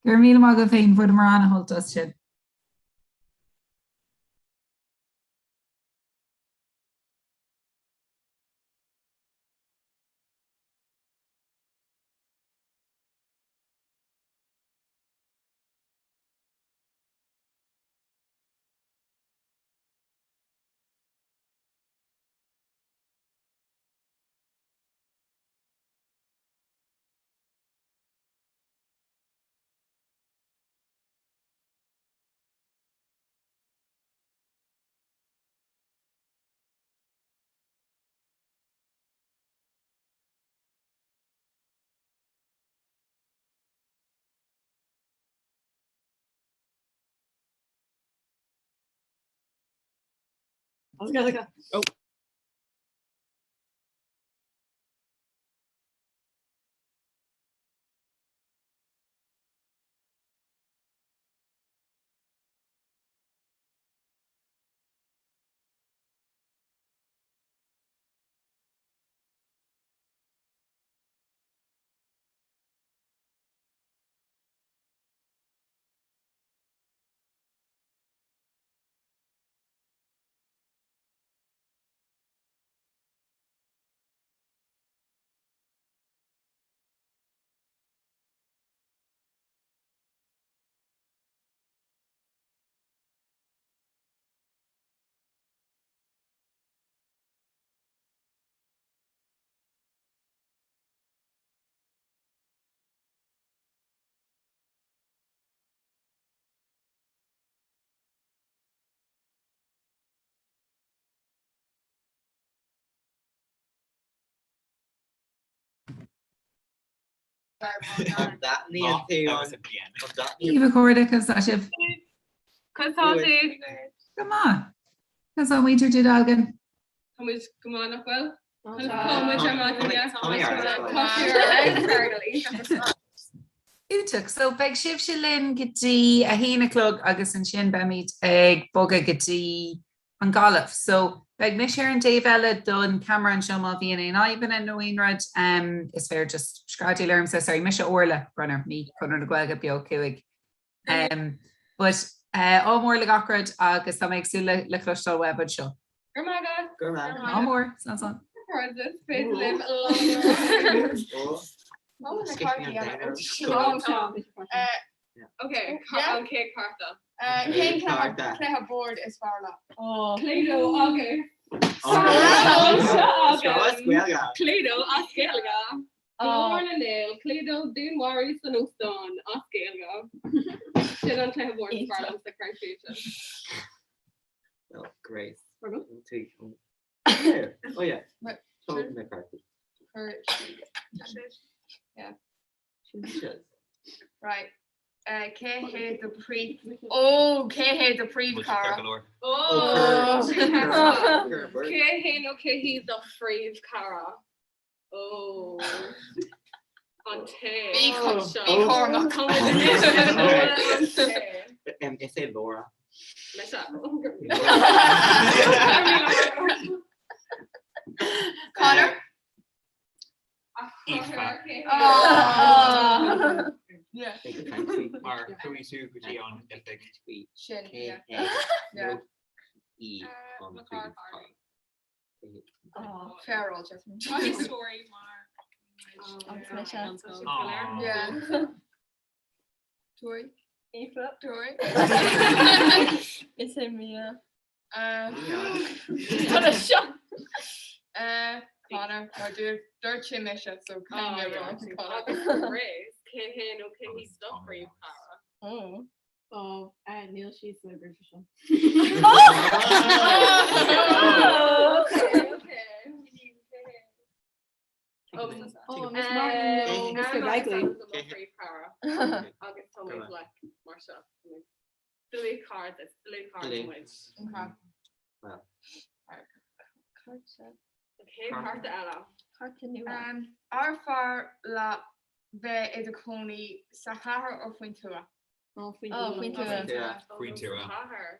Go raibh míle maith agaibh féin, bhaineamar an-shult as sin. Oh. Dia daoibh a chairde, conas tá sibh? Conas tá tú? Go maith. Conas tá muintir Dún Dealgan? Tá muid go maith nach bhfuil? Tá muid ar maidin, yeah. Tá sé ar Iontach. So beidh sibhse linn go dtí a haon a chlog agus ansin beimid ag bogadh go dtí an Ghaillimh. So beidh mise ar an dtaobh eile don camera anseo má bhíonn aon fhadhbanna nó aon rud um, is féidir just screadaíl ormsa. Sorry, mise Orla Brunner, ní Conradh na Gaeilge Beo 5. Um, but uh, ádh mór le gach rud agus tá mé ag súil le, le cloisteáil uaibh anseo. Go raibh maith agat. Go raibh. Ádh mór, slán slán. Féidir libh Ok, an chéad cárta. Cén cluiche boird is fearr leat? Cluedo agus. Cluedo as Gaeilge. Glór na nGael, Cluedo, Dúnmharú san Óstán as Gaeilge. Sin an cluiche boird is fearr liomsa currently. Well, Grace. Oh yeah. Tóg na cártaí. Yeah. Right. Uh, cé hé do phríomh Ó cé hé do phríomhchara? Ó Cé hé nó cé hí do phríomhchara? Ó An té Bí cúramach. Is é Laura. Conor? Mar chuaigh tú go dtí an oifig. Sin Is é Mia. Conor mar dúirt sé mise so Grace cé hé nó cé hí do phríomhchara? Ó níl sí sa ghrúpa seo. Oh, Miss Martin nó Mr. Bagley. Agus tá muid like mar seo. Dlúthchairde, dlúthchairde muid. Cén cárta eile? Cárta nua. Ar fearr leat bheith i do chónaí sa chathair nó faoin tuath? Ó, faoin tuath. Faoin tuath. Cathair.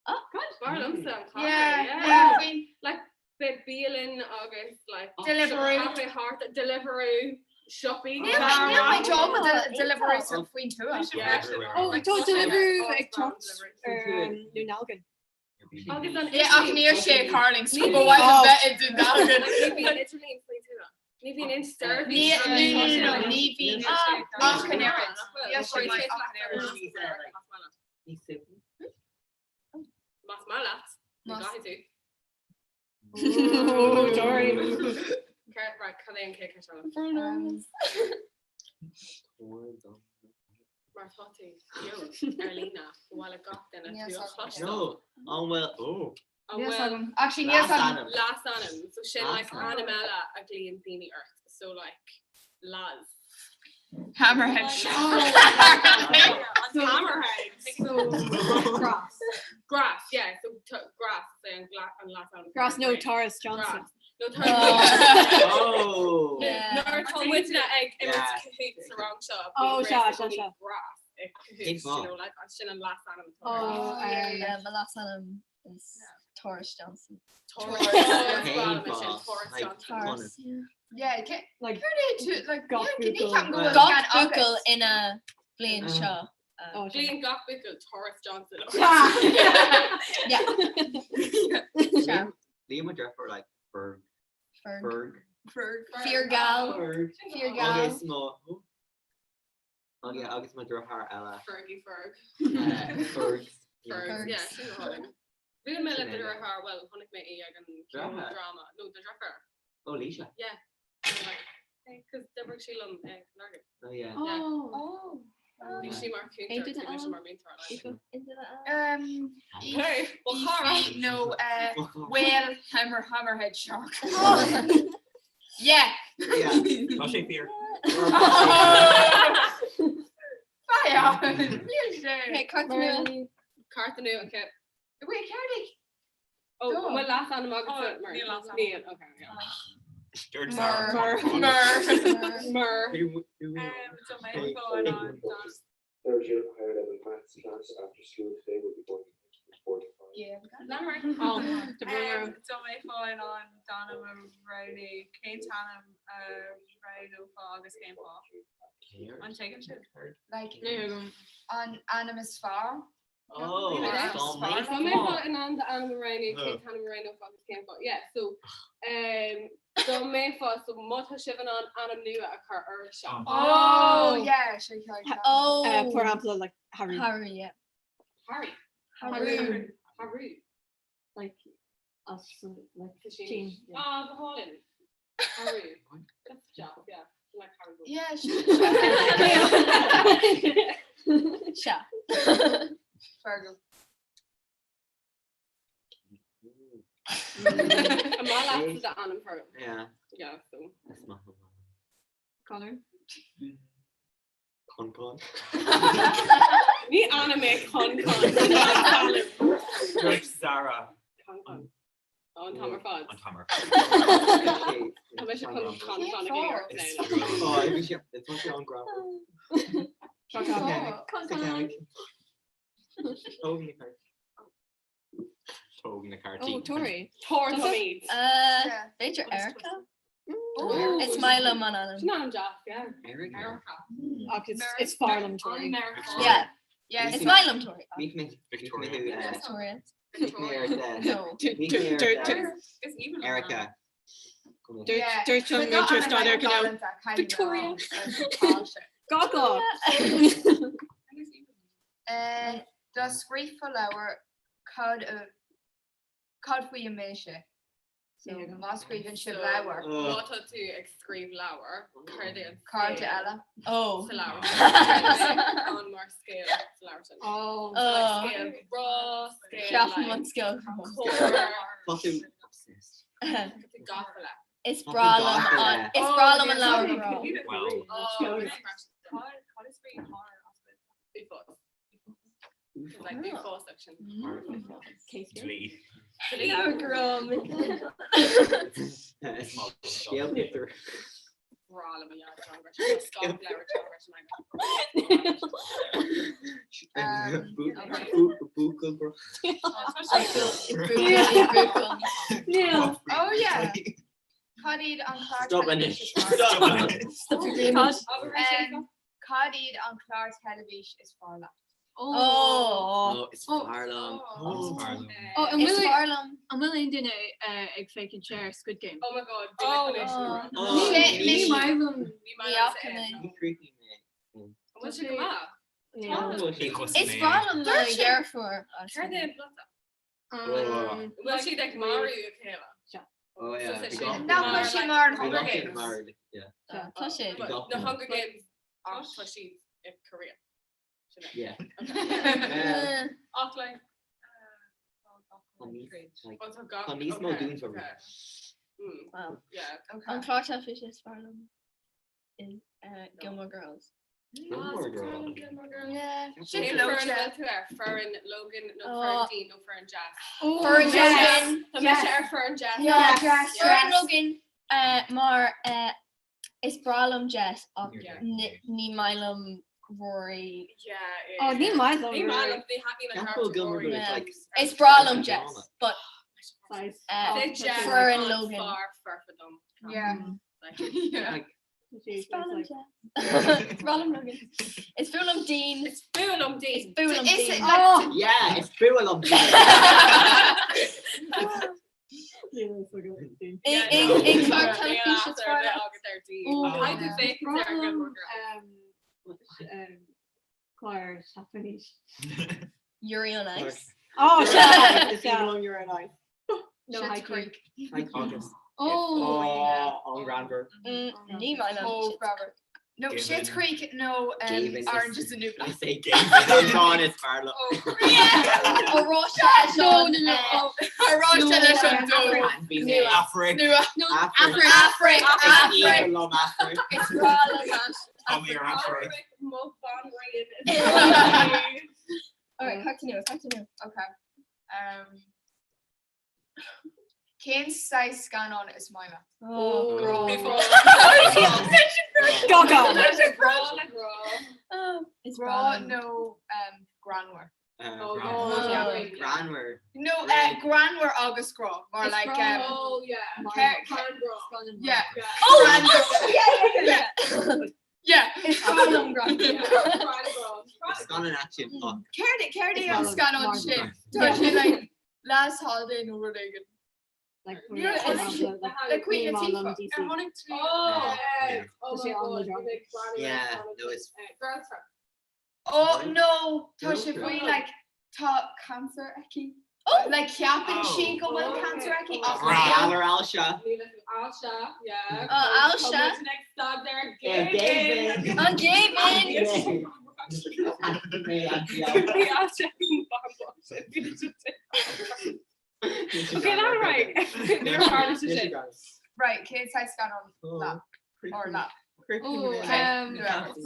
Oh, good. B'fhearr liomsa an chathair. Yeah, yeah, faoin. Like beidh bialann agus like Deliveroo. Café thart, Deliveroo, siopaí. Níl mé job Deliveroo sa faoin tuath. Oh, tá Deliveroo ag teacht ar Dún Dealgan. Agus an Yeah, ach níl sé ag Carling, so ba mhaith liom bheith i Dún Dealgan. Ní bhíonn idirlíon faoin tuath. Ní bhíonn aon seirbhís. Ní, no, no, no, ní bhíonn ach an oiread. Níl sé maith ach an oiread. Más maith leat, ní gcaithfidh tú. Oh, sorry. Right, cad é an chéad cheist eile? Mar tá tú beo ar líne, ba mhaith le gach duine tú a chloisteáil. No, an bhfuil, oh. An bhfuil Actually, níl Leasainm. Leasainm. So sin like ainm eile a ghlaonn daoine ort. So like Laz. Hammerhead. Hammerhead. So Grass. Grass, yeah. So Grass is an an leasainm. Grass no Taurus Johnson. Grass. No Taurus. Oh. Nuair atá muidne ag imirt Kahoot sa rang seo. Oh, sea, sea, sea. Grass ag Kahoot, you know, like sin an leasainm. Oh, yeah, my leasainm is Taurus Johnson. Taurus. Taurus. Yeah, like like gach Gach buachaill ina bliain seo. Glaonn gach buachaill Taurus Johnson. Yeah. Liam mo dheirfiúr like Ferg. Ferg. Ferg. Feargal. Ferg. Feargal. Agus mo Okay, agus mo dheartháir eile. Fergie Ferg. Fergs. Fergs, yeah, sin go hálainn. Bhuail mé le do dheartháir, well, chonaic mé í ag an ceoldráma, nó do dheirfiúr. Oh, Leisha. Yeah. Cos d'oibrigh sí liom ag Lurgan. Oh, yeah. Oh. Bhí sí mar chúntóir, bhí mise mar mhúinteoir. Um, Hey, well, chara. No, uh, whale hammer hammerhead shark. Yeah. Tá sé fíor. Níl sé. Okay, cárta nua. Cárta nua, okay. Wait, céard é? Oh, an bhfuil leasainm agat? Oh, níl leasainm. Níl, okay. yeah. Dúirt Mur. Mur. Mur. Dá mbeifeá in ann Third year higher level maths class after school today will be going to 4 to 5. Dá mbeifeá in ann d'ainm a roghnú, cén t-ainm a roghnófá agus cén fáth? An dtuigeann sibh? Like, an ainm is fearr? Oh, Dá mbeifeá in ann d'ainm a roghnú, cén t-ainm a roghnófá agus cén fáth? Yeah, so dá mbeifeá, so má tá sibh in ann ainm nua a chur oraibhse. Oh, yeah, sé Oh. For example, like Harry. Harry, yeah. Harry. Haru. Haru. Like as like Jean. yeah. Ah, go hálainn. Haru. That's job, yeah. Like Haru. Yeah, Sea. Fergal. An maith leatsa d'ainm Fergal? Yeah. Yeah, so. Is maith liom. Connor. Con Con. Ní ainm é Con Con. Dúirt Zara. Con Con. Ó, an t-am ar fad. An t-am ar Tá mise chun Con Con a ghéar. Oh, bhí sé tá sé an-ghreannmhar. Con Con. Tóg na cártaí. Tóg na cártaí. Oh, Tori. Tor Tomid. B'fhéidir Erica? Is maith liom an ainm. Sin ainm deas, yeah. Erica. Erica. Ach it's it's fearr liom Tori. Yeah. Yeah, Is maith liom Tori. Victoria. Victoria. No. Erica. Dúirt an múinteoir staidéir go raibh Victoria. Gaga. Dá scríobhfá leabhar cad cad faoi a mbeadh sé? So má scríobhann sibh leabhar. Má tá tú ag scríobh leabhar, céard é an Cairde eile. Oh. Sa leabhar. Céard é an mar scéal sa leabhar sin? Oh. So, like, scéal grá, scéal Ceapaim an scéal comhar. Tá tú obsessed. Tá tú gafa le. Is breá liom an is breá liom an leabhar grá. Oh, Cad is faoi horror as Uafás. Like uafás section. Dlí. Leabhar grá. Scéal Peter. Breá liom an leabhar teanga. Scáth leabhar teanga sin Buachaill bro. Oh yeah. Cad iad an clár Stop teilifís anois. is fearr? Stop anois. Stop agreement. Cad iad an clár teilifís is fearr leat? Oh. Oh, is fearr liom. Is fearr liom. Oh, an Is bhfuil fearr liom. an bhfuil aon duine ag féachaint ar Squid Game? Oh my god. Oh. Oh, Sé ní mise. maith liom. Ní Ní fhaca mé. Ní chríochnaigh mé. An bhfuil sé go maith? Ní chos Is mé. breá liom mo Dúirt sé- dheirfiúr. Céard é an plota? Oh. Bhfuil siad ag marú a chéile? Oh yeah. So Bhí sé gach Nach bhfuil sé mar an Bhí Hunger gach duine Games? marú, yeah. Tá sé. But Gach Na duine. Hunger Games ach tá siad i Korea. Sin é. Yeah. Okay. Ach like Tá níos like, oh, tá gach tá níos mó okay, dúnmharú. okay. Mm, Wow. yeah. An clár teilifíse is fearr liom is Gilmore Girls. Gilmore Girls. Gilmore Girls. Yeah. Sin Cén gleoite. foireann bhfuil tú ar? Foireann Logan nó Oh. foireann Dean nó foireann Jess? Foireann Logan. Tá mise ar foireann Jess. Yeah. Jess, Foireann Jess. Logan mar is breá liom Jess ach Yeah. ní maith liom Rory. Yeah, yeah, Oh, ní yeah. maith liom Ní maith Rory. liom, ní thaitníonn an Ceapaim charachtar Gilmore Rory. Girls Yeah. like Is breá liom drama. Jess, but Size. Say Jess Foireann an Logan. fearr foirfe dom. Yeah. Like, Yeah. Like, Is breá liom Jess. Is breá liom Logan. Is fuath liom Dean. Is fuath liom Dean. Is fuath liom Is it Dean. like Oh. yeah, is fuath liom Dean. In clár teilifíse is fearr leat. Oh, I Yeah. do think Breá it's liom Gilmore Girls. clár Seachtain Yuri on Ice. Oh, sea. Is fuath liom Yuri on Ice. No, Schitt's Haikyuu. Creek. Like August. Oh. Oh, an-ghreannmhar. Ní maith liom Oh, Schitt's forever. No, Schitt's Creek nó Orange is the New Black. Is é Gavin an ceann is fearr liom. Oráiste No, no, no. Oráiste leis an dó. Afraic. Afraic. Afraic. Afraic. Liom Afraic. Is breá liom Tommy ar Afraic. Mo bhanríon. Alright, continue, continue. Okay. Um, Cén saghas scannán is maith leat? Oh, Gaga. Is Grá nó greannmhar? Greannmhar. No, greannmhar agus grá mar like Oh yeah. Yeah. Oh, yeah, yeah. Yeah. Is breá liom grá. Scannán action. Céard céard é an scannán sin? Tá sé like Last Holiday nó rud éigin. Like Le Queen Latifah. Oh, Yeah, no, it's Oh no, tá sé faoi like tá cancer aici. Oh, like ceapann sí go bhfuil cancer aici ach Greannmhar Ailse. Ailse, yeah. Oh, Ailse. Next stop there, Yeah, Gavin. An Gavin. Okay, that right. Right, cén saghas scannán leat or leat. Oh,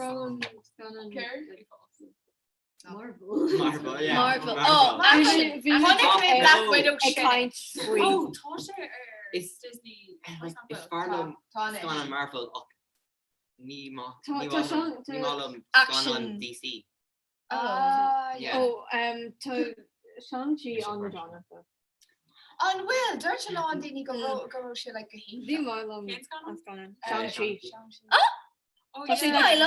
From Marvel. Marvel, yeah. Marvel. Oh, action. Chonaic mé Black Widow Ag caint faoi. Oh, tá sé ar Is Disney. Is fearr liom Tá anois. scannán Marvel ach ní maith Tá- ní tá maith liom- Sean- tá- ní maith liom Action. scannán DC. Ah, Yeah. Oh, tá Shang-Chi an-dona. An bhfuil dúirt a lán daoine go raibh go raibh sé like go Bhí hiontach. maith liom Cén scannán? an scannán. Shang-Chi. Oh, Tá sé yeah. like Milo.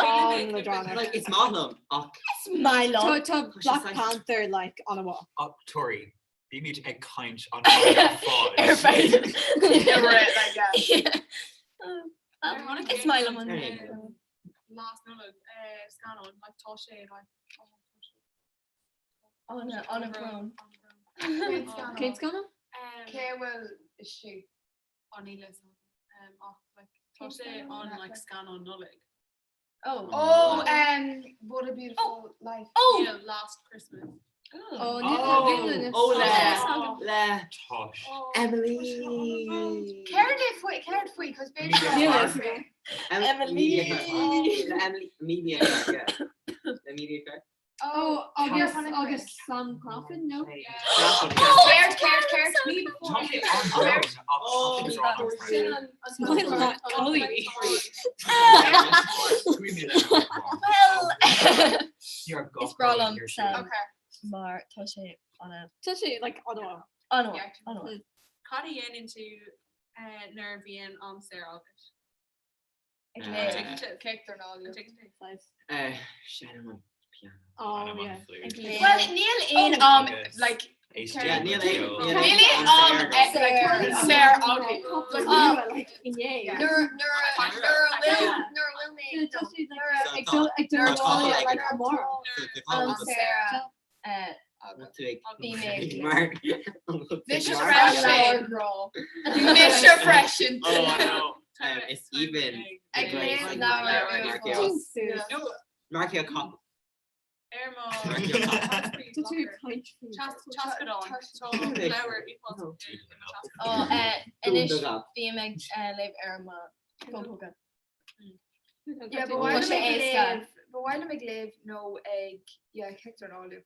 an-dona. Like is maith liom ach Is maith liom. Tá tá Black saghas- Panther like an-mhaith. Ach Tori, bímid ag caint an ar fad. Ar fad. Right, like, yeah. Is maith liom an. Last Nollaig scannán like tá sé like An brón. Cén scannán? Cé bhfuil istigh? An níl ach like tá sé an like scannán Nollaig. Oh. Oh, what a beautiful life. Oh! Yeah, last Christmas. Oh, Oh, oh le le Tosh. Emily. Céard é faoi céard faoi cos Amelia Emily. Le Emily Amelia Earhart, yeah. Le Amelia Earhart. Oh, agus agus Sam Claflin, no? Céard céard céard Tá sé an-bhrón ach tá sé Maith Chloe. Well, Is is breá liom Sam Okay. mar tá sé an Tá sé like an-mhaith. an-mhaith an-mhaith. Cad a dhéanann tú nuair a bhíonn am saor agat? Ag léamh. Cé dornáil. Seinnim an piano. Oh, yeah. Ag léamh. Well, níl aon am like Yeah, níl aon níl aon am like saor agat. Like inné. Nuair nuair a nuair a bhfuil nuair a bhfuil mé Tá sé nuair a ag dul ag dornáil like tomorrow. am saor Bhí mé ag Mark. Mise Mark. freisin. Mise freisin. Oh no. Is even Ag léamh leabhar No, Mark Cop. Ar mo Tá tú ag caint faoi. Teascadán leabhar Oh, anois bím ag léamh ar mo fón póca. Yeah, but why Tá sé am ag éasca. léamh but why am ag léamh nó ag yeah ag dornáil.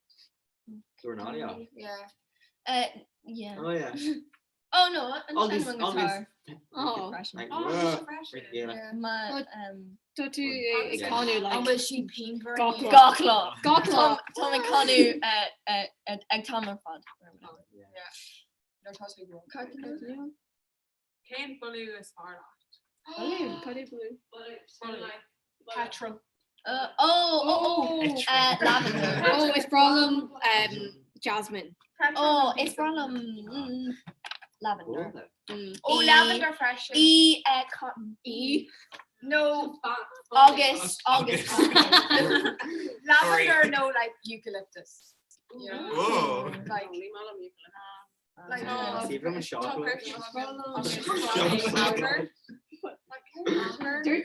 Dornáil. Yeah. Yeah. Oh yeah. Oh no, an Agus seinm an guitar. Oh. Like, Oh, whoa, freisin. yeah. Ma Tá tú ag canadh An like bhfuil sí pianmhar? Gach lá. gach lá. Gach lá. Tá mé canadh ag t-am ar fad. Yeah. No tá sé go. Cén boladh is fearr leat? Blue, cad é blue? Boladh. Petrol. Oh, oh, oh, lavender. Oh, is breá liom jasmine. Oh, is breá liom lavender. Oh, E- lavender freisin. E cotton. E. No, August, August. lavender no like eucalyptus. You know? Oh. Like like See if I'm a shot. Is breá liom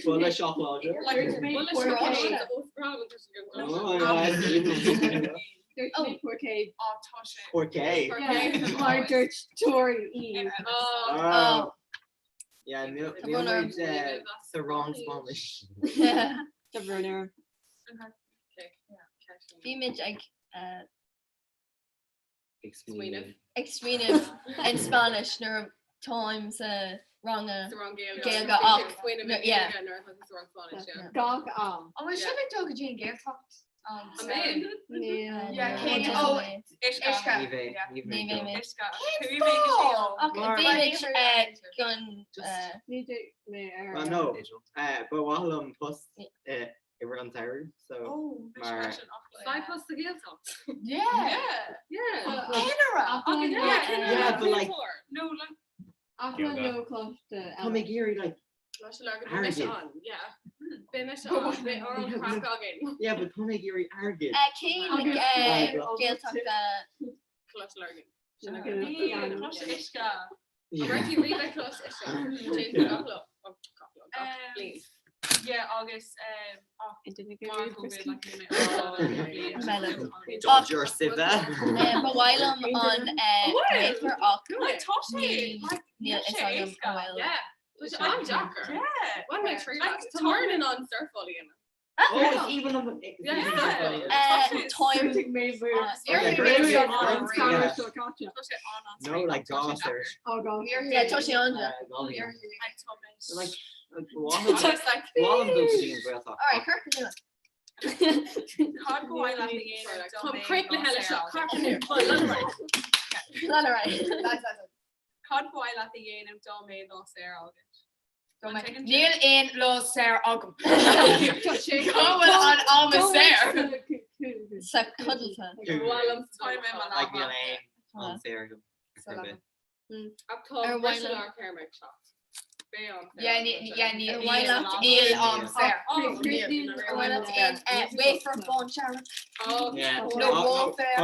Bulla seacláide. Dúirt mé porque. Porque. Mar dúirt Tori í. Oh. Yeah, níl muid sa rang Spáinnis. Tá brón orm. Bhí muid ag Ag smaoineamh. Ag smaoineamh in Spanish nuair táim sa rang Gaeilge ach yeah. Gach am. An bhfuil sibh ag dul go dtí an Ghaeltacht? Well no, ba mhaith liom post i rith an tsamhraidh so mar. Faigh post sa Ghaeltacht. Yeah. Yeah. Yeah, but like No, like Aclann nó coláiste Tá mé ag iarraidh like airgead. Yeah. Beidh mise ann. Beidh ár craic againn. Yeah, but tá mé ag iarraidh airgead. Cén Gaeltacht Coláiste Lurgan. Coláiste Uisce. Bertie Riva Coláiste Uisce. Gach lá. Gach bliain. Yeah, agus mar COVID like Dodger Siva. Ba mhaith liom an wafer ach Tá sé níl fhios agam an bhfuil. Yeah. Tá sé an-deacair. Yeah. Bhain mé triail as. Tá Muireann in ann surfáil a dhéanamh. Oh, is even liom Táim No, like Gosser. Yeah, tá sé an Like Bhil Alright, Kirk Cad ba mhaith leat a dhéanamh Tá críochnaithe leis seo. Lean ar aghaidh. Cad ba mhaith leat a dhéanamh dá mbeadh lá saor agat? Níl aon lá saor agam. Cá bhfuil an am is saor? Sa codlata. Like níl aon am saor agam. Ar bith. Ach tá Ar mhaith briseadh lár téarma ag teacht. Beidh am saor. Yeah, ní- yeah, ní- Ar níl mhaith leat am aon am saor. Ar mhaith leat aon wafer bándearg? Yeah. No wafer.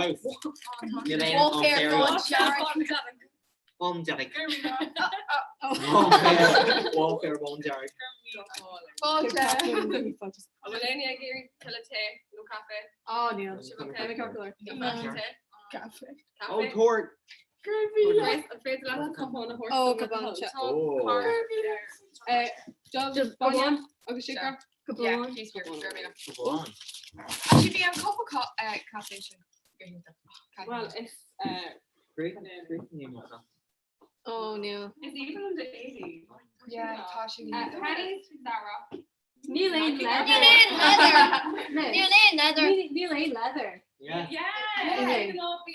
Níl aon am Wafer saor agam. bándearg. Bándearg. Wafer bándearg. Fáilte. An bhfuil éinne ag iarraidh tuilleadh tae nó caife? Á níl. Sibh okay? Tá mé ceart go leor. Tae? Caife. Ó tabhair. Grace, an féidir leat an cupán a thabhairt Ó, dom le cupán, do thoil? seo. Tá carr Dubh, bainne agus siúcra. Yeah, Cupán. please, go raibh. Cupán. Actually, bhí an cupa caife sin go hiontach. Well, is Ó níl. Is aoibhinn liom d'éadaí. Yeah, tá sé Penneys Zara. Níl aon leather. Níl aon leather. Níl aon leather. Níl aon leather. Yeah. Yeah.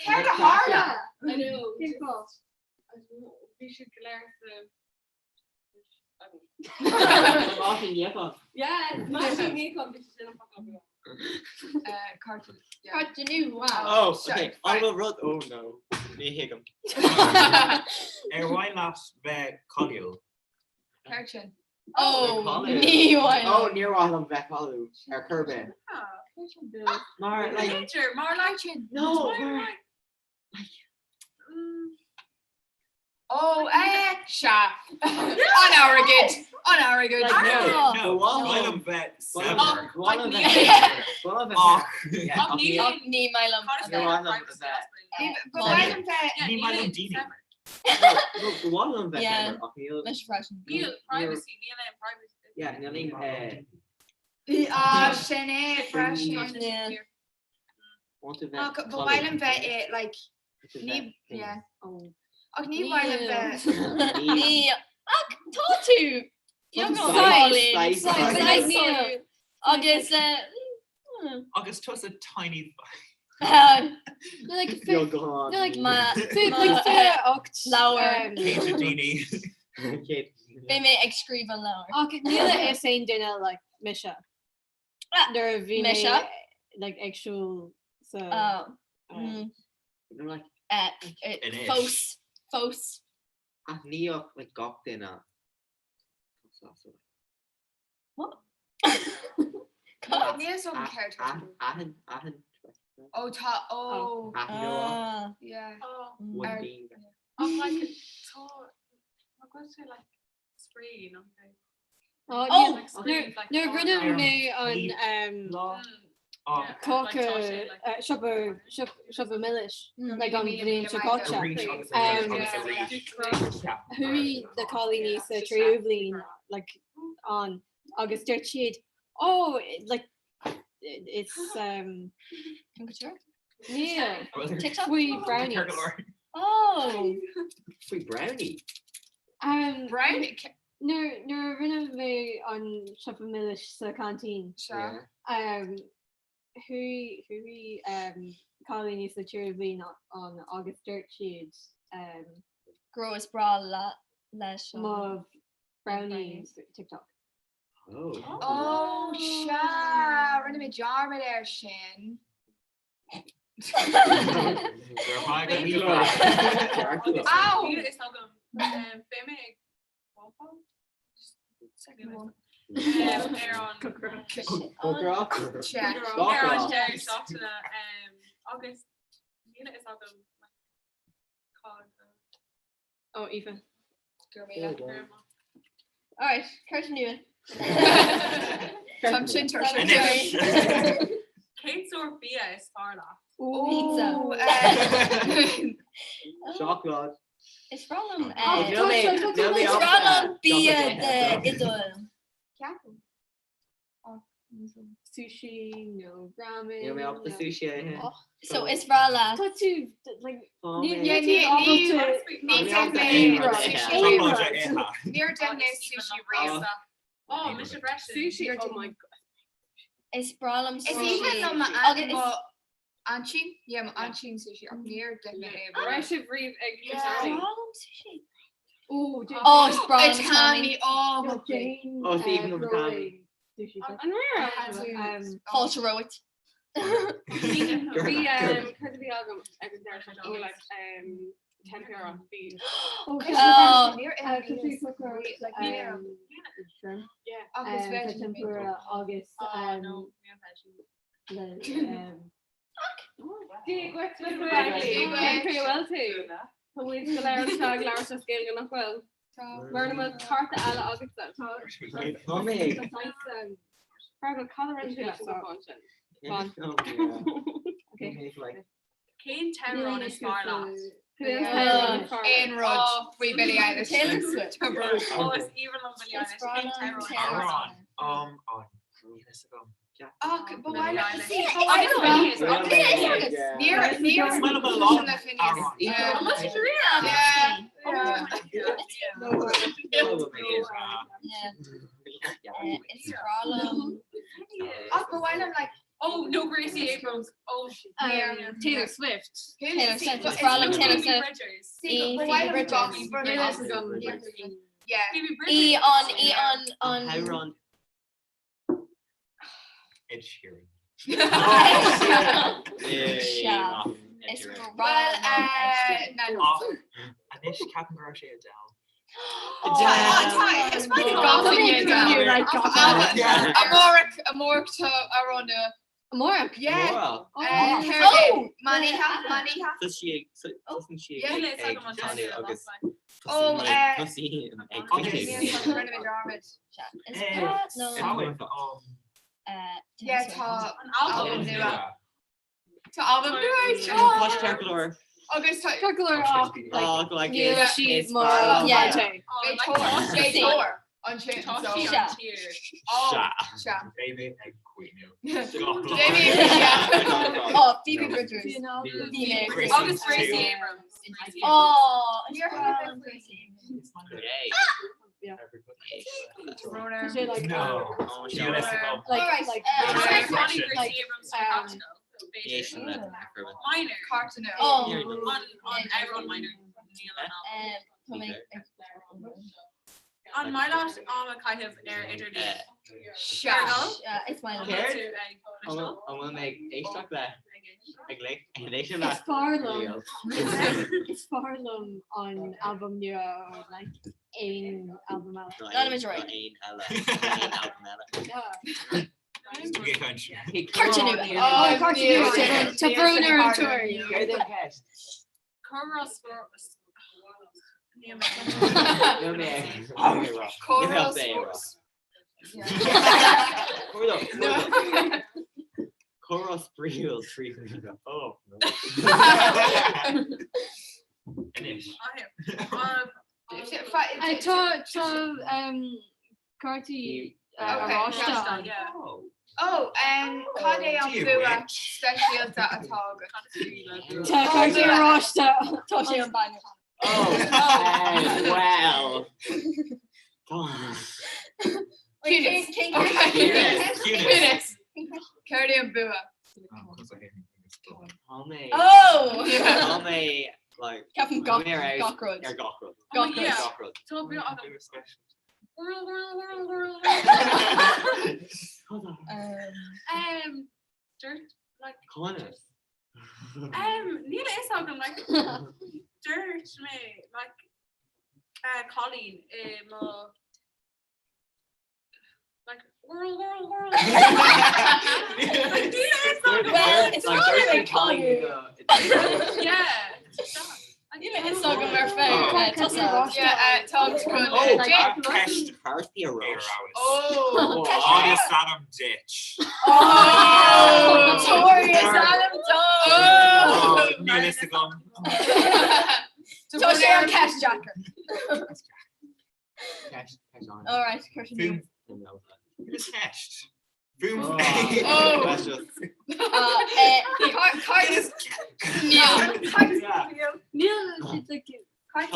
Céard a tharla? I know. Cén fáth? Bhí siad go léir sa Máisín Níocháin. Yeah, Máisín Níocháin bhí siad sin an focal. Cárta. Cárta nua, wow. Oh, okay. An bhfuil rud oh no. Ní thuigim. Ar mhaith leat bheith cáiliúil? Céard sin? Oh, ní mhaith Oh, níor mhaith liom bheith cáiliúil ar chor ar bith. Mar like B'fhéidir, mar like sin. No, mar Ó, eh, sea. An airgead! An airgead! No, no, mhaith liom bheith saibhir. Ach Ní maith liom a Níor mhaith liom a bheith. Ba mhaith liom bheith. Ní maith liom daoine. No, ba mhaith liom bheith Yeah. saibhir ach níl. Leis freisin. Níl privacy, níl aon privacy. Yeah, níl aon Ah, sin é freisin. Yeah. want to bheith Ach ba mhaith liom bheith i, like, ní, yeah. Ach ní mhaith liom bheith. Ní ach tá tú beagán Size, álainn. size, Size níl. Agus Agus tusa tiny Nó like Beagán. Nó like ma like 28 leabhar. Céad daoine. Beidh mé ag scríobh an leabhar. Ach níl a fhios aon duine like mise. Nuair a bhí mé Mise? like ag siúl sa Oh. Mm. No, like Anois. Fós fós. Aithníodh like gach duine. What? Níl fhios agam céard tá tú. Aithin, aithin. Ó tá, ó. Aithneoidh. Ah. Yeah. Would be. Ach like tá, tá go sé like spraoi, nó? Oh, nuair a rinne mé an cáca siopa milis like an bhliain seo caite. Chuaigh na cailíní sa tríú bhliain like ann agus dúirt siad oh like it's um Níl faoi brownies. Oh! Faoi brownie? Um, Brownie? Nuair a rinne mé an siopa milis sa canteen, chuaigh cailíní sa tríú bhliain ann agus dúirt siad go raibh is breá leis an mo brownie TikTok. Oh, sea, rinne mé dearmad air sin. Ow! Is agam. Beidh mé ag ar an deireadh seachtaine agus níl a fhios agam cá Ó, Aoife. Alright, cairt nua. Tá sin tar Cén sórt bia is fearr leat? Pizza. Seacláid. Is breá liom Is breá liom bia de Iodáil. Ceapaim. Sushi nó ramen. Níl mé ábalta sushi a ithe. So is breá leat. Tá tú like Tá mé. Ní Níor d'ith mé sushi riamh. Oh, mise freisin. Sushi, oh my god. Is breá liom Is sushi. aoibhinn liom Agus mo aintín, yeah, mo aintín sushi ach níor d'ith mé é riamh. Raibh sibh riamh ag Yeah. Is breá liom sushi. Oh, Oh, is breá liom Itami, oh, mo Jane. Oh, is aoibhinn liom Itami. Sushi. An raibh? Fáilte romhat. Bhí cad a bhí agam ag an deireadh seachtaine like tempura bhí Oh. yeah Agus veggie tempura agus Oh, no, níl veggie. le Dia dhuit Cén chaoi a bhfuil tú? Tá muid go léir anseo ag labhairt as Gaeilge nach bhfuil? Mura bhfuil cárta eile agatsa tá Tá mé. Fergal cad a rinne tú leis an gcupán sin? Fan. Okay. Cén t-amhrán is fearr leat? Aon rud faoi Billie Eilish. Taylor Swift. Oh, is aoibhinn liom Billie Eilish. Cén t-amhrán? Amhrán. Á, níl fhios agam. Ach ba mhaith liom- Agus see, ba mhaith liom- Phineas. Níor níor le Phineas. An bhfuil tú Yeah. Yeah. Yeah. Is breá liom. Ach ba mhaith liom like Oh, no, Gracie Abrams. Oh, Taylor Swift. Taylor Swift. Is breá liom Taylor Phoebe Swift. Bridgers. See, ba Phoebe mhaith liom Bridgers. gach rud Níl as- fhios agam. Yeah. Phoebe Í Bridgers. an í an an Amhrán. Ed Sheeran. Sea. Is breá Well, liom Ed Sheeran. na Ach, anois ceapaim go raibh sé Adele. Tá is maith liom gach duine Adele. Amárach amárach tá amhrán nua. Amárach? Yeah. Wow. Oh! Manitha, Manitha. Tá sí ag tosaíonn sí Yeah. ag ag canadh agus Oh, tosaíonn ag caoineadh. Rinne mé dearmad. Is breá liom Samhain, Yeah, Taylor Swift. tá An album album nua. nua. Tá album nua ag Tá teacht. ceart go leor. Agus tá Ceart go leor ach Oh, like níl is- sí is mar breá liom. Yeah. Oh, Beidh tóir, beidh tóir ansin. Tá so- sí Sea. an tír. Oh, Sea. sea. Beidh mé ag caoineadh. Jamie, yeah. Oh, Phoebe Bridgers. Bhí mé. Gracie Agus Gracie too. Abrams. Gracie Oh, is Níor breá chuir liom mé Gracie. Yay. Yeah. Ronan. Tá sé like No. Oh, Níl fhios agam. like Alright, like Abrams. Alright. Ronnie Like, Gracie Abrams um, practical. Éistean le Minor. Cartano. Oh. On on everyone minor. Níl an album. Tá mé An maith leat am a chaitheamh ar idirlíon. Sea. ag is maith liom. Céard? Tú ag An bhfuil mé ag éisteacht le ag léigh ag éisteacht le Is fearr liom is fearr liom an album nua or like aon album eile. None of it's right. Aon eile. Aon album eile. Yeah. Okay, caint. Cairt nua. Oh, Cairt nua. níor- Tá brón ar an níor- tóir. Céard an ceist? Comhrá spórt. Níl mé. Níl mé ag- Comhrá Níl mé ag- spórt. Comhrá spraíúil 3 Ghaeilge. Oh no. Anois. Tá cártaí oráiste ann. Oh, cad é an bua speisialta atá agat? Tá cártaí oráiste, tá sé an bainne. Oh, well. Ciúnas. Céard é an bua? Tá mé. Oh! Tá mé like Ceapaim tá mé ar fheabhas gach rud. Ar gach rud. Gach rud. Gach rud. Tá bua agam. Um, dirt like Conas. Um, níl a fhios agam like dúirt mé like uh, cailín i mo like whirl whirl whirl Like, níl a fhios agam. Well, it's Like, not dúirt really mé cailín Conor. Yeah. Níl a fhios agam ar feadh Tusa. Yeah, táim chun Oh, ceist cártaí oráiste. Oh. Agus ainm duit. Oh, Tabhair ainm dom. Oh, Níl fhios agam. Tá sé an ceist deacair. Ceist ceist an. All right, Curtin. Fúm. Ceist. Fúm. Oh. That's just. Níl siad like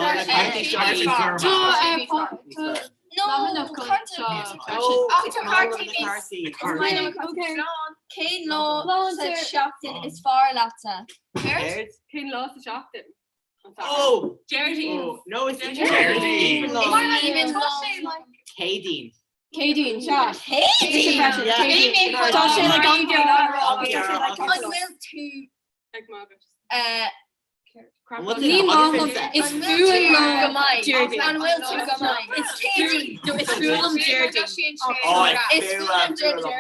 No, Cén lá sa seachtain is fearr leatsa? Cén lá sa seachtain? Oh! Déardaoin. Oh, no, it's Déardaoin. Déardaoin. Céadaoin. Céadaoin, sea. Céadaoin? Céadaoin. Tá sé like an An bhfuil tú Ag magadh. Ní maith liom, is fuath liom Go maith. Déardaoin. An bhfuil tú go maith? It's Céadaoin. No, is fuath liom Déardaoin. Oh, Is fuath liom Déardaoin.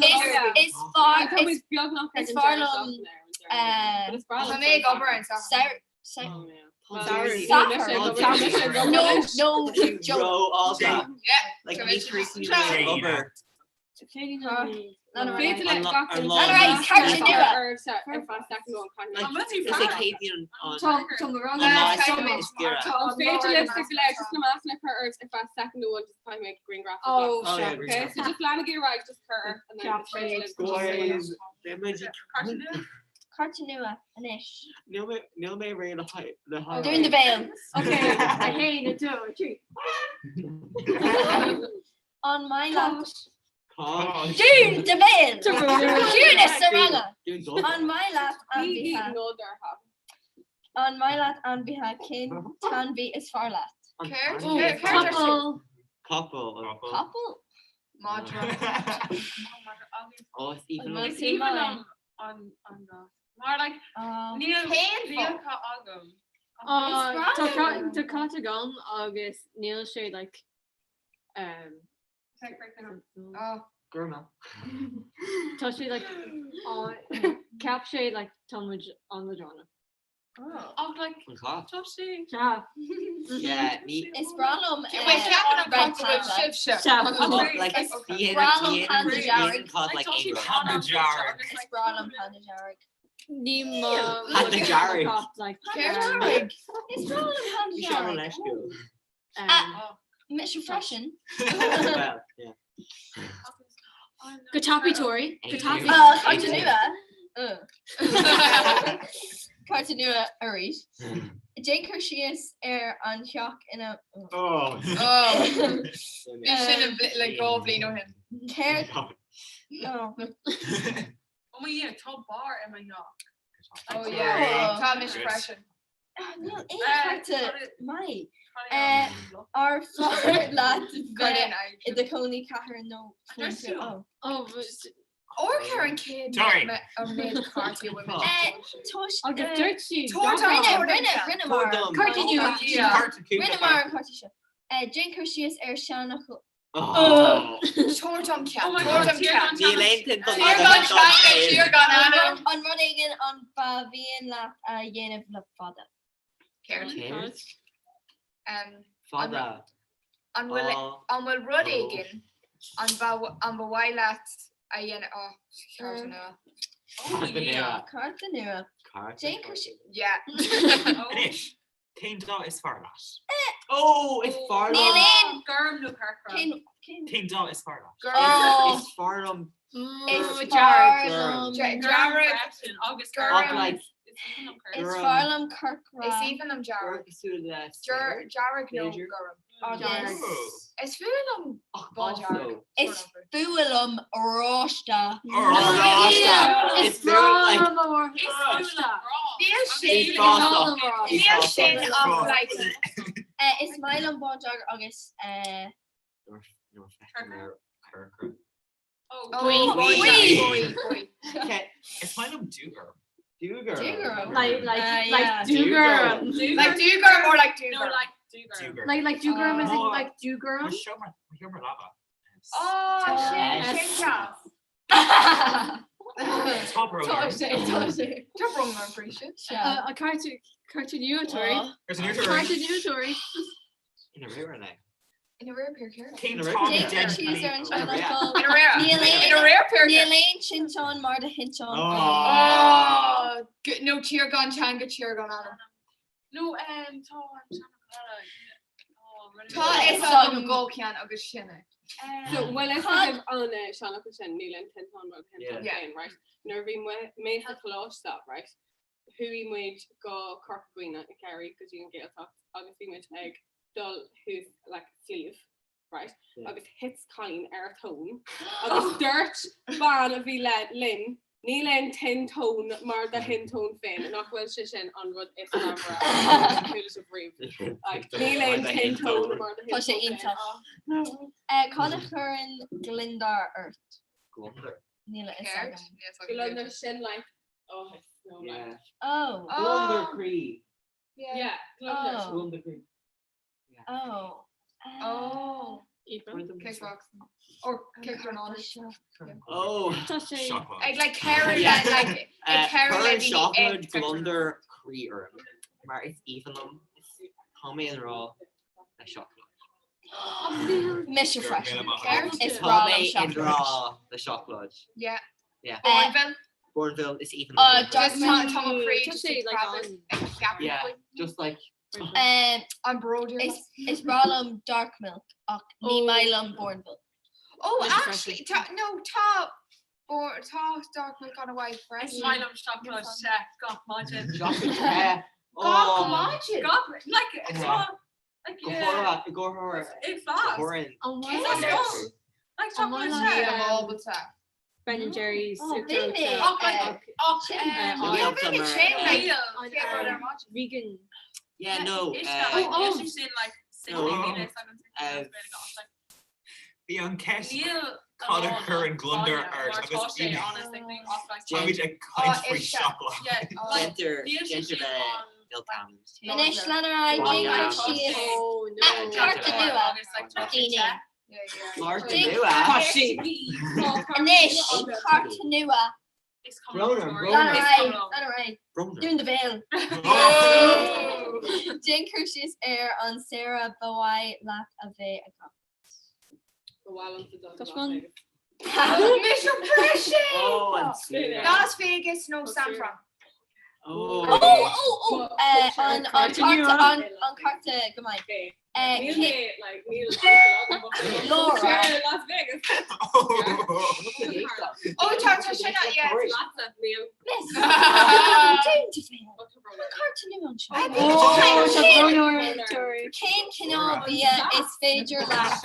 Déardaoin. Is is fearr Tá muid beagnach is fearr liom Tá mé ag obair an Satharn. Satharn. Satharn. No, no, Joe. Ro all that. Yeah. Like ní chríochnaíonn mé obair. Féidir le An gach an duine lá Alright, cairt nua. ar feadh soicind amháin. Like, is é Céadaoin an Tá tá mo an lá is giorra. An féidir libh go léir just na mascanna a chur oraibh ar feadh soicind amháin just caithfidh mé grianghraf a Oh, ghlacadh. Oh, yeah, Okay, grianghraf. so just leanaigí ar aghaidh just cur ort and then is féidir libh Guys, beidh muid ag Cárta nua anois. Níl mé níl mé réidh le haghaidh le haghaidh. Dún do bhéal. Okay, 1, 2, 3. An maith leat. Cá. Dún do bhéal. Ciúnas sa ranga. Dún do. An maith leat Ní ainmhithe. nádúrtha. An maith leat ainmhithe cén t-ainmhí is fearr leat? Céard? An Céard? Capall. Capall. Capall? Madra. Oh, is aoibhinn liom. Is aoibhinn liom an an gat. Mar like níl Cén níl cat agam. Tá cat- tá cat agam agus níl sé like um, Oh. Grma. Tá sé like á- ceap sé like tá muid an-leadránach. Ach like An cat. tá sé. Sea. Yeah, ní. Is breá liom Wait, ceapann an red cat go bhfuil panda. sibhse. Sea. Oh, like Okay. bhí Breá liom panda dearg. an cat like Tá sé aon rud. Panda dearg. Is breá liom panda dearg. Ní má Panda dearg. cat like Céard? Dearg. Is breá liom panda Bhí sé dearg. an-leisciúil. um, Mise freisin. Well, yeah. Go tapaidh Tori. Go tapaidh. Uh, Cárta nua. Uh. Cárta nua arís. Déan cur síos ar an teach ina. Oh. Oh. Bhí sin i bhli- le dhá bhliain ó shin. Céard. Oh. Oh my yeah, tá barr i mo theach. Oh yeah. Tá mise freisin. Ah, Níl aon cárta maith. Ar fearr leat bheith i do chónaí cathair nó tuaithe? Oh. Oh, but Or ar an chéad Sorry. an méid cártaí a bhfuil mé. Tois. agus dúirt sí Tabhair dom, Rinne, tabhair dom rinne, ceann. rinne mar. Cártaí nua. Rinneamar an cárta seo. Déan cur síos ar seanfhocal. Oh. Tabhair dom ceann. Oh my Tabhair God, dom ceann. Níl aon duine don Tír gan teanga, tír gan ainm. An rud éigin an ba mhian leat a dhéanamh le fada. Céard? Céard? Um, Fada. An bhfuil Oh. an bhfuil rud Oh. éigin An ba an ba mhaith leat a dhéanamh oh, cárta nua. Cárta nua. Cárta nua. Cárta. Déan cur sí- Yeah. Anois, cén dath is fearr leat? Oh, is fearr Níl liom. aon Gorm nó corcra? Cén cén Cén dath is fearr leat? Oh. Is fearr liom. Is Mm, fearr Gorm. liom Dearg. Freisin, agus Gorm. Ach like Is aoibhinn liom Is corcra. fearr liom corcra. Is aoibhinn liom dearg. cosúil le Dearg nó B'fhéidir. gorm. Agus Is fuath liom bándearg. Is fuath liom oráiste. Oráiste. Is Is fuath like breá liom oráiste. Níl sin Is fásach. Is Níl sin fásach. ach like Is maith liom bándearg agus eh, Nuair a feicim ar corcra. Buí. Buí. Buí. Is maith liom dúghorm. Dúghorm. Dúghorm. Like like Uh, like yeah. dúghorm. Like dúghorm or like No, dúghorm? like dúghorm. Like like dúghorm is Oh. like dúghorm. Mo sheomra mo sheomra leaba. Oh, sin Yes. sin deas. Tá brón Tá orm. sé tá sé. Tá brón orm freisin. A cárta cárta nua Tori. There's an uair. Cárta nua Tori. Ina réir na. In a rare pair care. Cén Ina t-am réir. Déan den cur síos ar an bhliain? seanfhocal. In a rare. Níl In a rare pair Níl care. aon tinteán mar do thinteán. Oh, g- no tír gan teanga tír gan anam. No, tá an seanfhocal eile. Oh, rinne Tá mé- is agam go ceann agus sin é. So well is Cad- an seanfhocal sin níl aon tinteán mar do thinteán Yeah. féin, right? Nuair a bhí mé sa choláiste, right? Chuaigh muid go Corca Dhuibhne i gCiarraí go dtí an Ghaeltacht agus bhí muid ag dul thuas like sliabh, right? Yeah. Agus thit cailín ar tóin agus dúirt bean a bhí le linn níl aon tinteán mar do thinteán féin nach bhfuil sé sin an rud is mearmhaire a chuala sibh riamh. Like, níl aon tinteán mar do Tá sé thinteán féin. iontach. Oh. Eh, Cad a chuireann gliondar ort? Gliondar. Níl a fhios Ceart? agam. Níl a fhios agam. Gliondar sin like oh it's no like Yeah. Oh. Gliondar Oh, croí. yeah. yeah gliondar. Oh. Gliondar croí. Oh. Oh. Kickboxing. Or kickboxing. Oh. Tá sé. Seacláid. Ag like ceir Yeah. like ag ceir le Cuireann daoine seacláid ag gliondar croí orm. Mar is aoibhinn liom. Tá mé i ngrá le seacláid. Mise freisin. Ceart? Is Tá breá mé liom i seacláid. ngrá le seacláid. Yeah. Yeah. Bournville. Bournville is aoibhinn Uh, liom. dark Just tá tá mo chroí Tá just sé ag like preabadh, an. ag scapadh Yeah. faoi. Just like Um, An bród Is is breá liom dark milk ach ní Oh. maith liom Bournville. Oh, Mise actually, tá no tá or tá dark milk an-mhaith Is freisin. maith liom seacláid te gach maidin. seacláid te. Gach Oh. maidin. Gach like tá like Go yeah. háirithe, go háirithe, I go flask. háirithe. An Is bhfuil that leat? strong? Like An seacláid bhfuil te. Níl leat? ábalta. Ben and Jerry's Oh, uachtar bhí mé. te. Ach like Eh, ach sin. um, Níl Níl bhí mar- sin like Níl. An cé rud ar maidin. vegan. Yeah, no. Is Uh, like Oh, oh. is sin like sin No. níl Uh, Bhí an ceist Níl cad a chuireann gliondar ort agus sé bhí honest like táimid ag Oh, caint faoi is se- seacláid. yeah like Déantar níl sé déantar sin bheith an milk almonds. Anois lean ar aghaidh Wow. déan cur síos. Oh no. Ah, Cárta nua. agus like tá sé Daoine. te. Yeah, yeah. Cárta Déan nua. Tá sí. Anois cárta nua. Is Brón orm, brón Lean ar orm. aghaidh, lean ar aghaidh. Brón orm. Dún do bhéal. Oh. Déan cur síos ar an saoire ba mhaith leat a bheith agat. Ba mhaith liomsa dul Tá go Las an- Vegas. Mise freisin. Oh, an saoire. Las Vegas nó San Fran. Oh. Oh, oh, oh, Well, eh, an an Cárta cárta nua. an an cárta go maith. Okay. Eh, Níl cé- mé like níl Laura. Sure, Las Vegas. Oh, tá tá sin yeah. Leatsa níl. Miss. Dún do bhéal. An cárta nua anseo. Oh, tá Cén- brón orm Tori. Cén cineál bia is féidir leat?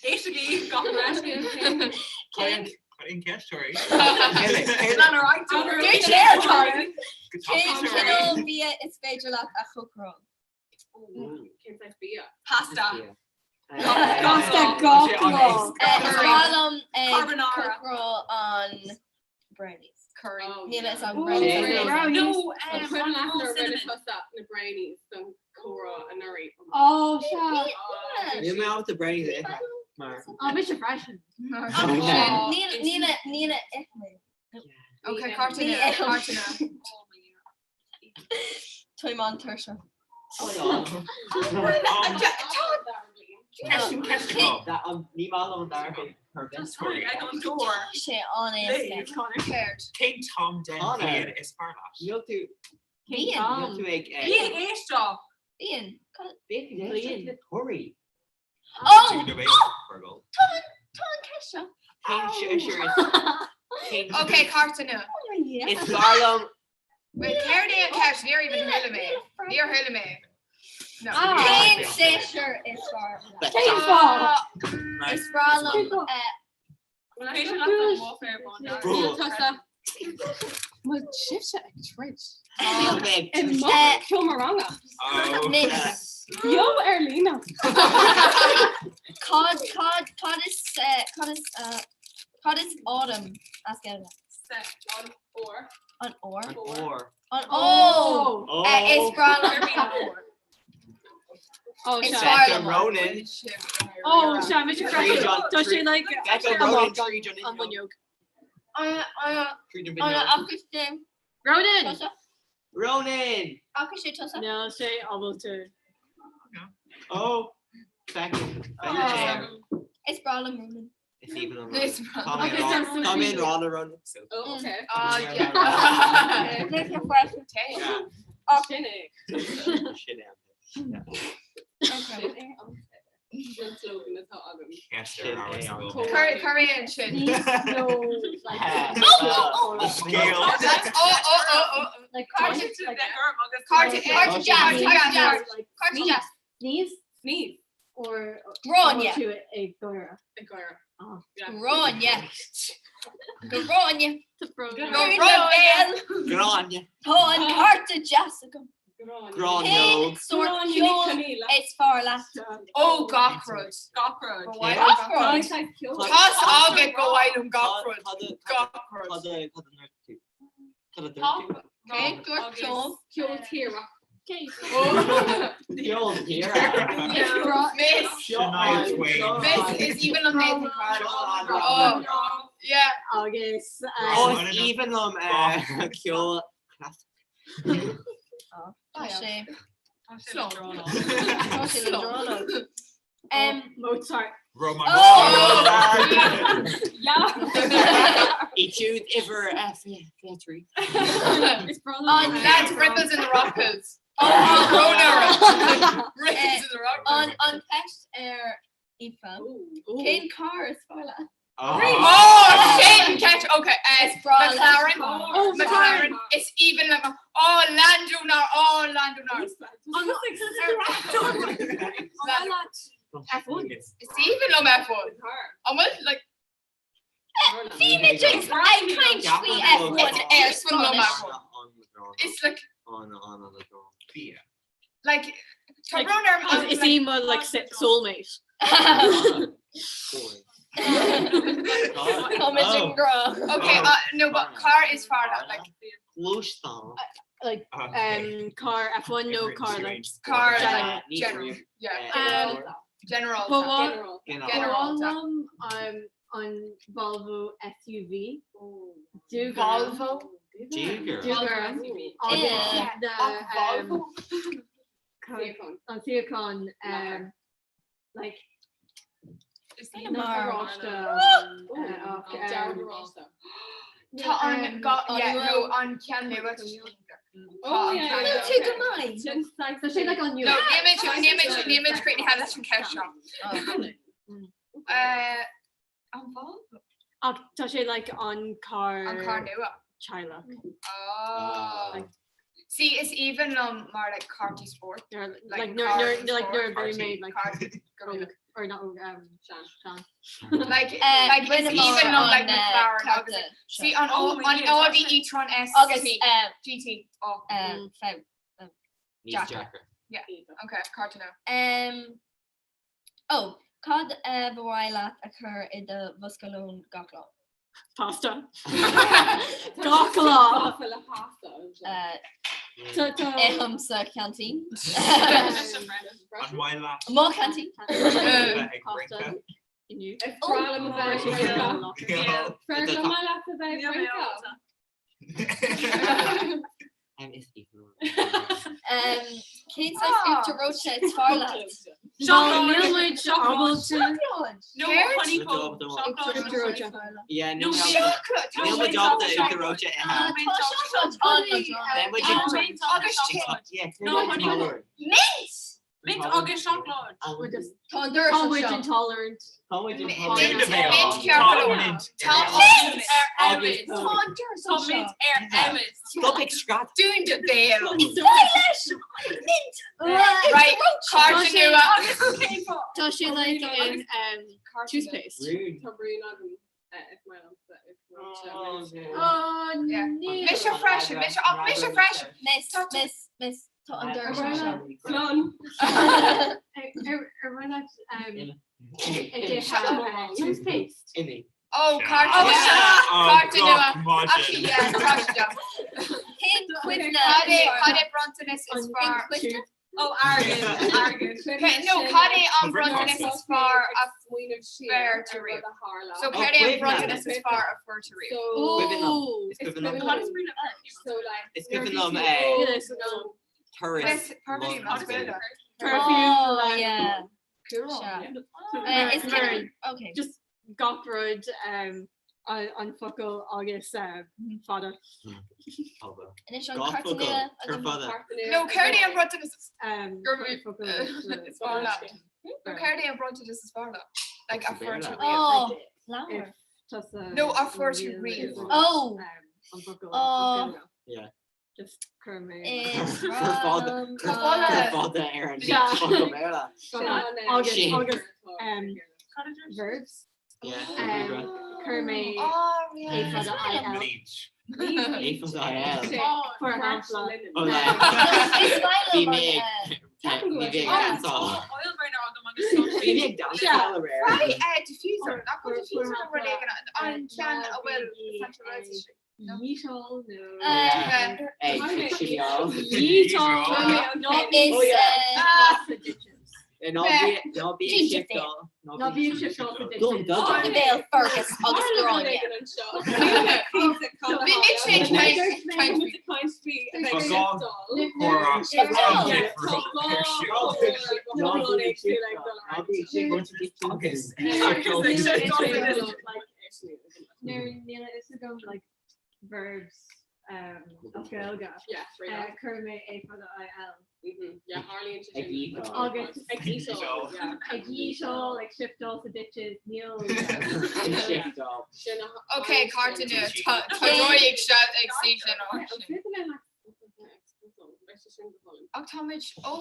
Éisigí gach leis. Cén Cuir ceist Tori. Lean ar aghaidh Tori. Dúirt sé ar Tori. Go Cén tapaidh, Tori. cineál bia is féidir leat a chócaráil? Cén saghas bia? Pasta. Gasta gach lá. Eh, Is breá liom ag Carbonara. cócaráil an brownies. Curry. Oh, Níl a fhios agam Ooh, brownies. brownies. No, An um, cuimhin an leat whole nuair a rinne cinnamon. tusa na brownies don chomhrá anuraidh? Oh, sea. Níl mé ábalta brownies a ithe mar. Oh, mise freisin. Oh. Níl níl a níl a ith mé. Okay, cárta Ní nua, ithim. cárta nua. Tá mé an-tuirseach. Tá Ní maith liom an dara Sorry, ag an dór. Sé an-éasca. Céard? Cén t-am den bhliain is fearr leat? Níl tú Bíonn. Níl tú ag Bí ag éisteacht. Bíonn. Bíonn. Le torthaí. Oh! Fergal. Tá an tá an ceist seo. Cén séasúr is Ok, cárta nua. Is fearr liom Wait, céard é an ceist? Níor even chuala mé. Níor chuala mé. No. Cén séasúr is fearr leat? Cén fáth? Is breá liom eh, Bhfuil sibhse ag troid? I mo sheomra ranga. Miss. Beo ar líne. Cad cad cad is eh, cad is eh, cad is autumn as Gaeilge? An ór. An ór? An ór. An ó! Ó. Eh, Is breá liom. Oh, Is sea. fearr liom. Ronan. Oh, sea, mise freisin. Tá sé like Feicim Ronan tríd an an bhfuinneog. Tríd an An bhfuinneog. fhaca sé Ronan! tusa? Ronan! Fhaca sé tusa? Níl sé ábalta. Ó, feicim. Feicim. Is breá liom Ronan. Is aoibhinn liom Is Ronan. breá Tá mé liom. rá- Tá mé in rá le Ronan. Oh, okay. Ah, yeah. Sin é. Sin é. Sin é an Sin slogan atá agam. Yes, there are hours ago. Cuir é ansin. Oh, oh, Scale. That's oh oh oh oh. Like Cárta Cárta Cárta Jazz Cárta Jazz Cárta Jazz. Sneeze? Sneeze. Or Gráinne. tú ag gáire. Ag gáire. Gráinne. Gráinne. Gráinne. Gráinne. Tá an cárta deas agam. Gráinneog. Cén sórt ceoil is fearr leat? Ó gach rud. Gach rud. Gach rud. Tá's agat go bhfuil liom gach rud. Gach rud. Cad a cad a ndúirt tú? Cad a dúirt tú? Cén sórt ceoil? Ceol tíre. Ceol tíre. Miss. Shania Twain. Miss is aoibhinn liom Nathan Carter. Oh, yeah. Agus Ó, is aoibhinn liom ceol clasaiceach. Tá sé. Tá sé le drón. Tá sé le drón. Um, Mozart. Roman. Oh! Yeah. Etude uimhir F 3. Is breá An- liom. Lads, ripples in the rock pools. Oh, Rona. Ripples in the rock An pools. an ceist ar Aoife. Cén carr is fearr leat? Oh, sin ceist. Okay. Is breá leat. McLaren. Oh, McLaren. Is aoibhinn liom. Oh, Lando Norris. Oh, Lando Norris. F1. Is aoibhinn liom F1. An bhfuil like Bhí mé ag caint faoi F1 ar Is aoibhinn liom Spáinnis. F1. It's like On on on the like tá brón orm Is í mo like soulmate. Tá mé sin grá. Okay, no, but car is fearr leat like Gluaisteán. Like car F1 no car like car General. like general. Yeah. General. Ba mhaith General. ba General. mhaith liom an Volvo SUV. Dúgar. Volvo. Dúgar. Dúgar. Yeah. Agus Ach, Volvo. an suíochán like Mar. oráiste Tá an yeah, no, an ceann nua. Oh, yeah, Níl yeah. tú go maith. Tá sé like an No, níl mé críochnaithe leis an ceist seo. An Volvo? Ach tá sé like an car An car nua. teaghlach. Oh. See, is aoibhinn liom mar like cártaí spóirt. Like nuair like nuair a bhí mé like car óg or not óg sean sean. Like like is rinne aoibhinn liom like an, McLaren agus cárta see an Oh, an yeah, Audi tá sé. e-tron S Agus GT. Oh, fé. Níos Jack. deacra. yeah. Okay, cárta nua. Oh, cad ba mhaith leat a chur i do bhosca lóin gach lá? Pasta. Gach lá. Gafa le pasta. Ithim sa cheaintín. An mhaith leat Mo cheaintín. bheith ag rince? Inniu. Is breá liom a bheith ag rince. Yeah. Fearr liom a leat a bheith ag rince. Is aoibhinn liom. Cén saghas uachtar reoite is fearr leat? Níl muid ábalta. No honeycomb. Yeah, No níl seacláid. muid ábalta uachtar reoite a ithe. Agus No honeycomb. Mint! Mint agus seacláid. Tá an doras Tá muid anseo. intolerant. Tá muid Mint intolerant. ceart go leor. Mint. Tá Mint! ar fheabhas. Tá an doras Tá anseo. mint ar fheabhas. Stop ag scread. Dún do bhéal. Is maith leis! Mint! Right, cárta nua. Tá sé like in toothpaste. Rude. Tá rún agam is maith liomsa is Oh, Oh, Yeah. níl. Mise freisin, mise ach mise freisin. Miss, miss, miss, tá an doras anseo. Slán. Ar bhain leat ag ithe toothpaste? Inni. Oh, cárta nua. Oh, Cárta nua. God, maidin. Actually, yeah, tá sé deas. Cén cuimhne Cad é is fearr cad leat? é bronntanas is Cén fearr? cuimhne? Oh, airgead, airgead. Okay, no, cad é an bronntanas is fearr a fuair tú riamh? So Oh, cad é an cuimhne. bronntanas is fearr a fuair tú riamh? Cuimhin liom. Ooh. Is cuimhin liom. Cad is rún So like Is cuimhin liom turas Miss perfume London. as Gaeilge. Perfume. Oh, like, yeah. Cool. Sea. Is Mary, okay. Just gach rud an focal agus fada. Anois an Gach cárta focal, nua gur agam. fada. No, cad é an bronntanas Focal is fearr leat? No, cad é an bronntanas is fearr leat? Like a fuair tú riamh. Oh, leabhar. No, a fuair tú riamh. Oh. An focal. Oh. Yeah. Just chuir mé. Is Gur fada from, gur uh, fada ar an Yeah. focal Béarla. Agus Shame. agus verbs. Yeah. Chuir mé Oh, A yeah. fada I L. Bleach. A fada I L. For shampla. Oh, No, yeah. is maith Bhí liom an, mé uh, ag ní bhí Oh, ag dansáil. Oil burner agam agus tá Bhí mé ag dansáil aréir. Right, diffuser, nach bhfuil diffuser nó rud éigin an ceann a bhfuil essential oils istigh. Yeetal nó. Uh, Ag simeáil. Yeetal. no, is, Oh, yeah. uh, Ná bí ná bí ag Ginger shiftáil. Ná bí ag shiftáil sa Don't ditches. dodge Dún do bhéal Fergus agus Gráinne. Bhí mé ag Nuair níl a fhios agam like verbs as Gaeilge. Chuir mé A fada I L. Ag yeetal. Agus Ag yeetal, yeah. Ag yeetal, ag shiftáil sa ditches, níl. Ag shiftáil. Okay, cárta nua. Tá dóigh ag se ag suí sin ó sin. Ach táimid ó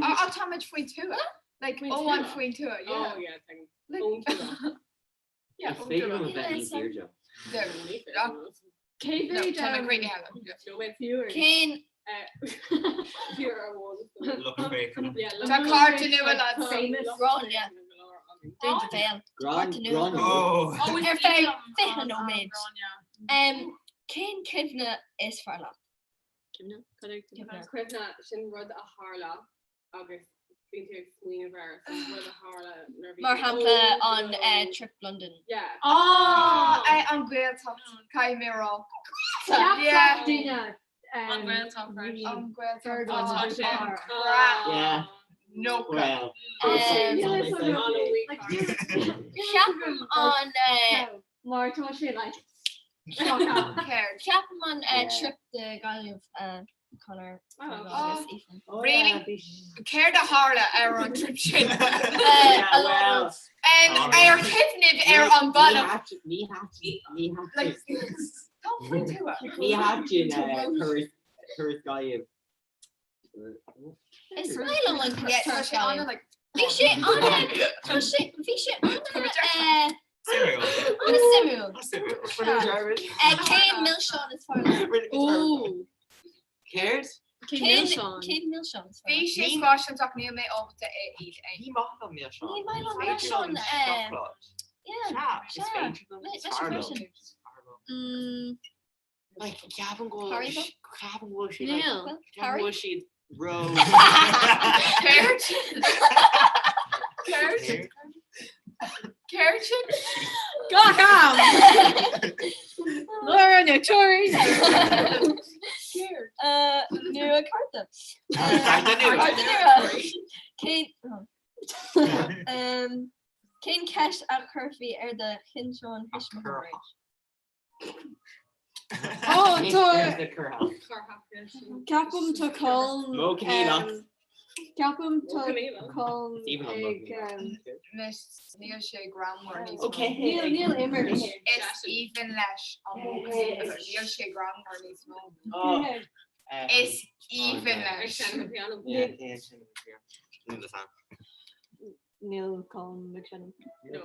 ach táimid faoin tuath. Like Faoin ó an tuath? faoin tuath, yeah. Oh yeah, thing. Like- Ón tuath. Yeah, Is ón féidir liom tuath. a bheith níos airde. There. Cé No, mhéad tá mé críochnaithe eile. Yeah. viewers? Cén Viewer one. Look bacon. Yeah, Tá cárta nua lads. Famous. Gráinne. Dún do bhéal. Grán Cárta nua. Grán. Oh. Oh, Ar feadh fiche nóiméad. Cén cuimhne is fearr leat? Cuimhne? Cad é Cuimhne. Cuimhne sin rud a tharla agus bíonn tú ag smaoineamh air sin rud a tharla nuair a bhí Mar tú shampla óg an nó- trip London. Yeah. Oh, an Ghaeltacht caithfidh mé a rá. Yeah. Duine. An Ghaeltacht freisin. An Ghaeltacht. Fergal Tá agus sé Cara. crap. Yeah. Nócha. Well. Ceapaim an Mar tá sé like Ceard. Ceapaim an Yeah. trip de Gaillimh Conor Oh. agus Ethan. Really? Céard a tharla ar an trip sin? A lot well. of Ar cuimhnimh ar an bhealach. Ní ní ní Like, tá faoin tuath. Ní hatin turas Gaillimh. Is maith liom an Yeah, tá turas sé Gaillimh. an like Bhí sé an tá sé bhí sé an Cereal. an-suimiúil. Cereal. Cén milseán is fearr leat? Ooh. Céard? Cén Cén milseán? cén milseán is fearr Bhí leat? sé squashanach níl mé ábalta é iad é. Ní maith liom milseán. Ní maith liom Is féidir liom milseán, eh, seacláid. Yeah. Sea, is sea. féidir liom Me- is mise fearr liom. freisin. Is fearr liom. Mm, Like, ceapaim go bhfuil Haribo? ceapaim go bhfuil siad like Níl. well, ceapaim go bhfuil siad ró Céard? Céard? Céard sin? Gach am! Laura na Tories! Nua cárta. Cárta nua. Cárta nua. Cén oh. Cén ceist a chuirfí ar do shinsean thuismitheoirí? Ó, tá Ceapaim tá Colm Modh coinníollach. Ceapaim tá Colm ag Anois níl sé greannmhar níos mó. Níl níl imirt. Is aoibhinn leis an modh coinníollach. Níl sé greannmhar níos mó. Is aoibhinn leis. Níl Colm ag seinm. No,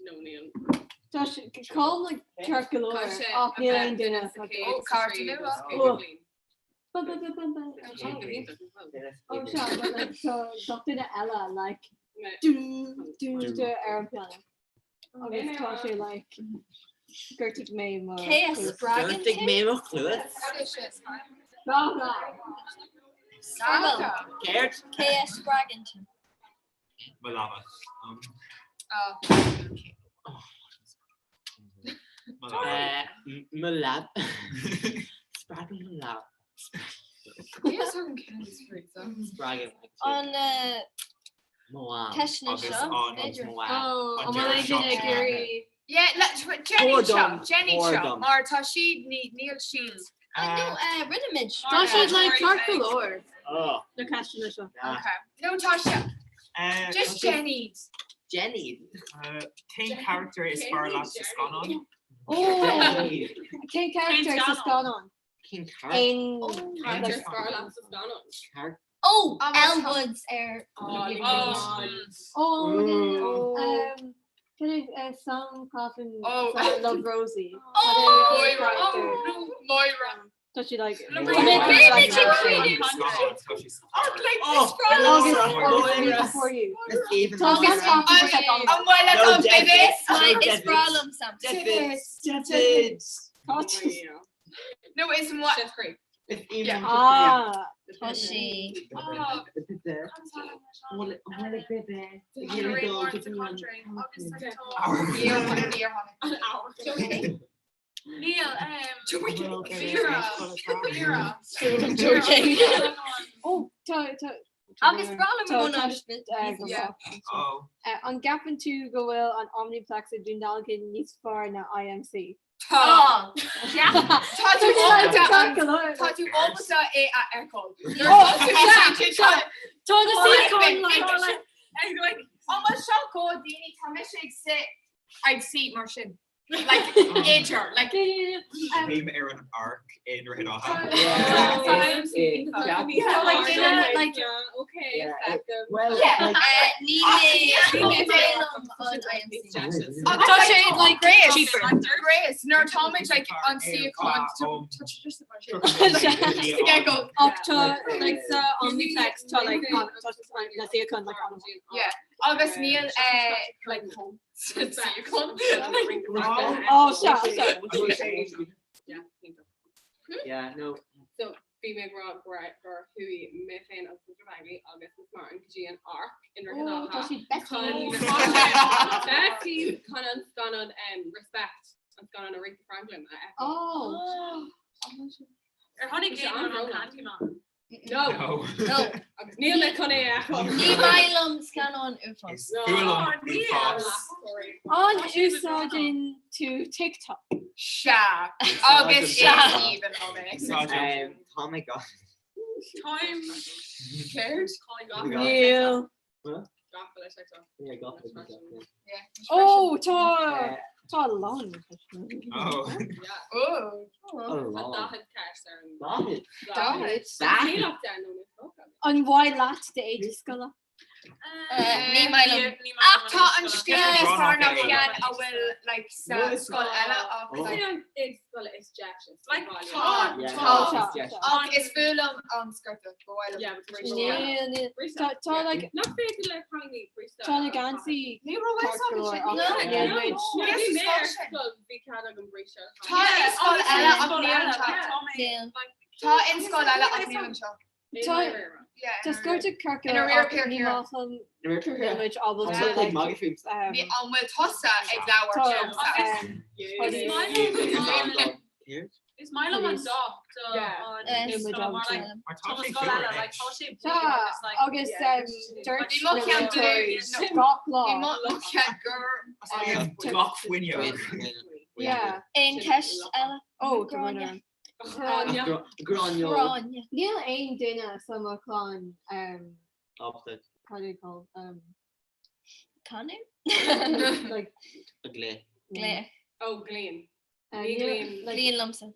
no níl. Tá Colm like ceart go leor ach níl aon duine Ó, cárta nua. Ba ba ba ba ba. Ó sea, but like tá gach duine eile like dú dú dú ar an piano. Agus tá sé like gortaigh mé mo Cé a spreagann Gortaigh mé mo chluas. Blah blah. Céard? Cé a spreagann tú? Mo leaba. Mo leaba. Spreagann mo leaba. Spreagann. An Mo mham. ceisteanna seo, b'fhéidir. An bhfuil aon duine ag iarraidh? Yeah, Jenny seo, Jenny seo, mar tá siad, níl siad. No, rinne muid. Tá siad like ceart go leor na ceisteanna seo. Okay. No, tá sé. Just Jenny. Jenny. Cén charachtar is fearr leat sa scannán? Oh, cén charachtar sa scannán? Cén Aon Charachtar is fearr leat sa scannán? Oh, Elle Woods ar. Oh, um, Can I Sam Claflin Oh. Love Rosie? Oh, Moira. Oh, no, Moira. Tá sí like Oh, for you. An bhfuil an bibis? Is breá liom Sam. Deadfits. No, is what? Yeah. Ah. Tá sí. Níl Vera Vera Oh, tá tá Agus breá liom tá- Mona tá- Schmidt. go An gceapann tú go bhfuil an Omniplex i Dún Dealgan níos fearr ná IMC? Tá. Tá tú ábalta tá tú ábalta é a fheiceáil. Tá na suíocháin like An bhfuil seo go daoine tá mise ag suí ag suí mar sin. Like idir like Céim ar an Arc i nDroichead Átha. Ní mé an IMC. Tá sé like Grace Grace nuair táimid like an suíochán Get go. Ach tá like sa Omniplex tá like an tá na suíocháin like an Yeah agus níl like suíochán. Oh, sea, sea. Yeah, no. So bhí mé ag rá gur chuaigh mé féin agus Mr Bagley agus Miss Martin go dtí an Arc i nDroichead Oh, Átha tá siad Betty. Betty chun an scannán Respect an scannán Aretha Franklin a fheiceáil. Oh. Ar tháinig Bhí sé aon an-bhrónach. Candyman? No. No. Agus níl mé chun é a fheiceáil. Ní maith liom scannán uafás. An úsáideann tú TikTok? Sea. Agus is aoibhinn liom é. Tá mé ga. Táim Céard? Níl. Gafa le TikTok. Yeah, gafa le TikTok, yeah. Oh, tá tá a lán. Oh. Oh. Tá 40 ceist ar an. 40? 40? Níl ach 10 nóiméad fágtha. An mhaith leat d'éadaí scoile? Ní maith liom. Ach tá an stíl is fearr ná ceann a bhfuil like sa scoil eile ach Is like é an éide scoile is deise sa Like, bhaile. tá Yeah, tá it's deise. ach is fuath liom an sciorta ba mhaith liom. Yeah, but bríste. Níl, níl. Tá tá like Nach féidir le cailíní bríste tá na geansaí Ní raibh fhios ceart go agam leor sin. ach No. níl muid. Nuair a Yes, bhí mé ar is sin. scoil bhí cead agam bríste a Tá chaitheamh. in scoil eile ach níl anseo. Níl. Tá in scoil eile ach níl anseo. Tá Yeah. tá sciorta ceart go Ina leor rear ach ní picture. maith liom níl muid ábalta Tá like magadh fúm. Ní an bhfuil tusa ag labhairt tá liomsa? um, Is maith liom Céard? Is maith liom an dath do an mar like Mar tá sé scoil fuar eile like anois. tá sé Tá blue agus like agus dúirt Bhí mo na cheann múinteoirí blue. gach lá. Bhí mo cheann gur Gach fuinneog. Yeah. Aon cheist eile? Oh, tá Gráinne. Gráinne. Gráinne. Gráinne. Níl aon duine sa mo chlann um, Opposite. how do you call um, Canadh? like A glé. Glaoch. Oh, glaonn. Uh, Ní níl- glaonn. like- Glaonn liomsa.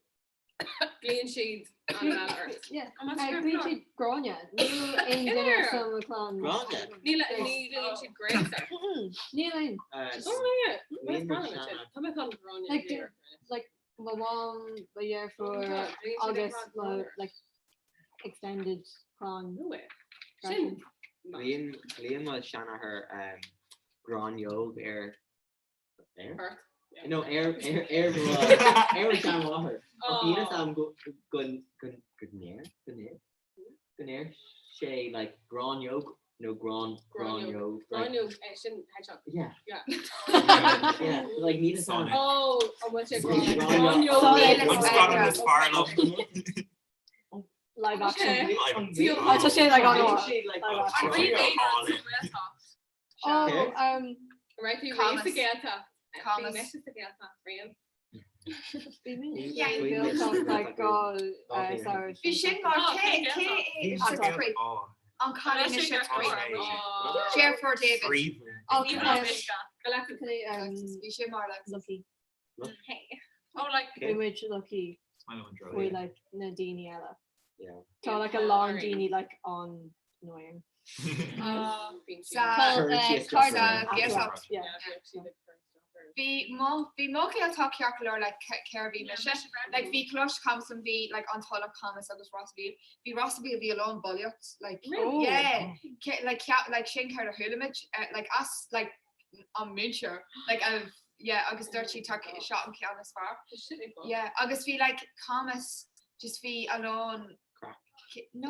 Glaonn siad an eile ort. Yeah. Oh, that's Uh, great. Glaonn siad Gráinne. Níl aon duine Here. sa mo chlann. Gráinne? Níl ní glaonn siad Grace ort. Níl aon. Oh, yeah. Glaonn Where's mo Gráinne sin? sean- Tá mé chun Gráinne Like, here. like my mom, my dheirfiúr, Oh, glaonn siad agus ag my Gráinne. like extended clann. No way. Sin. Glaonn glaonn mo seanathair um, gráinneog ar ar? Ort. No, ar ar ar mo ar mo seanmháthair. Ach níl a fhios agam go go go go ndeir go ndeir go ndeir sé like gráinneog nó grán gráinneog like Gráinneog eh, sin hedgehog. Yeah. Yeah. yeah like níl a fhios agam. Oh, an bhfuil sé Gráinneog. Gráinneog. An scannán is fearr liom. Live action. Okay. Oh, tá sé like on Live An rí Oh, um, Right, bhí Camas. réamh sa Ghaeltacht. Bhí Camas. mise sa Ghaeltacht riamh. Bhí like go sorry. Bhí sin mar Oh, cé cé cé Bhí sa sé Creek á. an cailín Tá sé sin ar Creek. Oh. Deirfiúr David. Free. Oh, Ní can raibh I- mise. can I, um, Bhí sin mar like lucky. Oh, like Bhí muid lucky Smile and draw. faoi like na daoine eile. Yeah. Tá like a lán daoine like an annoying. Sa Currency sa is Gaeltacht. Yeah. Bhí mo bhí mo Ghaeltacht ceart go leor like cér bhí mise. Like bhí Coláiste Chamuis an bhí like an Tulach Camas agus Ros a' Mhíl. Bhí Ros a' Mhíl bhí a lán bulaíocht like Really? yeah Ce- like cea- like sin céard a chuala muid eh, like as like an múinteoir like a yeah agus dúirt sí tá seo an ceann is fearr. Yeah agus bhí like Camas just bhí a lán Crack. No.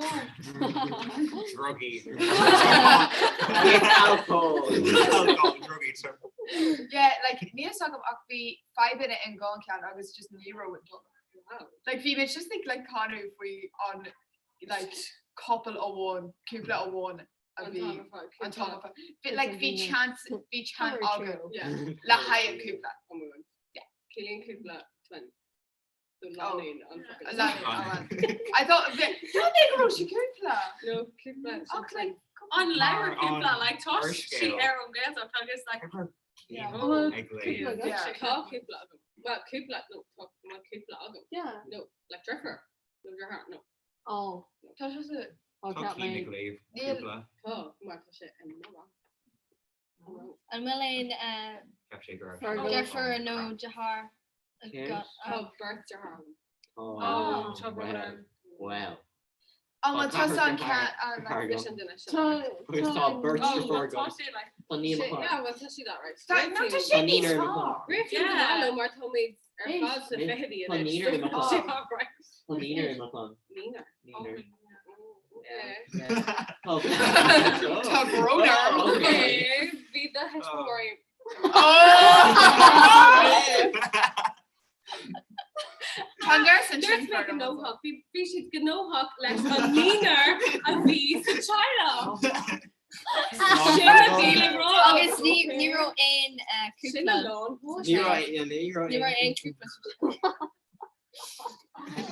Druggy. Alcohol. Alcohol, druggy. sorry. Yeah, like níl a fhios agam ach bhí fadhbanna in dhá cheann agus just ní raibh an dul. Like bhí mé just ag like canadh faoi an like couple amháin, cúpla amháin a bhí an t-am ar fad. Bhí like bhí chance bhí chance agam le haghaidh an cúpla. Yeah. Ciallaíonn cúpla twin. So Oh. lánúin an fucking- Lánúin, oh, well. I thought bhí mé go raibh sé cúpla. No, cúpla. Ach like An leabhar Mar cúpla, an like tá sí úrscéal. ar an Ghaeltacht agus like Yeah. Oh, Ag léamh. Cúpla Yeah. Tá cúpla agam. Well, cúpla, no, tá má cúpla agam. Yeah. No, like deirfiúr. No, deartháir, no. Oh. Tá sé sa Oh, Tá ceap Cian mé. ag léamh Níl- cúpla. Tá, mar tá sé i mo rang. An bhfuil aon eh, Cheap sé go raibh Fergal. sé deirfiúr an nó craic. deartháir Cé? agat? Tá beirt deartháir agam. Oh, Tá brón well. orm. Well. An bhfuil Tá tusa an ceathair ceann deartháir an agam. Sin an duine sin. Tá Agus tá beirt Oh, deirfiúr well, tá agam. sé like Tá níl sé- a yeah, well, tá sí that right. Tá no tá sé Tá níos naonúr i mo fearr. chlann. Réifín Yeah. yeah. mar tá méid ar Éist. fad sa fichidí Tá naonúr i mo Tá sé chlann. that right. Tá naonúr i mo chlann. Naonúr. Naonúr. Yeah. Yeah. Tá Tá brón orm. Okay, bhí do thuismitheoirí. Oh! Tá nurse an Dúirt sin mé gnóthach, bhí bhí siad gnóthach leis an naonúr a bhí sa teaghlach. Sin a bhí le rá. Agus ní ní raibh aon eh, Sin a cúpla. lán. Ní raibh yeah, ní raibh Ní raibh aon cúpla.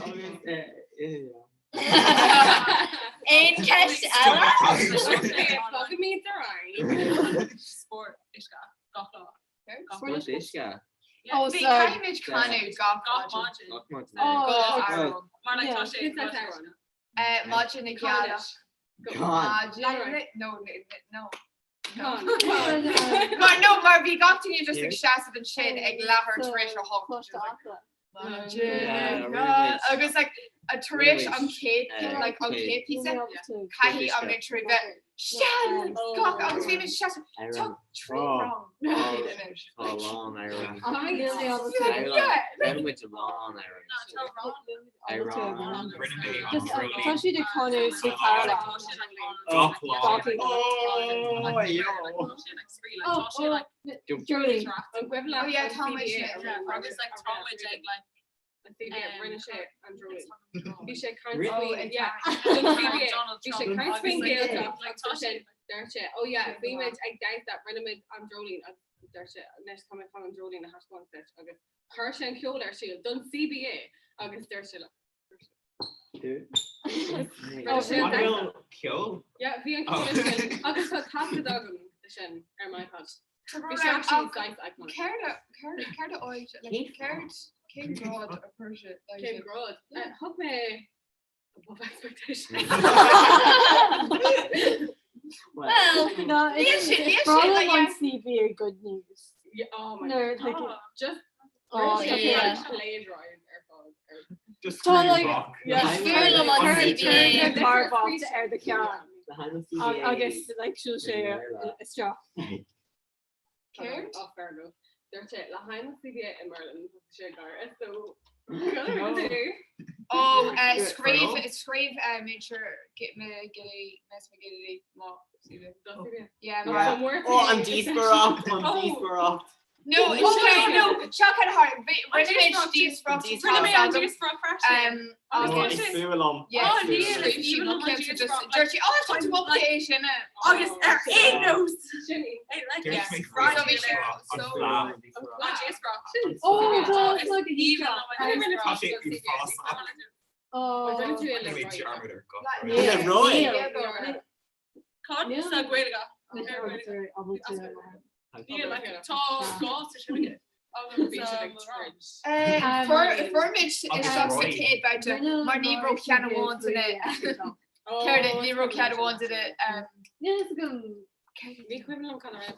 Agus, eh, eh, Aon ceist eile? Fágaimid ar aghaidh. Spórt uisce gach lá. Spórt uisce. Oh, Bhí so caithfimid canadh gach Gach maidin. maidin. Gach maidin. Oh, Gach like- amhrán. Mar like tá Yeah. sé Cén tá sé Eh, Maidin na gealach. Gan. Maidin no no. Gan. Mar no mar bhí gach duine just ag Yeah. seasamh ansin ag leathuair tar éis a hocht. Cloiste Acla. Maidin Yeah, na really geal- agus like a tar éis an chéad Eh, like an céad. chéad píosa caithfidh an múinteoir bheith sean gach agus bhí mé seasamh tá trí Oh. rang Tá lán amhrán. Yeah. Rinne muid a lán amhrán. Amhrán. Rinne mé an Just dreoilín. tá siad ag canadh sa Carla. Gach lá. Oh, yo. Oh, oh, Jolene. An gcuimhin Oh yeah, tá mé sin. Agus like tá muid ag like An CBA, rinne sé an dreoilín. Bhí sé ag caint faoi, yeah, don CBA, bhí sé ag caint faoin Ghaeltacht agus ansin dúirt sé, oh yeah, bhí muid ag damhsa, rinne muid an dreoilín agus dúirt sé, anois tá mé chun an dreoilín a thaispeáint duit agus chuir sé an ceol ar siúl don CBA agus dúirt sé, Rinne sé an damhsa. Ceol? Yeah, bhí an ceol ar siúl agus tá taifead agam de sin ar m'iPod. Bhí sé actually saghas iconic. Céard a céard a fháil like céard cén grád a chuir sé like Cén grád? Thug mé above expectations. Well, No, Níl it's sé- níl sé, probably like, on CBA good news. Yeah, oh my No, God. like, Just Oh, rinne sé yeah. plagiarise ar fad ar Just Tá, like, rock. Yeah. B'fhearr liom an CBA. Carbhat ar do cheann. Le haghaidh an CBA. Agus like siúil sé isteach. Céard? Oh, fair enough. Dúirt sé le haghaidh an CBA i mBerlin tá sé ag gáire so cad a do? Oh, scríobh scríobh múinteoir me gilly mes me gilly má CBA. Yeah, Yeah. Oh, an díoscaireacht, an díoscaireacht. No, no, no, seo cad a tharla. Rinne mé díoscaireacht. Rinne mé an díoscaireacht freisin. Oh, is fuath liom. Yes, scríobh sí mo cheann just dúirt sí, oh, tá tú ábalta é sin a. Agus ar aon nós. Sin í. Dúirt mé So bhí sé an so fleadh. An díoscaireacht. Oh, tá like a Tá sé uafásach. Oh. Rinne tú é le Rinne mé Roy. dearmad ar gach rud. Le Roy. Cad sa Ghaeilge? Tá gá sa sin aige. Bhí siad ag troid. Fuair muid isteach sa chéad babhta mar ní raibh ceann amháin de na Céard é, ní raibh ceann amháin de na Ní cuimhin liom cad a raibh.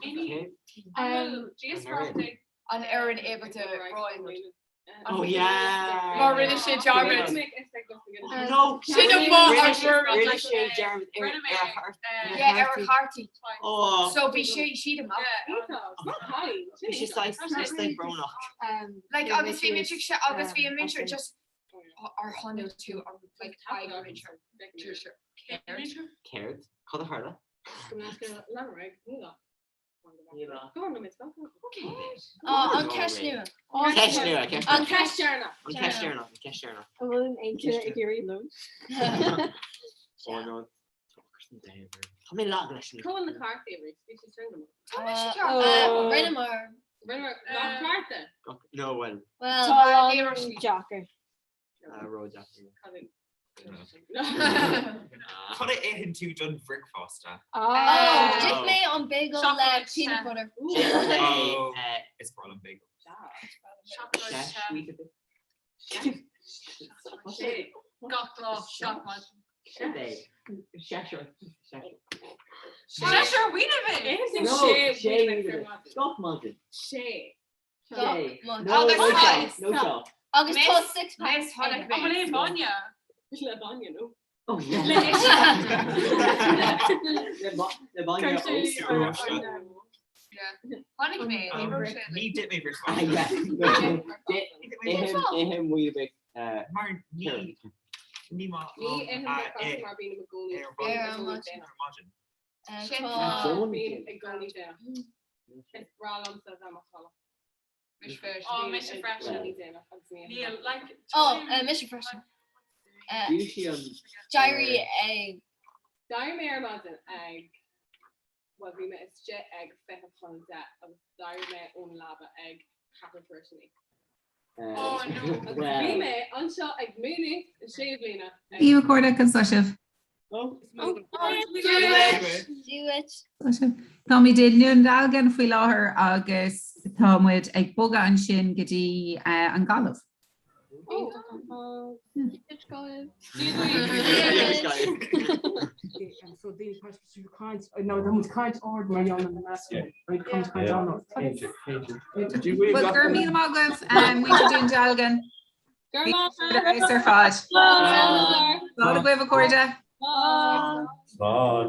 an fhoireann ábalta Roy. Oh yeah. Mar rinne sé dearmad. No, Sin an fáth ar Rinne sé dearmad ar ar chart. Yeah, ar a chártaí. Oh. So bhí sé siad amach. Bhí sé saghas saghas brónach. Like agus bhí muid ag se agus bhí an múinteoir just ar chonaic tú an like aghaidh an mhúinteoir. Céard? Cad a tharla? An ceist nua. Ceist nua, ceist nua. An ceist deireanach. An ceist deireanach, an ceist deireanach. An bhfuil an aon duine ag iarraidh lón? Oh no. Tá mé lag leis an. Cá bhfuil na cártaí arís? Bhí siad sin go maith. Tá mé ceart. Rinneamar. Rinneamar gach cárta. No, well. Well, Tá deacair. Ródheacair. Cad a itheann tú don bhricfeasta? Oh, d'ith mé an bagel le peanut butter. Oh, is breá liom bagel. Gach lá, gach maidin. Seisear. Seisear Weetabix! No, sé Weetabix. Gach maidin. Sé. Sé. No, No, no seo, no seo. Agus tá six pack. Miss chonaic An bhfuil aon bhainne? Le bainne nó? Oh, yeah. Le le bainne ó. Chonaic mé, ní raibh sé. Ní d'ith mé Ah, yeah. bricfeasta. Ithim Weetabix. Mar ní ní maith Ní liom ithim a bricfeasta ith mar bím i gcónaí. ar maidin. Ar Ar maidin. Tá bím i gcónaí déanach. Is breá liomsa bheith mo chodladh. Mise freisin. Oh, mise freisin. Ní déanach agus ní Níl, like, Oh, mise freisin. Bhí sí an. D'éirigh ag. D'éirigh mé ar maidin ag well bhí mé istigh ag 9:40 agus d'éirigh mé ón leaba ag ceathrú tar éis a 9. Oh, no. Agus bhí mé anseo ag múineadh i séú bliana. Dia daoibh a chairde, conas tá sibh? Do it. Táimid i nDún Dealgan faoi láthair agus tá muid ag bogadh ansin go dtí an Ghaillimh. So daoine caint no tá muid caint ard mar gheall ar na meascán right caint caint an Well, go raibh míle maith agaibh muintir Dún Dealgan. Ar fad. Slán agaibh a chairde. Slán.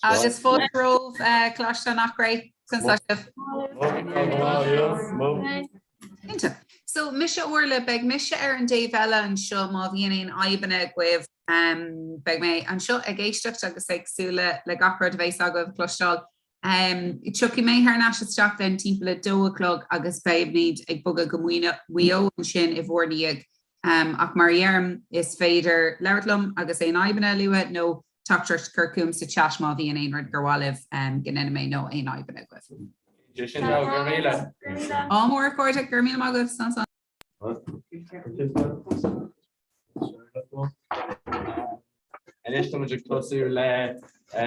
Agus fáilte romhaibh Coláiste an Eachréidh conas tá sibh. Cinnte. So mise Orla, beidh mise ar an dtaobh eile anseo má bhíonn aon fhadhbanna agaibh. Beidh mé anseo ag éisteacht agus ag súil le gach rud a bheas agaibh a chloisteáil. Tiocfaidh mé thar n-ais isteach then timpeall a dó a chlog agus beimid ag bogadh go Maigh Eo ansin i bhur ndiaidh. Ach mar a dheirim, is féidir labhairt liom agus aon fhadhbanna a lua nó teachtaireacht a chur chugam sa chat má bhíonn aon rud gur mhaith libh go ndéanfaidh mé nó aon fhadhbanna agaibh. Sin go raibh míle. Ádh mór a chairde, go raibh míle maith agaibh, slán slán. Anois tá muid ag tosú le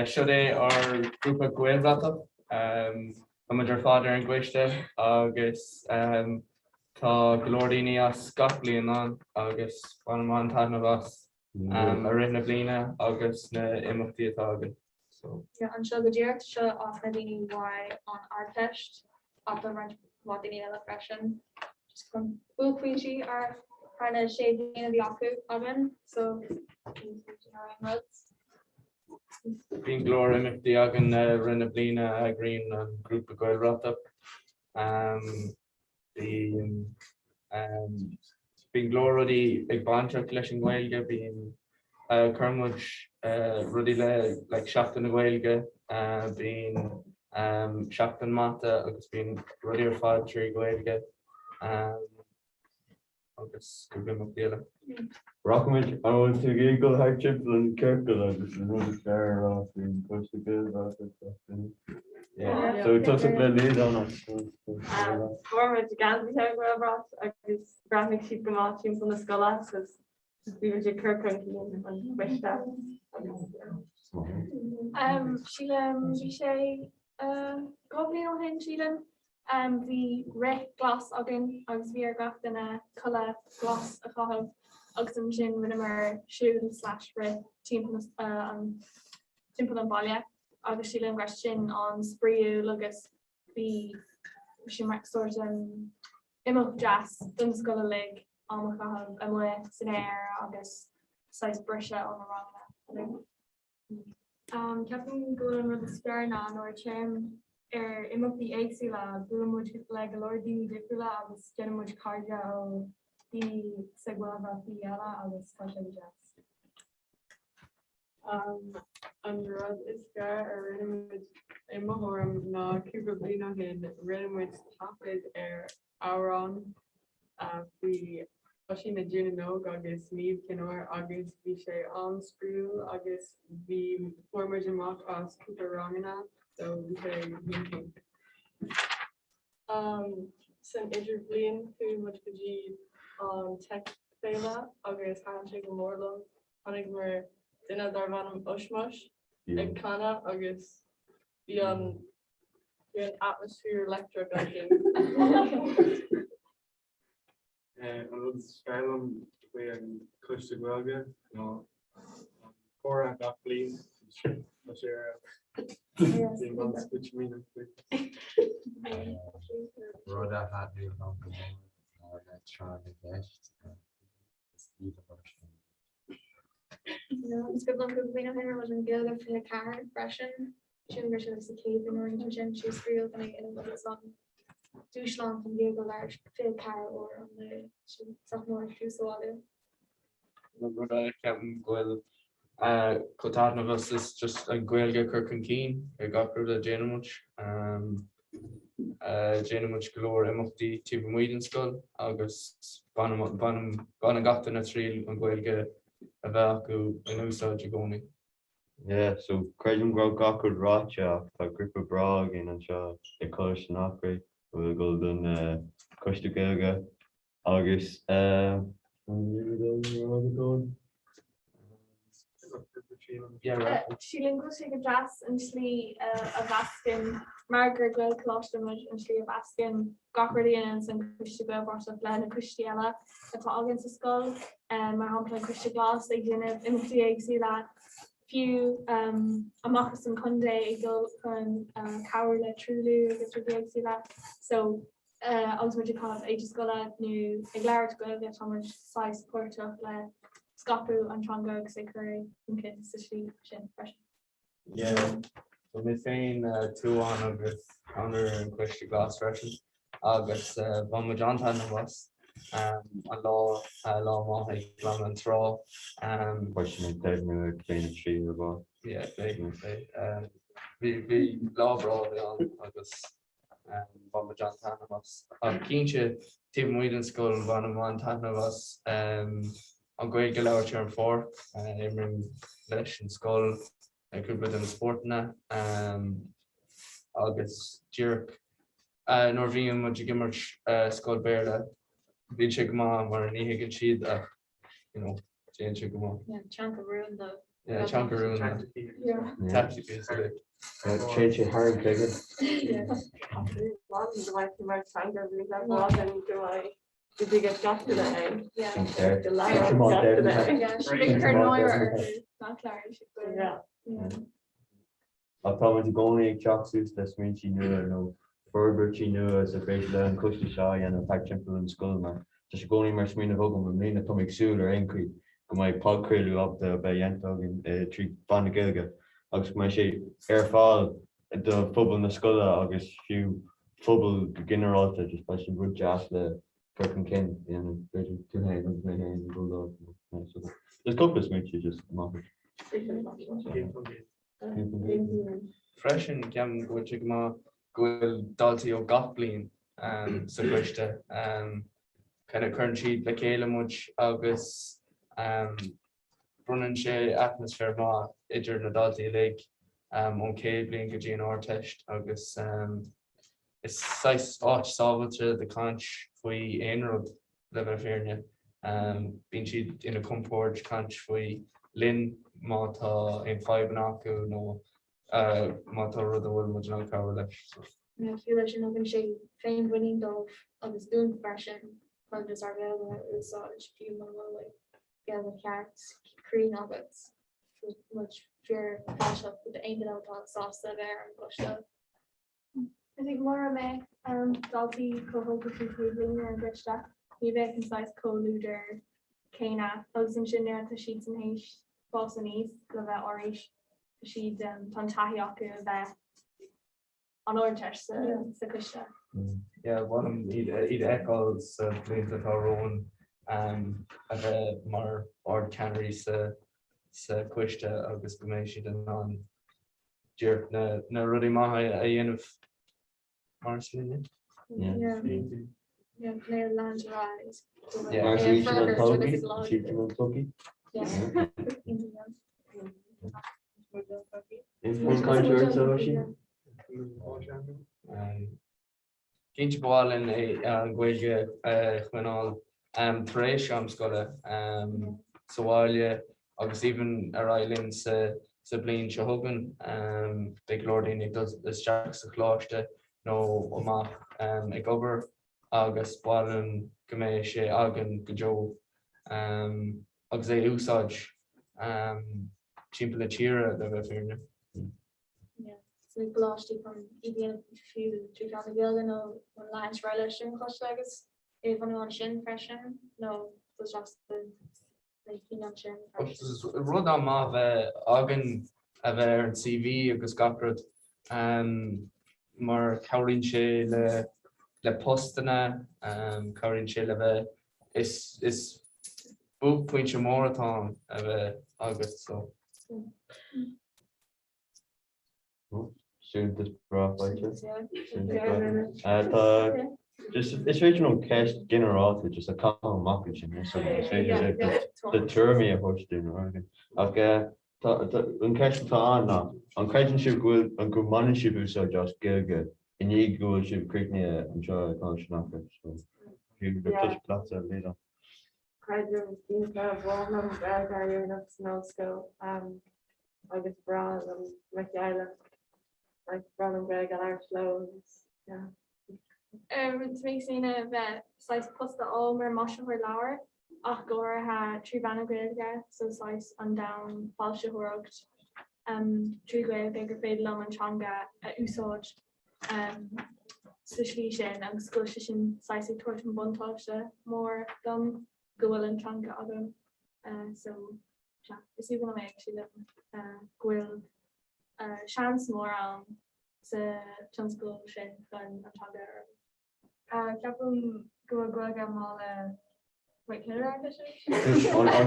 seo é ár grúpa Gaelbhratach. Tá muid ar fad ar an gcoiste agus tá go leor daoine as gach bliain ann agus bainim an-taitneamh as i rith na bliana agus na imeachtaí atá againn. So. Yeah, anseo go díreach seo as na daoine uaidh an Ardteist ach tá roinnt mhaith daoine eile freisin. Just chun buaicphointí ar thar na sé bliana a bhí acu againn so an rud. Bíonn go leor imeachtaí againn i rith na bliana a eagraíonn an grúpa Gaelbhratach. Bíonn bíonn go leor rudaí ag bainteach leis an nGaeilge, bíonn cuireann muid rudaí le like Seachtain na Gaeilge, bíonn Seachtain Mata agus bíonn rudaí ar fad trí Ghaeilge. agus cúpla imeachtaí eile. Rachaimid, an bhfuil tú ag iarraidh dul thart timpeall an ciorcal agus an rud is fearr a rá faoin gcoiste Gaelbhratach gach duine? Yeah. So tosach le Liadán as. Fuair muid geansaithe Gaelbhrat agus bhreathnaigh siad go maith timpeall na scoile agus bhí muid ag cur chun cinn an choiste. Sílim bhí sé 2 bhliain ó shin sílim Bhí rith glas againn agus bhí ar gach duine culaith glas a chaitheamh agus ansin rinneamar siúl slash rith timpeall an timpeall an baile agus sílim go raibh sin an-spraíúil agus bhí sé mar sórt imeacht deas don scoil uilig am a chaitheamh amuigh san aer agus saghas briseadh ó na ranganna. Ceapaim go bhfuil an rud is fearr ná nuair a téim ar imeachtaí éagsúla, buaileann muid le go leor daoine difriúla agus déanann muid cairde ó daoine sa Ghaelbhrataí eile agus tá sé go deas. An rud is fearr a rinne muid i mo thuairim ná cúpla bliain ó shin rinne muid taifead ar amhrán faoi Oisín na dTír na nÓg agus Niamh Chinn Óir agus bhí sé an-spraíúil agus bhí fuair muid amach as cúpla ranganna so bhí sé iontach. San idirbhliain chuaigh muid go dtí an Tech Féile agus thaitin sé go mór liom. Chonaiceamar duine darbh ainm Ushmush ag canadh agus bhí an Bhí an atmaisféar leictreach ansin. An rud is fearr liom faoi an Coiste Gaeilge ná an comhrá gach bliain. Tá sé ar bíonn an-sceitimíní faoi. Rud a thaitníonn liom go mór ná le tráth na gceist is aoibhinn liom sin. Is cuimhin liom cúpla bliain ó shin rinne muid an Gaeilge 24 freisin. Sílim gur sin sa chéad bhliain a rinne muid sin, sé spraíúil chun é a dhéanamh agus an dúshlán chun Gaeilge a labhairt 24 uair an lae sin sách mór fiú sa bhaile. An rud a cheapaim go bhfuil chomh taitneamhach as is just an Ghaeilge a chur chun cinn ar gach rud a déanann muid. Déanann muid go leor imeachtaí taobh amuigh den scoil agus baineann gach duine triail an Ghaeilge a bheith acu in úsáid i gcónaí. Yeah, so creidim go raibh gach rud ráite ach tá grúpa breá againn anseo ag Coláiste an Eachréidh a bhfuil ag dul don Choiste Gaeilge Agus Sílim go bhfuil sé go deas an tslí a mheascann, mar gur Gaelcholáiste muid, an tslí a mheascann gach rud a dhéanann an Coiste Gaelbhratach le na coistí eile atá againn sa scoil, mar shampla an Coiste Glas ag déanamh imeachtaí éagsúla, fiú amach as an chontae ag dul chun cabhrú le truailliú agus rudaí éagsúla. So agus muid ag caitheamh éide scoile nó ag labhairt Gaeilge tá muid saghas páirteach le scaipeadh an teanga agus ag cur é chun cinn sa slí sin freisin. Yeah, tá mé féin Tuán agus Conor ar an Coiste Glas freisin agus bhain muid an-taitneamh as an lá lá maith ag glanadh an trá. Beidh sin ag deimhniú ag bliain 3 ar ball. Yeah, beidh, beidh. Bhí bhí lá breá a bhí ann agus bhain muid an-taitneamh as. Ach cinnte taobh amuigh den scoil bhainim an-taitneamh as an Ghaeilge a labhairt ar an pháirc. Imrím leis an scoil ag cúpla de na spórtanna agus díreach nuair a bhíonn muid ag imirt scoil Béarla bíonn sé go maith mar ní thuigeann siad ach you know, téann sé go maith. Yeah, teanga rúnda. Yeah, teanga rúnda. Taicticí is uilig. Téann sé thar an gcloigeann. Mar teanga rúnda go mbeidh go dtuige gach duine é. Sin ceart. Sin maith Yeah. Ach tá muid i gcónaí ag teacht suas le smaointí nua nó forbairtí nua is ar féidir le an coiste seo a dhéanamh thart timpeall an scoil mar tá sé i gcónaí mar smaoineamh agam i mbliana tá mé ag súil ar aon chaoi go mbeidh podchraoladh ábalta a bheith dhéanta againn trí mheán na Gaeilge agus go mbeidh sé ar fáil do phobal na scoile agus fiú phobal go ginearálta just beidh sin rud deas le cur chun cinn a dhéanamh b'fhéidir tú féin agus mé féin ag dul dó so just cúpla smaointe just amach. Freisin, ceapaim go bhfuil sé go maith go bhfuil daltaí ó gach bliain sa choiste. Kind of cuireann siad le chéile muid agus bronnann sé atmaisféar maith idir na daltaí uilig ón chéad bhliain go dtí an Ardteist agus is saghas áit sábháilte do caint faoi aon rud. le bheith fírinne. Bíonn siad ina compord caint faoi linn má tá aon fadhbanna acu nó má tá rud a bhfuil muid in ann cabhrú leis. Fiú leis sin tugann sé féinmhuinín dóibh agus dúinn freisin chun just ár Gaeilge a úsáid fiú muna bhfuil like Gaeilge ceart cruinn agat. Muid fíor fáilteach d'aon duine atá sásta a bheith ar an gcoiste. I think mura mbeadh daltaí chomh hóg sa chéad bhliain ar an gcoiste, ní bheadh an saghas comhluadar céanna agus ansin nuair atá siad san théis fás aníos le bheith ár aois, tá siad, tá an taithí acu a bheith an Ardteist sa choiste. Yeah, ba mhaith liom iad a fheiceáil sa bhlianta atá romhainn a bheith mar ardcheannairí sa choiste agus go mbeidh siad in ann díreach na rudaí maithe a dhéanamh mar is linne. Cinnte ba mhaith linn an Ghaeilge a choinneáil tar éis am scoile sa bhaile agus even ar aghaidh linn sa bliain seo chugainn. Beidh go leor daoine ag dul isteach sa choláiste nó amach ag obair agus ba mhaith linn go mbeidh sé againn go deo agus é a úsáid timpeall na tíre le bheith fírinne. Sna coláistí chun iad a dhéanamh fiú trí mheán na Gaeilge nó an lean sraith leis an choiste agus é a bhunú ansin freisin nó dul isteach sna cinn ansin freisin. Is rud an-mhaith bheith againn a bheith ar an CV agus gach rud mar cabhraíonn sé le le postanna, cabhraíonn sé le bheith is is buaicphointe mór atá ann a bheith agat so. Suntas breá faighte. Tá is féidir liom ceist ginearálta just a chaitheamh amach ansin is féidir do tuairimí a thabhairt dúinn. Ach an ceist atá ann ná an creideann sibh go bhfuil go mbaineann sibh úsáid as Gaeilge i ndiaidh go bhfuil sibh críochnaithe anseo i gColáiste an Eachréidh? So fiú le cloisteáil leatsa Lisa. Creidim cinnte ba mhaith liom Gaeilge a dhéanamh san ollscoil agus breá liom mo theaghlach like breá liom Gaeilge a labhairt leo agus yeah. Tá mé ag smaoineamh bheith saghas post a fháil mar maisitheoir leabhar ach go háirithe trí mheán na Gaeilge so saghas an domhan foilsitheoireacht trí Ghaeilge gur féidir liom an teanga a úsáid sa slí sin agus go bhfuil sé sin saghas ag tabhairt an buntáiste mór dom go bhfuil an teanga agam so sea is aoibhinn liom é sílim go bhfuil seans mór ann sa tionscal sin chun an teanga a fhorbairt. Ceapaim go bhfuil Gaeilge maith le Wait, cén fhreagra sin?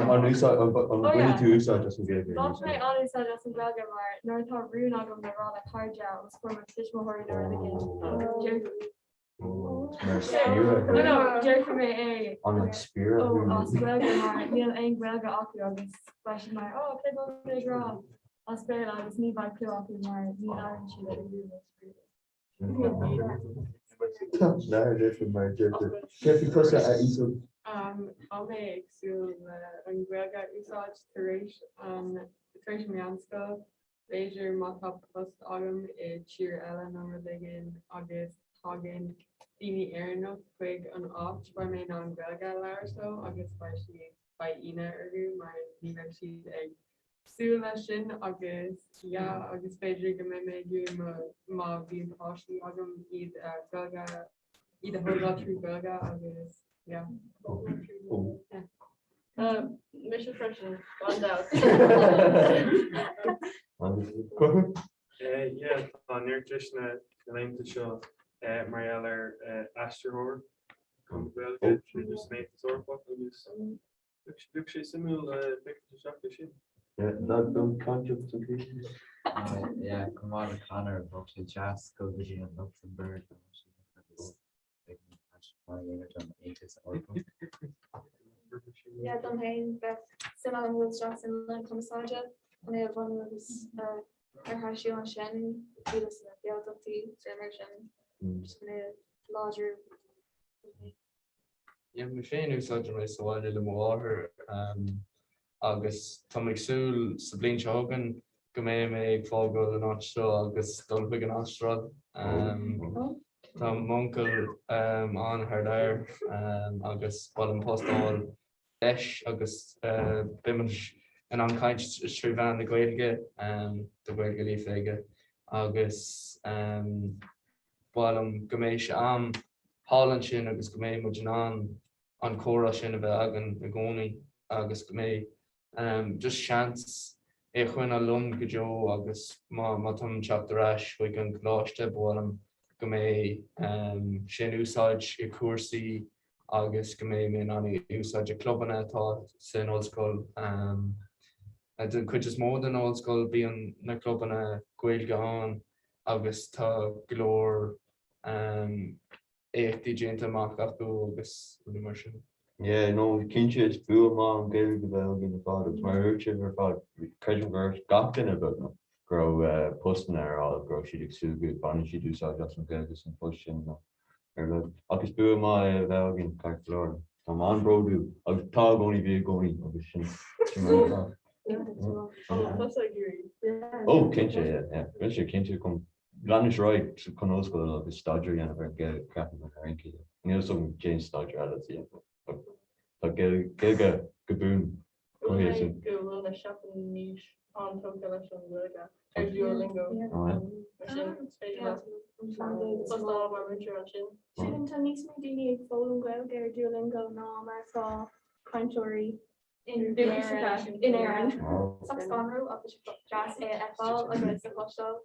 An úsáid, an bhaineann tú úsáid as an Ghaeilge? Bhain mé an-úsáid as an Ghaeilge mar nuair atá rún agam le rá le cairde os comhair mo tuismitheoirí nó rud éigin, déarfaidh mé é as Gaeilge mar níl aon Ghaeilge acu agus beidh siad mar oh céard atá mé ag rá as Béarla agus ní bheidh clue acu mar ní labhrann siad é Tá mé ag súil le an Ghaeilge a úsáid tar éis an tar éis an meánscoil. B'fhéidir má tá post agam i tír eile nó rud éigin agus tagann daoine Éireannach chuig an áit beidh mé in ann Gaeilge a labhairt leo agus beidh siad beidh ionadh orthu mar ní bheidh siad ag súil leis sin agus yeah agus b'fhéidir go mbeidh mé ag iarraidh mo má bhíonn páistí agam iad a Gaeilge iad a thógáil trí Ghaeilge agus yeah. Yeah. Mise freisin, gan dabht. Yeah, tá neart deiseanna na laethanta seo mar gheall ar aistritheoir chun Gaeilge tríd an Aontas Eorpach agus bheadh sé suimiúil féachaint isteach air sin. Yeah, chomh maith le Conor, bheadh sé deas dul go dtí an Lucsamburg agus beidh mé mar dhéanamh don Aontas Eorpach. Yeah, dom féin bheadh suim agam dul isteach san an cumarsáide an é a bhunú agus ar threisiú ansin bhí leis na Gaeltachtaí mar sin just chun é a láidriú. Yeah, mé féin úsáidim é sa bhaile le mo mháthair agus tá mé ag súil sa bhliain seo chugainn go mbeidh mé ag fágáil an áit seo agus dul chuig an Astráil. Tá m'uncail ann thar lear agus ba mhaith liom post a fháil leis agus beidh muid in ann caint trí mheán na Gaeilge, tá Gaeilge líofa aige agus ba mhaith liom go mbeidh sé am thall ansin agus go mbeidh muid in ann an comhrá sin a bheith againn i gcónaí agus go mbeidh just seans é a choinneáil liom go deo agus má má táim ag teacht ar ais chuig an gcoláiste ba mhaith liom go mbeidh sé in úsáid i cúrsaí agus go mbeidh mé in ann é a úsáid i clubanna atá san ollscoil. Den chuid is mó den ollscoil bíonn na clubanna Gaeilge ann agus tá go leor éachtaí déanta amach acu agus rudaí mar sin. Yeah, no, cinnte is bua maith an Ghaeilge a bheith againn ar fad agus mar a dúirt sibh ar fad, creidim gur dhúirt gach duine beagnach go raibh postanna ar fháil, go raibh siad ag súil go baineann siad úsáid as an Ghaeilge san phost sin nó ar rud. Ach is bua maith é a bheith againn, ceart go leor. Tá mé an-bhródúil agus tá i gcónaí, bhí i gcónaí agus sin sin mar atá. Oh, cinnte, yeah, yeah. Bhfuil sé cinnte chun Leanúint ar aghaidh chun ollscoile agus staidéar a dhéanamh ar an Ghaeilge, ceapaim, ar aon chaoi. Níl fhios agam cén staidéar eile a dhéanamh ach tá Gaeilge go buan chomh héasca sin. Go bhfuil na Seapánaigh an-tógtha leis an Ghaeilge ar Duolingo. Mar sin, is féidir leat post a fháil mar mhúinteoir ansin. Sílim tá níos mó daoine ag foghlaim Gaeilge ar Duolingo ná mar atá cainteoirí in Éirinn. Sách scanrúil ach is deas é a fheiceáil agus a chloisteáil.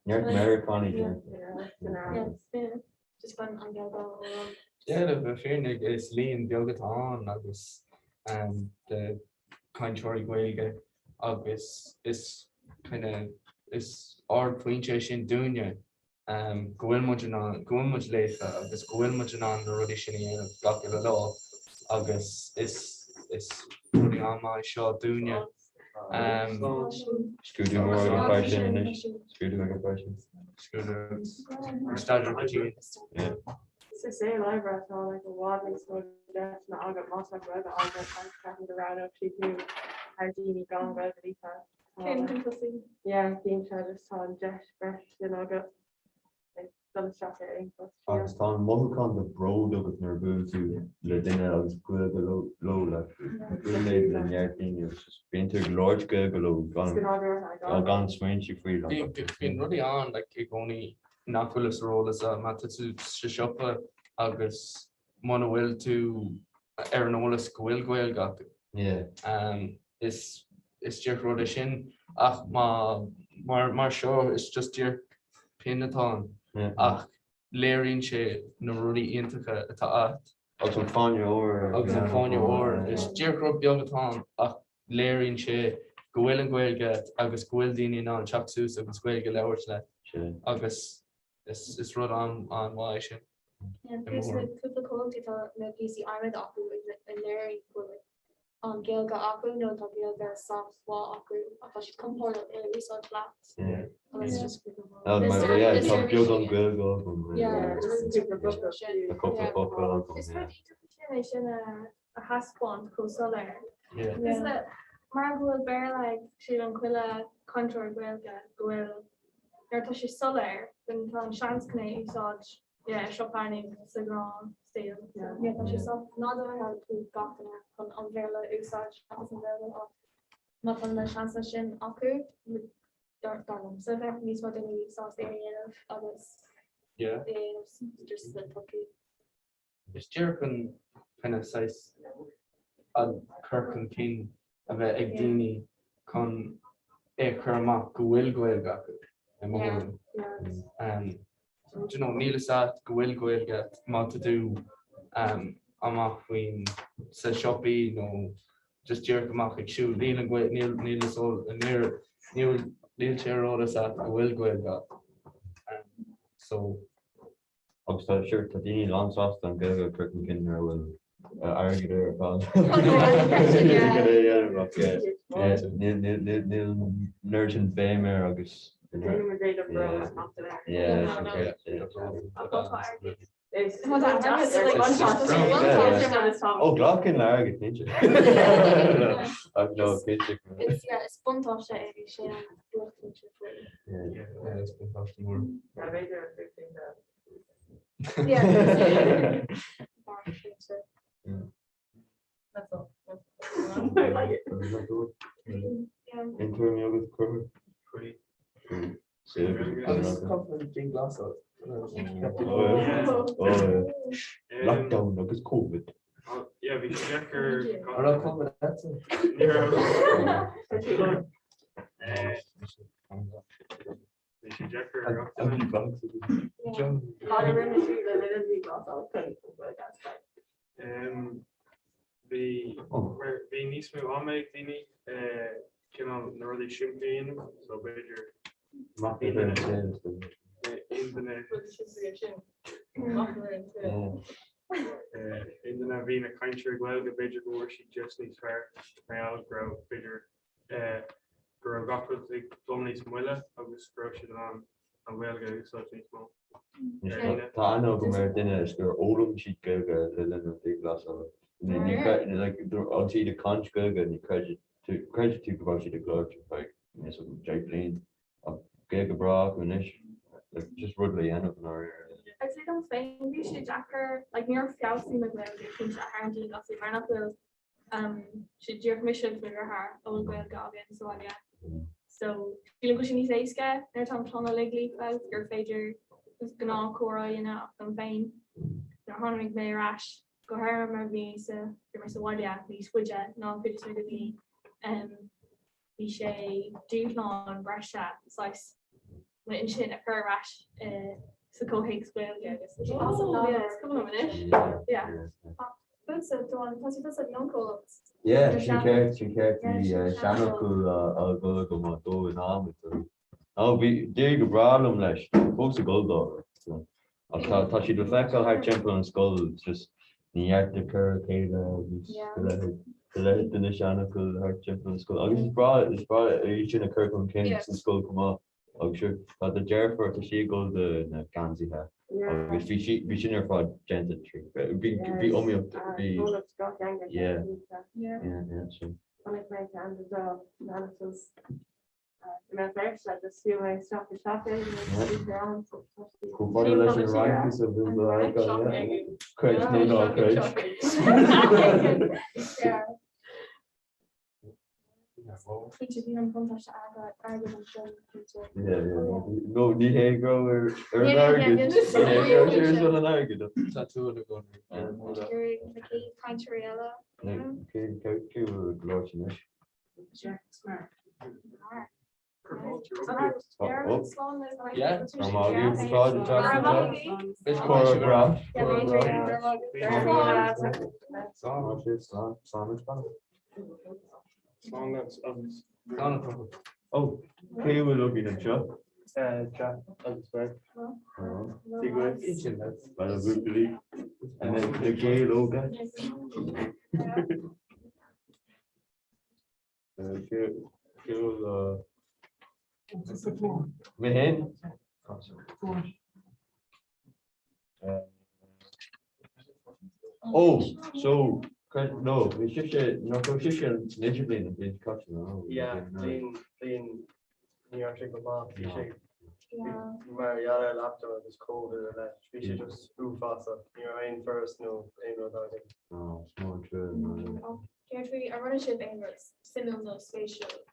Neart Meiriceánaigh ann. Just chun an Ghaeilge a fhoghlaim. Yeah, le bheith fírinneach is líon beag atá ann agus de cainteoirí Gaeilge agus is kind of is ardphointe é sin dúinne go bhfuil muid in ann, go bhfuil muid líofa agus go bhfuil muid in ann na rudaí sin a dhéanamh gach uile lá agus is is rudaí an-mhaith seo dúinne. Scrúdú mór ag an fear sin anois. Scrúdú ag an fear sin. Scrúdú staidéar go dian. Sa saol oibre tá like i bhfad níos mó deiseanna agat má tá Gaeilge agat agus ceapaim go roghnódh siad thú thar daoine gan Gaeilge líofa. Céim chun tosaigh. Yeah, bíonn sé just tá an deis breis sin agat like dul isteach ar aon phost. Agus tá an mothúchán de bród agat nuair a buaileann tú le duine agus Gaeilge leo like buail mé le neart daoine agus just bíonn tú ag labhairt Gaeilge leo gan gan smaointiú faoi like. Bíonn rudaí ann like i gcónaí nach bhfuil ar eolas má tá tú sa siopa agus muna bhfuil tú ar an eolas go bhfuil Gaeilge acu. Is is díreach rud é sin ach má mar mar seo is just díreach pin atá ann ach léiríonn sé na rudaí iontacha atá agat. Agus an Fáinne Óir. Agus an Fáinne Óir. Is díreach rud beag atá ann ach léiríonn sé go bhfuil an Ghaeilge agat agus go bhfuil daoine in ann teacht suas agus Gaeilge a labhairt leat agus is rud an-mhaith é sin. Cúpla comhaltaí tá na píosaí adhmaid acu a léiríonn go bhfuil an Ghaeilge acu nó tá Gaeilge sách mhaith acu ach tá siad compordach é a úsáid leat. Agus just Tá beagán Gaeilge agam. Tá cúpla focal agam. Is rud iontach sin é sin a thaispeáint chomh soiléir. Is le mar go bhfuil Béarla ag sílim chuile chainteoir Gaeilge go bhfuil nuair atá sé soiléir then tá an seans chun é a úsáid yeah, siopa nó sa ghnáth saol. Yeah, tá sé sách nádúrtha do gach duine chun an Bhéarla a úsáid seachas an Ghaeilge ach má tá na seansanna sin acu dar liomsa bheadh níos mó daoine sásta é a dhéanamh agus é a dhéanamh just sa tsochaí. Is díreach an kind of saghas an cur chun cinn a bheith ag daoine chun é a chur amach go bhfuil Gaeilge acu i mo thuairim. Do you know, níl fhios agat go bhfuil Gaeilge agat má tá tú amach faoin sa siopaí nó just díreach amach ag siúl. Níl an Gaeilge, níl níl fhios níl níl níl sé ar eolas agat go bhfuil Gaeilge agat. So. Agus tá, sure, tá daoine lán-sásta an Ghaeilge a chur chun cinn nuair a bhfuil airgead ar fáil. Níl an oiread sin béim air agus. Ó, glacann le airgead, cinnte. Ach no, cinnte. Is buntáiste é sin an lucht cinnte faoi. Yeah, is buntáiste mór. Aon tuairimí agat Cormac? Agus cupla dianghlasáil. Lockdown agus Covid. Yeah, bhí sé deacair. An raibh Covid agatsa? Ní raibh. Bhí sé deacair ar gach duine. Bhí bhí níos mó ama ag daoine cineál na rudaí simplí a dhéanamh, so b'fhéidir aon duine aon duine a bhí ina cainteoir Gaeilge b'fhéidir go bhfuair siad deis níos fearr mar gheall go raibh b'fhéidir go raibh gach rud ag dul níos moille agus go raibh siad in ann an Ghaeilge a úsáid níos mó. Tá aithne agam ar dhuine is gur fhoghlaim siad Gaeilge le linn an dianghlasála. Agus iad ag caint Gaeilge ní chreidfidh tú go raibh siad ag labhairt ar feadh níos mó 10 bliain. Ach Gaeilge breá acu anois. Like, just rud le dhéanamh in áirithe. I'd say dom féin bhí sé deacair, like níor feabhsaigh mo Ghaeilge cinnte thar an dianghlasáil mar nach bhfuil sé díreach mise agus mo dheartháir a bhfuil Gaeilge againn sa bhaile. So sílim go bhfuil sé níos éasca nuair atá an chlann uilig líofa agus gur féidir gnáth comhrá a dhéanamh ach dom féin nuair a tháinig mé ar ais go háirithe mar bhí sa bhí mé sa bhaile níos faide ná an chuid is mó de daoine bhí sé dúshlán breise saghas m'intinn a chur ar ais sa chomhthéacs Gaeilge agus is cuma liom anois. Yeah. Fútsa, tá tú tusa ag mionchomhlacht. Yeah, sin ceart, sin ceart, bhí seanfhocal á dhul agam á dó in am. Ó, bhí, d'éirigh go breá liom leis, fós ag dul dó. Ach tá, tá siad le feiceáil thart timpeall an scoil, just neart ag cur a chéile agus a leithéid, a leithéid de na seanfhocail thart timpeall an scoil. Agus is breá, is breá iad sin a chur chun cinn sa scoil chomh maith. Agus sure, tá do deirfiúr, tá sí ag dul do na geansaithe agus bhí sí, bhí sin ar fad déanta trí, bhí, bhí iomaíocht, bhí, yeah, yeah, yeah, sin. Chonaic mé ceann de do mheanachtas i mBéal Feirste agus shiúil mé isteach i siopa Chomh fada leis an Fhraincis a bhí do Creid nó ná creid. Cinnte bhí an buntáiste airgead ansin cinnte. No ní hé go ar an airgead ní hé go raibh sé ar son an airgid. Tá tú ina gcónaí. Na chéad cainteoirí eile. Cé cé bhfuil ag labhairt anois? Ó, cé a bhfuil againn anseo? Jack agus Bert. Well, a bhuachaillí. Na Gaeil óga. Mé féin? Ó, so, no, bhí sibhse, nach raibh sibhse an idirbhliain an bhliain seo caite, no? Yeah, bliain, bliain, ní raibh sé go maith, bhí sé mar gheall ar lockdown agus Covid ar leith, bhí sé just uafásach, ní raibh aon turas nó aon rud againn. Oh, it's more true. Céard faoi, ar rinne sibh aon rud suimiúil nó spéisiúil?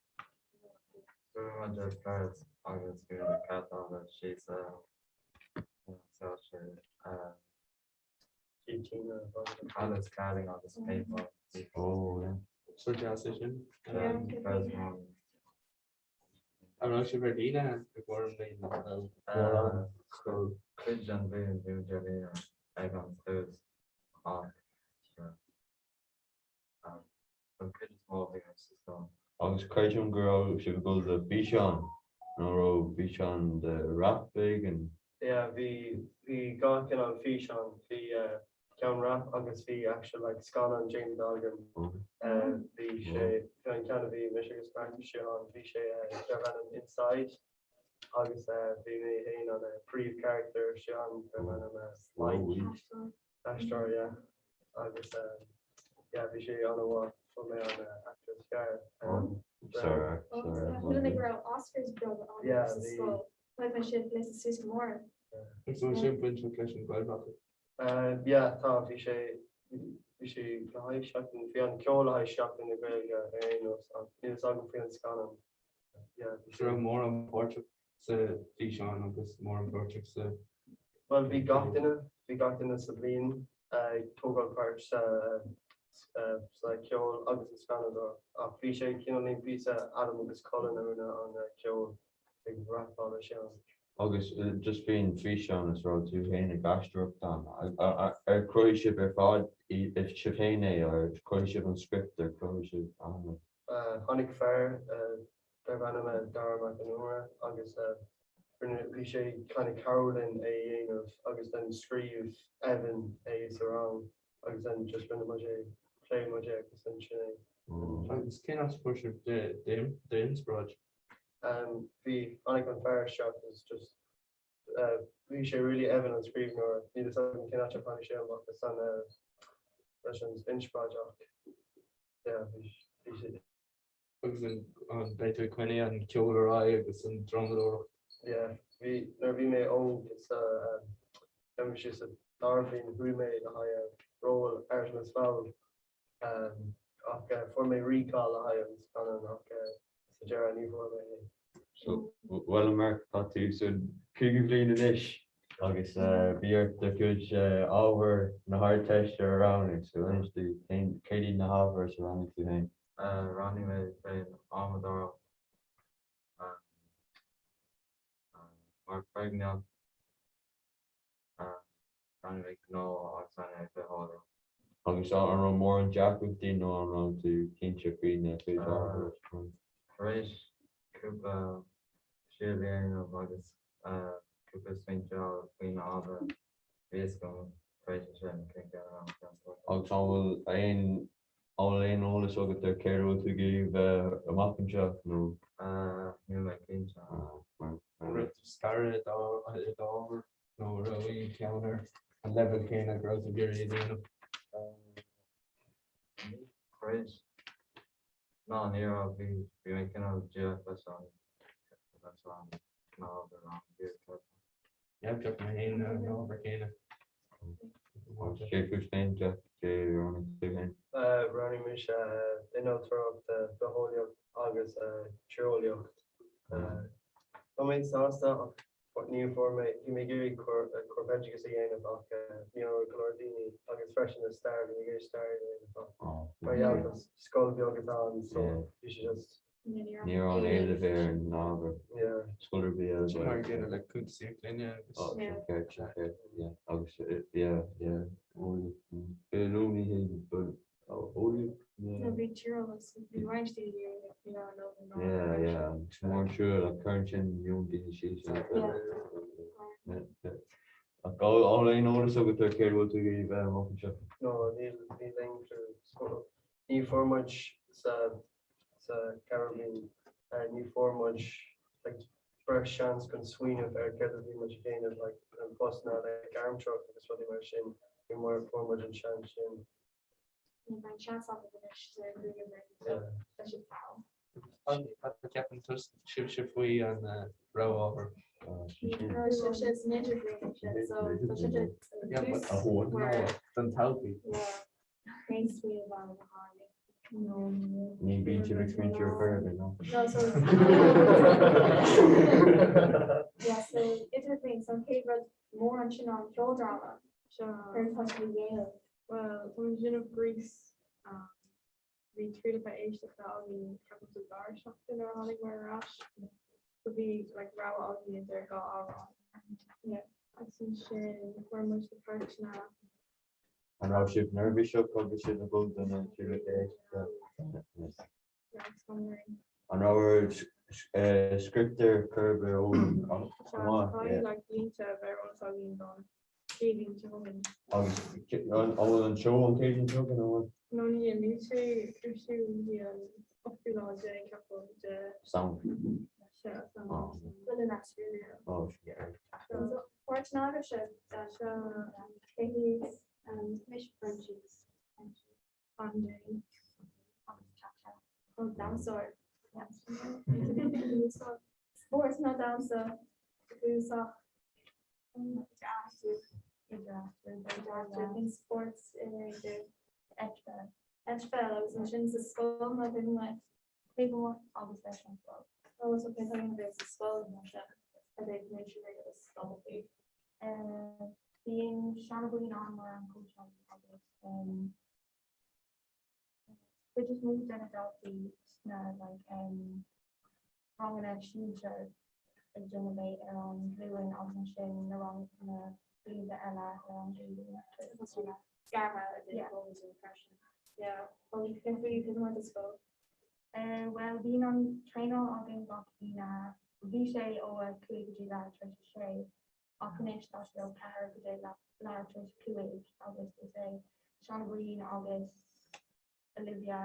Chuaigh muid ar turas agus bhí na cadnála síos Alice Carling agus paintball. Oh, yeah. So deas é sin. An raibh sibh ar líne i gcomhair an bhliain nó scoil? Cuid den bhliain bhí muid ar líne ag an tús ach don chuid is mó bhí muid sa scoil. Agus creidim go raibh sibh ag dul do físeán, nó raibh físeán de rap éigin? Yeah, bhí bhí gach cineál físeán, bhí ceann rap agus bhí actual like scannán déanta againn. Bhí sé bhí an ceann a bhí mise agus Mark istigh ann, bhí sé darb ainm Inside agus bhí mé féin an príomh-character istigh ann darb ainm Mike. Aisteoir, yeah. Agus yeah, bhí sé an-mhaith, fuair mé an actor is fearr. Sorry, sorry. Chuala mé go raibh Oscars beag agaibh sa scoil. Bheadh mé sibh gléasta suas go mór. Agus an bhfuil sin bainteach leis an Ghaelbhratach? Yeah, tá, bhí sé, bhí sé le haghaidh seachtain, bhí an ceol le haghaidh Seachtain na Gaeilge ar aon nós ach níl fhios agam faoi an scannán. Yeah, bhí sé. Raibh mórán páirteach sa bhfíseán agus mórán páirteach sa. Bhuel, bhí gach duine, bhí gach duine sa bhliain ag tógáil páirt sa sa cheol agus sa scannán ach bhí sé cineál píosa Adam agus Colin a rinne an ceol ag rapáil leis ann. Agus just faoin bhfíseán is raibh tú féin ag aisteoireacht ann, ar chruthaigh sibh ar fad sibh féin é, ar chruthaigh sibh an script, ar chruthaigh sibh an. Tháinig fear darb ainm Dara Mac an Iomaire agus rinne, bhí sé kind of cabhrú linn é a dhéanamh agus then scríobh Evan é sa rang agus then just rinne muid é, phléigh muid é agus then sin é. Agus cén áit a fuair sibh d'inspioráid? Bhí, tháinig an fear isteach agus just bhí sé really Evan an scríbhneoir, níl fhios agam cén áit a tháinig sé amach leis an leis an inspioráid ach yeah bhí bhí sé Agus an beidh tú ag coinneáil an ceol ar aghaidh agus an drámadóireacht? Yeah, bhí nuair a bhí mé óg sa bhí sé sa dara bhliain chuaigh mé le haghaidh ról Artemis Fowl ach fuair mé recall le haghaidh an scannán ach sa deireadh ní bhfuair mé é. So, bhuel a Mark, tá tú sa cúigiú bhliain anois agus bhí ort do chuid ábhar na hArdteiste a roghnú, so inis dúinn céard iad na hábhair is a roghnaigh tú féin? Roghnaigh mé féin adhmadóireacht mar foirgneamh, roghnaigh mé gnó agus roghnaigh mé bitheolaíocht. Agus an raibh mórán deacrachtaí nó an raibh tú cinnte faoi na cuid ábhar? Tar éis cúpla triail a dhéanamh agus cúpla smaointe a fháil faoi na ábhair, bhí fhios agam tar éis sin cén ceann a roghnóinn. Agus an bhfuil aon An bhfuil aon eolas agat ar céard a bhfuil tú ag iarraidh bheith amach anseo nó? Níl mé cinnte. An raibh tú scaradh i d'ábhar nó an raibh aon cheann ar an leibhéal céanna go raibh tú ag iarraidh iad a dhéanamh? Ní tar éis ná ní raibh bhí bhí mé cineál díreach leis an leis an cineál ábhar a roghnú. Yeah, mé féin an ábhar céanna. Cé fút féin, Jack? Cé a roghnaigh tú féin? Roghnaigh mise innealtóireacht, bitheolaíocht agus tíreolaíocht. Tá mé sásta ach ní fuair mé, bhí mé ag iarraidh corpoideachas a dhéanamh ach ní raibh go leor daoine agus freisin le stair, bhí mé ag iarraidh stair a dhéanamh ach mar gheall gur scoil bheag atá ann so bhí sé just. Ní raibh aon éileamh ar an ábhar. Scoil ar bith eile. Sin mar a gcéanna le cuntasaíocht linne agus. Ó, sin ceart, sin ceart, yeah. Agus, yeah, yeah, ní hé eolaíocht, yeah. No, bhí tíreolas, bhí roinnt daoine a bhí ann nó ná. Yeah, yeah, agus mór an trua le cuireann sin meon daoine síos. Yeah, yeah. Ach an bhfuil aon eolas agat ar céard a bhfuil tú ag iarraidh bheith amach anseo? No, níl, níl aon clue. Ní fuair muid sa sa ceathrú bliain, ní fuair muid like breis seans chun smaoineamh ar céard a bhí muid ag déanamh like an post ná like gairmthreoir agus rudaí mar sin, ní mar fuair muid an seans sin. Ní bheidh an seans agat anois sa gcúigiú bliain so tá sé togha. Cad a cheapann sibhse faoi an rogha ábhar? Ní sibhse san idirbhliain sin so tá sé tús mar Don todhchaí. Yeah. Cén smaoineamh ann a tháinig? No, níl. Ní bíonn sibh ag smaointiú ar chor ar bith, no? No, so Yeah, so idirbhliain, so an chéad rud mór ansin ná an ceoldráma. Seo. Céard atá sibh a dhéanamh? Bhuel, tá muid ag déanamh Grease. Bhí trialacha éisteachta againn ceapaim sa dara seachtain nuair a tháinig muid ar ais. So bhí like rogha againn idir dhá amhrán. Yeah, agus ansin fuair muid na páirteanna. An raibh sibh neirbhíseach agus sibh ag dul do na trialacha éisteachta? An raibh ar script ar chor ar bith a fhoghlaim chomh maith? Agus an bhfuil an seó an Céadaoin seo chugainn, an bhfuil? No níl, níl sé ar siúl go dtí an 8ú lá déag ceapaim de. Samhain. Sea, Samhain. Bhfuil an aisíoc? Ó, sin ceart. Páirt ná agaibhse? Seo. Céad Mise Proinsias Anjay agus Cha-Cha. Ó damhsóir. Spórt nó damhsa dúsach Idir spórt idir eitpheil. Eitpheil agus ansin sa scoil má bhíonn muid taobh amuigh agus leis an scoil. Ó so cé tá bheith sa scoil mar sin a bheidh múinteoirí agus daltaí. Bíonn seanabhuíon ann mar an cóitseálaí agus cuid is mó de na daltaí sna like ranganna sinsir ag déanamh é ar an Luan agus ansin na rang na blianta eile ar an Déardaoin. Scartha a dhéanamh freisin. Yeah, well cén faoi cé mar do scoil? Bhuel bíonn an traenáil againn gach Aoine, bhí sé ó 5 go dtí leathuair tar éis a sé ach anois tá sé ó 4 go dtí leathuair tar éis a 5 agus is é Seán Ó Briain agus Olivia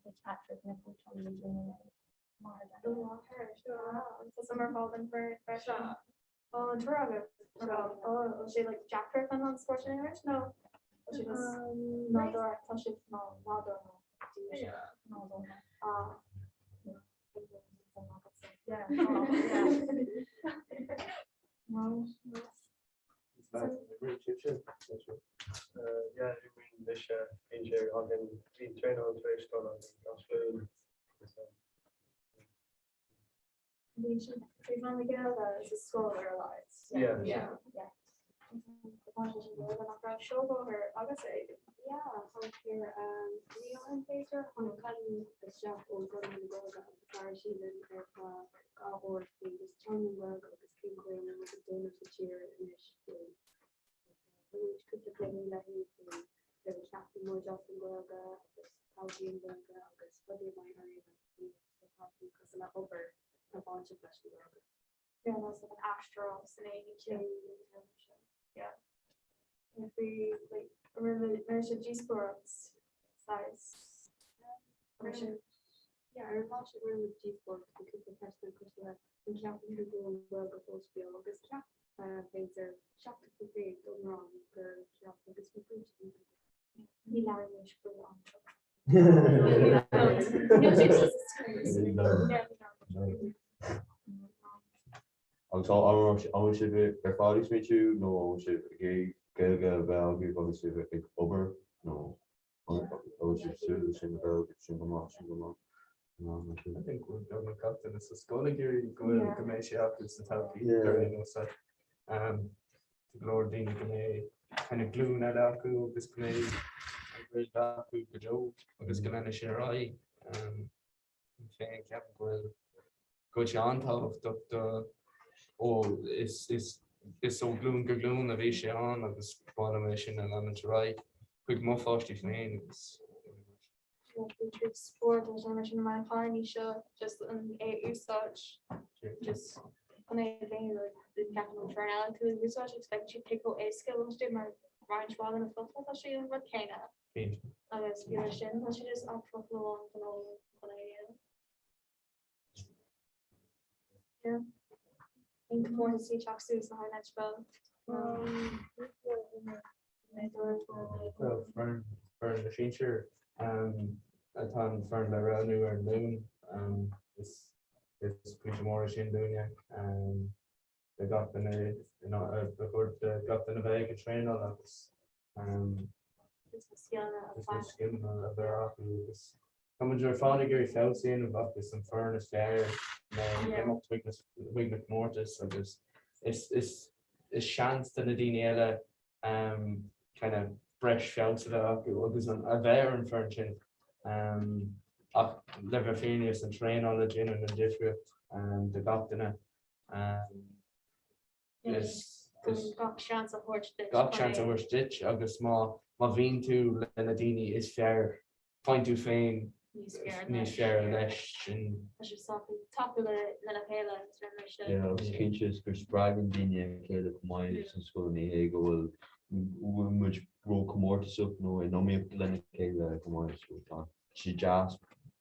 Fitzpatrick na cóitseálaí a dhéanann é. Máthair Do mháthair, sure. Tá suim ar fáil don bhfoireann freisin. Ó, an tuar agat? Ó, bhfuil sé like deacair chun an spórt sin a imirt nó bhfuil sé just nádúrtha, tá sé nádúrtha, nádúrtha. Ah. Yeah. No. Yeah, imríonn mise bíonn sé againn, bíonn traenáil tar éis scoile againn gach Luan. Bíonn sin faoi mheán na Gaeilge sa scoil ar a laghad. Yeah. Yeah. Yeah. Nach raibh seolbhóthar agus é. Yeah, tháinig fir Leon b'fhéidir, tháinig cailín isteach ó Gconradh na Gaeilge agus labhair sí linn ar feadh 2 uair faoi just teanga na Gaeilge agus cén chaoi a bhfuil muid ag déanamh sa tír anois faoi. Rinne muid cúpla cluiche léi faoi céard a cheapann muid as an Ghaeilge agus todhchaí an Ghaeilge agus rudaí a mbeidh orainn a dhéanamh sa todhchaí cosúil le obair atá bainteach leis an Ghaeilge. Yeah, that's like an aisteoireacht san éigin. Yeah. If we like rinne sé díospóireacht saghas. Yeah, ar an lá sin rinne muid díospóireacht faoi cúpla ceisteanna cosúil le an ceapann tú go bhfuil an Ghaeilge fós beo agus cheap b'fhéidir 70% den rang gur cheap agus bhí pointe iontach acu. Ní labhraíonn muid faoi an Agus an bhfuil sibh ar fad ag smaointiú nó an bhfuil sibh ag iarraidh Gaeilge a bheith agaibh agus sibh ag obair nó an bhfuil sibh súil leis sin a bheith agaibh sin go maith, sin go maith. I think go bhfuil beagnach gach duine sa scoil ag iarraidh go bhfuil go mbeidh sé acu sa todhchaí ar aon nós. Tá go leor daoine go mbeidh kind of glúin eile acu agus go mbeidh an Ghaeilge acu go deo agus go leanfaidh sé ar aghaidh. féin ceapaim go bhfuil go bhfuil sé an-tábhachtach do ó is is is ó ghlúin go glúin a bhí sé ann agus ba mhaith liom é sin a leanúint ar aghaidh chuig mo pháistí féin agus Trí spórt agus mar sin mar chailíní seo just an é úsáid just chun é a bheith ceapaim an foireann eile tú ag úsáid agus beidh siad cé chomh éasca a bhfuil mar roinnt mhaith de na focail tá sé an rud céanna agus fiú leis sin tá sé just ach focal amháin chun fhoghlaim chun é a dhéanamh. Yeah. Aon comórtas ag teacht suas le haghaidh an Leitpheil. Well, foireann foireann na sinsear atá an foireann le roghnú ar an Luan. Is is pointe mór é sin dúinne. Le gach duine ba chóir do gach duine bheith ag traenáil agus na scileanna a bheith acu agus tá muid ar fad ag iarraidh feabhas a dhéanamh agus an foireann is fearr ag imeacht chuig na comórtais agus is seans do na daoine eile kind of breis feabhas a bheith acu agus a bheith ar an foireann sin. Ach le bheith fírinneach is an traenáil a dhéanann an difríocht do gach duine. Is gach seans a thabhairt duit. Gach seans a thabhairt duit agus má má bhíonn tú le na daoine is fearr, faigheann tú féin níos fearr leis sin. Tá sé sách tacú lena chéile agus le mar sin. Yeah, agus cinnte is gur spreagann daoine a chéile chomh maith san scoil ní hé go bhfuil bhfuil muid ró-chomórtasach nó in iomaíocht lena chéile chomh maith so tá sé deas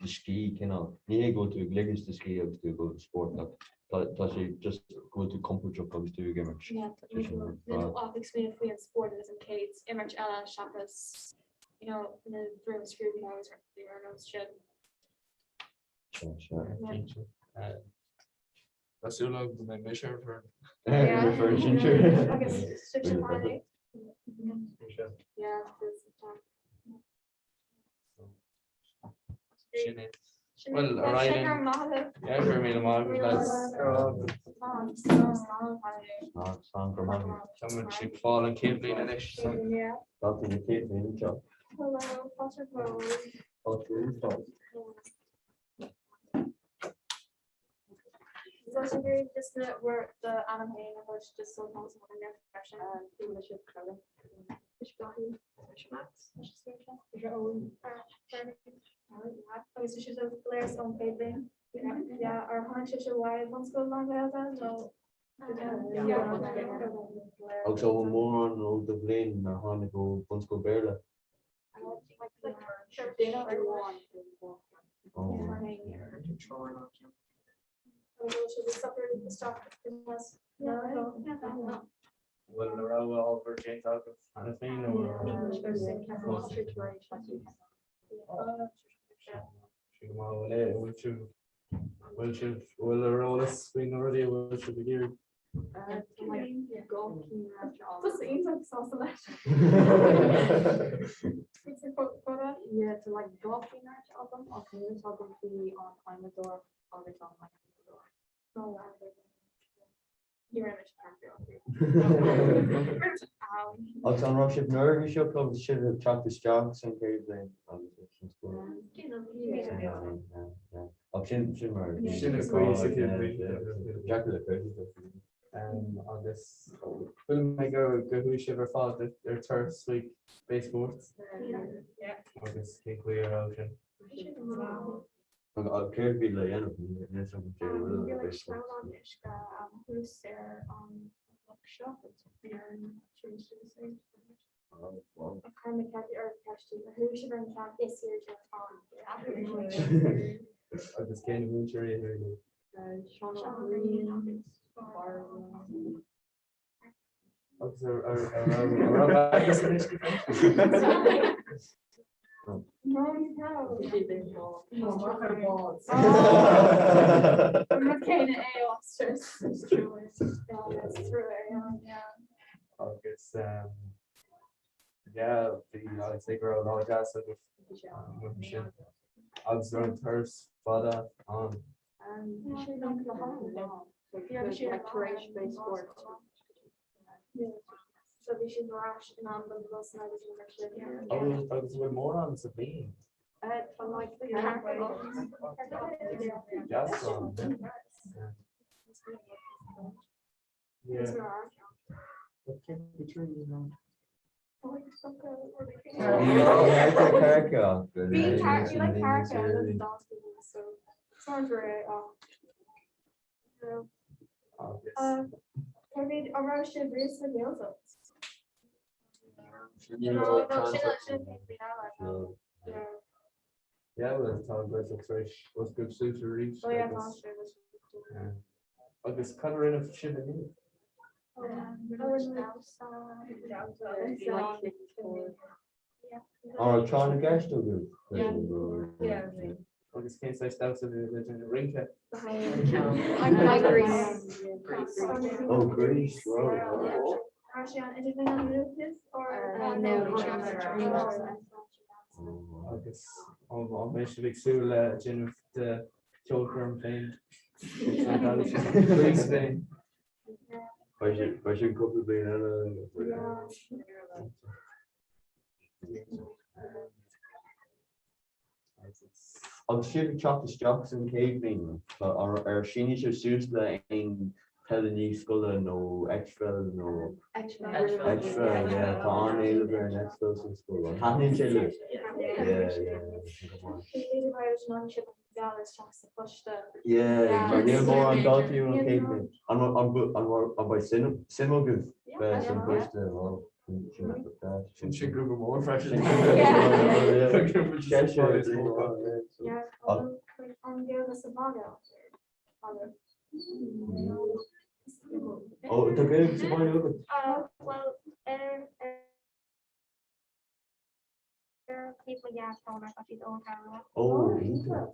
do scíth cineál, ní hé go bhfuil tú ag ligint do scíth agus tú ag dul do spórt ach tá tá sé just go bhfuil tú compordach agus tú ag imirt. Yeah, Sé sin níl tú ach ag smaoineamh faoi an spórt agus an chéad imirt eile seachas you know, na brú scrúduithe agus rudaí ar nós sin. Sea, sea. Cinnte. Tá súil agam go mbeidh mise ar fhoireann. Yeah. Ar foireann sinsear. Agus sibhse Marley. Yeah, there's Sin é. Well, ar aghaidh linn. Yeah, go raibh míle maith agat, lads. Slán go raibh maith agat. Tá muid ag fáil an chéad bhliain anois. so. Daltaí na chéad bhliain anseo. Hello, fáilte romhaibh. Fáilte romhaibh. So sin gur just na bhur do ainm féin a thabhairt just so tá an ar freisin. Bhí sibh clóla. Is Bláithín, is Max, is Saoirse, is Eoin, agus is sibh go léir ón chéad bhliain. Yeah, ar tháinig sibh abhaile bunscoil lán-Ghaeilge nó? Agus an bhfuil mórán ó do bhliain a tháinig ó bunscoil Béarla? Duine amháin. Bhfuil na rogha ábhar déanta agaibh cheana féin nó Sin go maith, bhfuil é, bhfuil sibh, bhfuil sibh, bhfuil ar eolas faoi na rudaí a bhfuil sibh ag iarraidh? Tá iontach sásta leis. Yeah, tá like dhá cinn agam ach níl fhios agam faoi an adhmadóireacht agus an like Ní raibh mise ceart. Agus an raibh sibh neirbhíseach agus sibh ag teacht isteach san chéad bhliain agus sin scoil? Ach sin sin mar Sin an chaoi sa chéad bhliain. Deacair le creid. Agus chuala mé go go chuaigh sibh ar fad ar turas chuig Bay Sports agus cén chaoi a raibh sin? Céard a bhí le dhéanamh? Níl a fhios agam cé bhfuil le Bhí sleamhnán uisce thuas ar an loch seo ar an Chuir mé ceart ar ceistí ar chuaigh sibh ar an ceann is airde ann. Agus cé na múinteoirí a chuaigh libh? Seán Ó Briain agus Agus ar raibh Agus anois go No, ní raibh. Céanna é Agus yeah, bhí I'd say go raibh lá deas agaibh sin. Agus raibh an turas fada ann. Tar éis Bay Sports. So bhí siad ar ais in am don bhus agus mar sin. Agus bhfuil mórán sa bhliain? An raibh sibh riamh sa Ghaeltacht? Yeah, well, tá an Ghaeltacht tar éis oscailt suas arís Oh, yeah, agus tá sé, tá sé cool. agus cad a rinne sibh inniu? An raibh tráth na gceist agaibh? Agus cén saghas damhsa a bhí le déanamh? Rince? Oh, Grease, right. Agus an mbeidh sibh ag súil le déanamh de cheolchoirm féin? Grease féin. Beidh sin cúpla bliain eile. Agus sibh ag teacht isteach san chéad bhliain, ar shínigh sibh suas le aon peile scoile nó Eitpheil nó Eitpheil, yeah, tá an-éileamh ar an Eitpheil sa scoil. An thaitníonn sé libh? Yeah, yeah. Yeah, mar níl mórán daltaí ar an chéad bhliain. An mbeidh suim agaibh bheith san choiste? Sin sin grúpa mór freisin. Ó, tá Gaeilge sa bhaile agat? Well, ar taobh mo dhaid tá mar tá siad ón Cheathrú Rua. Ó, iontach,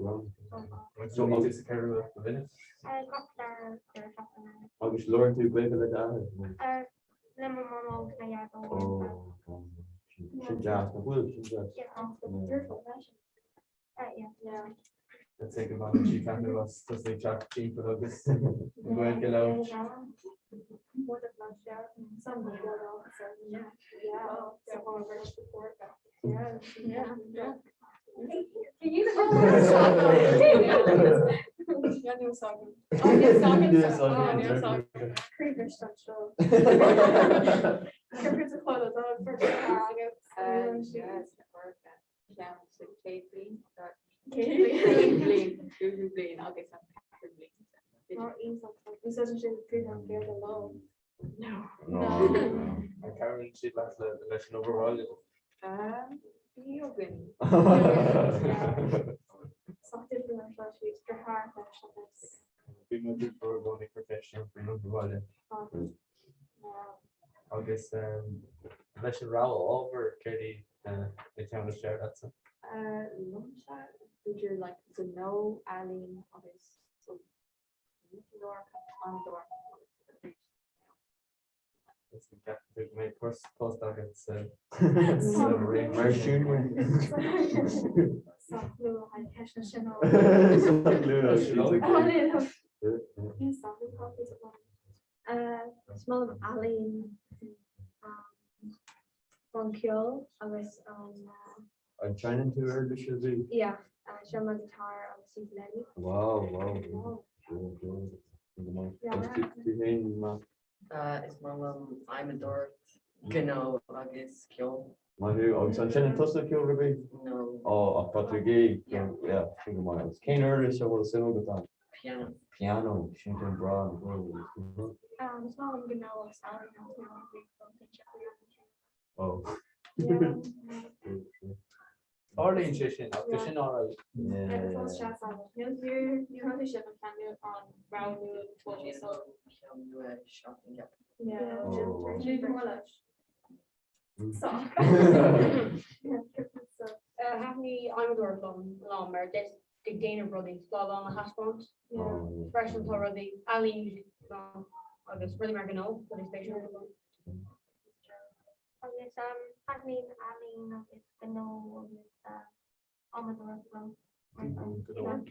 right. So agus sa Cheathrú Rua go minic? Gach dara deireadh seachtaine. Agus labhrann tú Gaeilge le d'athair? Le mo mhamó agus mo dhaid ó. Ó, sin deas, nach bhfuil? Sin deas. Yeah, beautiful freisin. Yeah. Let's say go bhfanann sí ceathrú as tosnaigh teacht timpeall agus an Ghaeilge a labhairt. Ceann sa chéad bhliain, chéad bhliain, cúigiú bliain agus an ceathrú bliain. Úsáideann siad príomh an Ghaeilge leo. No. An cabhraíonn siad leat leis an obair bhaile? Beagán. Sách difriúil mar seo siad deartháir leis agus. Bhí mé ag cur i gcónaí cur ceist orm faoin obair bhaile. Agus leis an rogha ábhar, céard iad na ceann is fearr leatsa? Liomsa, b'fhéidir like gnó, ealaín agus adhmadóireacht. Is an gceapann tú go mbeidh post agat sa Mar sin Is maith liom ealaín, an ceol agus an. An seinneann tú uirlis ar bith? Yeah, seinnim an guitar agus ukulele. Wow, wow. Agus tú féin, Matt? Is maith liom adhmadóireacht, gnó agus ceol. Maith thú. Agus an seinneann tusa ceol ar bith? No. Ó, ach tá tú ag yeah, sin go maith. Agus cén uirlis a bhfuil suim agat ann? Piano. Piano, sin ceann breá. Is maith liom gnó agus ealaín agus Ó. Tarlaíonn sé sin, ach tá sin alright. Thaitnigh adhmadóireacht liom liom mar ag déanamh rudaí lá lá a thaispeáint. Freisin tá rudaí ealaín agus rudaí mar gnó, rudaí spéisiúla. Agus taitníonn ealaín agus gnó agus adhmadóireacht liom. Tá bua ann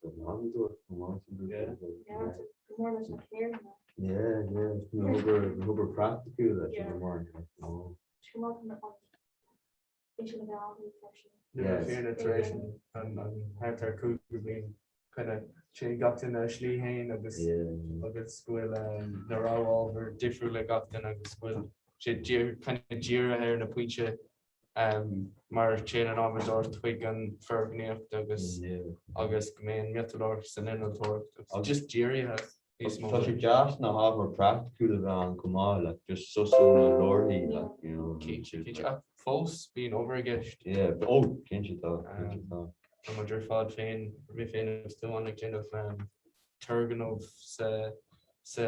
san adhmadóireacht chomh maith sin Go mór leis na ceirdeanna. Yeah, yeah, na hobair na hobair praiticiúla sin go mór. Go maith an Bhí sé le bheith againn freisin. Yes. Féile tar éis an thart ar cúigiú bliain kind of téann gach duine a slí féin agus agus go bhfuil na rogha ábhar difriúil ag gach duine agus go bhfuil sé kind of dírithe ar na pointe mar téann an adhmadóireacht chuig an foirgníocht agus agus go mbeidh an miotalóireacht san innealtóireacht agus just dírithe níos mó. Tá sé deas na hábhair praiticiúla a bheith ann chomh maith, like just sos ó na leabharthaí, like, you know. Cinnte, cinnte. Ach fós bíonn obair i gceist. Yeah, oh, cinnte tá, cinnte tá. Tá muid ar fad féin, mé féin agus Dúan ag déanamh turgnamh sa sa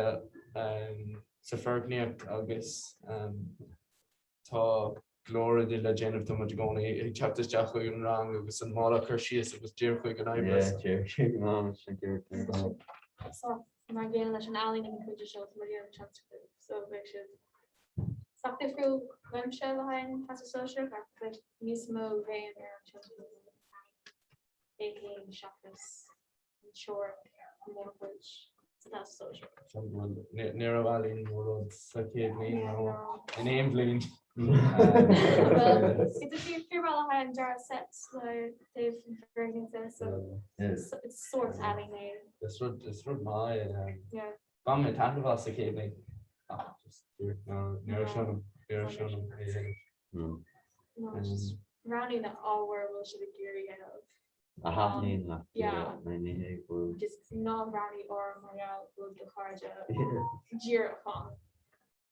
sa foirgníocht agus Tá go leor rudaí le déanamh, tá muid i gcónaí ag teacht isteach chuig an rang agus an mála a chur síos agus díreach chuig an obair. Yeah, díreach chuig an am, sin díreach chuig an am. So, mar an gcéanna leis an ealaín ag an chuid seo, tá muid ag déanamh tionscnamh, so beidh siad sách difriúil uaimse le haghaidh an Teastas Sóisearach ach beidh níos mó béim ar an tionscnamh é féin seachas an teoiric mórchuid sa Teastas Sóisearach. Ní raibh ealaín mórán sa chéad bhliain nó in aon bhliain. Is fíor le haghaidh an dearadh seit le taobh an foirgneamh so it's sort ealaín é. Is rud is rud maith é. Bhain mé taitneamh as sa chéad bhliain. Ach just ní raibh sé ionam ní raibh sé ionam é a dhéanamh. No, just roghnaigh na ábhair a bhfuil siad ag iarraidh a dhéanamh. A thaitníonn leat. Yeah. Nó ní hé go bhfuil. Just ná roghnaigh ábhar mar gheall go bhfuil do chairde díreach ann.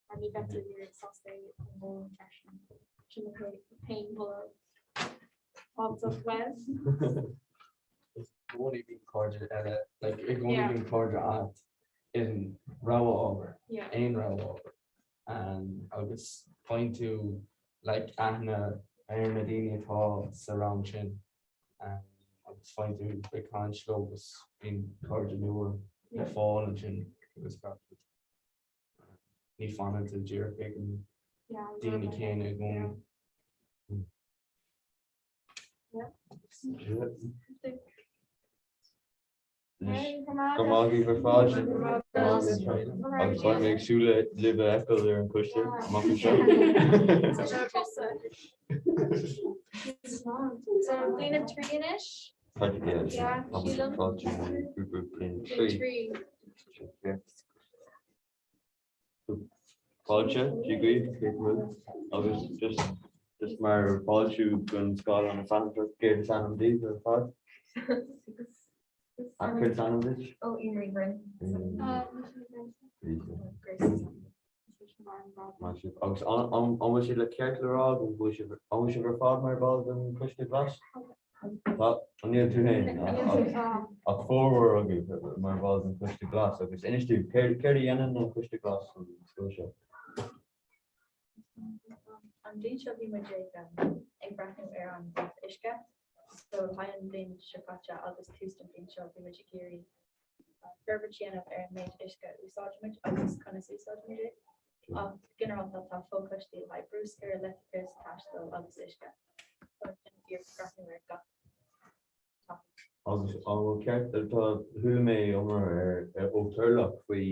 Mar ní bheidh tú díreach sásta é a fhoghlaim freisin. Sin mo féin mholadh tábhachtach uaim. I gcónaí bíonn cairde eile, like i gcónaí bíonn cairde agat in rogha ábhar, aon rogha ábhar. Agus faigheann tú like aithne ar na daoine atá sa rang sin. agus faigheann tú ag caint leo agus bíonn cairde nua le fáil ansin agus gach rud. Ní fanann tú díreach ag an daoine céanna i gcónaí. Go maith agaibh ar fad. Agus beidh mé ag súil le libh a fheiceáil ar an choiste amach anseo. Bliain a 3 anois? Grúpa bliain 3. Fáilte, Dia dhaoibh, cé go bhfuil agus just just mar fáiltiú don scáileán is ainm céard is ainm daoibh ar fad? Ah, céard is ainm duit? Ó, Eimear Ní Bhroin. Maith sibh. Agus an bhfuil sé le ceart le rá go bhfuil sibh an bhfuil sibh ar fad mar bhall den Choiste Glas? Tá, níl tú féin ach formhór agaibh mar bhall den Choiste Glas agus inis dúinn céard a dhéanann an Coiste Glas san scoil seo? An bhliain seo bhí muid ag ag breathnú ar an ráta uisce so le haghaidh an bhliain seo caite agus tús den bhliain seo bhí muid ag iarraidh forbairt a dhéanamh ar an méid uisce a úsáidimid agus conas a úsáidimid é. Ach go ginearálta tá fochoistí le haghaidh bruscar, leictreachas, taisteal agus uisce. Tá sin ag iarraidh breathnú ar gach topaic. Agus an bhfuil ceart, tá, chuala mé iomrá ar ó Turlock faoi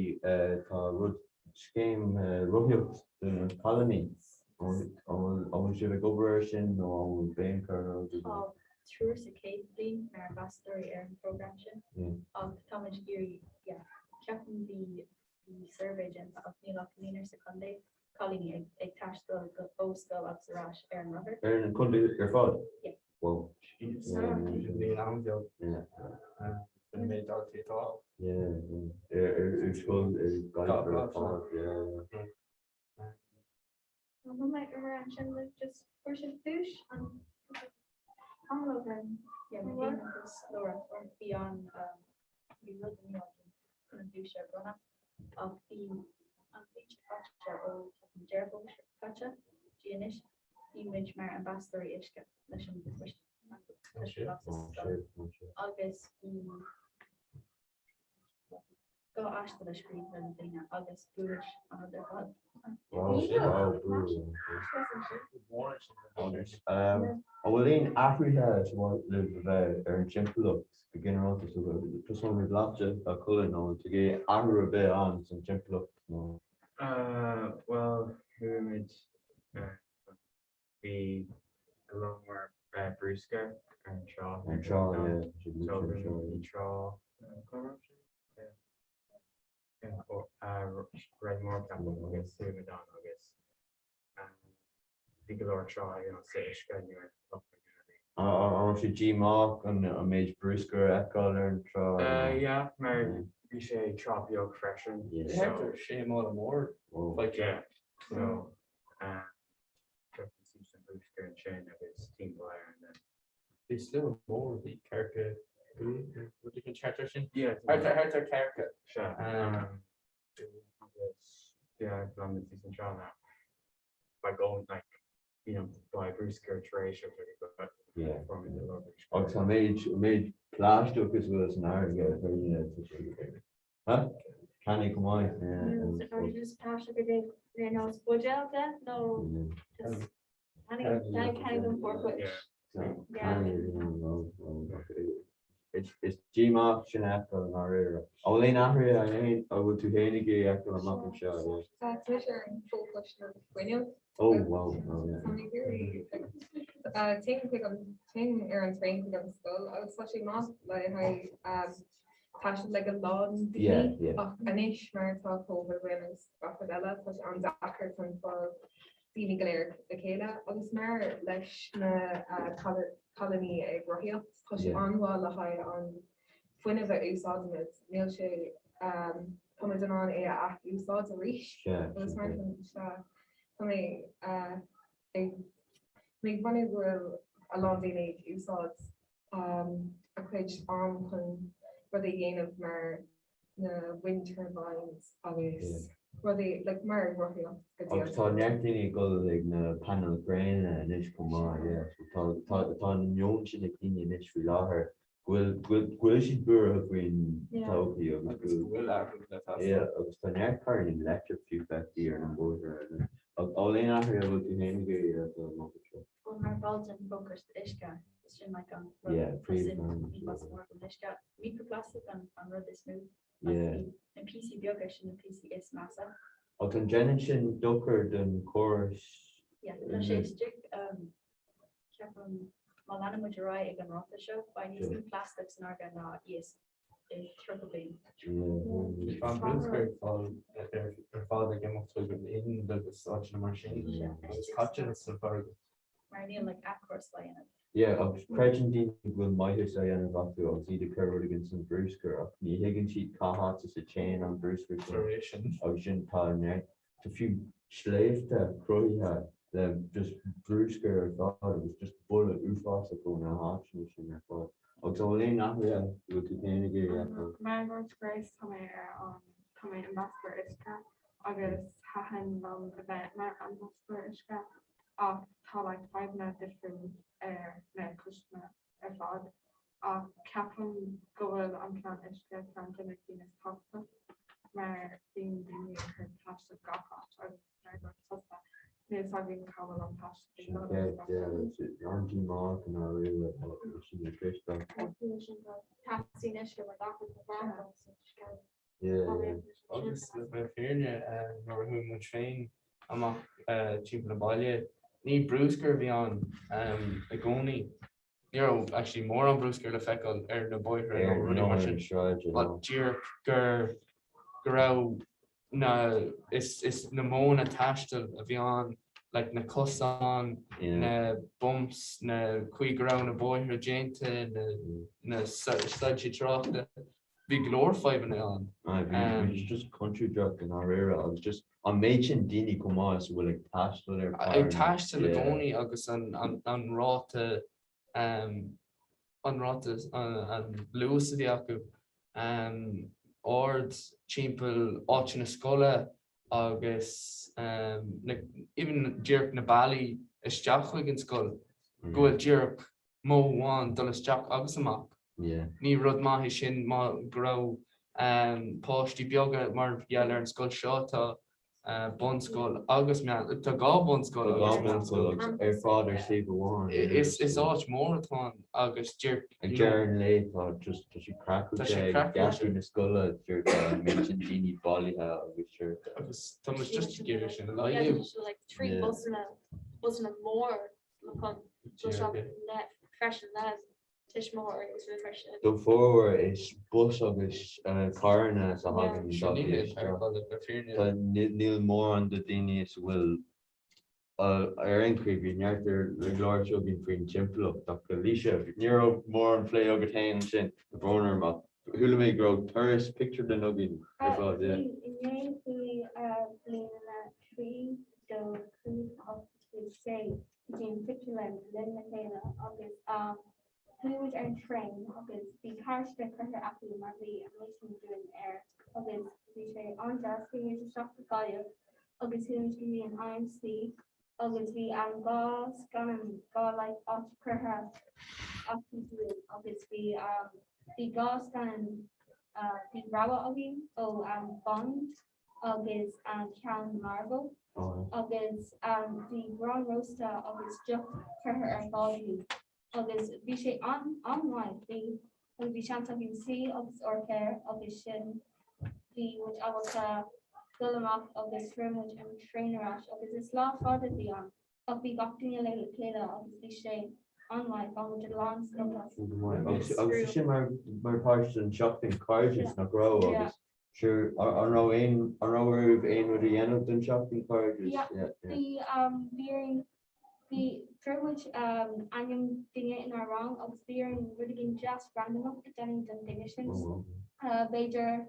tá rud, scéim rothaíocht do na cailíní. An bhfuil sibh ag obair air sin nó an bhfuil béim curtha agaibh Tá triúr sa chéad bhliain mar ambasadóirí ar an program sin ach táimid ag iarraidh, yeah, ceapaim bhí bhí suirbhé déanta ach níl ach naonúr sa chontae cailíní ag ag taisteal go ó scoil agus ar ais ar an rothar. Ar an chontae ar fad? Yeah. Wow. Bhí an-bheag. Yeah. An méid daltaí atá ann. Yeah, yeah. Ar ar scoil i Gaillimh ar fad, yeah. An bhfuil mé ar ansin le just fuair sibh duais an tamall ó shin. Yeah, mé féin agus Laura fuair bhí an bhí rud nua againn chun an duais a bhronnadh ach bhí an bhliain seo caite ó ceapaim Deireadh Fómhair seo caite go dtí anois bhí muid mar ambasadóirí uisce leis an Coiste Glas sa scoil agus bhí Dá aiste le scríobh roimh na daoine agus bhuaigh an rud ar fad. An bhfuil aon athruithe is mhaith libh a bheith ar an timpeallacht go ginearálta? So tosóimid leatsa, a Chulainn, an bhfuil tú ag iarraidh athrú ar bith ann san timpeallacht nó? Bhuel, chuaigh muid, bhí. a lán bruscar ar an trá. Ar an trá, yeah. So bhí trá cá raibh sé? Yeah. Reilig Mhór ceapaim agus chuaigh muid ann agus bhí go leor trá you know sa uisce ní raibh loch agus rudaí. An raibh sé díomách an méid bruscair a fheiceáil ar an trá? Yeah mar bhí sé trá beag freisin. Thart ar sé mála mór faighte. Yeah so piocann suas an bruscar ansin agus timpeall air and then. Bhí slua mór, bhí ceathracha rud éigin thart ar sin. Thart ar ceathracha. Sea. Agus yeah, glan muid suas an trá now. By going like, you know, by bruscar tar éis or but Yeah. fuair muid a lán bruscar. Agus an méid an méid plaisteach is bhfuil san fharraige ar Huh? Cannaí chomh maith. Yeah. Just plaisteach a dé ar nós buidéal de nó just cannaí den forchuid. Is díomách sin a fheiceáil i ndáiríre. An bhfuil aon athruithe a bhfuil tú féin ag iarraidh a fheiceáil amach anseo? Tá mise ar an bhfochoiste fuinnimh. Oh wow, oh yeah. Tá mé ag iarraidh téim chuig an téim ar an traein chuig an scoil agus tá sé maith le haghaidh taisteal le a lán daoine ach anois mar tá Covid againn agus gach rud eile tá sé an-deacair chun fáil daoine go léir le chéile agus mar leis na cailíní ag rothaíocht tá sé an-mhaith le haghaidh an fuinneamh a úsáidimid níl sé táimid in ann é a athúsáid arís agus mar sin tá mé ag mé ag bunú go bhfuil a lán daoine ag úsáid a cuid am chun rudaí a dhéanamh mar na wind turbines agus rudaí like mar rothaíocht go dtí Agus tá neart daoine ag dul ag na painéil gréine anois chomh maith, yeah. So tá tá tá an meon sin ag daoine anois faoi láthair go bhfuil go bhfuil go bhfuil siad buartha faoin todhchaí agus Agus go bhfuil athrú le teastáil. Yeah, agus tá neart carranna leictreach fiú feicthe ar na bóithre. An bhfuil aon athrú a bhfuil tú féin ag iarraidh a fheiceáil amach anseo? Bhuel mar bhall den bhfochoiste uisce, is sin like an rud Yeah, tá suim príomh níos mó agam uisce. Microplastic an an rud is mó. Like Yeah. bhí na píosaí beaga sin na píosaí is measa. Agus an ndéanann sin dochar don chóras? Yeah, tá sé istigh um, ceapaim má leanann muid ar aghaidh ag an ráta seo, beidh níos mó plastic san fharraige ná iasc i 30 bliain. Tá an bruscar ag fáil ar fad ag imeacht chuig an Ind agus áiteanna mar sin agus caite sa bhfarraige. Mar níl like athchúrsáil á dhéanamh. Yeah, agus creideann daoine go bhfuil maitheas á dhéanamh acu agus iad ag cur rud éigin san bruscar ach ní thuigeann siad cá háit as a dtéann an bruscar sin agus sin tá neart, tá fiú sléibhte cruthaithe le just bruscar ar fad agus just boladh uafásach ó na háiteanna sin ar fad. Agus an bhfuil aon athruithe a bhfuil tú féin ag iarraidh a fheiceáil? Mar a dúirt Grace, tá mé ar an, tá mé ambasadóir uisce agus thaitin liom a bheith mar ambasadóir uisce ach tá like fadhbanna difriúil ar na coistí ar fad ach ceapaim go bhfuil an plean uisce ceann de na cinn is tábhachtaí mar bíonn daoine ag cur plaisteach gach áit agus mar a dúirt tusa níl fhios againn cá bhfuil an plaisteach ag dul agus gach rud. An-díomách i ndáiríre sin na Criosta. Teastaíonn uisce mar gach rud na Agus le bheith fírinne, nuair a chuaigh muid féin amach timpeall an bhaile, ní bruscar a bhí ann i gcónaí. Ní raibh actually mórán bruscair le feiceáil ar na bóithre nó rudaí mar sin, but díreach gur go raibh na is is na modhanna taistil a bhí ann, like na cosáin, na bumps, na chaoi go raibh na bóithre déanta, na na soilse tráchta, bhí go leor fadhbanna ann. Aye, bhí bhí sé just contúirteach i ndáiríre agus just an méid sin daoine chomh maith is a bhfuil ag taisteal ar Ag taisteal i gcónaí agus an an an ráta an ráta an luas a bhí acu ard timpeall áiteanna scoile agus even díreach na bealaí isteach chuig an scoil, go bhfuil díreach modh amháin dul isteach agus amach. Ní rud maith é sin má go raibh páistí beaga mar gheall ar an scoil seo tá bunscoil agus meán, tá dhá bhunscoil agus Tá dhá bhunscoil agus ar fad ar suíomh amháin. Is is áit mhór atá ann agus díreach Ag deireadh an lae tá just tá sé Tá sé craiceáilte ag craiceáilte. geataí na scoile díreach tá an méid sin daoine bailithe agus díreach. Agus tá muid just ag iarraidh sin a Yeah, laghdú. tá sé like 3 Yeah. busanna busanna mór le chun. dul isteach le freisin le tuismitheoirí agus rud mar sin. Don formhór is bus agus carranna is a thagann daltaí isteach. Tá níl mórán de daoine is a bhfuil ar aon chaoi bhí neart ar le labhairt againn faoin timpeallacht ach Alicia ní raibh mórán plé agat féin ansin tá brón orm ach chuala mé go raibh turas pictiúrlann againn ar fad yeah. Bhí inné chuaigh bliain 3 2 5 8 6 go dtí an phictiúrlann linn le chéile agus chuaigh muid ar an traein agus bhí carráiste curtha acu mar bhí an misean dúinn air agus bhí sé an-deas. Chuaigh muid isteach go Gaillimh agus chuaigh muid go dtí an IMC agus bhí an dá scannán dhá like áit curtha acu dúinn agus bhí bhí dhá scannán bhí rogha againn ó Bond agus an ceann Marvel agus bhí arán rósta agus deoch curtha ar fáil dúinn agus bhí sé an-mhaith. Bhí agus bhí seans againn suí agus amharc air agus sin bhí muid ábalta dul amach agus fuair muid an traein ar ais agus is lá fada a bhí ann ach bhí gach duine le chéile agus bhí sé an-mhaith, bhain muid a lán sult as. Agus agus sin mar mar páirt den seachtain cairdis nach raibh agus Sure, an raibh aon, an raibh oraibh aon rud a dhéanamh don Seachtain Cairdis? Yeah, bhí, bhí orainn, bhí, fuair muid ainm duine inár rang agus bhí orainn rud éigin deas randamach a dhéanamh don duine sin. B'fhéidir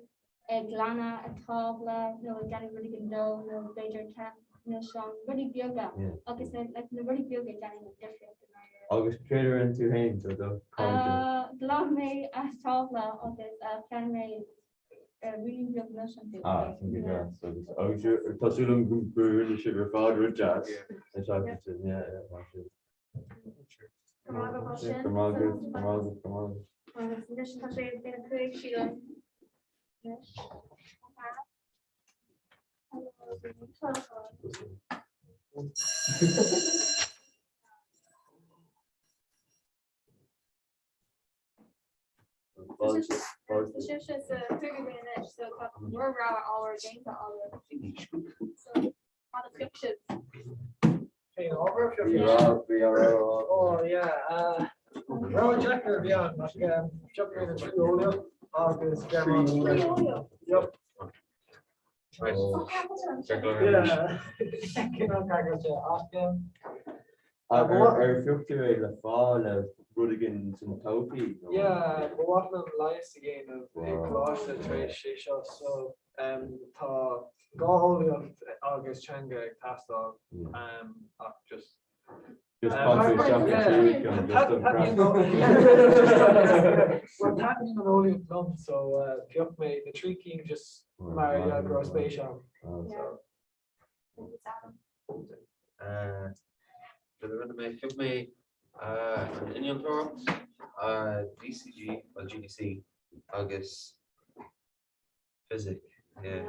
ag glanadh a tábla nó ag déanamh rud éigin dó nó b'fhéidir ceann milseán, rudaí beaga agus na, like, na rudaí beaga a dhéanann an difríocht i ndáiríre. Agus céard a rinne tú féin do do chairde? Ghlan mé a tábla agus cheannaigh mé Ah, sin go deas. Agus agus tá súil agam go go rinne sibh ar fad rud deas. Is ea, sin, yeah, yeah, mar sin. Go maith agat as sin. Go maith agat, go maith agat, go maith agat. Agus anois tá sé ina 5 sílim. Anois. Tá sibhse sa cúigiú bliain anois, so tá bhur rogha ábhar déanta agaibh. So cad a phioc sibh? Cén ábhar a phioc Bhí rogha, bhí rogha. Oh yeah, rogha deacair a bhí ann ach phioc mé na trí eolaíocht agus Gearmáinis. Trí eolaíocht? Yup. Yeah. Cineál ceangailte ach Ar ar phioc tú é le fáth le rud éigin san todhchaí? nó? Yeah, ba mhaith liom leigheas a dhéanamh i gcoláiste tar éis sé seo so tá dhá eolaíocht agus teanga ag teastáil ach just Just pop tú isteach sa tríú ceann, just don craic. Well taitníonn an eolaíocht liom so phioc mé na trí cinn just mar yeah, go raibh spéis agam. So. Cad a rinne mé? Phioc mé an innealtóireacht, DCG, well GDC agus fisic. Yeah.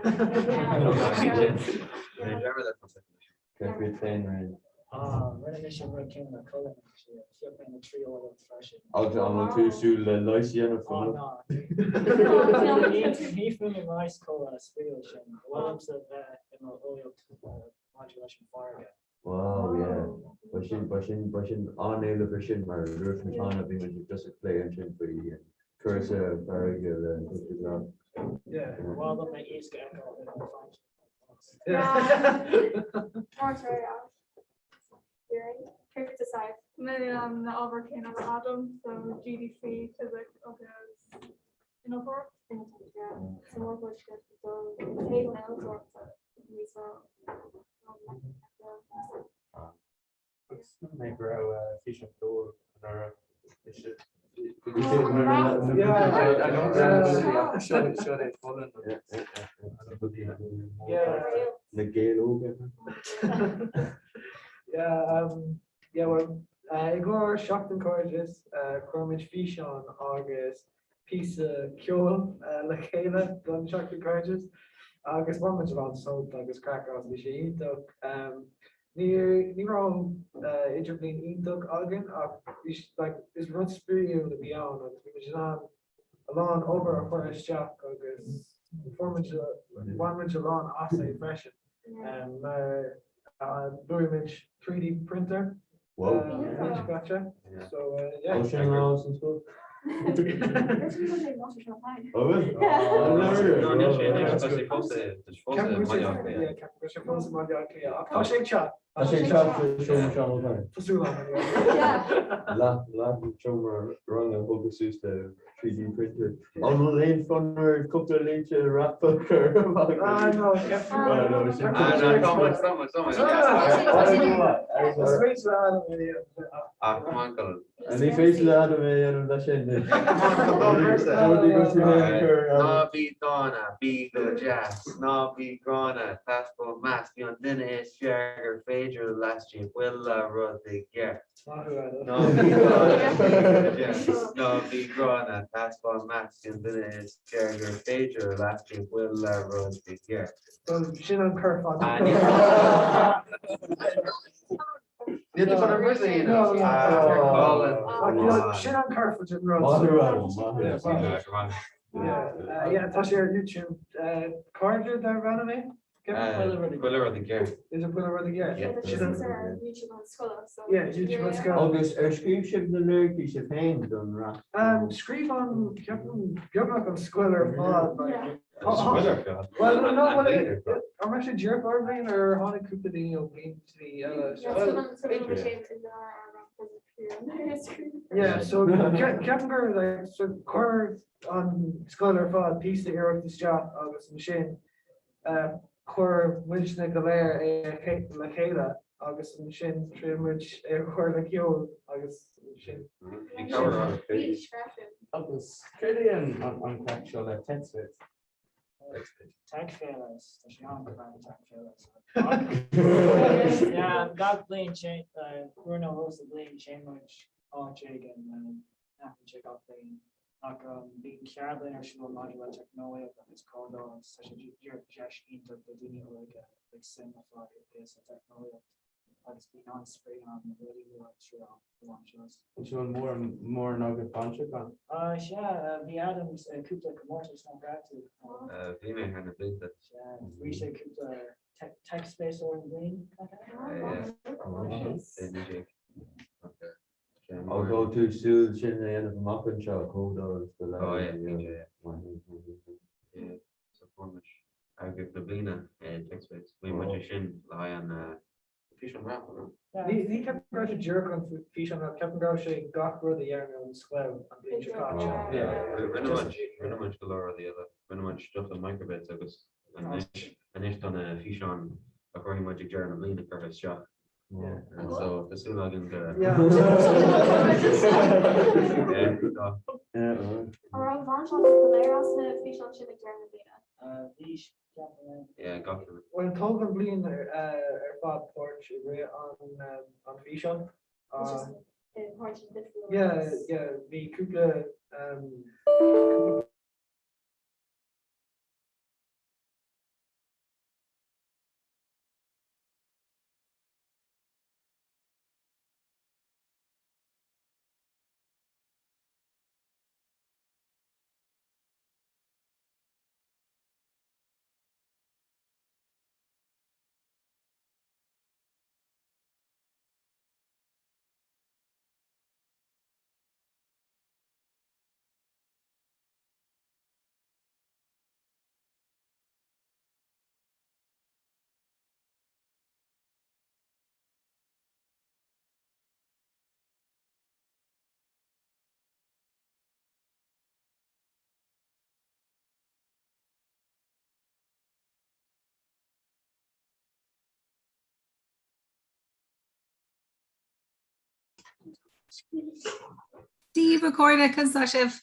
Cén féin rinne? Ah, rinne mise an rud céanna le Colin actually. Phioc mé na trí eolaíocht freisin. Agus an bhfuil tú ag súil le leigheas a dhéanamh Oh, no. Ní fuair mé leigheas chomh spraíúil sin. Ba mhaith liomsa bheith i mo eolaíocht maidir leis an bhfarraige. Wow, yeah. Ba sin, ba sin, ba sin an-éileamh ar sin mar dúirt muid cheana bhí muid just ag plé ansin faoi cúrsa farraige le an Coiste Glas. Yeah, ba mhaith liom iasc a fheiceáil in an Atlantic. Na ábhair céanna le Adam, so GDC, Physics agus Innealtóireacht. So mór buisce don taobh an innealtóireachta níos mó. Agus mé go raibh físeán ceoil anuraidh. Na Gaeil Óga. Yeah, well, i gcomhair Seachtain Cairdis, chuir muid físeán agus píosa ceoil le chéile don Seachtain Cairdis agus bhain muid a lán sult agus craic as, bhí sé iontach. Ní ní raibh idirbhliain iontach againn ach bhí like is rud spraíúil a bhí ann agus bhí muid in ann a lán obair a chur isteach agus fuair muid bhain muid a lán as é freisin. Mar luaigh muid 3D printer. Wow. An bhliain seo caite. So yeah. Ó sin lá san scoil? Tá sé ag teacht. Tá sé ag teacht sa seomra Seán Ó Cadhain. Tá súil agam. Leath leath an seomra ranga thógtha suas le 3D printer. An bhfuil aon fonn oraibh cúpla línte rap a chur amach? Ah no, Ah no, sin Ah no, tá muid, tá muid, tá muid. Is féidir le Adam é a dhéanamh. Ah, come on, Colin. Ní féidir le Adam é a dhéanamh leis sin. Ná bí dána, bí go deas, ná bí gránna, taispeáin meas, bí an duine is fearr gur féidir laistigh chuile rud i gceart. Ná bí dána, bí go deas, ná bí gránna, taispeáin meas, bí an duine is fearr gur féidir laistigh chuile rud i gceart. Sin an cur fada. Níl tú chun an rud a dhéanamh. Sin an curfá den rud. Yeah, tá sé ar YouTube. Cairde darb ainm é? Chuile rud i gceart. Is é chuile rud i gceart? YouTube an scoile. Yeah, YouTube an scoile. Agus ar scríobh sibh na liricí sibh féin don rap? Scríobh an, ceapaim, beagnach an scoil ar fad. Well, no, well, an raibh sé díreach ár mbliain ar tháinig cúpla daoine ó bhlianta eile? Yeah, so ceapaim gur like, so chuir an scoil ar fad píosa iarracht isteach agus ansin chuir muidne go léir é le chéile agus ansin thriail muid é a chur le ceol agus ansin. Agus céard é an craic seo le TechSpace? Tech Féile, tá sé an-craic Tech Féile. Yeah, gach bliain uair nó dhó sa bhliain téann muid áit éigin, athraíonn sé gach bliain. Ach bíonn ceardlann ar siúl maidir le teicneolaíocht agus códáil agus tá sé díreach deis iontach do daoine óga like suim a fháil sa teicneolaíocht agus bíonn an-spraoi ann na rudaí nua a triail a bhaint as. An bhfuil mórán agaibh bainteach ann? Sea, bhí Adam i cúpla comórtas nach raibh tú? Bhí mé thar na blianta. Sea, bhuaigh sé cúpla tech space uair an bhliain, nach ea? Yeah. Ó tá tú ag súil sin a dhéanamh amach anseo, códáil is do Oh yeah, yeah, yeah. So fuair muid airgead na bliana i TechSpace. Bhí muid é sin le haghaidh an físeán rap, an raibh? Ní ní ceapaim go raibh sé díreach an físeán rap, ceapaim go raibh sé gach rud a dhearna an scoil an bhliain seo caite. Yeah, rinne muid rinne muid go leor rudaí eile. Rinne muid stuff le microbits agus anois anois tá na físeáin a chuirfidh muid ag deireadh na bliana curtha isteach. So tá súil againn go. An raibh baint agat go léir as na físeáin sin ag deireadh na bliana? Bhí, ceapaim. Yeah, gach duine. Bhuel, thóg an bhliain ar fad páirt i rith an físeán. Páirt difriúil. Yeah, yeah, bhí cúpla Dia daoibh a chairde, conas tá sibh?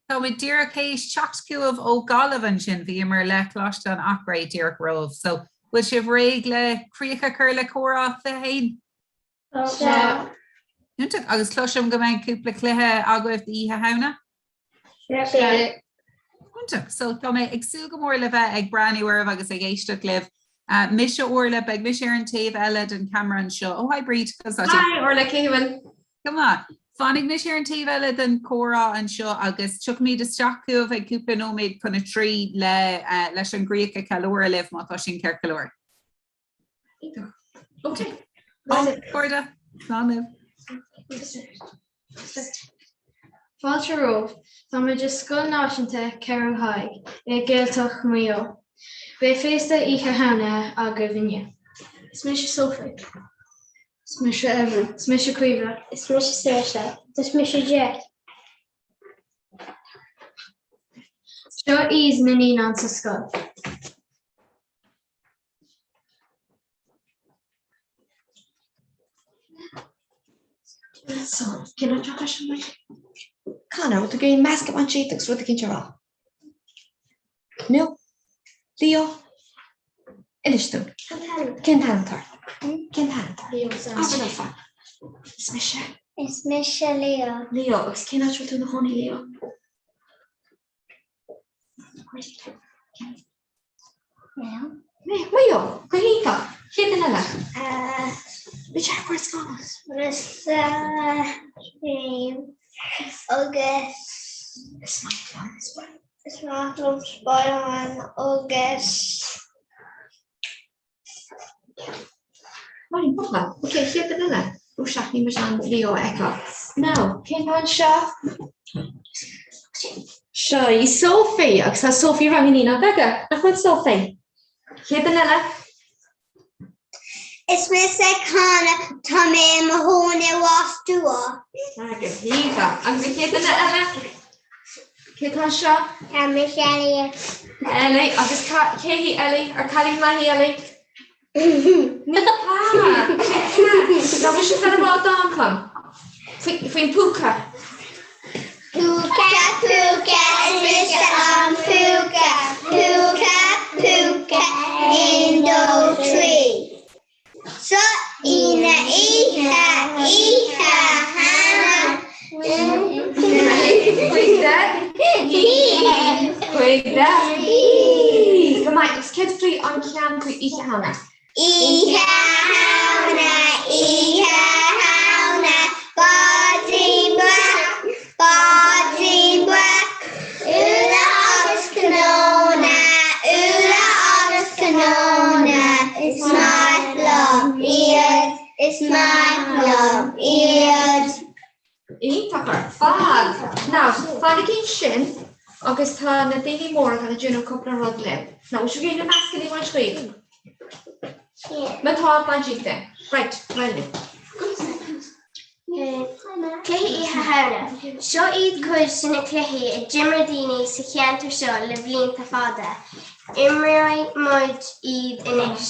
Tá muid díreach théis teacht chugaibh ó Gaillimh ansin, bhíomar le Coláiste an Eachréidh díreach romhaibh. So, bhfuil sibh réidh le críoch a chur le Comhrá 21? Sea. Iontach, agus cloisim go mbeidh cúpla cluiche agaibh d'Oíche Shamhna? Sea. Iontach, so tá mé ag súil go mór le bheith ag breathnú oraibh agus ag éisteacht libh. Mise Orla, beidh mise ar an taobh eile den ceamara anseo. Oh hi Bríd, conas tá tú? Hi Orla, cén chaoi a bhfuil? Go maith. Fanfaidh mise ar an taobh eile den chomhrá anseo agus tiocfaimid isteach chugaibh ag cúpla nóiméad chun a 3 le leis an gcríoch a cheiliúradh libh má tá sin ceart go leor. Ok. Cairde, slán libh. Fáilte romhaibh. Tá muid i Scoil Náisiúnta Cheathrú Thaidhg i nGaeltacht Mhaigh Eo. Beidh féasta Oíche Shamhna agaibh inniu. Is mise Sophie. Is mise Evan. Is mise Caoimhe. Is mise Saoirse. Is mise Jack. Seo iad na naíonáin sa scoil. So, cén áit atá sin muid? Conor, bhfuil tú ag iarraidh measc a bhaint díot agus rud eicínt a rá? No? Leo? Inis dom. Cén t-ainm atá ort? Cén t-ainm atá ort? Leo. Abair liom. Is mise. Is mise Leo. Leo, agus cén áit a bhfuil tú ina chónaí, Leo? Maigh Eo, go hiontach. Chéad duine eile. Bhí sé ar scáileán. Mise James agus Is maith liom Is maith liom Spiderman agus Maith bucha. Ok, chéad duine eile. Ó sea, níl muid in ann Leo a fheiceáil. Now, cén t-ainm seo? Seo í Sophie, agus tá Sophie i rang na Naíonáin Bheaga. Nach bhfuil Sophie? Chéad duine eile. Is mise Conor, tá mé i mo chónaí i Ros Dumhach. Ah, go hiontach. Agus an chéad duine eile? Cé atá anseo? Tá mise Ellie. Ellie, agus cé hí Ellie? Ar cailín maith í Ellie? Ní hea! Ná bhfuil sibh ag rá dán dom? Faoin púca. Púca, púca, is mise an púca, púca, púca, aon, dó, trí. Seo í na oíche, oíche Shamhna. Cuid de. Go maith, agus céard faoi an ceann faoi Oíche Shamhna? Oíche Shamhna, Oíche Shamhna, Báidín Breac, Báidín Breac, Úlla agus cnónna, úlla agus cnónna, is maith liom iad, is maith liom iad. Iontach ar fad! Now, fanaigí ansin agus tá na daoine móra ag déanamh cúpla rud libh. Now, bhfuil sibh ag iarraidh na meascanna a bhaint díobh? Má tá, bain díot é. Right, well then. Cluichí Oíche Shamhna. Seo iad cuid de na cluichí a d'imir daoine sa cheantar seo le blianta fada. Imreoidh muid iad anois.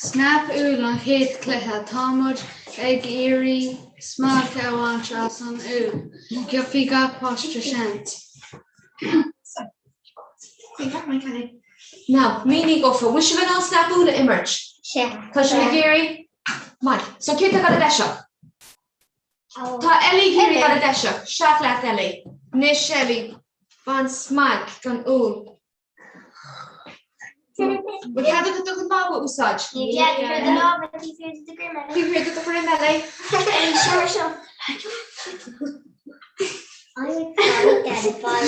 Snap úll an chéad chluiche. Tá muid ag iarraidh smailc a bhaint as an úll. Gheobhaidh gach páiste seans. Now, mínigh dófa, bhfuil sibh in ann snap úll a imirt? Sea. Tá sibh ag iarraidh? Maith. So cé atá ag dul i dtoiseach? Tá Ellie ag iarraidh dul i dtoiseach. Isteach leat Ellie. Anois Ellie, bain smailc den úll. Bhfuil cead agat do chuid lámha a úsáid? Ní cead do chuid lámha taobh thiar de do dhroim, Ellie. Taobh thiar de do dhroim, Ellie. Ellie, seo mar seo.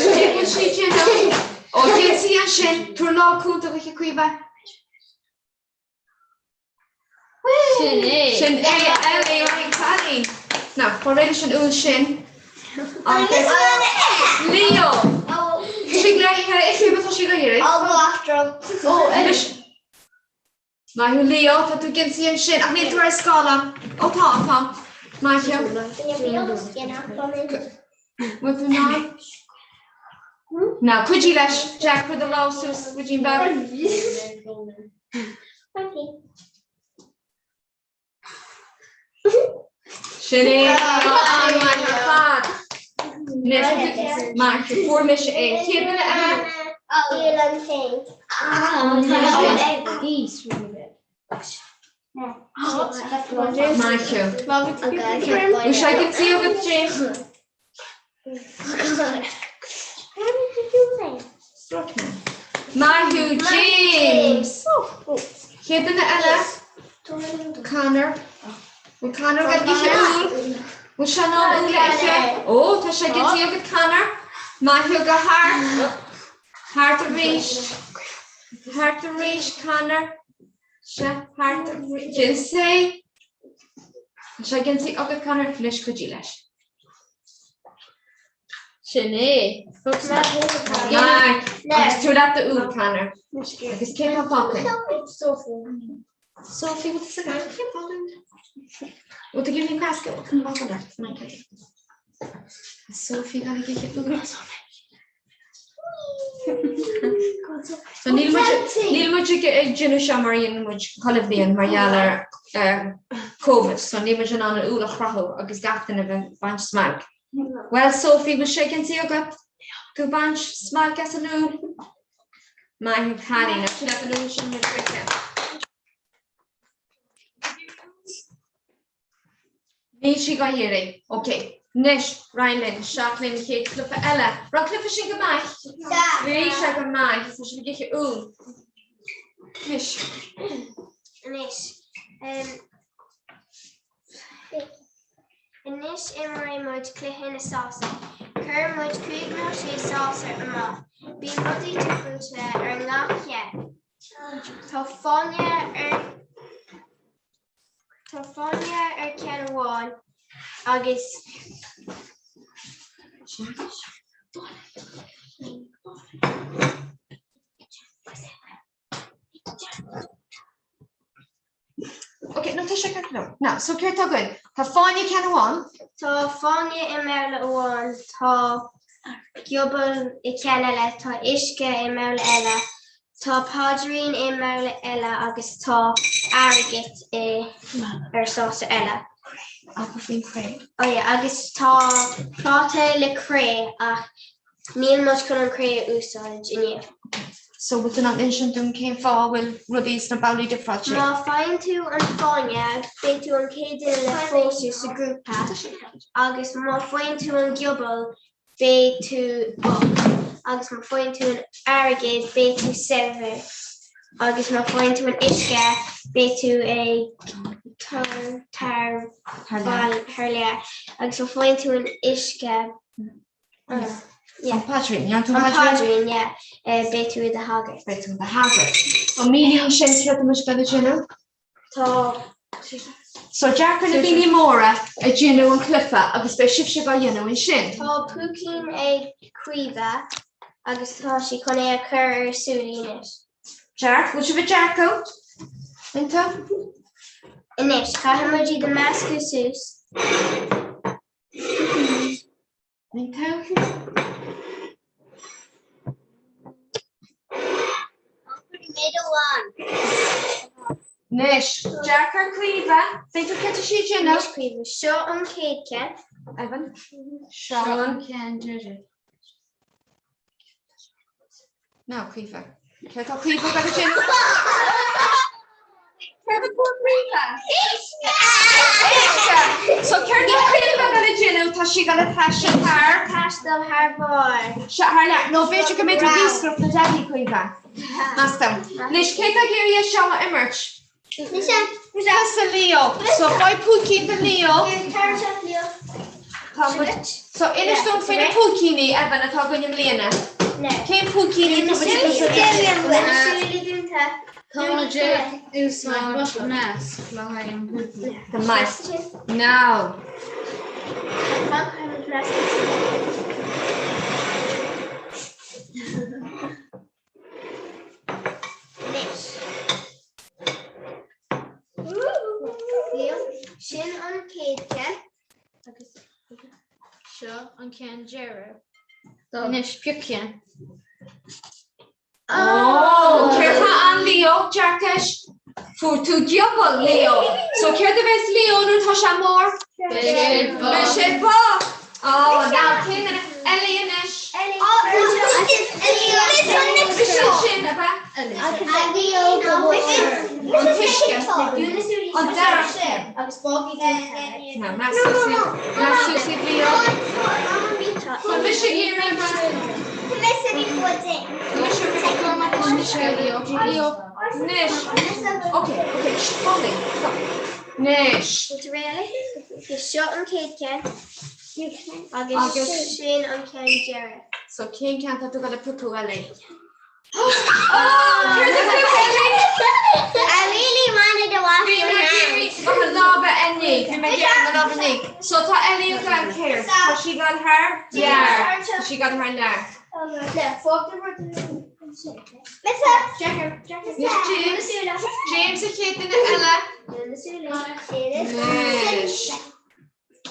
Cé bhfuil sí ag déanamh? Ó, déan sí ansin, tabhair lámh cúnta chuici Caoimhe. Sin é. Sin é Ellie an cailín. Now, fan réidh leis an úll sin. Agus Leo! Tig le ithe má tá sí ag iarraidh. Ó, anois. Maith thú Leo, tá tú ag ionsaí ansin ach níl tú ar an scáileán. Ó tá, tá. Maith thú. Bhfuil tú in ann? Now, cuidigh leis, Jack, cuir do lámh suas, ruidín beag. Sin é an-mhaith ar fad. Maith thú, fuair mise é. Chéad duine eile? Maith thú. Bhfuil sé ag ionsaí agat, James? Maith thú, James! Chéad duine eile? Conor. Bhfuil Conor ag ithe úll? Bhfuil sé in ann úll a ithe? Ó, tá sé ag ionsaí agat, Conor. Maith thú go hard. Thart arís. Thart arís, Conor. Sea, thart arís. Geansaí. Tá sé geansaí agat, Conor. Anois cuidigh leis. Sin é. Maith. Agus tabhair leat d'úll, Conor. Agus cé atá fágtha? Sophie. Sophie, bhfuil tusa gan? Cén fáth? Bhfuil tú ag iarraidh meascadh? Bhfuil tú ag iarraidh Sophie gan ag ithe úll. So níl muid níl muid ag ag déanamh seo mar a dhéanann muid chuile bhliain mar gheall ar Covid, so níl muid in ann an úll a chroitheadh agus gach duine a bheith ag baint smailc. Well Sophie, bhfuil sé geansaí agat? Tú ag baint smailc as an úll? Maith an cailín, ach sin an úll sin muid sroiche. Níl sí dhá iarraidh. Ok. Anois, raghaidh linn, isteach linn chéad cluiche eile. Raibh an cluiche sin go maith? Bhí sé go maith. Tá sibh ag ithe úll. Anois. Anois. Anois imreoidh muid cluiche na sásar. Cuireann muid 5 nó 6 sásar amach. Bíonn rudaí difriúla ar ngach ceann. Tá fáinne ar Tá fáinne ar ceann amháin agus. Ok, no tá sé ceart no. Now, so céard tá againn? Tá fáinne ceann amháin. Tá fáinne i mbabhla amháin, tá giobal i ceann eile, tá uisce i mbabhla eile, Tá paidrín i mbabhla eile agus tá airgead i ar sásar eile. Abair faoin chré. Oh yeah, agus tá pláta le cré ach níl muid chun an cré a úsáid inniu. So bhfuil tú in ann insint dúinn cén fáth a bhfuil rudaí sna babhlaí difreáilte? Má faigheann tú an fáinne, beidh tú an chéad duine le pósadh sa grúpa agus má faigheann tú an giobal, beidh tú bocht, agus má faigheann tú an airgead, beidh tú saibhir, agus má faigheann tú an uisce, beidh tú ag tar thar lear, agus má faigheann tú an uisce, An paidrín, an paidrín, yeah, beidh tú i do shagart. Beidh tú i do shagart. So míníonn sin céard tá muid ag déanamh? Tá. So dearc ar na daoine móra ag déanamh an cluiche agus beidh sibhse á dhéanamh ansin. Tá púicín ag Caoimhe agus tá sí chun é a chur ar a súilí anois. Dearc, bhfuil sibh ag dearcadh? Iontach. Anois, caithfidh muid iad a meascadh suas. Iontach. Anois, dearc ar Caoimhe, féach céard atá sí ag déanamh. Anois Caoimhe, seo an chéad cheann. Evan, seo an ceann deiridh. Now, Caoimhe. Céard tá Caoimhe ag déanamh? Céard a fuair Caoimhe? Uisce! Uisce! So céard tá Caoimhe ag déanamh? Tá sí ag taisteal thar? Taisteal thar barr. Seo thar lear. Nó b'fhéidir go mbeidh tú ag iascaireacht le Daidí, Caoimhe. Meas tú. Anois, cé tá ag iarraidh é seo a imirt? Mise. Tusa Leo. So faigh púicín do Leo. Leo. Tá muid. So inis dúinn faoi na púicíní, Evan, atá againn i mbliana. Cén púicíní atá muid ag úsáid? Tá muid ag úsáid measc le haghaidh an púicín. Go maith. Now. Sin an chéad cheann agus seo an ceann deireadh. Anois pioc ceann. Ó, céard tá ann Leo, dearc air? Fuair tú giobal, Leo. So céard a bheas Leo nuair atá sé mór? Beidh sé bocht. Ó, now cén duine? Ellie anois. Sin, ab ea? An t-uisce. An dara. Now, meas tú Leo. Tá mise ag iarraidh Leo. Anois. Ok, ok, fánaí, stop. Anois. Seo an chéad cheann agus sin an ceann deireadh. So cén ceann tá tú ag dul a phiocadh, Ellie? I really wanted to wash your hands. Bhí mé ag iarraidh mo lámha a ní. Bhí mé ag iarraidh mo lámha a ní. So tá Ellie ag gabháil céard? Tá sí ag gabháil thar lear. Tá sí ag gabháil thar lear. James, James an chéad duine eile. Anois.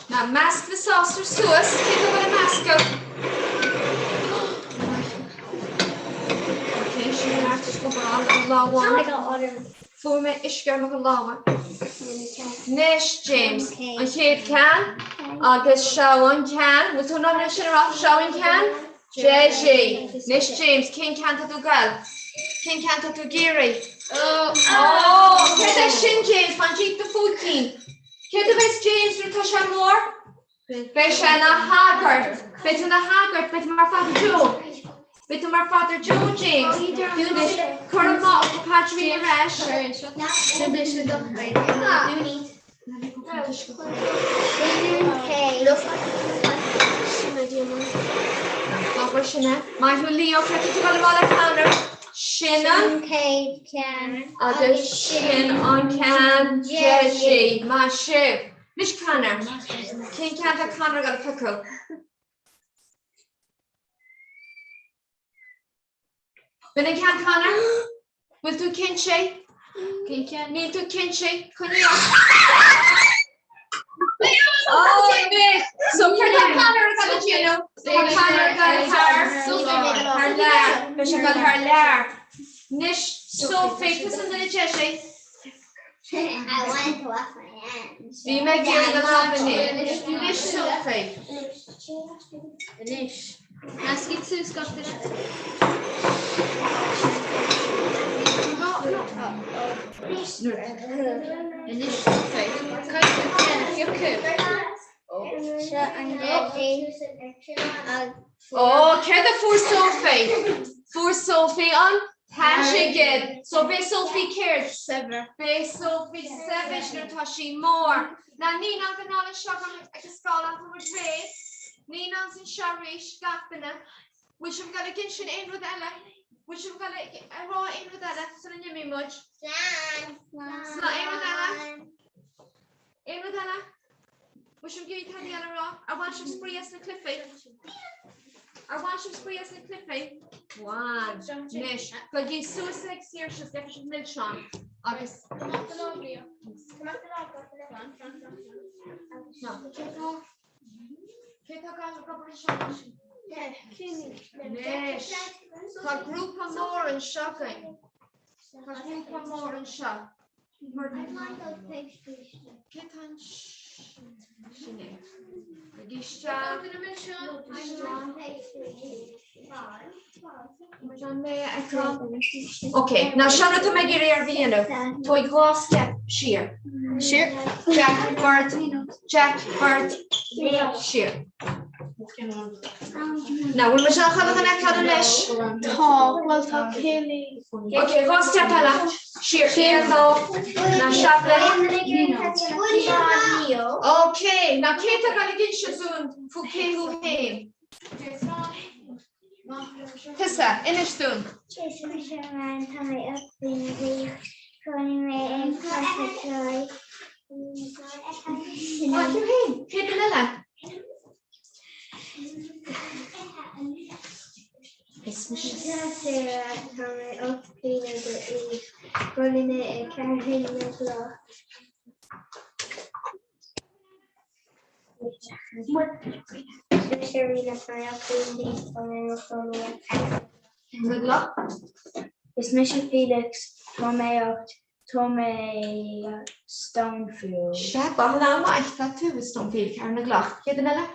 Now measc na sásra suas, cé go bhfuil ag meascadh? Ok, sin an art go breá an lámha. Fuair mé uisce ar mo lámha. Anois, James, an chéad ceann agus seo an ceann. Bhfuil tú in ann é sin a rá? Seo an ceann? Deisí. Anois, James, cén ceann tá tú ag gabháil? Cén ceann tá tú ag iarraidh? Ó, céard é sin, James? Bain díot do phúicín. Céard a bheas James nuair atá sé mór? Beidh sé ina shagart. Beidh tú ina shagart, beidh tú mar Father Joe. Beidh tú mar Father Joe, James. Anois, cuir amach do phaidrín ar ais. Abair sin é. Maith thú Leo, céard tá tú ag gabháil a rá le Conor? Sin an chéad cheann agus sin an ceann deiridh. Maith sibh. Anois Conor, cén ceann tá Conor ag gabháil a phiocadh? B'in an ceann Conor? Bhfuil tú cinnte? Cén ceann? Níl tú cinnte? Coinnigh Anois, so céard tá Conor ag gabháil a dhéanamh? Tá Conor ag gabháil thar thar lear. Beidh sé ag gabháil thar lear. Anois, Sophie, tusa an duine deiridh. I wanted to wash my hands. Bhí mé ag iarraidh mo lámha a ní. Anois, Sophie. Anois. Meascaigí suas gach duine. Anois, Sophie. Caithfidh tú ceann a phiocadh. Seo an deiridh. Ó, céard a fuair Sophie? Fuair Sophie an t-airgead. So beidh Sophie céard? Saibhir. Beidh Sophie saibhir nuair atá sí mór. Now naíonáin anall anseo ag an scáileán tá muid réidh. Naíonáin anseo arís, gach duine. Bhfuil sibh ag dul ag insint aon rud eile? Bhfuil sibh ag dul a rá aon rud eile sula n-imíonn muid? Slán. Slán. Aon rud eile? Aon rud eile? Bhfuil sibh ag iarraidh tada eile a rá? Ar bhain sibh spraoi as na cluichí? Ar bhain sibh spraoi as na cluichí? Bhain. Anois, gabhaigí suas ag Saoirse is gheobhaidh sibh milseáin agus. Ná, cé tá? Cé tá ag obair anseo? Anois, tá grúpa mór anseo againn. Tá grúpa mór anseo. Cé tá Sin é. Ag isteach. Ok, now seo rud atá mé ag iarraidh oraibh a dhéanamh. Tóig 2 step siar. Siar. Jack, Bert, Jack, Bert, siar. Now, bhfuil muid in ann chuile dhuine a fheiceáil anois? Tá, bhuel tá Kayleigh. Ok, 2 step eile. Siar, siar, nó, ná seapla. Ok, now cé tá ag gabháil ag inse dúinn faoi cé thú féin? Tusa, inis dúinn. Is mise Ryan, tá mé 8 mbliana d'aois, cónaím mé i gCathair Troy. Maith thú féin, cé duine eile? Is mise Sarah, tá mé 8 mbliana d'aois, cónaím mé i Ceatharlach na gCloch. Is mise Felix, tá mé 8, tá mé Stonefield. Sea, ba lá maith tá tú i Stonefield, Ceathrú na gCloch. Cé duine eile?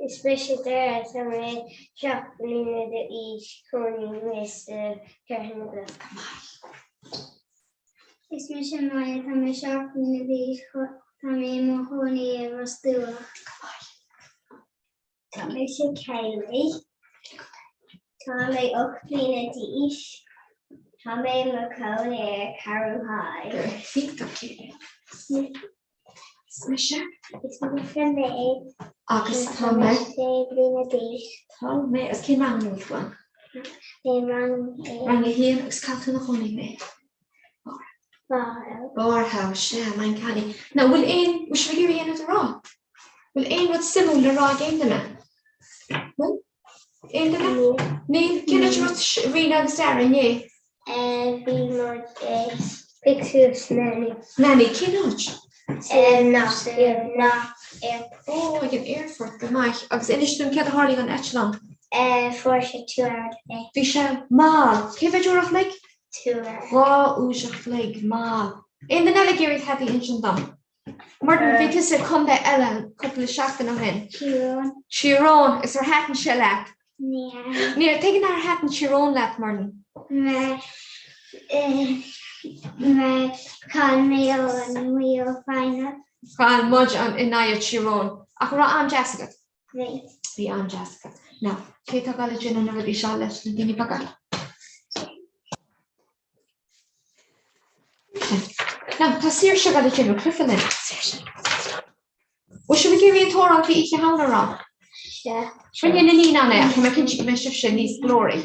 Is mise Dara, tá mé 7 mbliana d'aois, cónaím mé sa Cheathrú na gCloch. Go maith. Is mise Maya, tá mé 7 mbliana d'aois, tá mé i mo chónaí i Ros Dumhach. Tá mise Kayleigh, tá mé 8 mbliana d'aois, tá mé i mo chónaí ar Carew High. Is mise. Is mise Maeve. Agus tá mé. 6 bliana d'aois. Tá mé, agus cén rang a bhfuil tú ann? Rang 1. Rang 1 agus cá bhfuil tú ina chónaí mé? Barrhouse, sea, maith an cailín. Now, bhfuil aon, bhfuil sibh ag iarraidh aon rud a rá? Bhfuil aon rud suimiúil le rá ag aon duine? Bhfuil? Aon duine? Níl? Cén áit a raibh Ríona agus Dara inné? Bhí muid ag pictiúr 's Nanny. Nanny, cén áit? Knock Airport. Ó, ag an aerfort, go maith. Agus inis dúinn céard a tharlaigh an eitleán? Fuair sé 2 hour delay. Bhí sé mall. Cé mhéad uair a chloig? 2 hour. 2 uair a chloig, mall. Aon duine eile ag iarraidh tada a insint dom? Martin, bhí tusa i contae eile cúpla seachtain ó shin. Tír Eoghain. Tír Eoghain, agus ar thaitin sé leat? Níor. Níor, tuige nár thaitin Tír Eoghain leat, Martin? Mar, mar chaill mé an Maigh Eo final. Chaill muid an in aghaidh Tír Eoghain. Ach an raibh am deas agat? Bhí. Bhí am deas agat. Now, cé atá ag dul ag déanamh na rudaí seo leis na daoine beaga? Now, tá Saoirse ag dul ag déanamh cluiche linn. Saoirse. Bhfuil sibh ag iarraidh an t-amhrán faoi Oíche Shamhna a rá? Sea. Rinne na naíonáin é ach tá mé cinnte go mbeidh sibhse níos glóraí.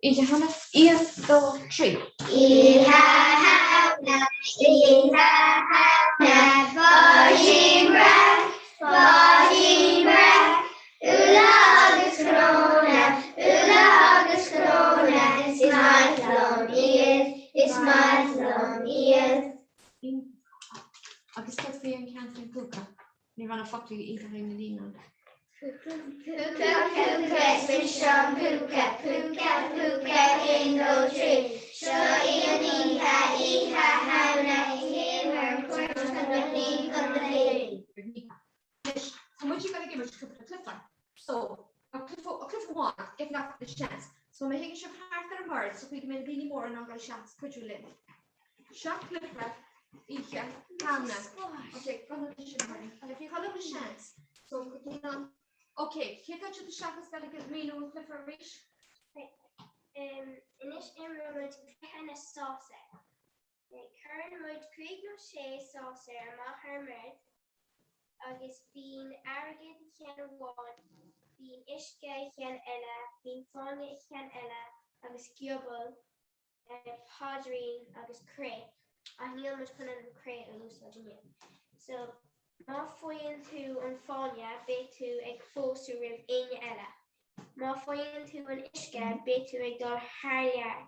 Oíche Shamhna, 1, 2, 3. Oíche Shamhna, Oíche Shamhna, Báidín breac, báidín breac, Úlla agus cnónna, úlla agus cnónna, Is maith liom iad, is maith liom iad. Agus céard faoi an ceann faoin phúca? Ní raibh na foclaí iontach ag na naíonáin. Púca, púca, is mise an púca, Púca, púca, haon, dó, trí. Seo í an oíche, oíche Shamhna, Téim ar cuairt chun mo thí, chun mo thí. Anois, tá muid ag dul ag imirt cúpla cluiche. So, cluiche cluiche amháin, ach gheobhaidh gach duine seans. So, má théann sibh thart ar an mbord, sa chaoi go mbeidh na daoine móra in ann dul isteach agus cuidiú linn. Seo cluiche Oíche Shamhna. Ok, go sin sin. Agus bhí chuile dhuine seans. So, Ok, cé atá siad isteach is dul ag míniú an cluiche arís? Anois imreoidh muid cluiche na sásar. Cuireann muid cúig nó sé sásar amach ar an mbord agus bíonn airgead i cheann amháin, bíonn uisce i cheann eile, bíonn fáinne i cheann eile agus giobal, paidrín agus cré ach níl muid chun an cré a úsáid inniu. So má faigheann tú an fáinne beidh tú ag pósadh roimh éinne eile. Má faigheann tú an uisce beidh tú ag dul thar lear.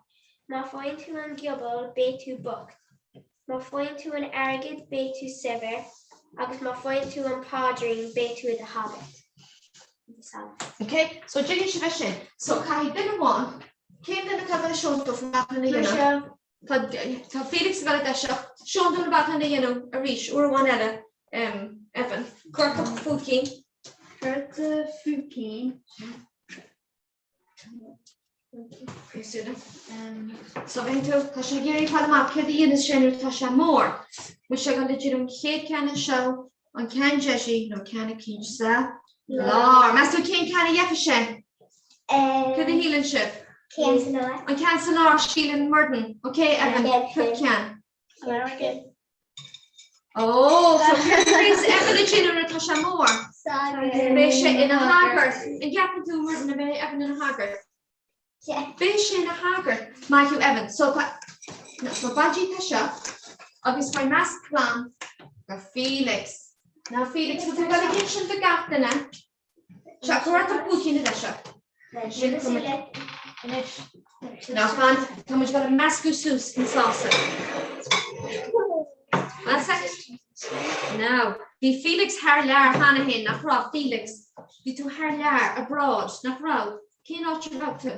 Má faigheann tú an giobal beidh tú bocht. Má faigheann tú an airgead beidh tú saibhir agus má faigheann tú an paidrín beidh tú i do shagart. Ok, so dtuigeann sibh é sin. So caithfidh duine amháin, cén duine atá ag dul a seoladh dó faoin a dhéanamh? Tá tá Felix ag dul a dtoiseacht. Seol dom na botún a dhéanamh arís, uair amháin eile, Evan. Cuir do phúicín. Cuir do phúicín. So bheidh tú, tá sé ag iarraidh fáil amach céard a dhéanas sé nuair atá sé mór. Bhfuil sé ag dul a déanamh an chéad ceann anseo, an ceann deiridh nó ceann eicínt sa lár. Meas tú cén ceann a gheobhaidh sé? Céard a shíleann sibh? Ceann sa lár. An ceann sa lár, síleann Murdan. Ok, Evan, cad ceann? Ó, so céard a bheas Evan ag déanamh nuair atá sé mór? Beidh sé ina shagart. An gceapann tú, Murdan, a bheidh Evan ina shagart? Beidh sé ina shagart. Maith thú, Evan. So tá, so baidí tá seo agus faigh measc glan go Felix. Now Felix, tá tú ag dul ag insint do gach duine. Seo, cuir ort an púicín leis seo. Now fan, tá muid ag dul a meascadh suas an sásar. One second. Now, bhí Felix thar lear cheana féin, nach raibh, Felix? Bhí tú thar lear, abroad, nach raibh? Cén áit a raibh tú?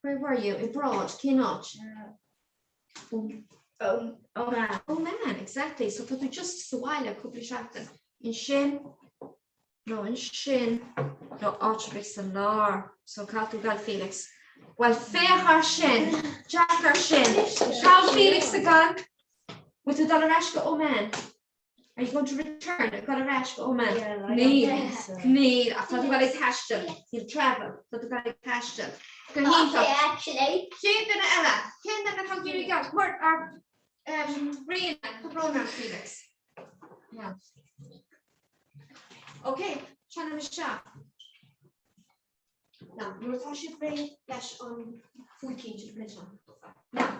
Where were you? Abroad, cén áit? Oman. Oman, exactly. So tá tú just sa bhaile cúpla seachtain. Ansin, nó ansin, nó áit ar bith sa lár. So cá bhfuil tú ag dul Felix. Bhuel féach ar sin! Féach ar sin! Cá bhfuil Felix ag dul? Bhfuil tú ag dul ar ais go Oman? Are you going to return? Ag dul ar ais go Oman? Níl. Níl. Ach tá tú ag dul ag taisteal. You'll travel. Tá tú ag dul ag taisteal. Go hiontach. Cén duine eile? Cén duine atá ag iarraidh gabháil? Mar ar Ríona, tá brón orm Felix. Yeah. Ok, teanam isteach. Now, nuair atá siad réidh leis an phúicín sin millteán. Now,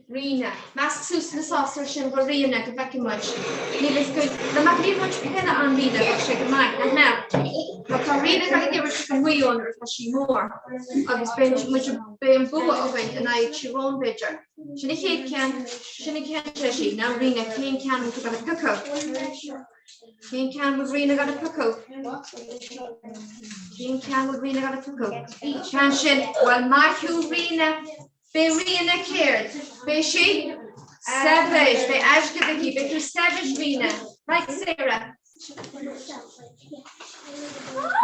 Ríona, measc suas na sásra sin go Ríona go bhfeicfidh muid. Níl fhios go dá mbeadh liathróid peile ann Ríona bheadh sé go maith, nach mbeadh? Mar tá Ríona ag dul ag imirt do Mhaigh Eo nuair atá sí mór agus beidh muid beidh an bua againn in aghaidh Tyrone b'fhéidir. Sin an chéad ceann, sin an ceann deisí. Now Ríona, cén ceann bhfuil tú ag dul a piocadh? Cén ceann bhfuil Ríona ag dul a piocadh? Cén ceann bhfuil Ríona ag dul a piocadh? Ceann sin, bhuel maith thú Ríona. Beidh Ríona céard? Beidh sí saibhir. Beidh airgead aici. Beidh tú saibhir, Ríona. Right, Sarah.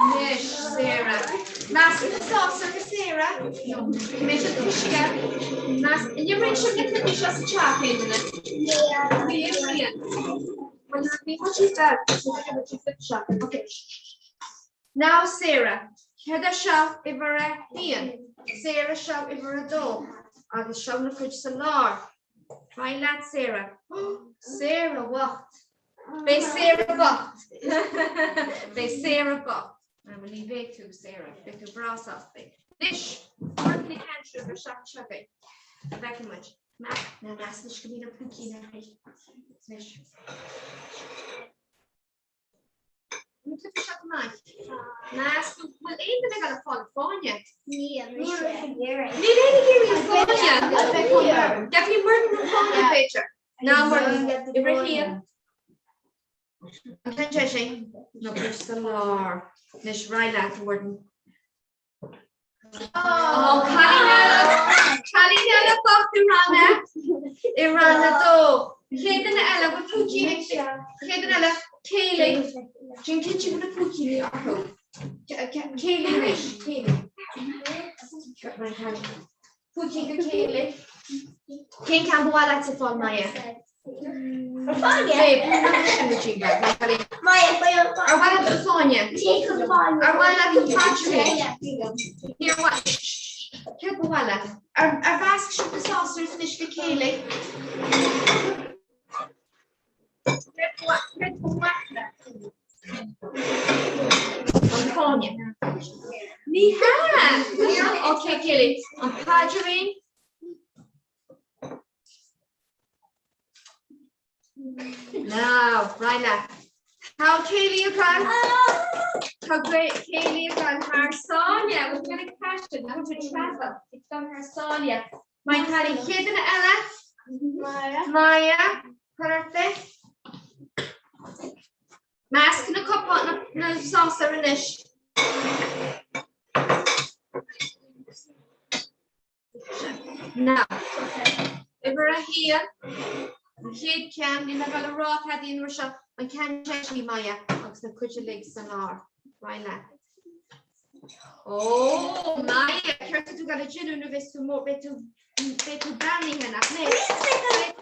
Anois, Sarah. Measc na sásra go Sarah. Anois an t-uisce. Measc. An imríonn sibh na cluichí seo sa teach, aon duine? Ní imríonn. Bhuel, nuair a bhí muid beag, bhí muid ag imirt an cluiche seo. Okay. Now Sarah, céard é seo uimhir a haon? Sarah seo uimhir a dó agus seo na cuid sa lár. Raigh leat Sarah. Sarah bhocht. Beidh Sarah bocht. Beidh Sarah bocht. Bhuel ní bheidh tú Sarah, beidh tú breá sásta. Anois, cuir na ceann seo ar seach seo againn. Go bhfeicfidh muid. Ná meas anois go mbíonn an púicín ar Anois. An cluiche seo go maith. Meas tú bhfuil aon duine ag dul a fáil fáinne? Níl éinne ag iarraidh an fáinne. Gheobhaidh Muireann an fáinne b'fhéidir. Ná Muireann, uimhir a haon. An ceann deise nó cuid sa lár. Anois raigh leat, a Mhuireann. Ó, cailín eile, cailín eile bocht i rang a, i rang a dó. Chéad duine eile, bhfuil púicín ag, chéad duine eile, Kayleigh. Déan cinnte go bhfuil na púicíní orthu. Kayleigh anois, Kayleigh. Púicín go Kayleigh. Cén ceann ba mhaith leat a fháil, Maya? Ar mhaith leat an fáinne? Ar mhaith leat an paidrín? Níor mhaith. Céard ba mhaith leat? Ar mheasc sibh na sásraí anois le chéile? Céard ba mhaith leat? An fáinne. Ní hea! Ok, Kayleigh. An paidrín? Now, raigh leat. Tá Kayleigh ag dul. Tá Kayleigh ag dul thar sáile. We're going to catch it. Now to travel. Ag dul thar sáile. Maith cailín. Chéad duine eile? Maya. Maya. Cuir ort é. Measc na cupán na sásra anois. Now, uimhir a haon, an chéad cheann, níl mé ag dul a rá tada an uair seo, an ceann deisí, Maya, agus na cuid uilig san lár. Raigh leat. Ó, Maya, céard tá tú ag dul a dhéanamh nuair a bheas tú mór, beidh tú, beidh tú beannaithe, nach mbeidh?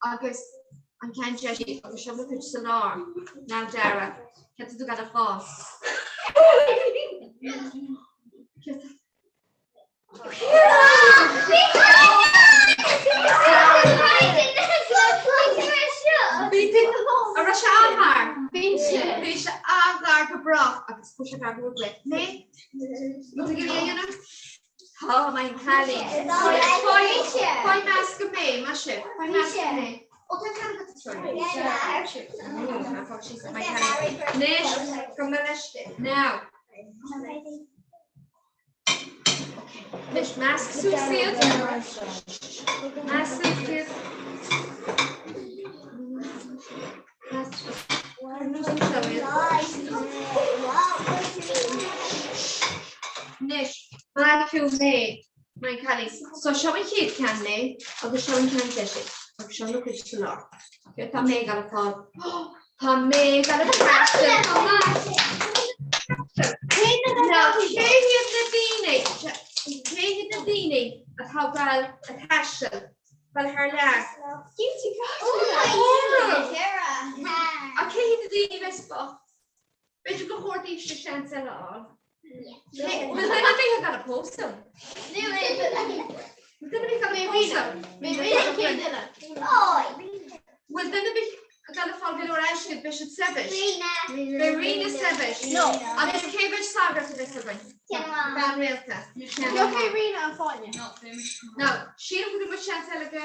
Agus an ceann deisí agus seo na cuid sa lár. Now Dara, céard tá tú ag dul a fháil? An raibh sé an-ghar? Bhí sé an-ghar go brách agus chuir sé gar go bhfuil. Né? Rud a dhéanamh? Tá maith an cailín. Faigh measc go mé, maith sibh. Faigh measc go mé. Ó tá ceann agat sorry. Anois, go mba leis now. Anois measc suas iad. Measc suas iad. Measc Anois, maith thú May, maith an cailín. So seo an chéad ceann May agus seo an ceann deise agus seo na cuid sa lár. Céard tá May ag dul a fháil? Tá May ag dul a taisteal chomh maith. Now, cé hiad na daoine? ag goil ag taisteal, goil thar lear. Ach cé hiad na daoine a bheas bocht? B'fhéidir gur chóir daoibhse seans eile a fháil. Bhfuil duine ar bith ag goil a pósadh? Bhfuil duine ar bith ag goil a pósadh? Bhfuil duine ar bith ag goil a fáil go leor airgid, beidh siad saibhir. Beidh Ríona saibhir. Agus cé mhéad sagart a bheas againn? Bean rialta. Beidh Ríona an fáinne. Now, sílim go bhfuil seans eile go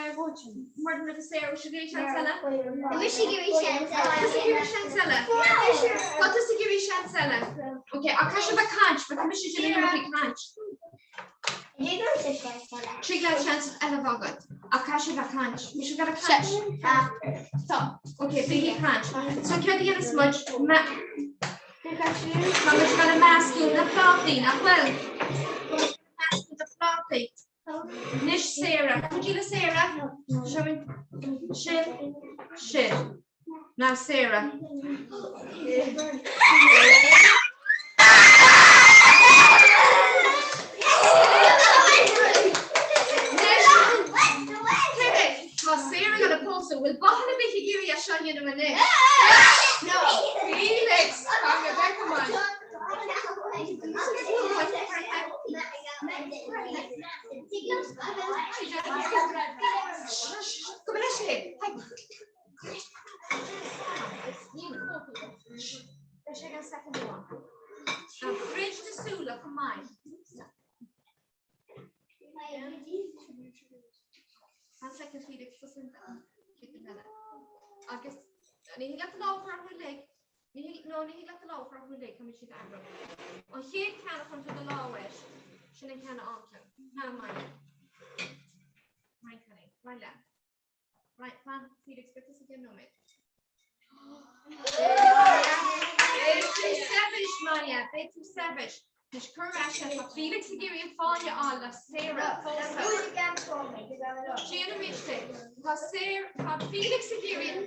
Martin agus Sarah, bhfuil sibh ag iarraidh seans eile? Bhfuil sibh ag iarraidh seans eile? Tá tusa ag iarraidh seans eile? Tá tusa ag iarraidh seans eile? Ok, ach caithfidh sibh bheith ag caint, mar tá mise ag déanamh ag caint. Tig leat seans eile a bheith agat, ach caithfidh sibh bheith ag caint. Bhfuil sibh ag caint? Tá, ok, bígí ag caint. So céard a dhéanfas muid? Tá muid ag dul a meascadh na plátaí, nach bhfuil? Meascadh na plátaí. Anois Sarah, cuidigh le Sarah. Sin, sin, sin. Now Sarah. Tá Sarah ag dul a pósadh, bhfuil bean ar bith ag iarraidh é seo a dhéanamh anois? No. Felix, tá go bhfeicfidh Druid do shúile chomh maith. Agus ní thig leat do lámh a chur orthu uilig. Ní thig, no, ní thig leat do lámh a chur orthu uilig, caithfidh siad athrú. An chéad ceann a chuireann tú do lámh air, sin an ceann a fhaigheann tú. Ná Maja. Right, honey. Right leat. Right, fan, Felix, beidh tusa i gceann nóiméad. Beidh tú saibhir, Maja, beidh tú saibhir. Anois cuir ar ais é, tá Felix ag iarraidh an fáinne a fháil le Sarah a phósadh. Déan arís é. Tá Sarah, tá Felix ag iarraidh,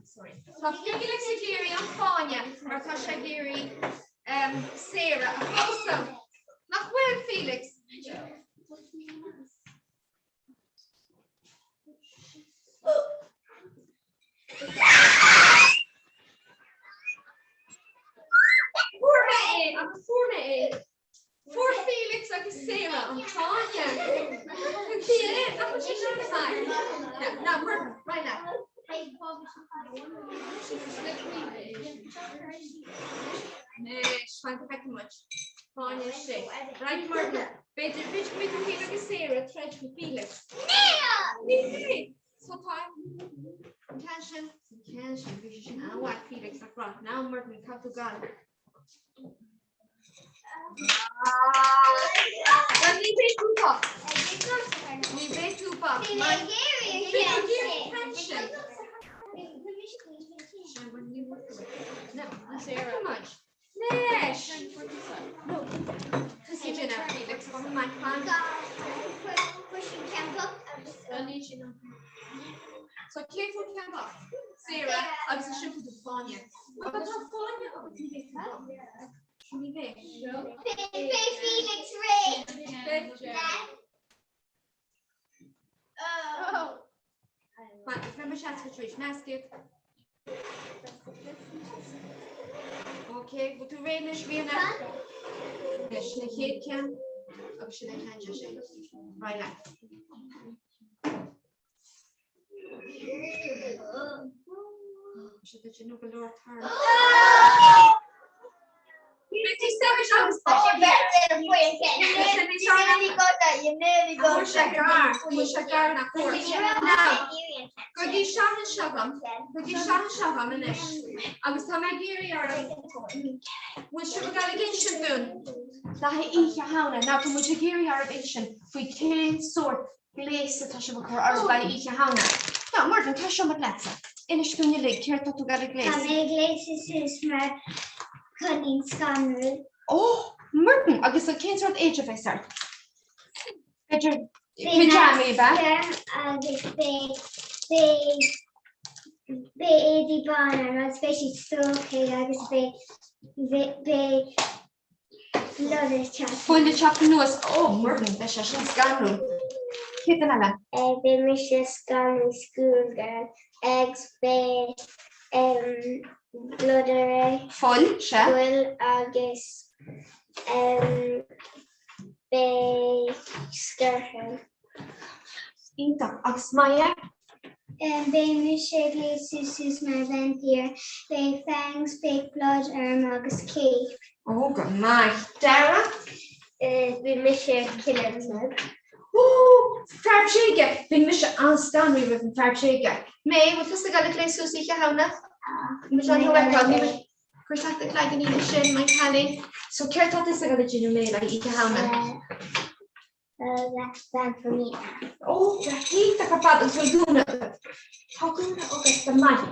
sorry. Tá Felix ag iarraidh an fáinne mar tá sé ag iarraidh Sarah a phósadh. Nach bhfuil, Felix? Fuair mé é agus fuair mé é. Fuair Felix agus Sarah an fáinne. Anois, fan go bhfeicfidh muid. Fáinne sé. Right, Martin. B'fhéidir, b'fhéidir go mbeidh tú féin agus Sarah ag troid faoi Felix. Ní hé! So tá an ceann sin, an ceann sin, bhí sé sin an-mhaith Felix ach right, now Martin, caithfidh tú gabháil. Well, ní bheidh tú bocht. Ní bheidh tú bocht. Bhí tú ag iarraidh an ceann sin. Sarah. Anois! So cé fuair ceann bocht? Sarah agus ansin fuair tú fáinne. Tá fáinne agat ní bheidh tú bocht. Ní bheidh. Beidh Felix réidh. Ok, bhfuil tú réidh anois Ríona? Anois, sin an chéad ceann agus sin an ceann sin. Right leat. Sé duit nó go leor tar. Gabhaigí isteach anseo agam, gabhaigí isteach anseo agam anois, agus tá mé ag iarraidh oraibh, bhfuil sibh ag dul ag insint dúinn le haghaidh Oíche Shamhna, now tá muid ag iarraidh oraibh insint faoi cén sórt gléas atá sibh ag cur oraibh le haghaidh Oíche Shamhna. Now, Muireann, tosóidh muid leatsa. Inis dúinn uilig céard tá tú ag dul a ghléasadh. Tá mé ag gléasadh suas mar coinín scanrúil. Ó, Muireann, agus cén sórt éide a bheas ort? B'fhéidir pyjamaí, ab ea? Agus beidh, beidh, beidh éadaí bána orm agus beidh siad stróicthe agus beidh, beidh, Blood ag teacht. Fuil ag teacht anuas. Ó, Muirfinn, beidh sé sin scanrúil. Cén duine eile? Beidh mise scanrúil schoolgirl agus beidh blood ar Fuil, sea. Fuil agus beidh scortha. Iontach. Agus Maya? Beidh mise ag gléasadh suas mar vaimpír. Beidh fangs, beidh blood orm agus cape. Ó, go maith. Dara? Beidh mise killer beag. Ó, fear bréige! Beidh mise an-scanraithe roimh an fear bréige. May, bhfuil tusa ag dul ag gléasadh suas Oíche Shamhna? Níl mé ag feiceáil. Cuir isteach do cloigeann ansin, my cailín. So, céard tá tusa ag dul a dhéanamh May le haghaidh Oíche Shamhna? Ó, iontach ar fad agus bhfuil gúna agat? Tá gúna agat go maith.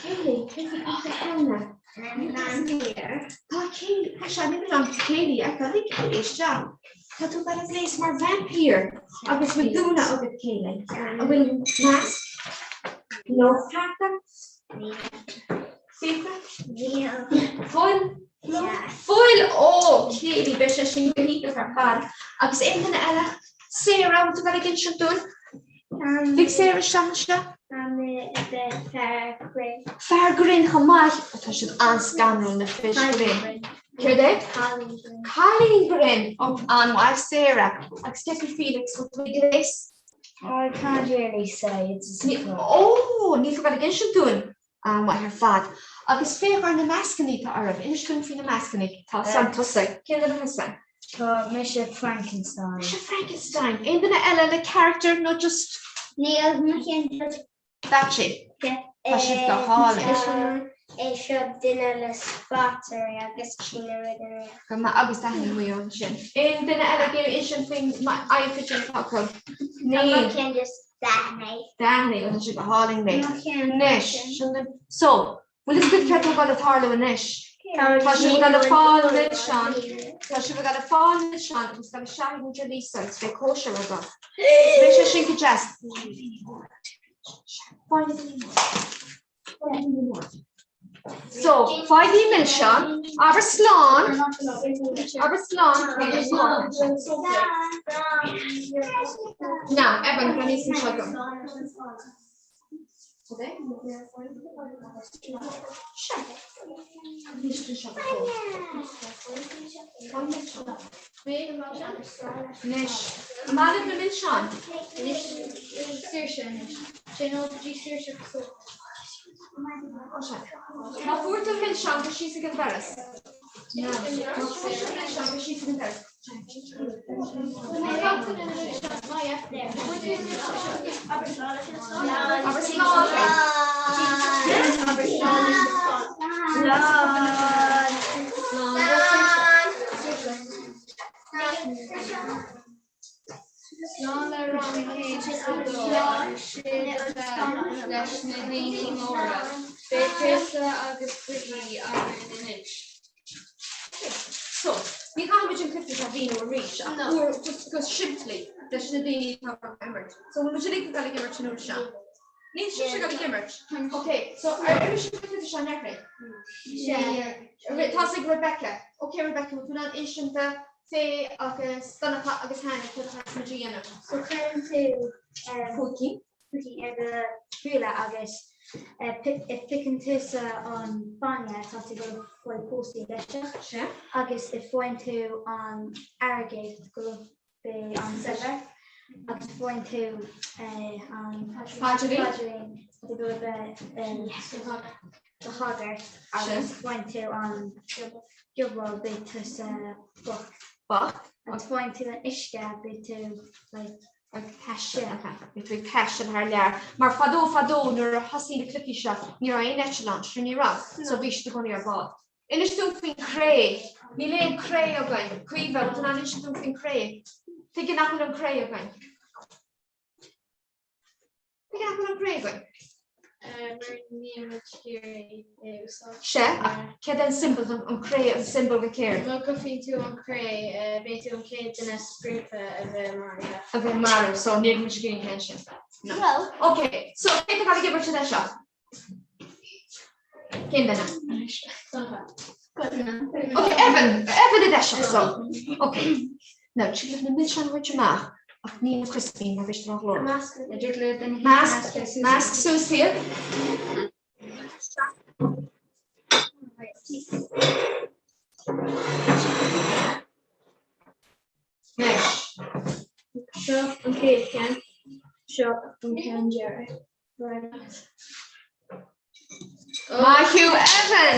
Kayleigh, cén faoi Oíche Shamhna? Tá Kayleigh, tá sé níl an Kayleigh a fheiceáil ag Kayleigh isteach. Tá tú ag dul a ghléas mar vaimpír agus bhfuil gúna agat Kayleigh? An bhfuil masc nó hata? Fiachra? Fuil? Fuil! Ó, Kayleigh, beidh sé sin go hiontach ar fad. Agus aon duine eile? Sarah, bhfuil tú ag dul ag insint dúinn? Lig Sarah isteach anseo. Tá mé a bheith fear grinn. Fear grinn chomh maith. Ó, tá siad an-scanrúil, na fir grinn. Céard é? Cailín grinn. Cailín grinn! Ó, an-mhaith, Sarah. Agus cé faoi Felix, bhfuil tú ag gléas? I can't really say, it's a surprise. Ó, níl tú ag dul ag insint dúinn? An-mhaith ar fad. Agus féach ar na mascannaí atá oraibh. Inis dúinn faoi na mascannaí. Tá Sam tusa. Cén duine thusa? Tá mise Frankenstein. Mise Frankenstein. Aon duine eile le character nó just. Níl mo cheann just. That's it. Tá sibh go hálainn. É seo duine le spots air agus tine rud ar Go maith agus d'aithin muid ansin. Aon duine eile ag iarraidh insint faoin outfit atá acu? Tá mo cheann just. Daithní. Daithní, tá sé go hálainn mé. Anois, sin na, so, bhfuil fhios agat céard atá ag dul a tarlú anois? Tá sibh ag dul a fáil milseáin, tá sibh ag dul a fáil milseáin agus dul isteach ag muintir Lisa agus beidh cóisir agaibh. Beidh sé sin go deas. Fáil na daoine móra. So, faighigí milseáin, abair slán, abair slán. Now, Evan, can you see seo dom? Anois, an maith libh na milseáin? Anois, Saoirse anois. Sin ó go dtí Saoirse go Má fuair tú milseán, gabh síos ag an doras. Má fuair tú milseán, gabh síos ag an doras. Abair slán. Slán le rang 1 2 sin a bheith leis na daoine móra. Beidh féasta agus cluichí againn anois. So, ní chaithfimid an cluiche seo a mhíniú arís ach uair just go simplí leis na daoine atá ag imirt. So, bhfuil muid uilig ag dul ag imirt an uair seo? Níl sibhse ag dul ag imirt? Ok, so ar imir sibh an cluiche seo anuraidh? Tá ag Rebecca. Ok Rebecca, bhfuil tú in ann insint do Faye agus Donncha agus Hannah céard a chaithfidh muid a dhéanamh? So cuireann tú púicín púicín ar do shúile agus piocann tusa an bainne tá tú ag dul pósadh leis agus if faigheann tú an airgead go beidh an saibhir agus faigheann tú an Paidrín tá tú ag dul bheith do shagart agus faigheann tú an diabhal beidh tusa bocht. Bocht. Agus faigheann tú an uisce beidh tú like ag taisteal. Beidh tú ag taisteal thar lear. Mar fadó fadó nuair a thosaigh na cluichí seo ní raibh aon eitleán, sure ní raibh, so bhí siad i gcónaí ar bhád. Inis dúinn faoin cré. Níl aon cré againn. Caoimhe, bhfuil tú in ann insint dúinn faoin cré? Tuige nach bhfuil an cré againn? Tuige nach bhfuil an cré againn? Mar níl muid ag iarraidh é a úsáid. Sea, ach céard é an symbol, an cré, an symbol go céard? Má faigheann tú an cré, beidh tú an chéad duine sa ghrúpa a bheith maraithe. A bheith marbh, so níl muid ag iarraidh an ceann sin. No. Ok, so cé atá ag imirt leis seo? Cén duine? Ok, Evan, Evan i dteiseach so. Ok. Now, tig libh na milseáin a bhaint amach ach ní na crispí mar bhí siad an-ghlórach. Measc, measc suas iad. Anois. Seo an chéad cheann, seo an ceann deiridh. Maith thú Evan!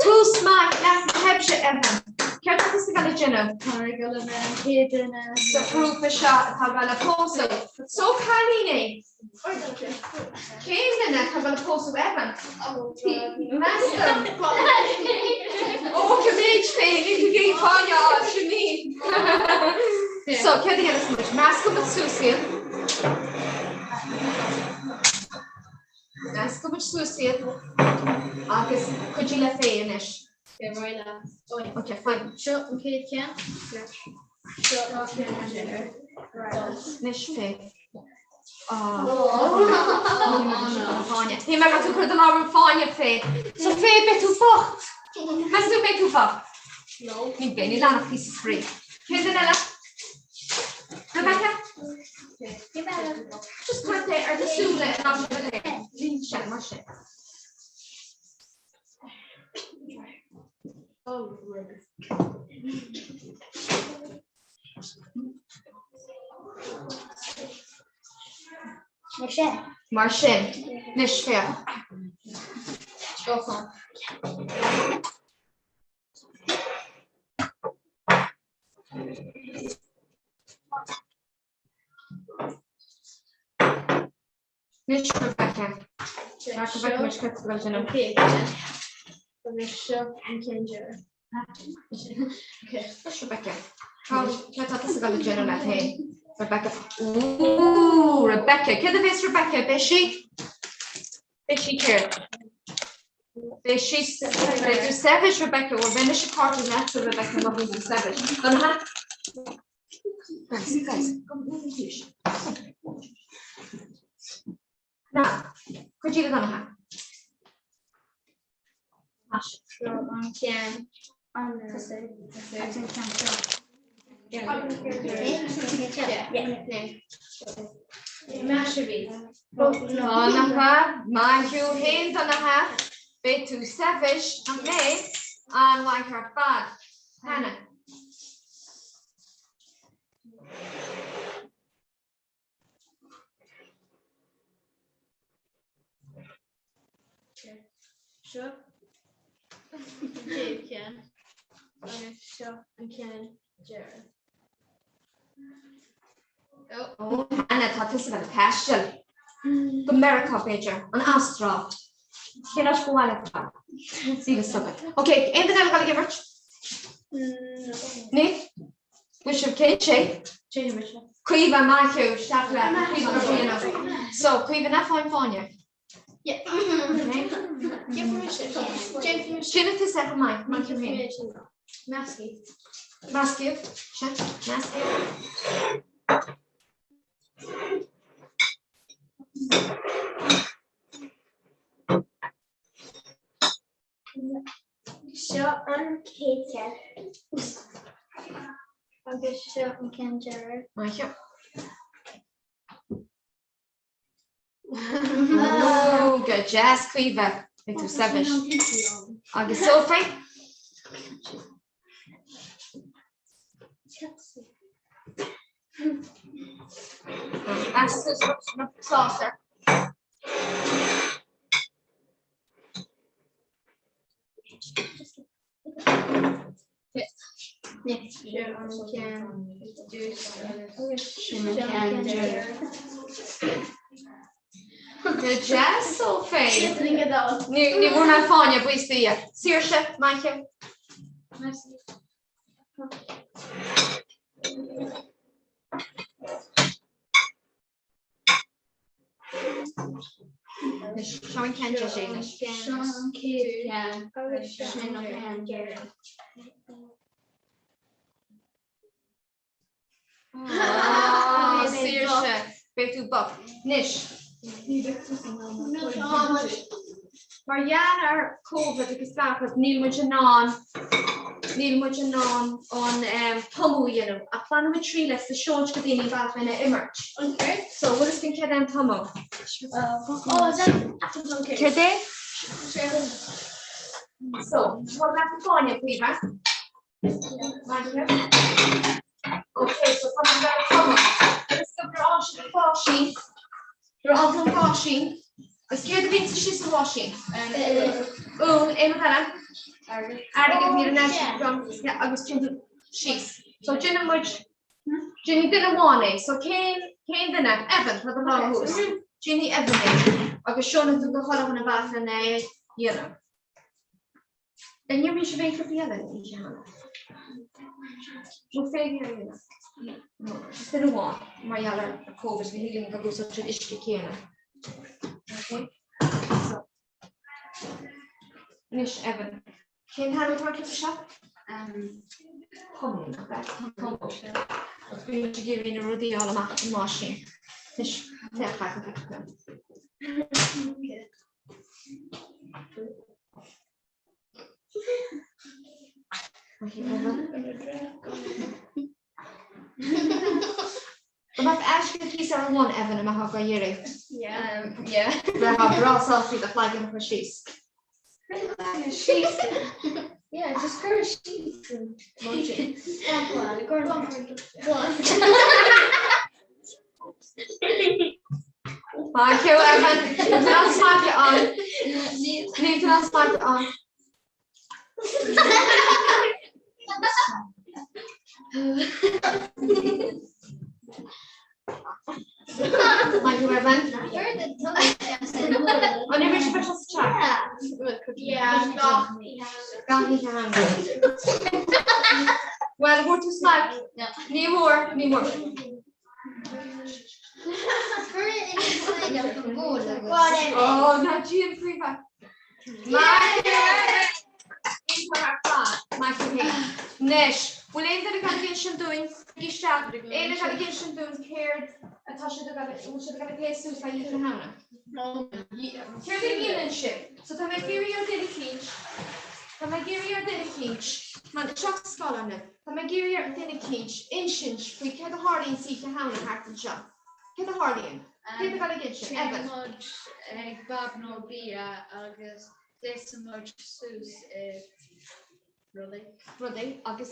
Tús maith, theip sé Evan. Céard atá tusa ag dul a dhéanamh? Tá ag dul a bheith an chéad duine sa ghrúpa seo atá ag dul a pósadh. So cailíní, cén duine atá ag dul a pósadh Evan? Meas tú? Ó, go méid féin, ní go gcéad fáinne á sin ní. So, céard a dhéanfas muid? Meascfaidh muid suas iad. Meascfaidh muid suas iad agus cuidigh le Faye anois. Ok, fine. Seo an chéad cheann. Seo an ceann deiridh. Anois Faye. Fáinne. Ní mé tú chur den ábhar fáinne Faye. So Faye beidh tú bocht. Meas tú beidh tú bocht? No. Ní beidh ní leanach píosa spraoi. Cén duine eile? Rebecca? Just cuir é ar do súile in áit a bheith línte mar sin. Mar sin. Mar sin. Anois féach. Anois Rebecca. Mar go bhfeicfidh muid cad atá ag déanamh. Agus seo an ceann deiridh. Anois Rebecca. Cad tá tusa ag dul a dhéanamh leat féin? Rebecca. Ooh, Rebecca. Céard a bheas Rebecca? Beidh sí? Beidh sí céard? Beidh sí beidh tú saibhir Rebecca ó bheidh mise páirteach leatsa Rebecca má bhíonn tú saibhir. Donncha? Guys, guys, go minic. Now, cuidigh le Donncha. Seo an ceann tosaigh agus an ceann seo. Donncha, maith thú féin Donncha, beidh tú saibhir, nach mbeidh? An-mhaith ar fad. Hannah. Seo an chéad cheann agus seo an ceann deiridh. Ó, Hannah, tá tusa ag taisteal. Go Meiriceá, b'fhéidir, an Astráil. Cén áit ba mhaith leat dul? Níl a fhios agat. Ok, aon duine eile ag dul ag imirt? Ní? Bhfuil sibh cinnte? Caoimhe, maith thú, isteach le Caoimhe ar piano. So, Caoimhe, ná fáin fáinne. Sin tusa chomh maith, maith thú féin. Measc iad. Sea, measc iad. Seo an chéad cheann. Agus seo an ceann deiridh. Maith thú. Ó, go deas Caoimhe. Beidh tú saibhir. Agus Sophie? Saucer. Seo an ceann dtús agus sin an ceann deiridh. Go deas, Sophie. Ní bhfuair mé fáinne, buíochas do Dhia. Saoirse, maith thú. Seo an ceann seo sé anois. Seo an chéad cheann agus sin an ceann deiridh. Saoirse, beidh tú bocht. Anois. Mar gheall ar Covid agus gach rud, níl muid in ann, níl muid in ann an tumadh a dhéanamh, ach bainfidh muid triail as le seoint go daoine an bealach lena imirt. So, bhfuil fhios againn céard é an tumadh? Céard é? So, tá leat an fáinne, Caoimhe. Ok, so tá muid ag tumadh. Agus go breá sin an bháisín. Breá an bháisín. Agus céard a bhíonn istigh sa bháisín? Úll, aon rud eile? Airgead, níl an airgead agus déanann tú síos. So déanann muid, déanfaidh duine amháin é. So cén, cén duine? Evan, tá do lámh thuas. Déanfaidh Evan é. Agus seoann tú do chuile dhuine an bealach lena dhéanamh. An imríonn sibh aon chluichí eile oíche cheana? Nó féin ar aon No, just duine amháin mar gheall ar Covid ní thig linn go úsáid an uisce céanna. Okay? So. Anois Evan, cén t-ainm atá ar an cluiche seo? Tumadh, nach ea? Tumadh. Agus bíonn muid ag iarraidh na rudaí a fháil amach an mbáisín. Anois, féach ar an Go mbeadh aisce thíos ar an bhun, Evan, a mbeifeá ag iarraidh. Bheifeá breá sásta do chloigeann a chur síos. Síos. Yeah, just cuir síos. Maith thú, Evan. Níl an smailce ann. Níl an smailce ann. Maith thú, Evan. An imir sibh sa teach? Gach oíche Shamhna. Bhuel, bhfuair tú smailc? Ní bhfuair, ní bhfuair. Ó, ná déan príomha. Anois, bhfuil aon duine ag insint dúinn isteach, aon duine ag insint dúinn céard atá siad ag bhfuil siad ag plé suas le Oíche Shamhna? Céard a dhéanann sibh? So tá mé ag iarraidh ar duine eicínt, tá mé ag iarraidh ar duine eicínt, man, isteach sa scáileán libh. Tá mé ag iarraidh ar duine eicínt insint faoi céard a tharlaíonn sa Oíche Shamhna thart anseo. Céard a tharlaíonn? Céard atá ag insint? Evan. Téann muid ag Bob nó Bia agus gléasann muid suas i rudaí. Rudaí agus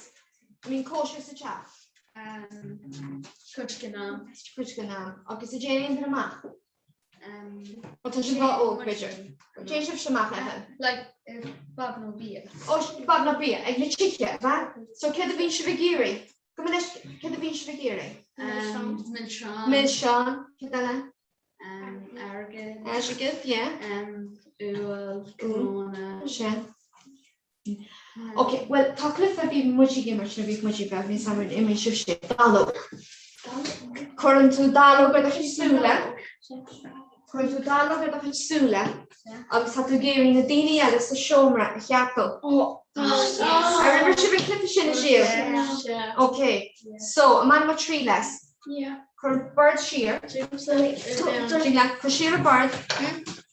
mbíonn cóisir sa teach? Cuid den am. Cuid den am. Agus an dtéann aon duine amach? Ó tá sibh ró-óg, b'fhéidir. Téann sibhse amach, Evan. Like, Bob nó Bia. Ó, Bob nó Bia, ag na tithe, ab ea? So céard a bhíonn sibh ag iarraidh? Go minic, céard a bhíonn sibh ag iarraidh? Milseán. Milseán, céard eile? Airgead. Airgead, yeah. Úll, cnónna. Sin. Ok, bhuel tá cluiche a bhí muid ag imirt nuair a bhíodh muid beag, níl 's agam ar imir sibhse, dallóg. Cuireann tú dallóg ar do chuid súile, cuireann tú dallóg ar do chuid súile agus tá tú ag iarraidh na daoine eile sa seomra a cheapadh. Ar imir sibh an cluiche sin ariamh? Ok, so, an mbainfidh muid triail as? Cuir an bord siar. Cuir siar an bord.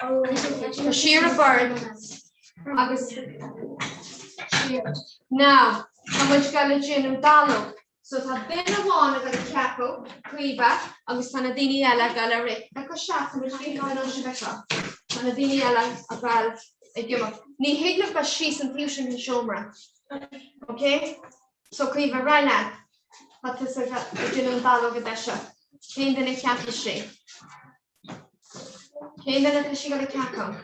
Cuir siar an bord. Agus now, tá muid ag dul a déanamh dallóg. So tá duine amháin ag dul a ceapadh, Caoimhe, agus tá na daoine eile ag dul a rith. Gabh isteach, tá muid faoi dhá an sibh seo. Tá na daoine eile ag dul ag imeacht. Ní thig libh dul síos an taobh sin den seomra. Ok? So Caoimhe, ar aghaidh leat. Tá tusa ag déanamh an dallóg i deise. Cén duine a cheapas sí? Cén duine atá sí ag dul a ceapadh?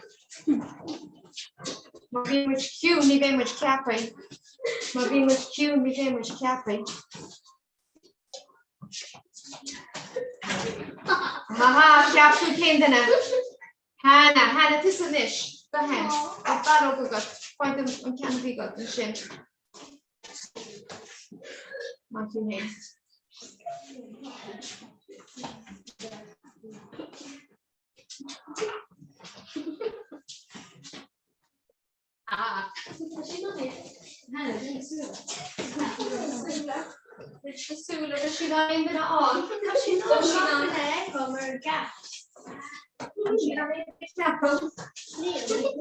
Má bhíonn muid ciúin ní bheidh muid ceaptha. Má bhíonn muid ciúin ní bheidh muid ceaptha. Ha ha, cheap tú cén duine? Hannah, Hannah, tusa anois, do hand, tá dallóg agat, faigh an ceann a bhí agat ansin. Maith thú féin.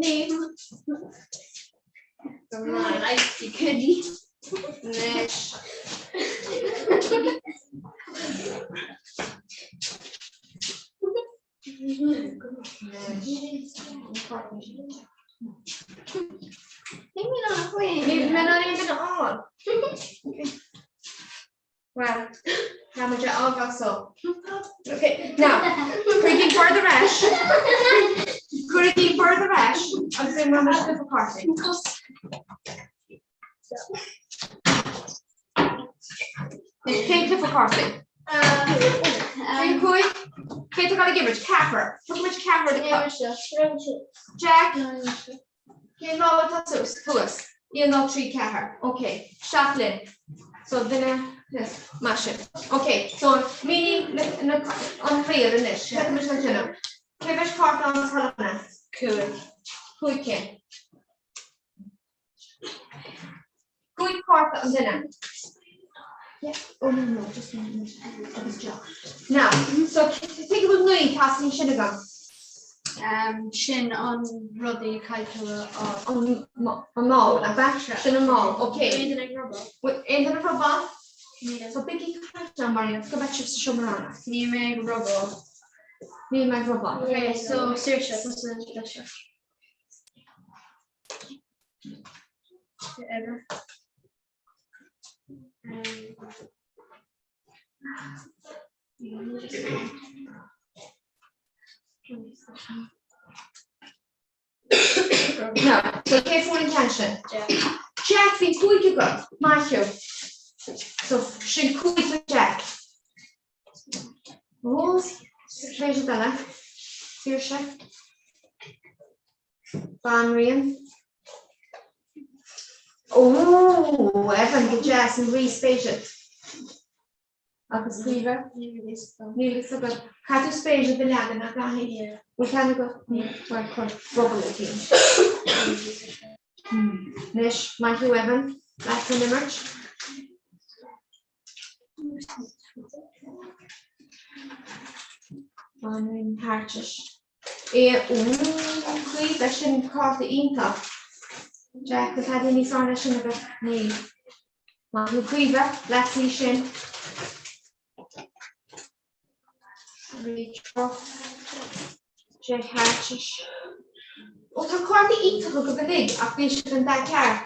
Níl. Anois. Níl mé in ann aon duine a fháil. Well, tá muid ar fhágáil so. Okay, now, cuirigí bord ar ais. Cuirigí bord ar ais agus imreoidh muid cluiche cártaí. Cén cluiche cártaí? 5. Cé atá ag imirt? Ceathrar. Tugann muid ceathrar do Jack. Cén lámh atá suas? Thuas. 1, 2, 3, 4. Ok. Isteach linn. So duine maith sibh. Ok. So mínigh an riail anois. Cad muid le déanamh? Cé mhéad cárta ann sa 5. 5 cinn. 5 cárta an duine. Yeah. Oh no no, just one minute. Agus Jack. Now, so tuige bhfuil 9 teastaíonn sin agam. Um, sin an rudaí caithfidh a An an mála, nach ea? Sin an mála, ok. Aon duine ag robáil? Bhfuil aon duine ag robáil? So bígí caint now, Marian, go mbeidh sibh sa seomra ranga. Níl mé ag robáil. Níl mé ag robáil. Ok, so Saoirse, tusa leis seo. Ever. Now, so cé fuair an ceann sin? Jack, bhí cúig agat, maith thú. So sin cúig do Jack. Ó, spéisiúil eile. Saoirse. Banríon. Ó, Evan, go deas, an rí spéide. Agus Caoimhe? Níl a fhios agat. Caithfidh tú spéide do leagan, nach gcaithfidh? Bhfuil ceann agat? Níl. Bhuel, cuir ruball ort féin. Anois, maith thú, Evan. Leat an imirt. Banríon Thairtis. É, Ooh, Caoimhe, sin cárta iontach. Jack, bhfuil tada níos fearr ná sin agat? Níl. Maith thú, Caoimhe, leatsa í sin. Rí Truf. Jack Thairtis. Ó, tá cártaí iontacha agaibh uilig ach níl siad an dath ceart.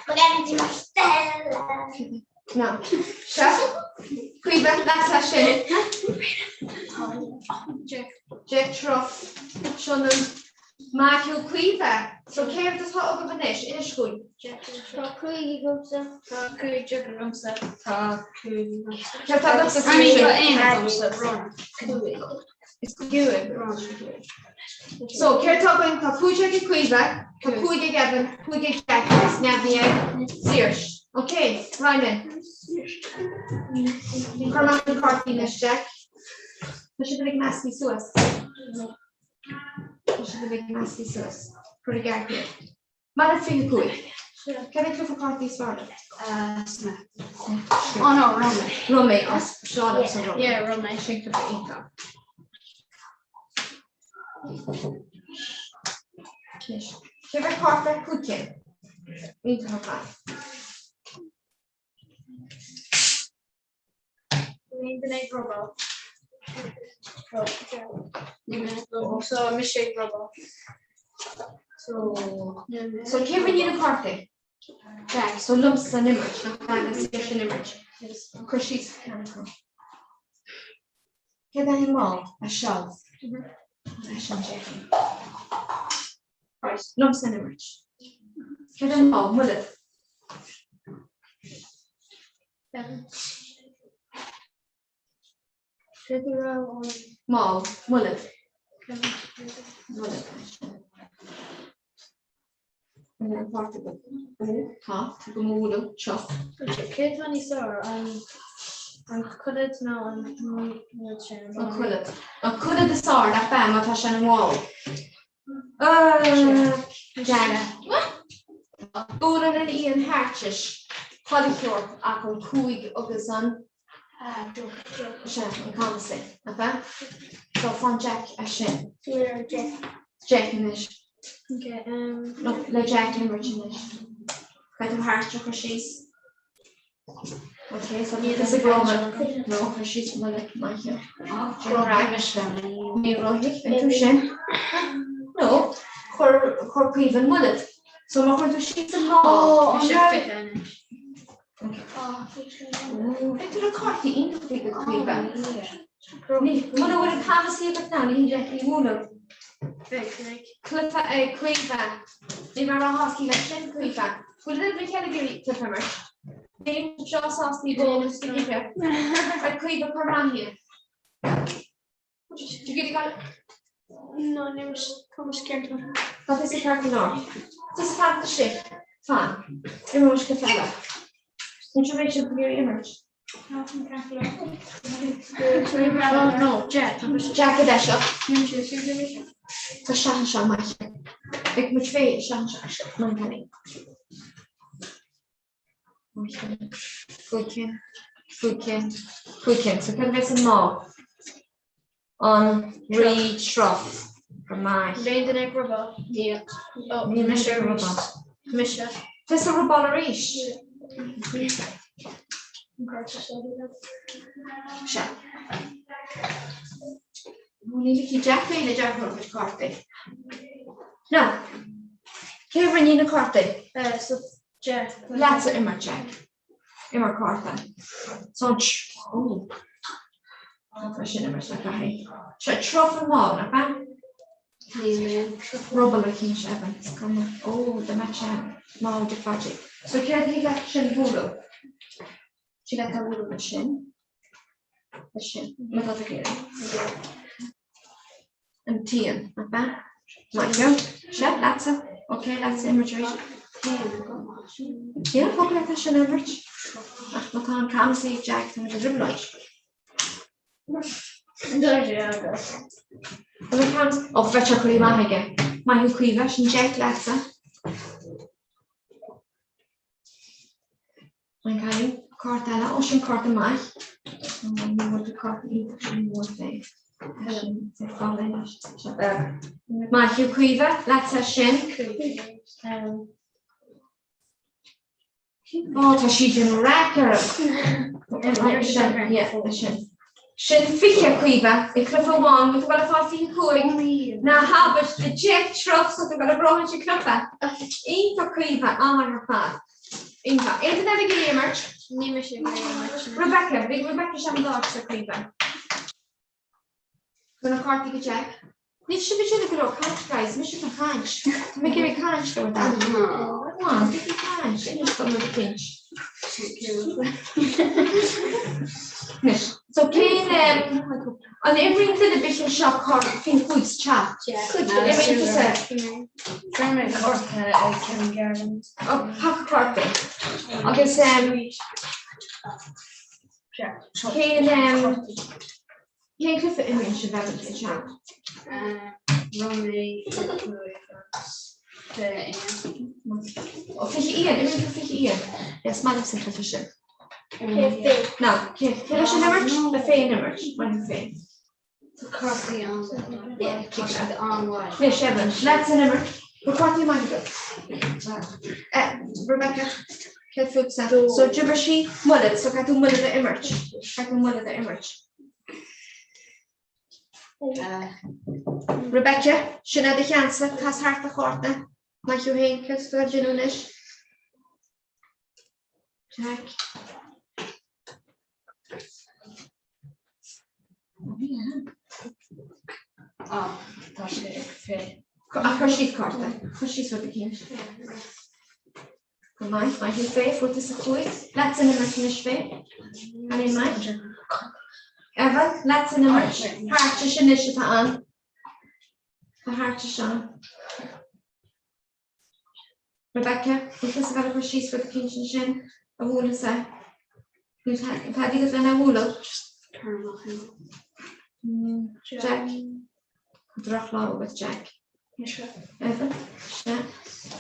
No. Seo. Caoimhe, leatsa sin. Jack Truf. Seo na Maith thú Caoimhe. So céard atá agaibh anois? Inis dúinn. Tá cúig agamsa. Tá 15 agamsa. Tá cúig agamsa. Céard atá agatsa I mean, tá aon agamsa. Cúig. Is cúig. So céard atá againn? Tá cúig ag Caoimhe, tá cúig ag Evan, cúig ag Jack agus neamhní ag Saoirse. Ok, Ryan. Cuir amach na cártaí anois, Jack. Tá siad uilig measctha suas. Tá siad uilig measctha suas. Cuir i gceart iad. Maidir 25. Cad é cluiche cártaí is fearr leat? Oh no, Rummy. Rummy, as seo liomsa Rummy. Yeah, Rummy. Sin cluiche iontach. Anois, cé mhéad cárta? Cúig cinn. Iontach ar fad. Aon duine ag robáil. So mise ag robáil. So So cé rinne na cártaí? Jack, so liomsa an imirt, nach ea leis an imirt. Cuir síos ceann acu. Cé dath an mál? A seo. Leis an Jack. Right, liomsa an imirt. Cé dath an mál? Muileann. Cé go raibh an. Mál, muileann. Muileann. An páirt agat. Ó, tá, tá go mór seo. Cé atá níos fearr, an an codlad nó an rud sin? An codlad. An codlad is fearr, nach ea, má tá sé ina mhál. Buaileann an aon Thairtis chuile shórt ach an cúig agus an Sea, an camastaí, nach ea? So faigheann Jack é sin. Jack anois. Okay, um. Le Jack imirt anois. Caithfidh tú thart a chur síos. Ok, so níl is ag Roman nó chur síos mullet maith. Ní raibh tú sin. No, chuir chuir Caoimhe an mullet. So má chuir tú síos an lá. Beidh tú le cártaí iontacha ag Caoimhe. Muna bhfuil an camasaí agat now, ní hí Jack ní mhúineadh. Cluiche ag Caoimhe. Níl mé róshásta leis sin, Caoimhe. Bhfuil duine ar bith eile ag iarraidh cluiche a imirt? Níl seo sásta i gcónaí sa gcluiche. Right, Caoimhe, cuir maith iad. Did you get it? No, níl tá ceart. Tá tusa ceart go leor. Tusa fanacht istigh. Fan. Imreoidh cluiche eile. Ní raibh mé ag iarraidh imirt. No, Jack. Jack a bheith seo. Tá sean seo maith. Beidh muid fé sean seo. Maith Kenny. Cúig cinn, cúig cinn. So cad a bheas an lá? An rí truf. Go maith. Bhí duine ag robáil. Níl. Níl mise ag robáil. Mise. Tusa ag robáil arís. Sea. Níl aici Jack féin a deartháir a chuid cártaí. Now, cé a rinne na cártaí? Leatsa imir Jack. Imir cárta. So an ó. Tá sin imirt le caithfidh. Seo truf an mála, nach ea? Ruball a chinn sé Evan. Is cuma. Ó, dá mbeadh sé mall de phaidí. So céard a thig leat sin a bhualadh? Thig leat a bhualadh leis sin. Leis sin. Má tá tú ag iarraidh. An t-aon, nach ea? Maith thú. Sea, leatsa. Ok, leatsa imirt arís. Níl focal leat é sin a imirt. Ach má tá an camasaí ag Jack, tá muid i dtrioblóid. Ó, bheadh sé curtha maith aige. Maith thú Caoimhe, sin Jack leatsa. An cailín, cárta eile, ó sin cárta maith. Ní bhfuil tú cárta iontach sin mór féin. Sin fáil anois. Maith thú Caoimhe, leatsa sin. Ó tá siad in raic orm. Sin. Sin 20 Caoimhe, i cluiche amháin, bhfuil tú ag fáil 25 ná habair le Jack truf so tú ag buachan an cluiche. Iontach Caoimhe, an-mhaith ar fad. Iontach. Aon duine eile ag iarraidh imirt? Ní mise ag iarraidh imirt. Rebecca, bhí Rebecca sem d'áit Caoimhe. Cuir na cártaí go Jack. Níl sibh ag déanamh go leor caint guys, mise atá ag caint. Tá mé ag iarraidh caint le bhur dtoil. Come on, bígí ag caint, inis dom rud eicínt. Anois, so cén an imríonn duine ar bith anseo cárta faoin chúig sa teach? Imríonn tusa. Fuair mé cárta ag Kevin Garland. Ó, paca cártaí. Agus cén Cén cluiche a imríonn sibh Evan sa teach? Rummy, agus 21. Ó, 21, imríonn tú 21. Yes, maith liomsa an cluiche sin. Now, cé cé leis an imirt? Le féin imirt, maith thú féin. Tá cártaí ann. Tá siad an-mhaith. Anois, Evan, leatsa an imirt. Tá cártaí maith agat. Eh, Rebecca, céard fútsa? So, d'imir sí mullet, so caithfidh tú mullet a imirt. Caithfidh tú mullet a imirt. Rebecca, sin é do sheansa, cas thart do chárta. Maith thú féin, céard atá tú ag déanamh anois? Jack. Ah, tá sé ag fé. Ach cuir síos cárta, cuir síos rud eicínt. Go maith, maith thú Faye, fuair tusa chúig. Leatsa an imirt anois Faye. Cailín maith. Evan, leatsa an imirt. Thart is anois atá ann. Tá thart is ann. Rebecca, bhfuil tusa ag cur síos rud eicínt ansin a bhualadh sa. Tá agat lena bhualadh. Jack. Drochlámh agat Jack. Mise. Evan. Sea.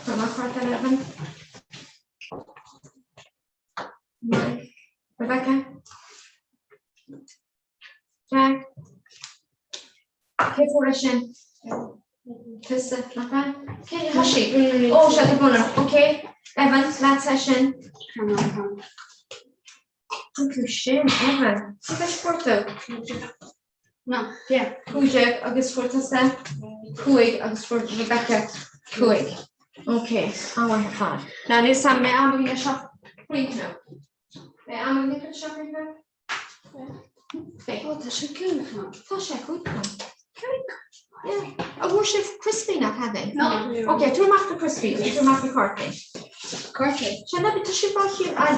Cuir amach cárta eile Evan. Maith. Rebecca. Jack. Cé fuair é sin? Tusa, nach ea? Cé a thoisigh? Ó, sea, do bhunadh. Ok. Evan, leatsa sin. Tú sin, Evan. Cé mhéad fuair tú? No, yeah. 15 agus fuair tusa 5 agus fuair Rebecca 5. Ok, an-mhaith ar fad. Now, níl Sam, mbeidh am againn seo pointe now. Mbeidh am againn seo pointe now? Beidh. Ó, tá sé cúig now. Tá sé cúig now. Cúig? Yeah. An bhfuair sibh crispi nach ea? No. Ok, tabhair amach na crispi, tabhair amach na cártaí. Cártaí? Sea, ná tá sibh á chiall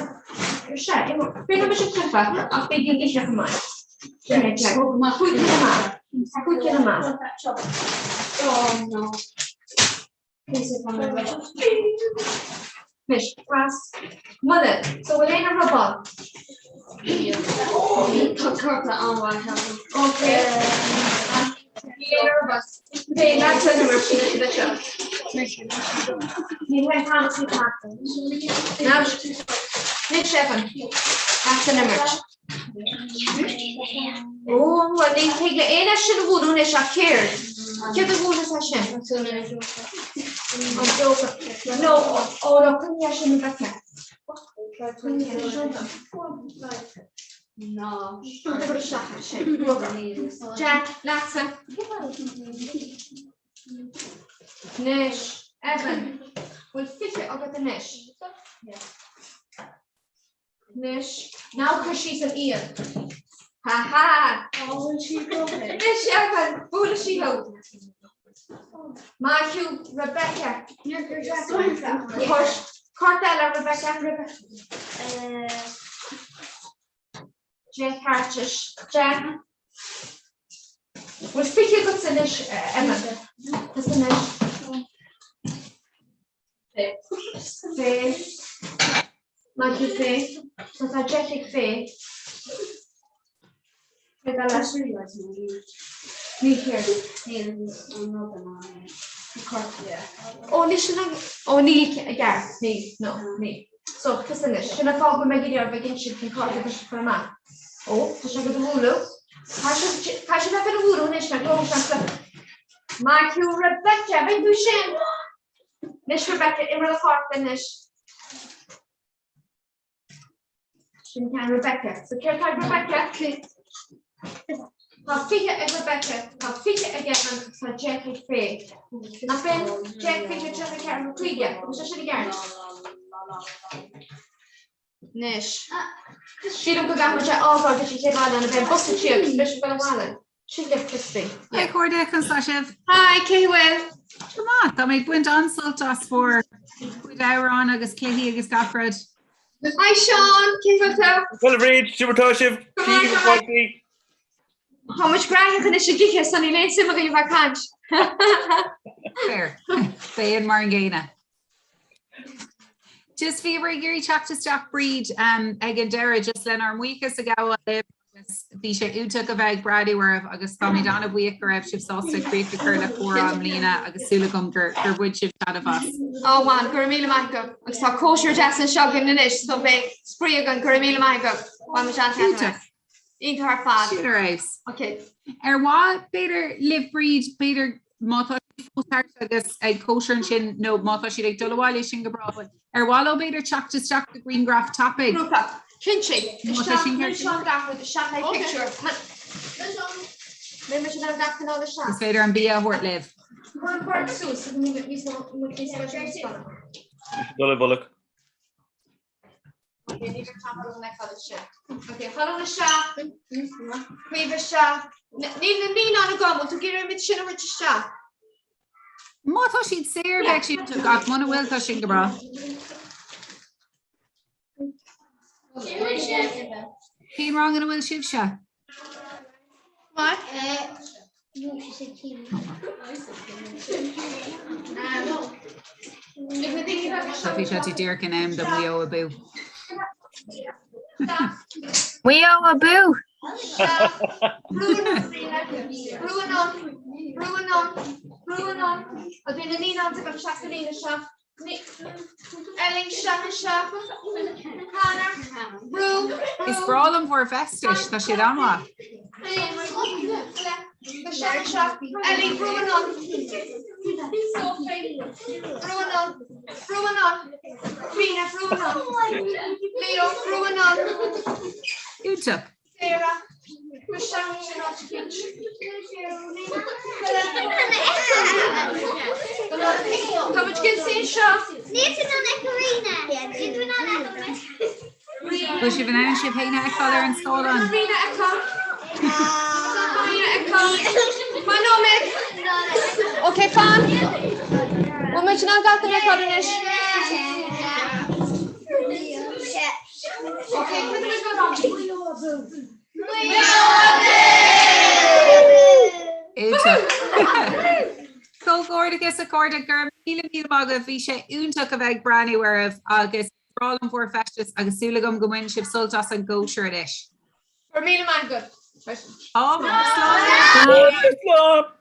Sea, bíonn muid ag cluiche ach bígí ag ithe chomh maith. Cúig cinn amach. Cúig cinn amach. Oh no. Anois, pas. Mulle, so bhfuil aon ruball? Tá cárta an-mhaith agam. Ok. Níl aon ruball. B'é leat an imirt sin a seo. Ní bheidh an sí Now, anois Evan, leat an imirt. Ó, bhuel, ní thig le éinne sin a bhualadh anois ach céard? Céard a bhuailfeas é sin? An joker. No, ó, no, coinnigh é sin Rebecca. Coinnigh é sin. No. Cuir isteach é sin. Jack, leatsa. Anois, Evan, bhfuil 20 agat anois? Anois, ná cuir síos an fhiail. Ha ha! Anois, Evan, buailfidh sí thú. Maith thú, Rebecca. Cárta eile, Rebecca. Deich cárta. Deich. Bhfuil 20 agat anois, Evan? Tusa anois. Faye. Maith thú Faye. So tá deich ag Faye. Céard eile? Ní céard. Ó ní sin an ó ní i gceart ní no ní. So tusa anois. Sin an fáth go bhfuil mé ag iarraidh bheith ag insint faoin cárta atá sé ag cur amach. Ó tá sé go do bhualadh. Tá sé le bheith a bhualadh anois mar go bhfuil sé Maith thú Rebecca, bhí tú sin! Anois Rebecca, imir do chárta anois. Sin ceann Rebecca. So céard tá ag Rebecca? Tá 20 ag Rebecca, tá 20 ag Evan, tá deich ag Faye. Nach b'in? Deich, 20, 34, 50. Bhfuil sé sin i gceart? Anois. Sílim go gcaithfidh muid é a fhágáil go dtí an chéad lá eile beidh an bus ag tíocht, beidh sibh ag dul abhaile. Sin libh crispy. Hi a chairde, conas tá sibh? Hi, cé bhfuil? Go maith, tá mé ag baint an-sult as bhur gcuid amhrán agus cluichí agus gach rud. Hi Seán, cén chaoi a bhfuil tú? Bhuel a Bhríd, super tá sibh? Go maith, go maith. Tá muid gnaitheach anois ag ithe, so níl aon suim againn a bheith ag caint. Fair. Bheinn mar an gcéanna. Just bhíomar ag iarraidh teacht isteach Bríd ag an deireadh just lenár mbuíochas a ghabháil libh agus bhí sé iontach a bheith ag breathnú oraibh agus táimid an-bhuíoch go raibh sibh sásta críoch a chur le comhrá i mbliana agus súil agam gur gur bhain sibh taitneamh as. Ó bhain, go raibh míle maith agat. Agus tá cóisir deas anseo againn anois so beidh spraoi againn, go raibh míle maith agat. Bhain muid an-taitneamh as. Iontach ar fad. Sin ar fheabhas. Ok. Ar mhaith, b'fhéidir, libh Bríd, b'fhéidir má tá siad fós thart agus ag cóisir ansin nó má tá siad ag dul abhaile sin go breá, but ar mhaith leo b'fhéidir teacht isteach do ghrianghraf tapaidh? Grúpa. Cinnte. Má tá Isteach sin ceart. Seán Gachard, isteach le pictiúr. Mé muid in ann gach cineál isteach. Is féidir an bia a thabhairt libh. Cuir an bord suas agus níos mó níos mó níos mó. Dul i bhfolach. Níl na naíonáin agam, bhfuil tú ag iarraidh muid sin a thabhairt isteach? Má tá siad saor bheadh siad ach muna bhfuil tá sin go breá. Cén rang ina bhfuil sibhse? Bhí sé díreach in am do Maigh Eo abú. Maigh Eo abú! Is breá liom bhur bhfeistis, tá siad an-mhaith. Seo mise. Ellie, brú anonn. Sophie, brú anonn. Brú anonn. Rina, brú anonn. Leo, brú anonn. Iontach. Sarah, Mise sin áit eicínt. Tá muid ag suí anseo. Níl tú in ann Rina. Níl tú in ann Bhfuil sibh in ann sibh féin a fheiceáil ar an scáileán? Rina a fheiceáil. Rina a fheiceáil. Fan nóiméad. Ok, fan. Bhfuil muid in ann gach duine a fheiceáil anois? Ok, cad a Comhghairdeas a chairde go raibh míle míle maith agaibh bhí sé iontach a bheith ag breathnú oraibh agus is breá liom bhur bhfeisteas agus súil agam go mbaineann sibh sult as an gcóisir anois. Go raibh míle maith agat. Ádh mór, slán! Slán!